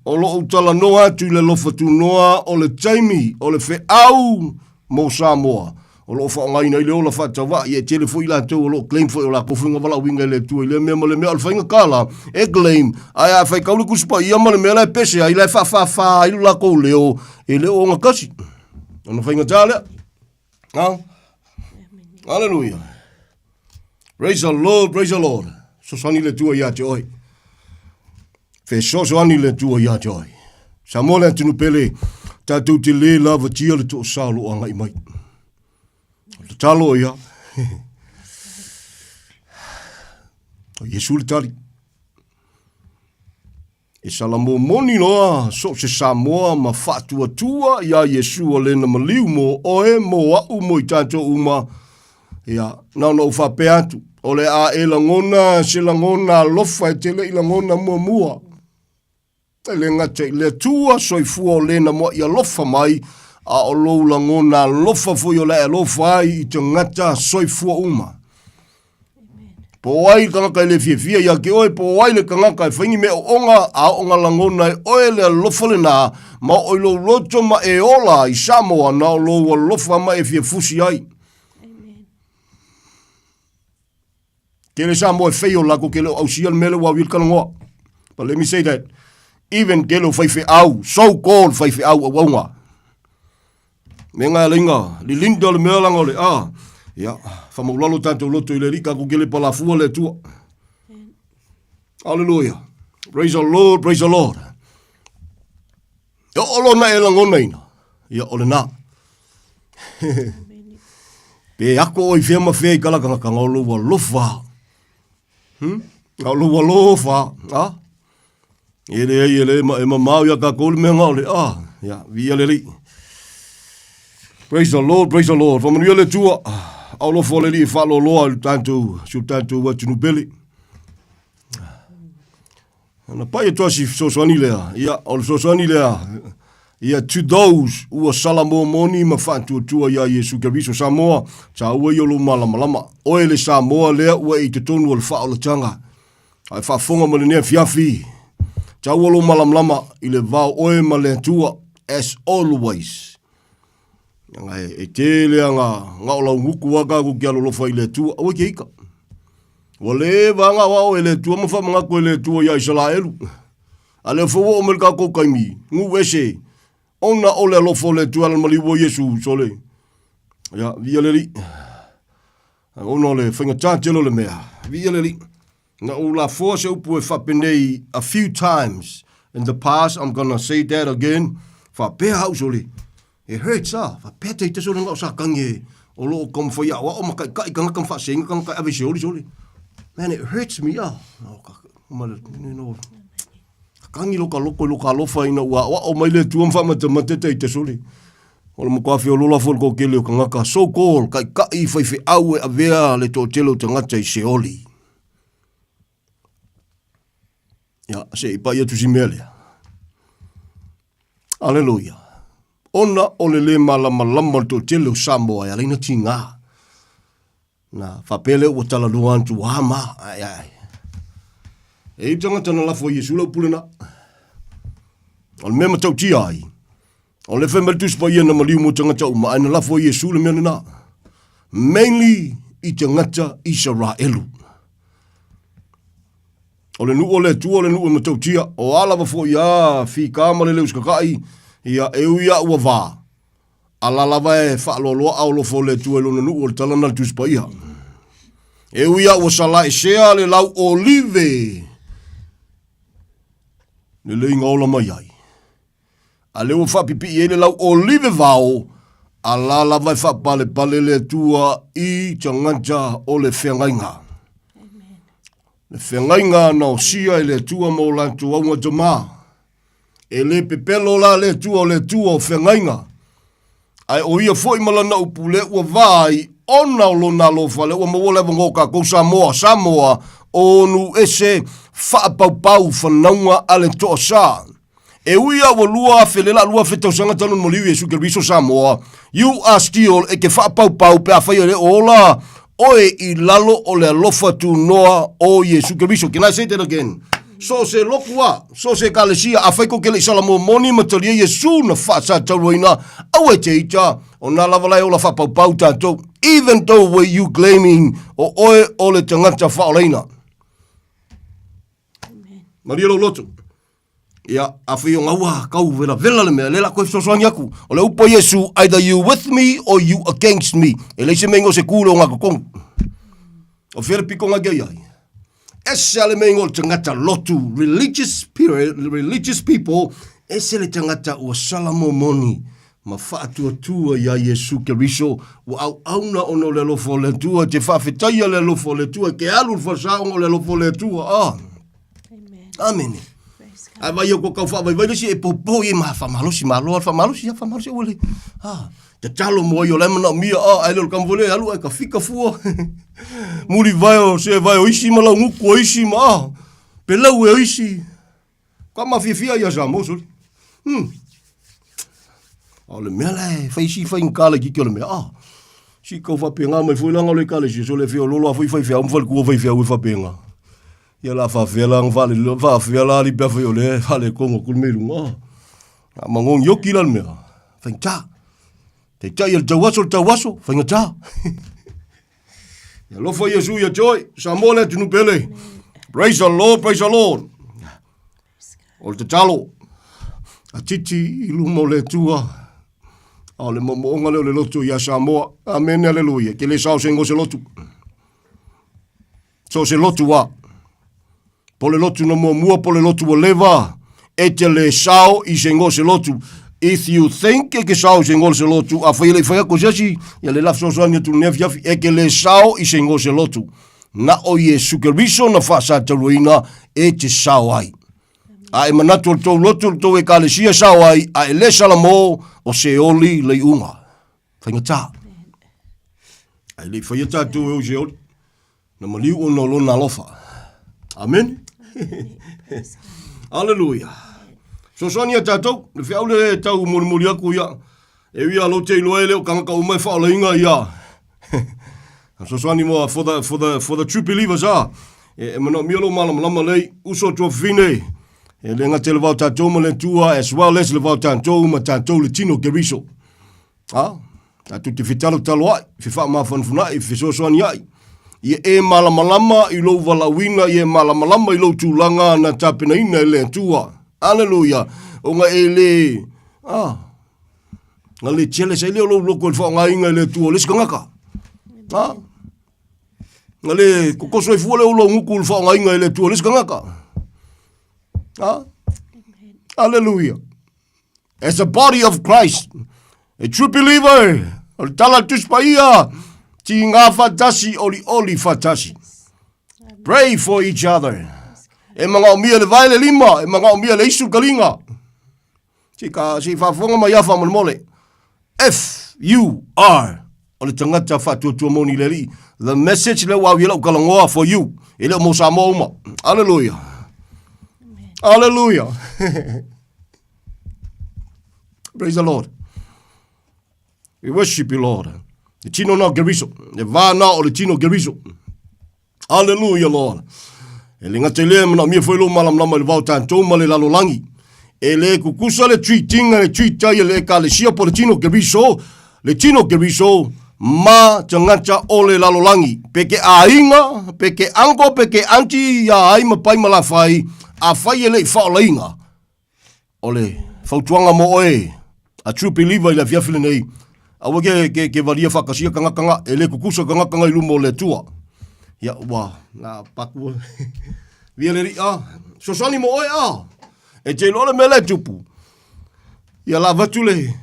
o lo o talanoa atu i le alofa tunoa o le taimi o le feau mo Samoa o lo o faaaogaina ai le ola faatauvaa. Ia e tele foi i latou o lo o claim foi o latou foi na valaauina e le Atua i lea mea ma le mea. O le faigata la e claim, ae a faitau le Tusi Paia ma le mea la e pese ai, la e faafāfā ai lo latou leo, e le o ogatasi. Ona faigata lea. Ha? Hallelujah. Praise the Lord, praise the Lord. Fesoasoani le Atua ia te oe. Fesoasoani le Atua ia te oe. Samoa le atunuu pele, tatou te le lavatia le toosā o lo o agai mai. O le tatalo ia. O Iesu le tali. E salamomoni loa so o se Samoa ma faatuatua iā Iesu o lena maliu mo oe, mo aʻu, mo i tatou uma. Ia, na ona ou faapea atu, o le a e lagona se lagona alofa e te le i lagona muamua. E le gata i le Atua soifua o lena moaʻi alofa mai, a o lou lagona alofa foi o le a e alofa ai i tagata soifua uma. Po o ai le tagata e le fiafia ia te oe, po o ai le tagata e fai ni mea ooga, a oo na lagona e oe le alofa lena, ma oo i lou loto ma e ola i Samoa, na o lou alofa ma e fia fusi ai. Tele Samoa e fail latou ke le o ausia le mea lea ua au i ai le talanoa. But let me say that, even tele o faifeau, so called faifeau auauna, Me nga leinga, lilinda le mea langa o le a. Ia, whamaulalo tātou loto i le rika ko kele palafua le atua. Hallelujah. Praise the Lord, praise the Lord. E o lona e langona ina. Ia, o le nā. Pe ako o i whia ma whia i kalakanga ka ngau lou alofa. Hmm? Ngau lou alofa. Ha? E le ai, e le ma, e mamao ia kākou le mea ngao le, ah, ia, via le lii. Praise the Lord, praise the Lord. Whamanuia le tua, aulofo le lii whaaloloa i le tātou, si o tātou atunu pele. Na pai atu asi fesoasoani lea, ia, o le fesoasoani lea, ia, to those ua salamomoni ma faatuatua iā Iesu Keriso Samoa, tāua ia o lou malamalama. Oe le Samoa lea ua e i totonu o le faaolataga. A e faafofoga mai lenei afiafi, taua lou malamalama i le vao oe ma le Atua, as always. Leaga e, e tele aga nga o lau nguku a kākou ke alolofa i le Atua, aua ke ika. Ua leva aga o ao e le Atua ma whamangaku e le Atua ia Isaraelu. A lea fau o mai le kākou kaimi, ngu ese, ona o le alofa o le Atua ala maliu o Iesu, sole. Ia, via le li. Ona o le faigata tele o le mea. Viia le Alii. Na ou lafoa se upu e faapenei a few times in the past, I'm gonna say that again, faapea au sole, e hurts ah, faapea taita sole nga o sa kangi e o loo taumafai aoao ma taitai tagata ma faasega tagata e ave i se oli sole. Man, it hurts me ah. No, Kagi lo ka loko i lo ka alofa ina ua aʻoaʻo mai le Atua ma faamatamata taita sole. O le matua feolola foi le toatele o tagata, so called, kaikaʻi faifeau e avea le toatele o tagata i Seoli. Ia, se i pai atu si mea lea. Aleluia. Ona o le le malamalama o le toatele o Samoa e ala ai ona tiga. Na faapea lea ua talanoa atu a ma, ai ai. E i tagata na lafo i Iesu lau pule na. O le mea matautia ai, o le fai mai le Tusi Paia na maliu mo tagata uma, ai na lafo i Iesu le mea lena. Mainly i tagata Isaraelu. O le nuu o le Atua o le nuu e matautia, o a lava foi a fika ma le leu sikakai, ia e ui a ua va. Ala lava e faaloaloa ao alofa o le Atua i lona nuu o le tala na le Tusi Paia. E ui a ua salaesea le lau olive le leiga ola mai ai. A lea ua faapipii ai le lau olive vao, ala lava e faapalepale le Atua i tagata o le feagaiga. Le feagaiga na osia e le Atua ma o latou auga tama. E le pepelo la le Atua o le Atua o feagaiga, ae o ia foi ma lana upu lea ua va ai ona o lona alofa lea ua maua le avanoa o tatou Samoa, Samoa o nuu ese faapaupau fanauga a le toasa. E ui a ua 2000 le la 2000 tausaga talu ona maliu Iesu Keriso Samoa, you are still e ke faapaupau pe afai e le o ola oe i lalo o le alofa tunoa o Iesu Keriso. Can I say that again? So o se loku a, so o se ekalesia, afai kou ke le i salamomoni ma talia Iesu na faasatauaina, aua e te ita, o nā lava la e ola faapaupau tatou, even though were you claiming o oe o le tagata faaolaina. Malie lou loto. Ia, afai o gaua kau velavela le mea, le la koe fesoasoani aku. O le upu a Iesu, either you with me or you against me. E leai se mea ingoa o se ku le o ngā kokonu. O fea le piko ngā kia iai. Ese a le mea ingoa o le tagata lotu, religious spirit, religious people, ese le tagata ua salamomoni ma faatuatua iā Iesu Keriso, ua auauna ona o le alofa o le Atua, te faafetaia le alofa o le Atua, ke alu le falesaoga o le alofa o le Atua. Ah. Amene. Ae vaai atu tau faavaivai le isi e popo i ma faamalosi malo al faamalosi ia faamalosi aua le ah tatalo mo ai o la e manaomia ah ae le o le tama foi lea e alu ae tafika fua mulivae o se vae o isi ma laugutu o isi ma ah pelau e o isi ka mafiafia ia Samoa soli hmm A o le mea la e fai si faigata laitiiti o le mea, ah, si kau faapena mai foi lana o le ekalesia, so le feololo a foi faifeau ma faletua faifeau e faapena. Ia la faafefea la ona faale, faafefea la alii pe afai o lea e faaletonu atu le mea i luga, ah. A magogi oki la le mea, faigata. Taitai e le tauaso le tauaso, faigata. Ia alofa Iesu ia te oe, Samoa le atunuu pele. Praise the Lord, praise the Lord. O le tatalo a Titi i luma o le Atua, a o le moomooga lea o le loto ia Samoa. Amene, aleluia. Ke le sao se igoa se lotu. So se lotu a. Po le lotu na muamua, po le lotu ua leva, e te le sao i se igoa se lotu. If you think e ke sao i se igoa se lotu, afai e le i fai atu e se isi, ia le la fesoasoani atu i lenei afiafi, e ke le sao i se igoa se lotu. Na o Iesu Keriso na faasataluaina e te sao ai. A e manatu o le tou lotu, o le tou ekalesia e sao ai, a e le salamo, o Seoli le iuga. Faigata. A e le i faia tatou e o i Seoli. Na maliu ona o lona alofa. Amen. Aleluia. Fesoasoani ia tatou, le feau le tau molimoli aku ia. E ui a lou te iloa e le o kangaka uma e whaolainga ia. Fesoasoani mo for the, for the, for the true believers a. E, e manaomia lou malamalama lei, uso tuafafine. E le gata i le vao tatou ma le Atua, as well as le vao tatou ma tatou le tino Keriso. A, tatou te fetalotaloa'i, fefaamafanafana'i, fesoasoania'i. Ia e malamalama i lou valaauina, ia e malamalama i lou tulaga na tapenaina e le Atua. Aleluia. Ona e le, a, na le jealous ai lea o lou loto i le faaaogaina e le Atua o le isi tagata. A, na le kokoso ai fua lea o lou gutu i le faaaogaina e le Atua o le isi tagata. A, aleluia. As a body of Christ, a true believer, o le tala a le Tusi Paia, tigā faatasi, olioli faatasi. Pray for each other. E manaomia le vae le lima, e manaomia le isu le kaliga. Se ka se faafofoga mai a faamolemole. F U R o le tagata faatuatua moni i le Alii. The message lea ua au i ai lau talanoa for you, e le o mo Samoa uma. Hallelujah. Hallelujah. Praise the Lord. We worship you, Lord. Le tino na o Keriso. Le vā na o le tino o Keriso. Hallelujah, Lord. E le gata i lea, manaomia foi lou malamalama i le vao tatou ma le lalolagi. E le kukusa le treatinga le treat ai e le ekalesia po le tino Keriso, le tino Keriso ma tagata o le lalolagi. Pe ke aiga, pe ke uncle, pe ke auntie, ia ai ma pai ma lafai, afai e le i faolaina, O le fautuaga mo oe, a true believer i le afiafi lenei, aua ke, ke, ke valia faatasia tagata nga, e le kukusa tagata nga i luma o le Atua. Ia, ua, na paku, via le ria, fesoasoani mo oe a, e te iloa le mea lea e tupu. Ia la avatu le,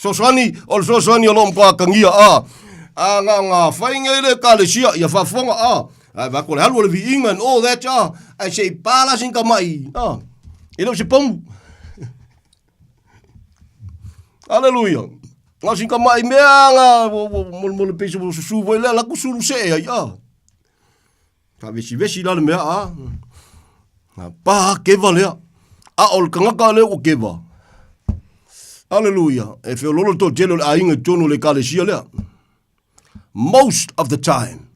fesoasoani, o le fesoasoani o lo o matua atagia a, a nga, nga fai nei le ekalesia, ia faafofoga a, Ae vaai atu o le alu o le viiga and all that, ah, ae se i pa la sina tamai, ah, e le o se pomu. Aleluia. Na o sina tamai mea na, molemole pei se susu foi lea, la ku sulu see ai, ah. Faavesivesi la le mea, ah. Na pa keva lea. A o le tagata lea ua keva. Aleluia. E feololo le toatele o le aiga i totonu o le ekalesia lea. Most of the time.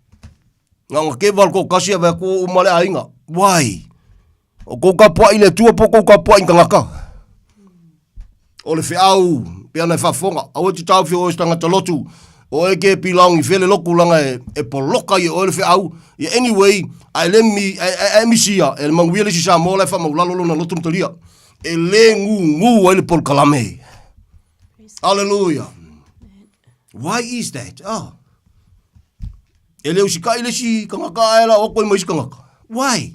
Na ona keva le toatasi ave atu uma le aiga. Why? O kou tapuai i le Atua po o kou tapuai i tagata? O le feau pe ana e faafofoga. Aua e te taofi o oe se tagata lotu. O oe ke pilaogi fea le lotu leaga e, e poloka ia oe le feau. Ia anyway, a e le mi, a, a, a e misia, e manuia le isi Samoa la e faamaulalo lona lotu ma talia. E le gūgū ai le polokalame. Hallelujah. Why is that? Oh. E le usikai le isi tagata ae la o koe ma isi tagata. Why?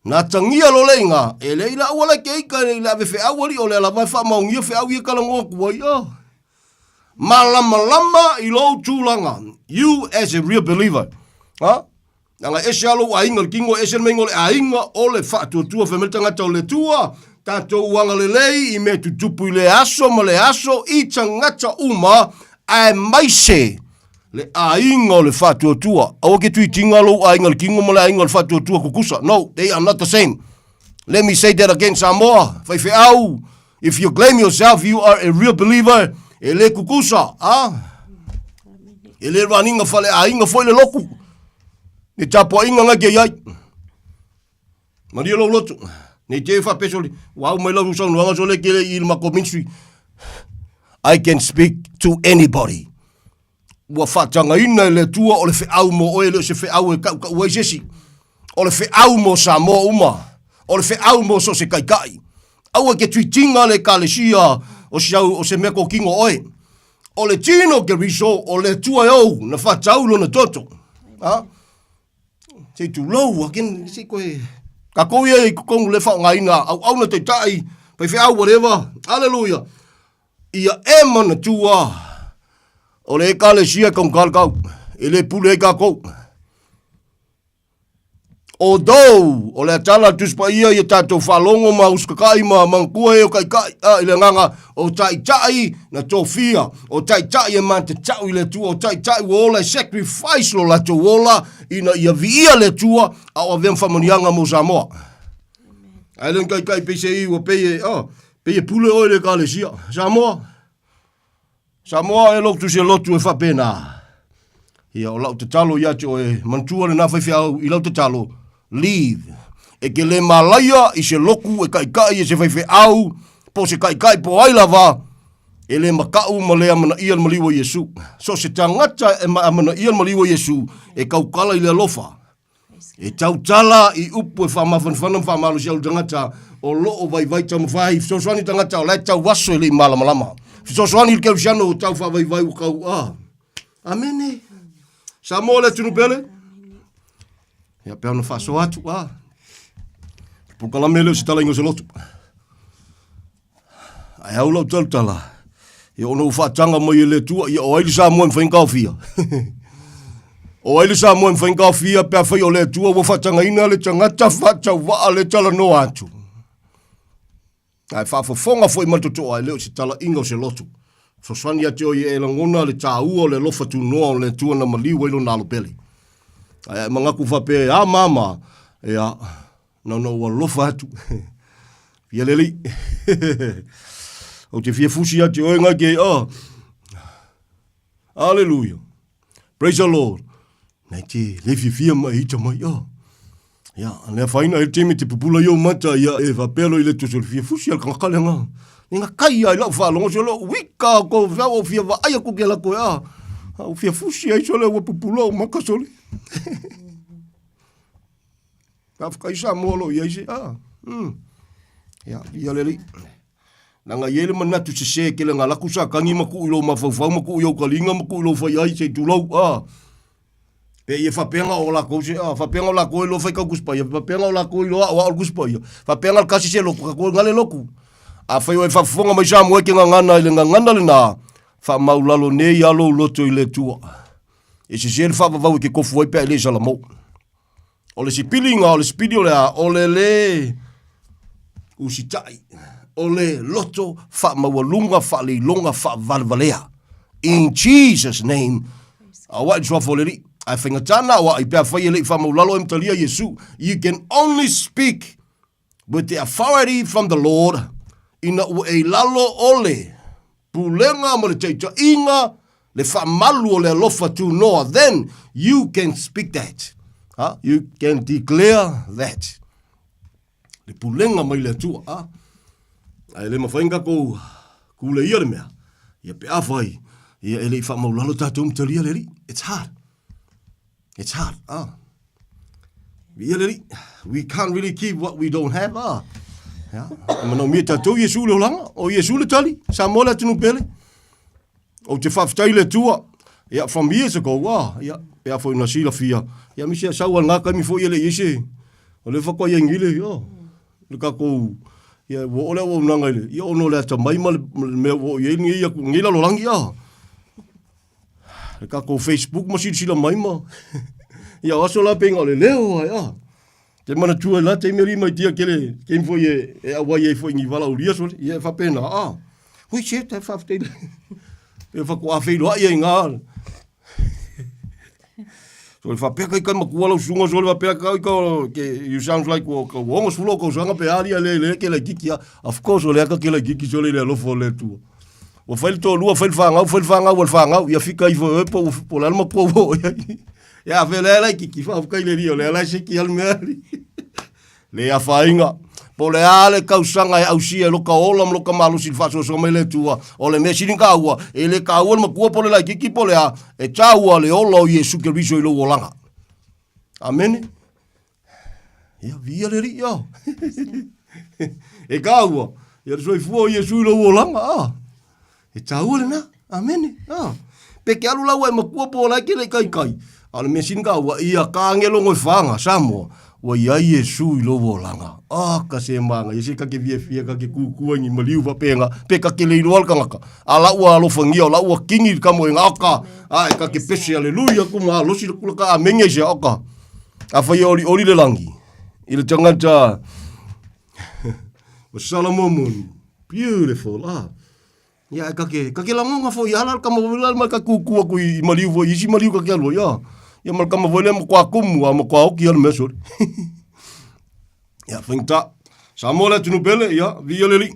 Na tangia lo le inga, e le ila aua le ke ika le ila ave feau ali o le lava e faamaogia feau ia talanoa atu ai. Oh. Malamalama i lou tulaga. You as a real believer. Ha? Leaga e ese lava lou aiga i le tino, e ese le meiga o le aiga o le faatuatua fai mai le tagata o le Atua, tatou agalelei i mea tutupu i lea aso ma lea aso i tagata uma aemaise le aiga o le faatuatua. Aua ke tuitiga lou aiga i le tino ma le aiga o le faatuatua tutusa. No, they are not the same. Let me say that again, Samoa, faifeau, if you claim yourself you are a real believer, e le tutusa, ah? E le raniga faleaiga foi le lotu. Le tapuaiga ngai ke iai. Malie lou loto. Nei te whapeso li. Ua au mai lau saunoaga sole ke le i le mako ministry. I can speak to anybody. Ua faatagaina e le Atua o le feau mo oe, e le o se feau e kaukau ai se isi. O le feau mo Samoa uma. O le feau mo so o se taitai. Aua ke tuitiga le Ekalesia o se au, o se mea kokino oe. O le tino o Keriso, o le Atua e ou, na faatau lona toto. Ha? Se i tulou, again, se i koe... Kakou ia i totonu le faaaogaina auauna taitai, faifeau, whatever. Hallelujah. Ia e manatua, o le Ekalesia e kaugata le kau, e le pule ai kakou. Although, o le atala a le Tusi Paia ia tatou faalogo ma usikakai ma manatua e o taitai, a, i le agaga o taitai na tofia, o taitai e matatau i le Atua, o taitai ua ola e sacrifice lo latou ola ina ia viia le Atua, a o avea ma faamanuiaga mo Samoa. Ae le o ni taitai pei se i ua pei e, oh, pei e pule oe i le Ekalesia. Samoa, Samoa e lou tusi e lotu e faapena. Ia, o lau tatalo ia te oe, manatua lena faifeau i lau tatalo, leave. E te le malaia i se loku e taitai e se faifeau, po o se taitai po o ai lava, e le makaʻu ma le amanaia le maliu o Iesu. So o se tagata e amanaia le maliu o Iesu, e tautala i le alofa. E tautala i upu e faamafanafana ma faamalosiau i le tagata o lo o vaivai taumafai, fesoasoani i tagata o la e tauaso e le i malamalama. Fesoasoani i le kerisiano o tau faavaivai ua kau a. Amene. Samoa le atunuu pele. Ia pe ona faasoa atu a. Polokalame lea o se talaiga o se lotu. Ae au lau tautala, ia ona ua faataga mai e le Atua, ia o ai le Samoa e mafai ona taofia? o ai le Samoa e mafai ona taofia pe afai o le Atua ua faatagaina le tagata faatauvaa le talanoa atu? Ae faafofoga foi ma le totoa, e le o se talaiga o se lotu. Fesoasoani ia te oe ia e lagona le taua o le alofa tunoa o le Atua na maliu ai lona alo pele. Ae a e manatu faapea, a mama, ia, Na ona ou alofa atu. Fia lelei. Ou te fia fusi atu oe ngai ke, oh. Hallelujah. Praise the Lord. Nei te le fiafia ma e ita mai, oh. Ia, lea whaina e te me te pupula i o mata, ia e whapelo i le tuso le fia fusi al kanga kale ngā. Ni ngā kai ai lau whaalongo so lo wika ko whau o fia wa ai aku ke la koe, ah. Au fia fusi ai so le ua pupula o maka sole. Faafetai Samoa o lo o i ai se, ah, mm. Ia, ia le alii. Leaga e i ai le manatu sese e tele na alu atu Satani ma tuu i lou mafaufau ma tuu i ou taliga ma tuu i lou faiai se i tulou, ah. Pe ia faapea na o lakou se, ah, faapea na o lakou e iloa faitau Tusi Paia, faapea na o lakou e iloa aoao le Tusi Paia, faapea na o le tasi se lotu, tatou e gale lotu. Afai o e faafofoga mai Samoa e te gagana i le gagana lena, faamaulalo nei lava lou loto i le Atua. E sese le faavavau e te tofu ai pe a e le salamou. O le sipiliga, o le sipili o le a, o le lē usitai, o le loto faamaualuga, faaleiloga, faavalevalea. In Jesus name, aua'i le suafa o le Alii. Ae faigata na aua'i pe afai e le i faamaulalo e matalia Iesu. You can only speak with the authority from the Lord ina ua e i lalo o le pulega ma le taitaiga, le faamalu o le alofa tunoa, then you can speak that. Ha? You can declare that. Le pulega mai le Atua. Ha? Ae le mafai ona tatou kuleia le mea. Ia pe afai, ia e le i faamaulalo tatou ma talia le Alii. It's hard. It's hard. Ah. Viia le Alii. We can't really keep what we don't have. Ah. Yeah. E manaomia tatou Iesu le olaga, o Iesu le tali, Samoa le atunuu pele. Ou te faafetai i le Atua. Yeah, from years ago, ah, yeah, pe a foi na silafia. Yeah, misi a sau al ngā kaimi foi e le i ai se. O le faatoa i ai nei le, oh, le tatou, yeah, ua oo le auaunaga i le, ia ona o le atamai ma le, ma le mea ua oo i ai lenei atu, lenei lalolagi, ah. Le tatou Facebook ma silasila mai ma. Ia, o aso la pei o le leo ai, ah. Te manatua i la taimi alii mai tia kele, taimi foi e, e auai ai foi ni vala ulia sole, ia e faapena, ah. Hui se, te whawhitei le. E whaku a wheilo ai ai ngā. So le whapea kai kai makua lau sunga so le whapea kai ka ke you sounds like wo ka wongo sulo ko sanga pe ali ale le ke la kiki of course o le aka ke la kiki so le le alofo le tu. Ua fai le toalua, fai le fanau, fai le fanau a le fanau, ia fika ifo e po, po le alama po o ia. Ia a fele ala ki ki fa kai le rio le ala se ki al mea ali. Le afainga. Po le a le kausaga e ausia e loka ola ma loka malosi le faasoasoa mai le Atua. O le mea sili ka ua, e le kaua le makua po le laititi po le a, e taua le ola o Iesu Keriso i lou olaga. Amene. Ia, viia le Alii, oh. e kāua, ia le soifua o Iesu i lou olaga, ah. E tāua lena, amene, ah. Pe ke alu laua e makua po o lai ke le kai kai. A o le mea sini kāua, ia ka angelongo e whanga, Samoa, ua iai Iesu i lou olaga. Ah, ka se manga, ia se ka ke fia fia, ka ke kukua ngi maliu wapenga, pe ka ke leiloa le kangaka. A la ua alofangia, o la ua kingi ka moenga, oka, a e ka ke pese, aleluia, kuma, losi le kula ka amenge se, oka. Afai e olioli le langi i le tagata o Solomon, beautiful, ah. Ia, e kake, kake lagonga foi ala le kama foi la mai ka kuku aku i maliu foi, isi maliu kake alu ai, ah. Ia ma le kama foi lea matua kumu, a matua oki ia le mea sole. Ia, faigata. Samoa le atunuu pele, ia, viia le Alii.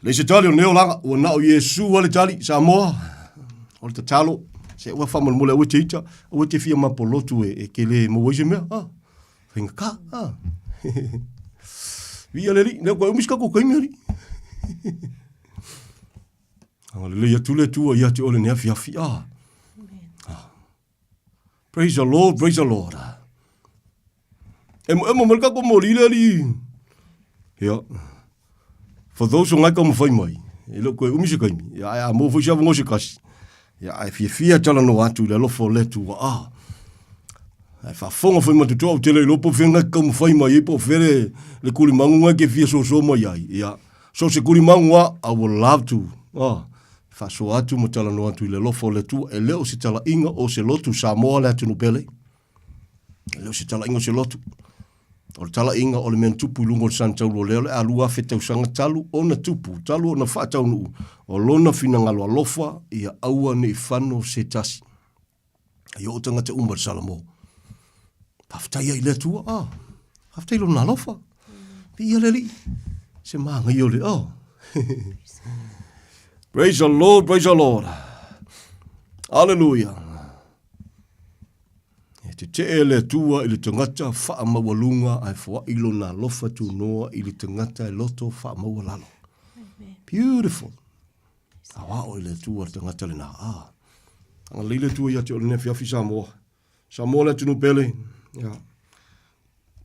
Le se tali o nei olaga, ua na o Iesu a le tali, Samoa, o le tatalo, se ua faamolemole aua e te ita, aua e te fia mapolotu e, e ke le maua ai se mea, ah, faigata, ah. Viia le Alii, lea koe umi si kako kaimi alii. Agalelei atu le Atua ia te oe lenei afiafi, ah. Ah. Praise the Lord, praise the Lord. Emo emo mai kako moli le ali. Ia. For those o ngai ka mawhai mai, e leo koe umi se kaimi, ia ai a mō foi se awango se kasi. Ia ai fia fia tala no atu i le alofa o le Atua. Ah. Ai whaafonga foi matutoa o te le lopo fia ngai ka mawhai mai e po fere le kuli mangu ngai ke fia soso mai ai. Ia. So se kuli mangu a, I would love to. Ah. Faasoa atu ma talanoa atu i le alofa o le Atua, e le o se talaiga o se lotu Samoa le atunuu pele. E le o se talaiga o se lotu. O le talaiga o le mea na tupu i luga o le sani taulu o lea o le a 2000 tausaga talu ona tupu, talu ona faataunuu, o lona finagalo alofa ia aua ne i fano se tasi. Ai oo tagata uma i le Salamo. Faafetai ai i le Atua, ah, faafetai i lona alofa. Viia le Alii, se māngai o le, oh. Praise the Lord, praise the Lord. Hallelujah. E tetee le Atua i le tagata faamaualuga ae foai lona alofa tunoa i le tagata e loto faamaualalo. Beautiful. Aoao i le Atua le tagata lenā. Ah. Agalelei le Atua ia te oe lenei afiafi Samoa. Samoa le atunuu pele. Ia.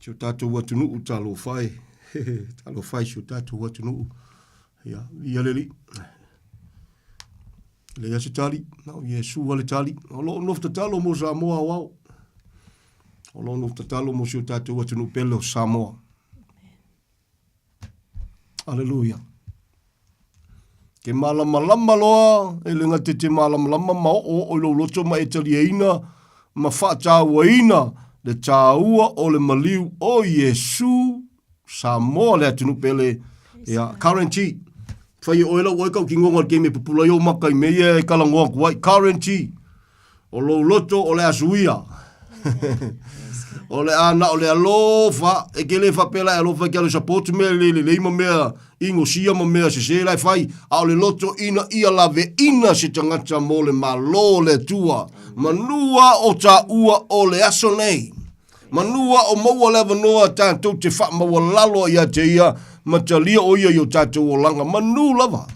Si o tatou atunuu talofa e. Talofa e si o tatou atunuu. Ia, viia le Alii. Leai se tali, na o Iesu lava le tali. O lo o nofo tatalo mo Samoa aoao. O lo o nofo tatalo mo si o tatou atunuu pele o Samoa. Aleluia. Ke malamalama loa, e le gata i te malamalama ma oooo i lou loto ma e taliaina ma faatauaina le taua o le maliu o Iesu Samoa le atunuu pele. Ia, guarantee. Fai e oe lau oe kau kingonga o le kemi e pupula ai ou maka i mea ia e kalagoa atu ai. Guarantee. O lou loto o le a suia. o le a na o le alofa, e ke le faapea la e alofa e ke alo support mea le lelei ma mea inosia ma mea sese la e fai, a o le loto ina ia laveina se tagata mo le Malo o le Atua, manua o taua o le aso nei. Manua o maua le avanoa tatou te faamaualalo ia te ia, ma talia o ia i o tatou olaga, manu lava.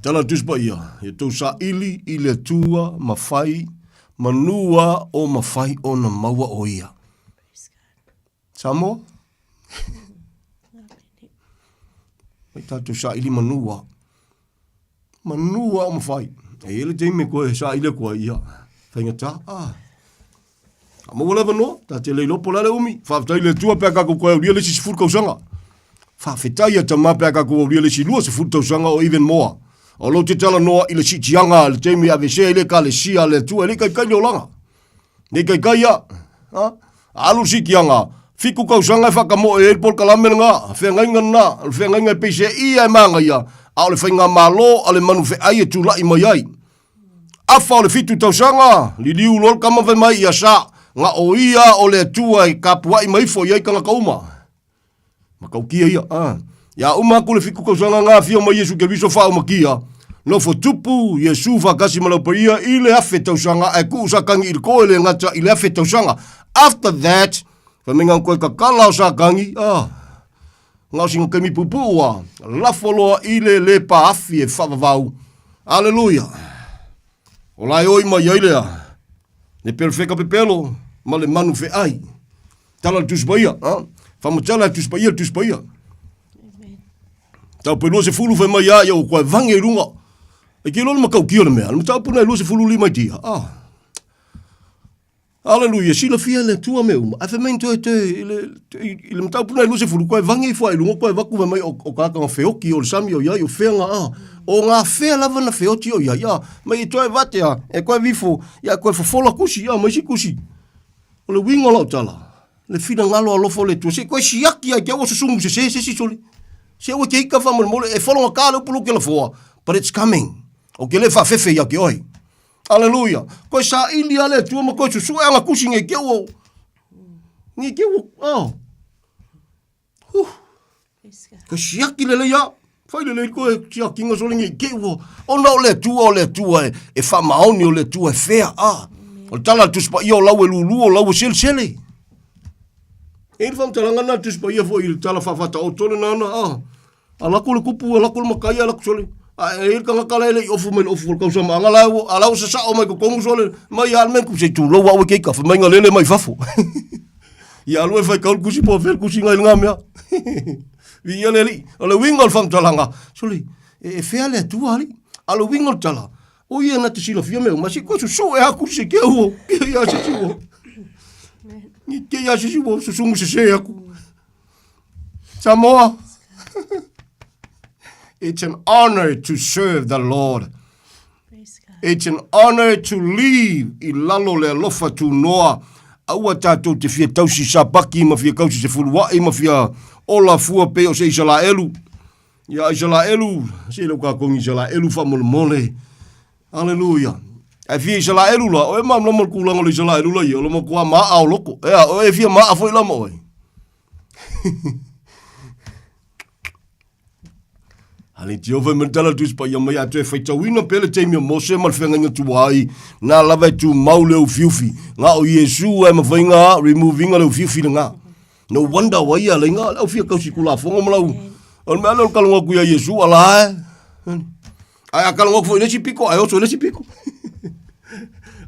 Tala Tusi Paia, ia tou saili i le Atua ma fai, manua o mafai ona maua o ia. Samoa? Mai tatou saili manua. Manua o mafai. E i ai le taimi koe e saili atu ai, ia, faigata. Ah. A maua le avanoa, ta te le iloa po o le a le umi. Faafetai i le Atua pe a tatou toe aulia le isi 10 tausaga. Faafetai a tama pe a tatou aulia le isi 20 tausaga or even more. O lou te talanoa i le siitiaga i le taimi e aveesea ai le Ekalesia a le Atua, e le i kaikai le olaga. Ne i kaikai ia. Ha? Alu le siitiaga, fiku kausaga e faakamoe ai le polokalame lena, feagaiga lena, o le feagaiga e peiseai e magaia, a o le faigamalo a le manufeai e tulai mai ai. Afa o le fitu tausaga, liliu loa le tama fai mai ia sa, na o ia o le Atua e kapuai mai ifo i ai tagata uma. Matautia ia, a. Ia uma atu le fitu tausaga na afio mai Iesu Keriso faaumatia, nofo tupu Iesu faatasi ma le aupaia i le afe tausaga ae tuu Satani i le toe le gata i le afe tausaga. After that, fai mai na toe tatala o Satani, a. Na o sina taimi puupuu a, lafo loa i le le paafi e faavavau. Aleluia! O la e oi mai ai lea, le perofeta pepelo ma le manu feai. Tala le Tusi Paia, ha? Faamatala le Tusi Paia, le Tusi Paia. Tau pe 20 fai mai a ia o koe vange i lunga. E ke lola matautia le mea, le mataupu na e 25 i tia. Ah. Aleluia, silafia le Atua mea uma. Ae fai mai toe toe i le i le mataupu na e 20 koe vange ifo ai lunga koe vaku fai mai o o tagata na feoti o le sami o iai o fea nga ah. O ngā fea lava na feoti o iai ah. Mai e toe vate ah, e koe vifo, ia koe fofola kusi ah, mai si kusi. O le uiga o lau tala, le finagalo alofa o le Atua, se i toe siaki ai te au o susumu sese se isi sole. Se aua te ika faamolemole, e fologata le upu lou kelafoa, but it's coming. Ou te le faafefe ia te oe. Aleluia. Koe saili a le Atua ma koe susue ana kusi nei te au, nei te au, oh. Huh. Ko siaki lelei a. Whai lelei koe siakinga sole nei ke ua. Ona o le Atua, o le Atua e, e whamaoni, o le Atua e whea a. O le tala le Tusi Paia o lau e lulu, o lau e selesele. E i le whamtalanga na Tusi Paia fo i le tala whawhata o tole nana a. A lako le kupu, a lako le makai, a lako sole. A e i le tagata la e le i ofu mai le ofu o le tausamaaga la ua, a la ua sasao mai totonu sole, mai a le mea se i tulou au e keika, fai mai na lele mai fafo. Ia alu e fai kau le kusi po o fea le kusi ngai le ngā mea. Viia le Alii. O le uiga o le faamatalaga, sole, e, e fea le Atua alii? A o le uiga o le tala, o ia na te silafia mea uma, se koe susue a aku se ke ua, ke ia se si ua. Ni ke ia se si ua, susumu sese aku. Samoa. It's an honor to serve the Lord. It's an honor to live i lalo le alofa tunoa. Aua tātou te fia tausi sapaki ma fia kausi se fuluai ma fia ola fua pe o se Isalaelu. Ia Isalaelu, se le ka kongi Isalaelu fa molemole. Aleluia. Ae fia Isalaelu la, o e mamlama le kūlanga o le Isalaelu la ia, o le matua maa o loko. Ea, o e fia maa foi la ma oe. Ale Jehovah me tala tu pa ia mai atu e faitauina pea le taimi o Mose ma le feagaiga tuai, nā lava e tumau le ufiufi. Ngā o Iesu e mawhai ngā removinga le ufiufi le ngā. No wonder wai ia le ngā, lau fia kausi kulafonga ma lau. O le mea leo kalonga ku ia Iesu, ala e. Ae a kalogo atu foi i le isi piko, ae oso i le isi piko.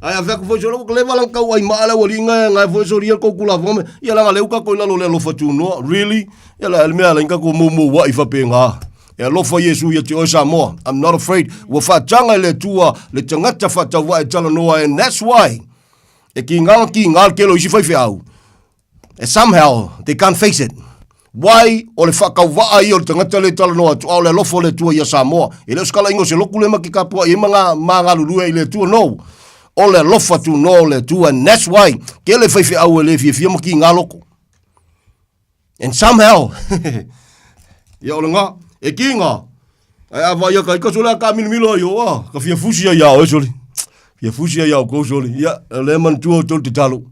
Ae a fai atu foi sole, ua leva la kau ai maa le aualii ngae, ngae foi solia le kou kulafoga me, ia leaga lea ua tatou i lalo o le alofa tunoa. Really? Ia la, le mea ala i tatou moumoua'i faapena. E alofa Iesu ia te oe Samoa. I'm not afraid. Ua faataga e le Atua le tagata faatauvaa e talanoa and that's why e kiga ma kiga le tele o isi faifeau. And somehow, they can't face it. Why? O le whakauvaa ia o le tangata le talanoa atu, a o le alofa o le Atua ia Samoa. E le o se kalaiga o se loku le ma ke kapua'i ai ma ngā, ma galulue i le Atua, no. O le alofa tunoa o le Atua, and that's why, ke le faifeau e le fiafia ma ki ngā loko. And somehow, ia o le ngā, e ki ngā, ai a vai a ka ika sole a ka milomilo ai o, a, ka fia fusi ai a oe sole. Fia fusi ai a o kou sole. Ia, le manatua o tolu te talo.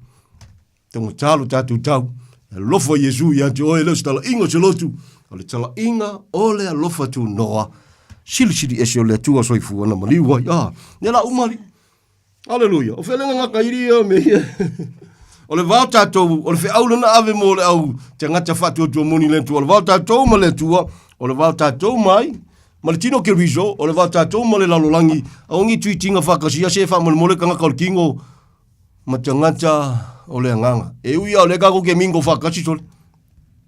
Taugata lo tatou tau. E alofa Iesu ia te oe, e le o se talaiga o se lotu, o le talaiga o le alofa tunoa. Silisili ese o le Atua soifua na maliu ai. Ah, ne la uma ali. Aleluia. O felenga ngā kairi ia me ia. O le vao tātou, o le wheau lena ave mō le au te ngata whātuatua moni le Atua. O le vao tātou ma le Atua, o le vao tātou mai, ma le tino ke riso, o le vao tātou ma le lalolangi, a ongi tuitinga whakasia se whamolemole kangaka o le kingo, ma tagata o le agaga. E ui a o lea kākou ke mingo whakasi sole.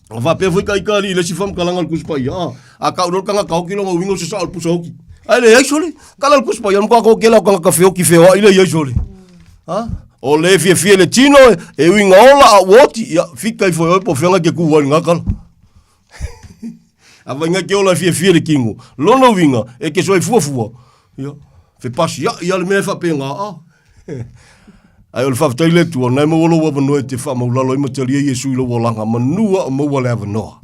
A whapea foi ka ika ali i le si whamkalanga le kusi paia. A, a ka urol kanga ka hoki longa uingo se sa o le pusa hoki. Ai le ai sole. Kala le kusi paia mkoa ko kela o kanga ka whioki whioa i le ai sole. Ha? O le fia fia le tino e, e uinga ola a uoti. Ia, fika i foi oi po whianga ke kuwa i ngā kala. Afai e ke ola e fiafia i le kino, lona uiga, e te soifua fua, ia, fepasiaʻi lava le mea e faapena, a. Ae o le faafetai i le Atua, o lena e maua lou avanoa e te faamaulalo ai ma talia Iesu i lou olaga, manu a o maua le avanoa.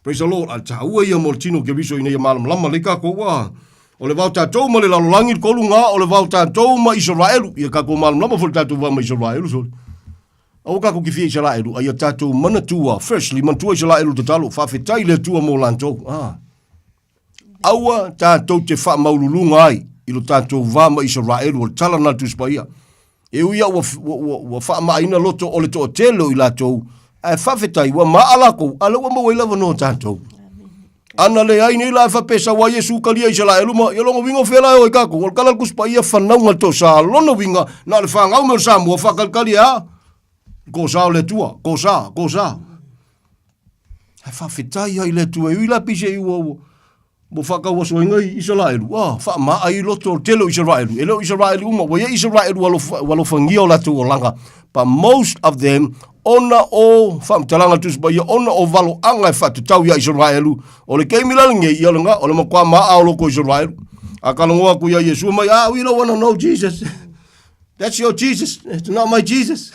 Praise the Lord, a o le taua ia mo le tino o Keriso ina ia malamalama lelei takou, a. O le vao tatou ma le lalolagi le tolu ga, o le vao tatou ma Isaraelu. Ia tatou malamalama foi le tatou va ma Isaraelu, sole. Aua tatou te fia Isaraelu, a ia tatou manatua, firstly, manatua Isaraelu i le tatalo, faafetai i le Atua mo latou. Ah. Aua tatou te faamaululuga ai i lo tatou va ma Isaraelu, o le tala lena a le Tusi Paia. E ui a ua, ua, ua, ua faamaaina loto o le toatele o i latou, ae faafetai ua maa lakou, a lea ua maua ai le avanoa tatou. Ana leai nei la e faapea sau ai Iesu kalia Isaraelu ma, ia lona uiga o fea la e o ai tatou? O le tala a le Tusi Paia, fanauga le toasa, lona uiga, na o le fanau mai o le Samoa, faakalikali e a? Toasa o le Atua, toasa, toasa. Ae faafetai ai i le Atua, e ui la pei se i ua, ua, Ua faatauasoaina i Isaraelu, a, faamaa ai loto o le tele o Isaraelu. E le o Isaraelu uma, ua i ai Isaraelu ua alofa, ua alofagia o latou olaga, but most of them, ona o faamatalaga a le Tusi Paia, ona o valoaga e faatatau ia Isaraelu, o le taimi la lenei, ia o lena, o le matua maa o loko o Isaraelu. A talanoa atu ia Iesu mai, ah, we don't wanna know Jesus. That's your Jesus, it's not my Jesus.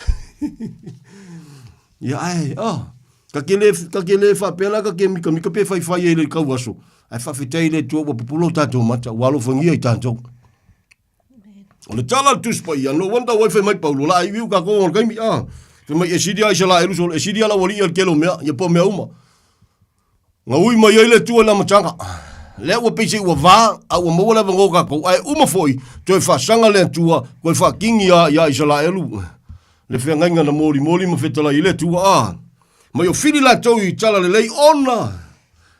Ia ae, oh, Ka ke le, ka ke le faapea la ka ke mikamika pe whaiwhai ai le kau aso. Ae faafetai i le Atua ua pupula o tatou mata, ua alofagia i tatou. O le tala a le Tusi Paia, no wonder why fai mai Paulo, la ai viu kakou o le kaimi, ah. Fai mai e sili a Isaraelu solo, e sili a lau alii a le tele o mea, ia po o mea uma. Gaui mai ai le Atua i le amataga. Lea ua pei se ua va, a ua maua le avanoa o tatou, ae uma foi, toe faasaga le Atua, toe faatini a ia Isaraelu le feagaiga na molimoli ma fetalai i le Atua, a mai o fili latou i tala lelei ona,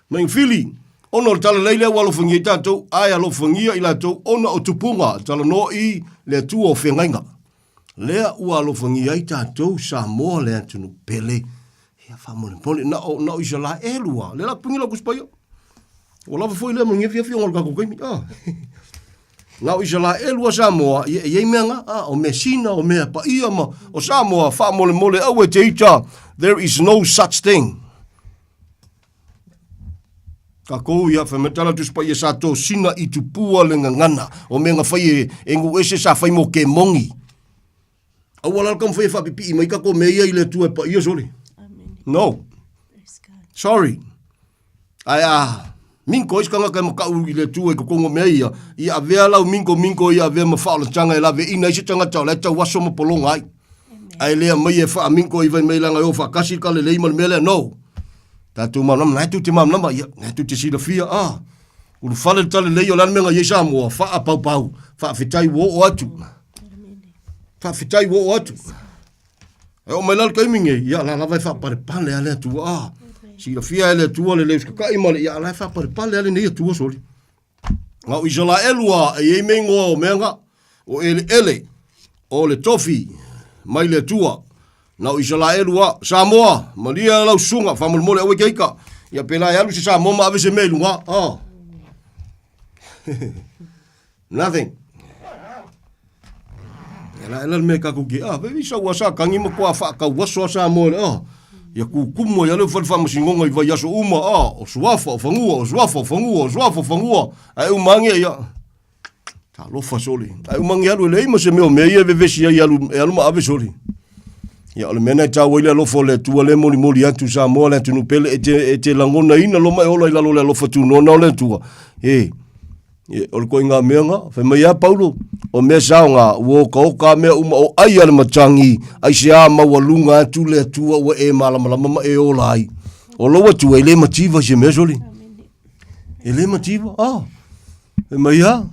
mai o fili, ona o le tala lelei lea ua alofagia ai tatou, ae alofagia i latou ona o tupuga, talanoa i le Atua o feagaiga. Lea ua alofagia ai tatou Samoa le atunuu pele. Ia faamolemole, na o, na o Isaraelu lava. Lea la puni lau Tusi Paia. Ua lava foi lea mo lenei afiafi ona o le tatou taimi. Ah. Na o Isaraelu a Samoa, ia e i ai mea na, ah, o mea sina, o mea paia ma, o Samoa, faamolemole, aua e te ita, there is no such thing. Takou ia, fai mai tala Tusi Paia sa tosina i tupua le gagana, o mea na fai e, e nuu ese sa fai mo kemongi. Aua la le taumafai e faapipii mai tatou mea ia i le Atua e paia sole. No. Sorry. Ae a minko ai se tagata e mataʻu i le Atua i totonu o mea ia, ia avea lau minko minko ia avea ma faaolataga e laveina ai se tagata o la e tauaso ma pologa ai. Ae le aumaia e faaminko ai fai mai leaga e o faatasi le talalelei ma le mea lea. No. Tatou malamalama, na e tou te malamalama, ia, na e tou te silafia, ah, ulufale le talalelei o le a le mea na i ai Samoa, faapaupau, faafetai ua oo atu. Faafetai ua oo atu. E oo mai la le taimi nei, ia la lava e faapalepale a le Atua. Ah, silafia e le Atua le le usikataʻi ma le, ia la e faapalepale a lenei Atua soli. Na o Isaraelu a e i ai mea igoa o mea na, o eleele, o le tofi mai le Atua. Na o Isaraelu a, Samoa, malie lau susuga, faamolemole aua e te ita. Ia pela e alu se Samoa ma ave se mea i luga. Ah. Nothing. E la ela le mea kakou ke, ah, vei sau a sa kangi ma kua whaakau aso a Samoa le, ah, ia kukumu ai ale whare whamasingonga i vai aso uma, ah, o suafa, o fangua, o suafa, o fangua, o suafa, o fangua, ae umange ia, talofa sole, ae umange alu e leai ma se mea o mea ia e vevesi ai alu, e alu ma ave sole. Ia, o le mea na e tau ai le alofa o le Atua le molimoli atu Samoa le atunuu pele, e te, e te lagonaina loma e ola i lalo o le alofa tunoa o le Atua. E, Ia, o le koiga mea nga, fai mai a Paulo, o mea saoga, ua okaoka a mea uma o ai a le matagi, aisea maualuga atu le Atua ua e malamalama ma e ola ai. O lou Atua e le mativa i se mea soli. E le mativa, ah. Fai mai a.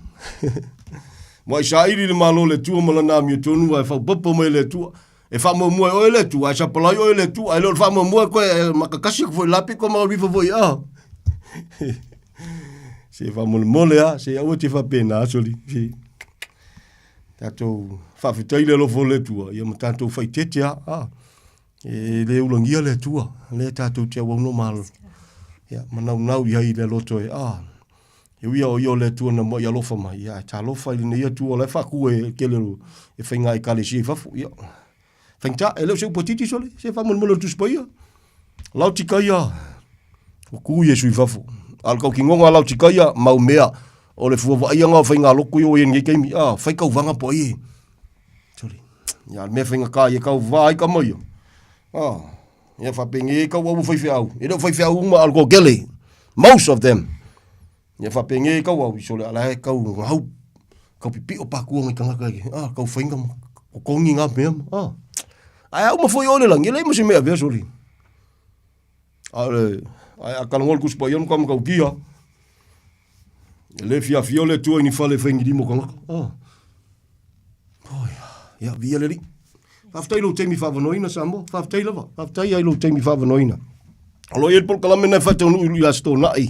Ua i saili le Malo o le Atua ma lana amiotonu ae faaopoopo mai le Atua. E faamuamua e oe le Atua, ae sapalai oe le Atua, ae le o le faamuamua e koe, e makakasi aku foi la piko ma uifa foi, ah. Se faamolemole a, se aua te faapena soli. Se tatou faafetai le alofa o le Atua, ia ma tatou faitete a, ah. E le ulagia le Atua, lea tatou te auauna ma ia, manaunau i ai i le loto e, ah. E ui a o ia o le Atua na muaʻi alofa mai, ia, ae talofa i lenei Atua o la e faaku e tele o e faiga ekalesia i fafo, ia. Faigata, e le o se upu a Titi sole, se faamolemole o le Tusi Paia. Laotikaia. Ua kū Iesu i fafo. A o le tautinoga a Laotikaia, mau mea, o le fua vaaiaga o faigālotu ia ua i ai i lenei taimi, a, fai tauvaga po o ai e. Sole. Ia, a le mea faigata ia tauva ai tama ia. A, ia faapenei ai tau au o faifeau. E le o faifeau uma a o le toatele. Most of them. Ia faapenei ai tau au, sole, a la e tau gau, tau pipio patua ngai tagata i, a, tau fainga ma totogi ngā mea ma, a. Ae a uma foi oe i le lagi, e leai ma se mea e avea, sole. A o le, ae a talanoa le Tusi Paia ma ka matautia, e le fiafia le Atua i ni fale e faigilima o tagata. Ah. Oh, ia, viia le Alii. Faafetai i lou taimi faavanoaina Samoa. Faafetai lava. Faafetai ai lou taimi faavanoaina. O lo o i ai le polokalame na e faataunuu i Aso Toonai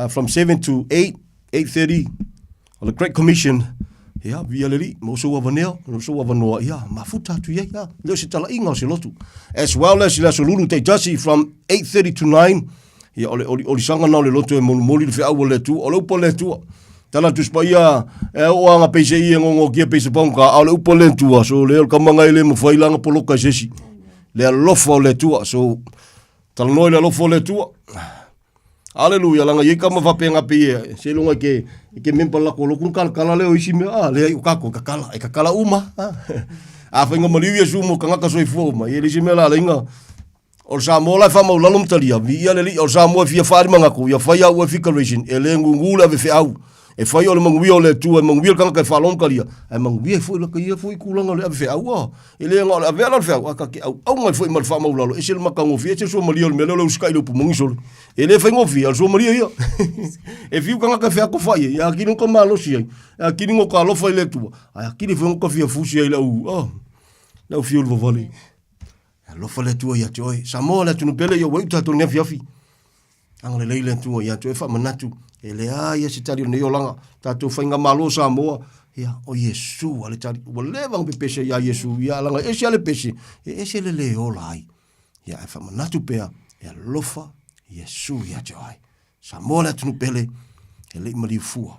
from 7 to 8, 8:30 O le Great Commission, ia, viia le Alii, mo sou avanea, mo sou avanoa, ia, mafuta atu i ai, ia, le o se talaiga o se lotu. As well as le Aso Lulu taitasi from 8:30 to 9, ia, o le oliolisaga na o le lotu e molimoli le feau a le Atua, o le upu a le Atua. Tala Tusi Paia, e oo lava peise i e gogotia peise paugata, a o le upu a le Atua, so lea o le kama ngai le mafai lana poloka i se isi. Le alofa o le Atua, so, talanoa i le alofa o le Atua. Aleluia, langa iai kama faapea pe ia, seiloga i ke, i ke member lako loku kalakala lea o isi mea, ah, leai o kako e kakala, e kakala uma. Ah. A whainga maliu Iesu mo kangaka soifua uma, ia le isi mea la leinga, o le Samoa la e whamaulalo matalia, vi ia le li, o le Samoa e fia whaari mangako, ia whai au e fikaration, e le ngungu le ave feau, e whai o le manguia o le Atua, e manguia le kangaka e whaalongo kalia, e manguia foi laka ia foi kulanga le ave feau, ah. E le ga o le avea la o le feau, a ka ke auau mai foi ma le faamaulalo, ese le matagofie, ese le suamalie o le mea lea o le usikai i le upu moni sole. E le faigofie, a o le suamalie ia. E fiu tagata e feakofa'i ai, e akili no ka malosi ai, e akili no ka alofa i le Atua, ae akili foi no ka fia fusi ai i le au, oh, le au fiu vavale. E alofa le Atua ia te oe. Samoa le atunuu pele ia ua iu tatou i lenei afiafi. Agalelei le Atua ia te oe faamanatu, e leai lava se tali o lenei olaga, tatou faigamalo o Samoa, ia, o Iesu a le tali. Ua leva ona pepese ia Iesu, ia leaga e ese lava le pese, e ese le le ola ai. Ia, ae faamanatu pea, e alofa Iesu ia te oe. Samoa le atunuu pele, e le i maliu fua,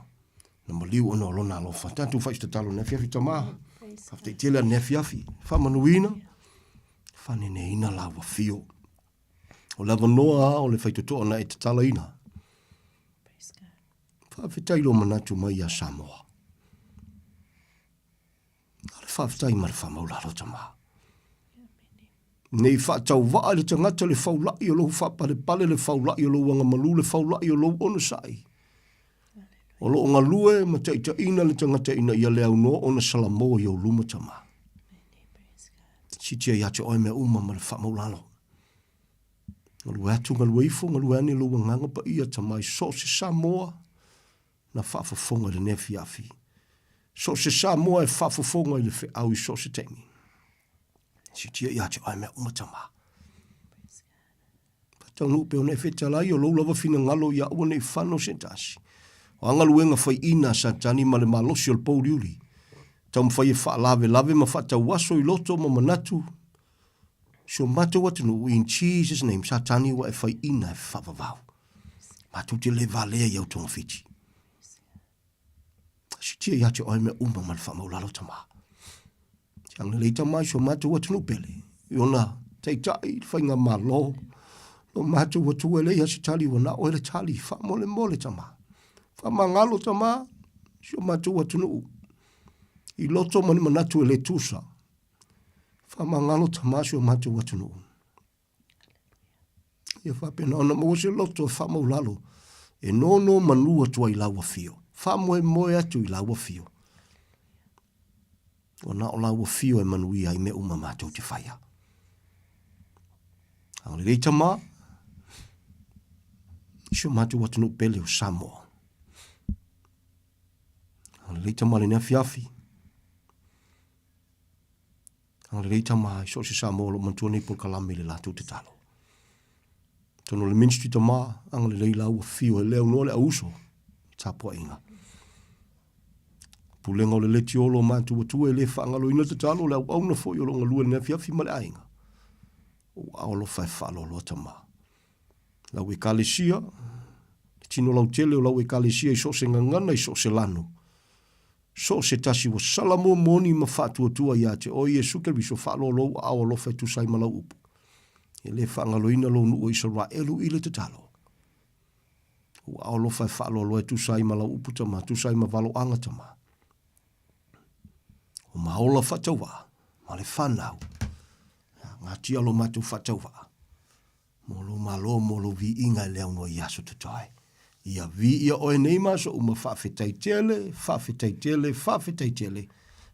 na maliu ona o lona alofa. Tatou fai se tatalo i lenei afiafi tama, faafetai tele lava i lenei afiafi, faamanuina, faaneneina la ua fio. O le avanoa lava o le faitotoa na e tatalaina. Faafetai lou manatu mai ia Samoa. A le faafetai ma le faamaulalo tama. Nei faatauvaa i le tagata le faulai o lou faapalepale, le faulai o lou agamalu, le faulai o lou onosai. O lo o galue ma taitaiina le tagata ina ia le aunoa ona salamo i ou luma tama. Sitia ia te oe mea uma ma le faamaulalo. Galue atu, galue ifo, galue ane lou agaga paia tama i so o se Samoa na faafofoga i lenei afiafi. So o se Samoa e faafofoga i le feau i so o se taimi. Sitia ia te oe mea uma tama. Faataunuu pea ona e fetalai o lou lava finagalo ia aua nei fano se tasi. O a galuega faiina a Satani ma le malosi o le pouliuli, taumafai e faalavelave ma faatauaso i loto ma manatu si o matou atunuu, in Jesus name, Satani ua e faiina e faavavau. Matou te le valea i au togafiti. Sitia ia te oe mea uma ma le faamaulalo tama. Te agalelei tama i so matou atunuu pele, i ona taitai i le faigamalo, lo matou atua e leai lava se tali ua na oe le tali, faamolemole tama. Faamagalo tama si o matou atunuu i loto ma ni manatu e le tusa. Faamagalo tama si o matou atunuu. Ia faapena ona maua se loto e faamaulalo e nono manu atu ai i lau afio, faamoemoe atu i lau afio. Ua na o lau afio e manuia ai mea uma matou te faia. Agalelei tama, si o matou atunuu pele o Samoa. Agalelei tama lenei afiafi. Agalelei tama i so o se Samoa o lo o manatua nei polokalame i le latou tatalo. Tonu o le ministry tama, agalelei la ua fio e leo noa le auuso, tapuaiga. Pulega o le letiolo o matou atua e le faagaloina le tatalo, le auauna foi o lo o galue i lenei afiafi ma le aiga. Ua alofa e faaloaloa tama. Lau ekalesia, le tino lautele o lau ekalesia i so o se gagana i so o se lanu. So o se tasi ua sala mua moni ma faatuatua ia te oe Iesu Keriso faaloalou aao alofa e tusa ai ma lau upu. E le faagaloina lou nuu o Isaraelu i le tatalo. Ua aolofa e faaloaloa e tusa ai ma lau upu tama, tusa ai ma valoaga tama. O maola faatauvaa ma le fanau. Ngatia lo matou faatauvaa. Mo lou malo, mo lou viiga e le aunoa i aso totoe. Ia viia oe nei ma aso uma, faafetai tele, faafetai tele, faafetai tele.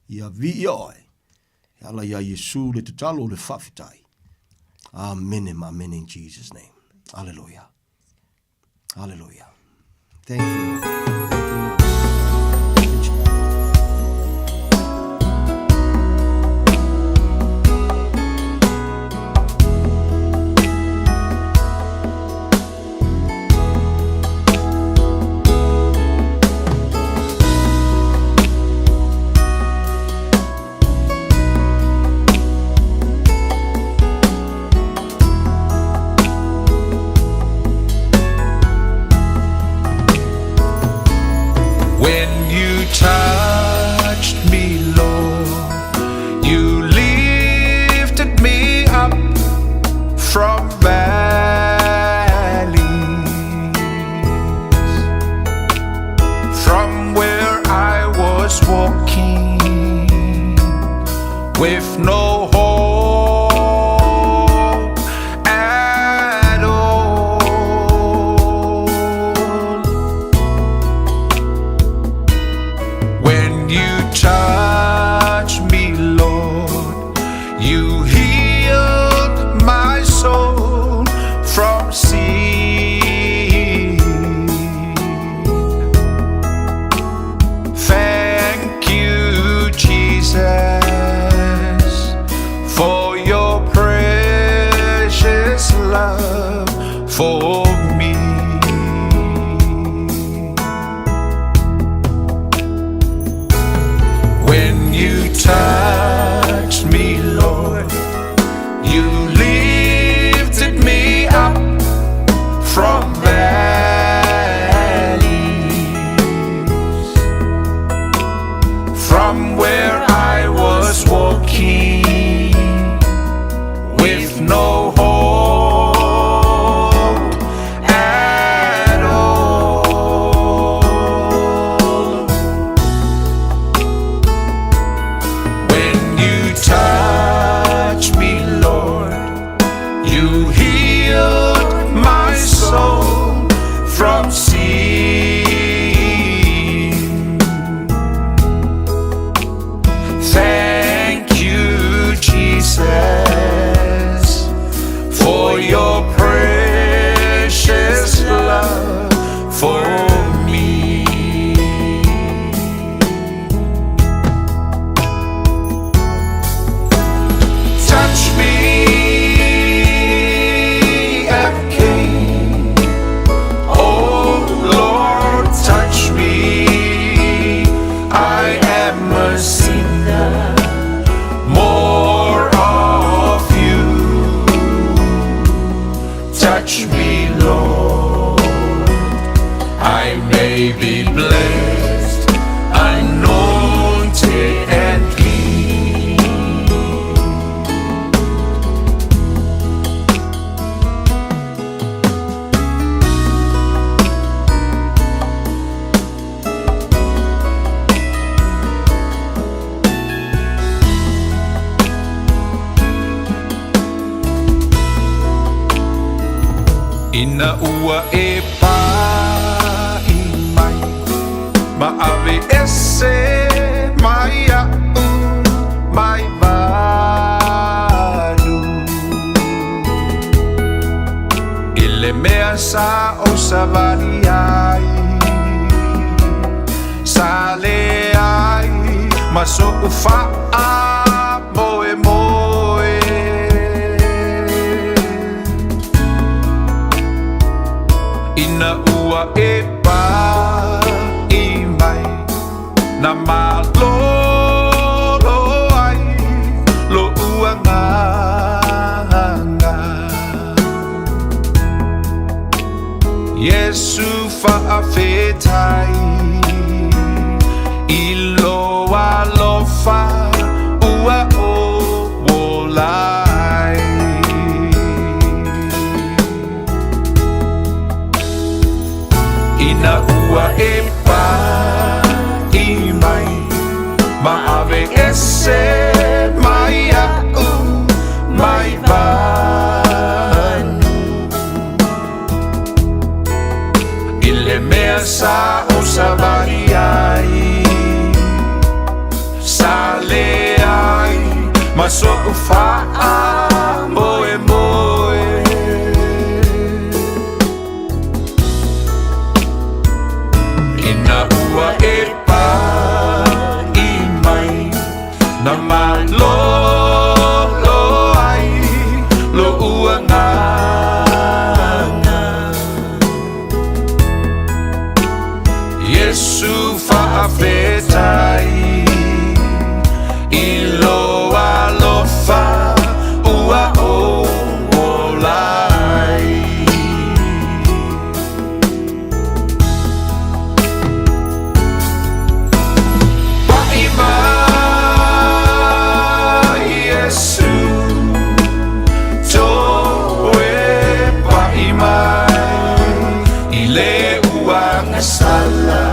Ia viia oe. E ala iā Iesu le tatalo o le faafetai. Amene ma amene in Jesus name. Alleluia. Alleluia. Thank you. Thank you. Thank you. When you touched me, Lord, you lifted me up from valleys, from where I was walking with no hope at all. When you touch me, Lord, you healed my soul from sin. Thank you, Jesus, for your precious love for me. When you touched me, Lord, you lifted me up from valleys, from where I was walking with no hope at all. When you touch me, Lord, you healed my soul from sin. Thank you, Jesus, for your precious love for me. Touch me, King. Oh Lord, touch me. I am a sinner. More of you. Touch me, Lord. I may be blessed, anointed and clean. Ina ua e pa'i mai ma ave ese mai iaʻu mai malu I le mea sa ou savali ai Sa leai ma soʻu faamoemoe. Ina ua e pa'i mai na malolo ai loʻu agaga. Iesu faafetai i lou alofa ua ou ola ai. Ma ave ese mai iaʻu mai vanu I le mea sa ou savali ai Sa leai ma soʻu faamoemoe. Ina ua e paʻi mai, na malolo ai loʻu agaga. Iesu faafetai i lou alofa ua ou ola ai. Paʻi mai Iesu, toe paʻi mai i le uagasala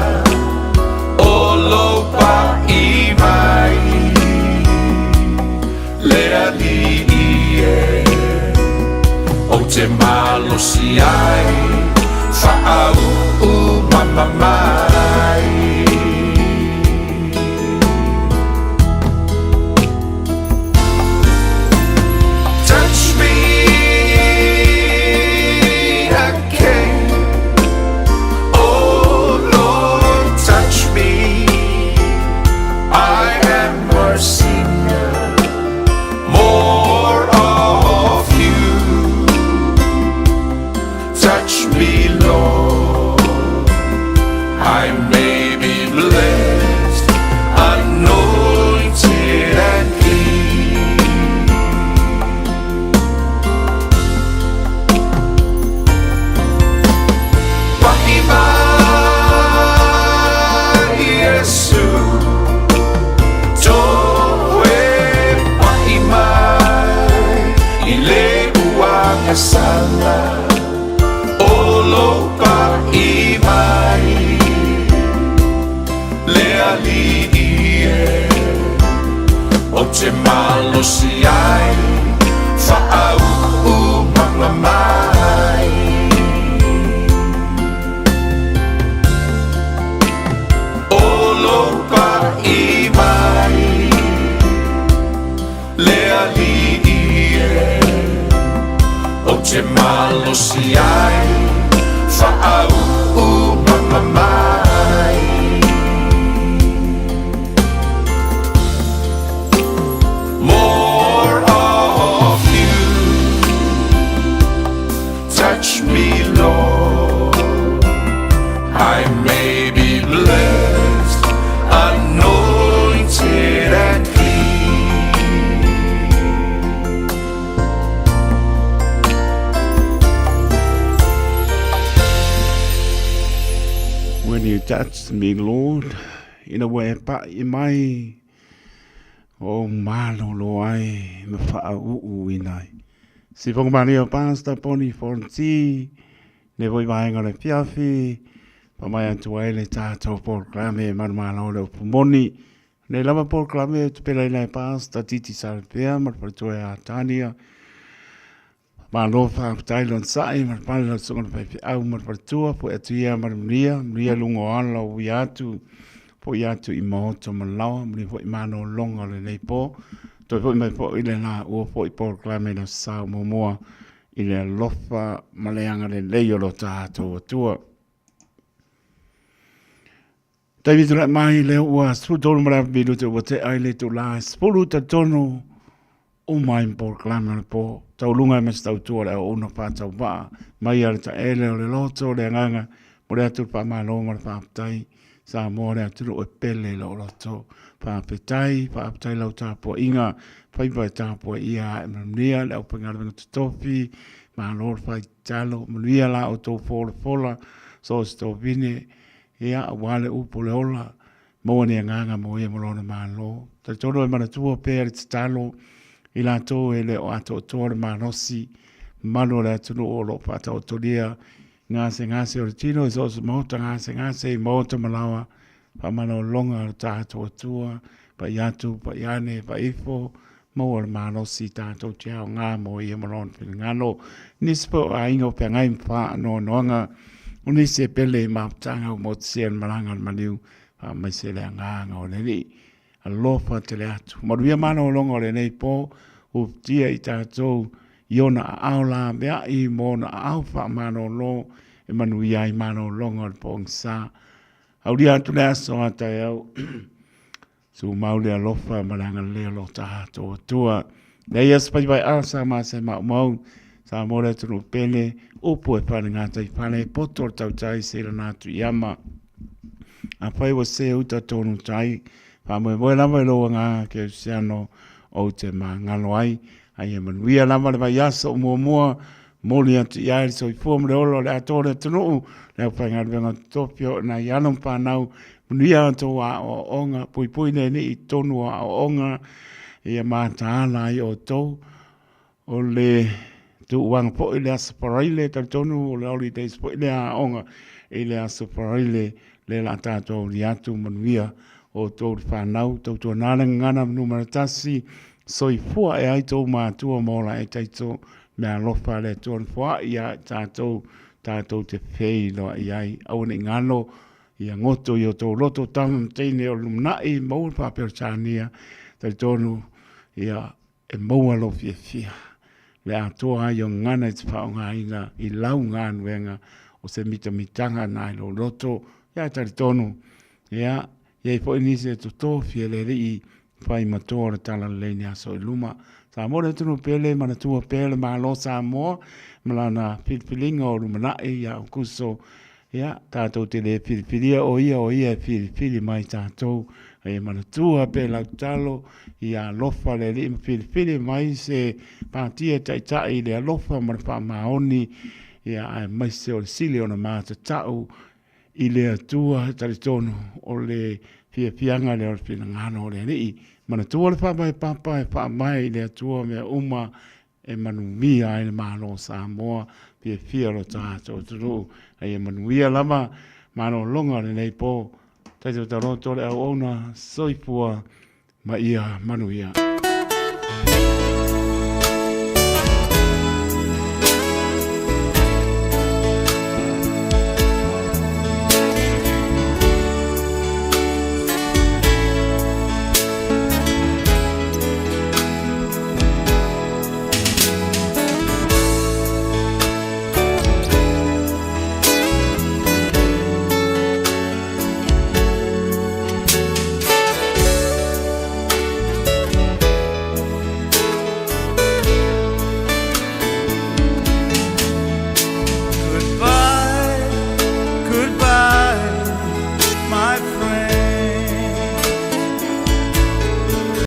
o lou paʻi mai le Alii e. Ou te malosi ai faauu mama mai. Touch me again, oh Lord, touch me. I am a sinner, more of you. Touch me, Lord, I may be blessed, anointed and clean. Paʻi mai Iesu, toe paʻi mai i le uagasala o lou paʻi mai le Alii e. Ou te malosi ai faauu mama mai. O lou paʻi mai le Alii e. Ou te malosi ai faauu mama mai. More of you. Touch me, Lord, I may be blessed, anointed and clean. When you touch me, Lord, ina ua e paʻi mai o malolo ai ma faauu ina ai. Sifonga malia o Pastor Poni Fonti, le foi vaega o le afiafi, faamai atu ai le tatou polokalame manumalo le upu moni. Nei lava polokalame e tupelaina e Pastor Titi Salapea ma le faletua ia Tania. Malo faafetai lon sa'i ma le pale lau susuga le faifeau ma le faletua, foi atu ia ma le manuia, manuia luga o ala o ui atu, foi atu i maota ma laoa, manuia foi malologa o lenei po. Toe foi mai foi le la ua foi polokalame i le Aso Sa o muamua i le alofa ma le agalelei o lo tatou Atua. Taimi tulai mai lea ua 13 ma le afa minute ua tea i le itula e 10 talitonu uma ai ma polokalame o le po. Tauluga e ma se tautua o le auauna faatauvaa mai a le taele o le loto o le agaga mo le atu le faamalo ma le faafetai. Samoa le atunuu e pele i lou loto. Faafetai, faafetai lau tapuaiga, faiva e tapuaia ae manuia le aufaigaluega totofi, malo le fai tatalo, manuia la outou folafola, so o se tovine, ia, aua le upu o le ola, maua ni agaga mo ia ma lona Malo. Talitonu e manatua pea le tatalo i latou e le o atoatoa le malosi, mamalu o le atunuu o lo o faataotolia gasegase o le tino i so o se maota gasegase i maota ma laoa, faamalologa o le tatou Atua. Pai atu, pai ane, pai ifo, maua le malosi tātou te aoga mo ia ma lona finagalo. Nisi foi o aiga o feagai ma faanoanoaga, o nisi e pele i mafutaga ua motusia e le malaga a le maliu, faamaise le agaga o le Alii. Alofa tele atu. Manuia malologa o lenei po, uputia i tatou i ona aao laveai ma ona aao faamalolo e manuia ai malologa o le pogisa. Aulia atu le aso a taeao. Tumau le alofa ma le agalelei o lo tatou Atua. Leai aso faivaeao sa ma se maumau, sa mo le atunuu pele, upu e fale gata i fale, poto le tautai se lana atu i ama. Afai ua se uta tonu tai, faamoemoe lava i lou agaga kerisiano ou te magalo ai. A ia manuia lava le vaiaso o muamua, momoli atu i ai le soifua ma le ola o le atoa o le atunuu, le aufaigaluega totofi o nai alo ma fanau, manuia a outou aoaoga, puipui le Alii i totonu o aoaoga, ia mataala ai outou. O le tuuaga foi le Aso Faraile, talitonu o le holidays foi lea a aoga i le Aso Faraile, lea o le a tatou aulia atu manuia outou le fanau, tautuana le gagana numera 1, soifua ea ai tou matua ma ola e taito meaalofa a le Atua na foai ia i tatou, tatou te feiloai ai. Aua ne i galo, ia goto i o outou loto tama ma teine o le lumanai, maua le faa-Peretania, talitonu, ia e maua lou fiafia. Le atoa ai o gagana e te faaaogaina i lau galuega o se mitamitaga na i lou loto, ia e talitonu, ia, i ai foi nisi e totofi e le Alii fai matoa o le Talalelei i aso i luma. Samoa le atunuu pele, manatua pea le Malo Samoa ma lana filifiliga o lumanai ia Aukuso. Ia, tatou te le filifilia o ia o ia e filifili mai tatou. A ia manatua pea lau tatalo, ia alofa le Alii ma filifili mai se pātia e taitai i le alofa ma le faamaoni, ia aemaise o le sili ona matatau i le Atua e talitonu o le fiafiaga lea o le finagalo o le Alii. Manatua le faavae papa e faavae i le Atua mea uma e manuia ai le Malo o Samoa, fiafia lo tatou atunuu. A ia manuia lava malologa o lenei po. Taito taloto le auauna, soifua ma ia manuia.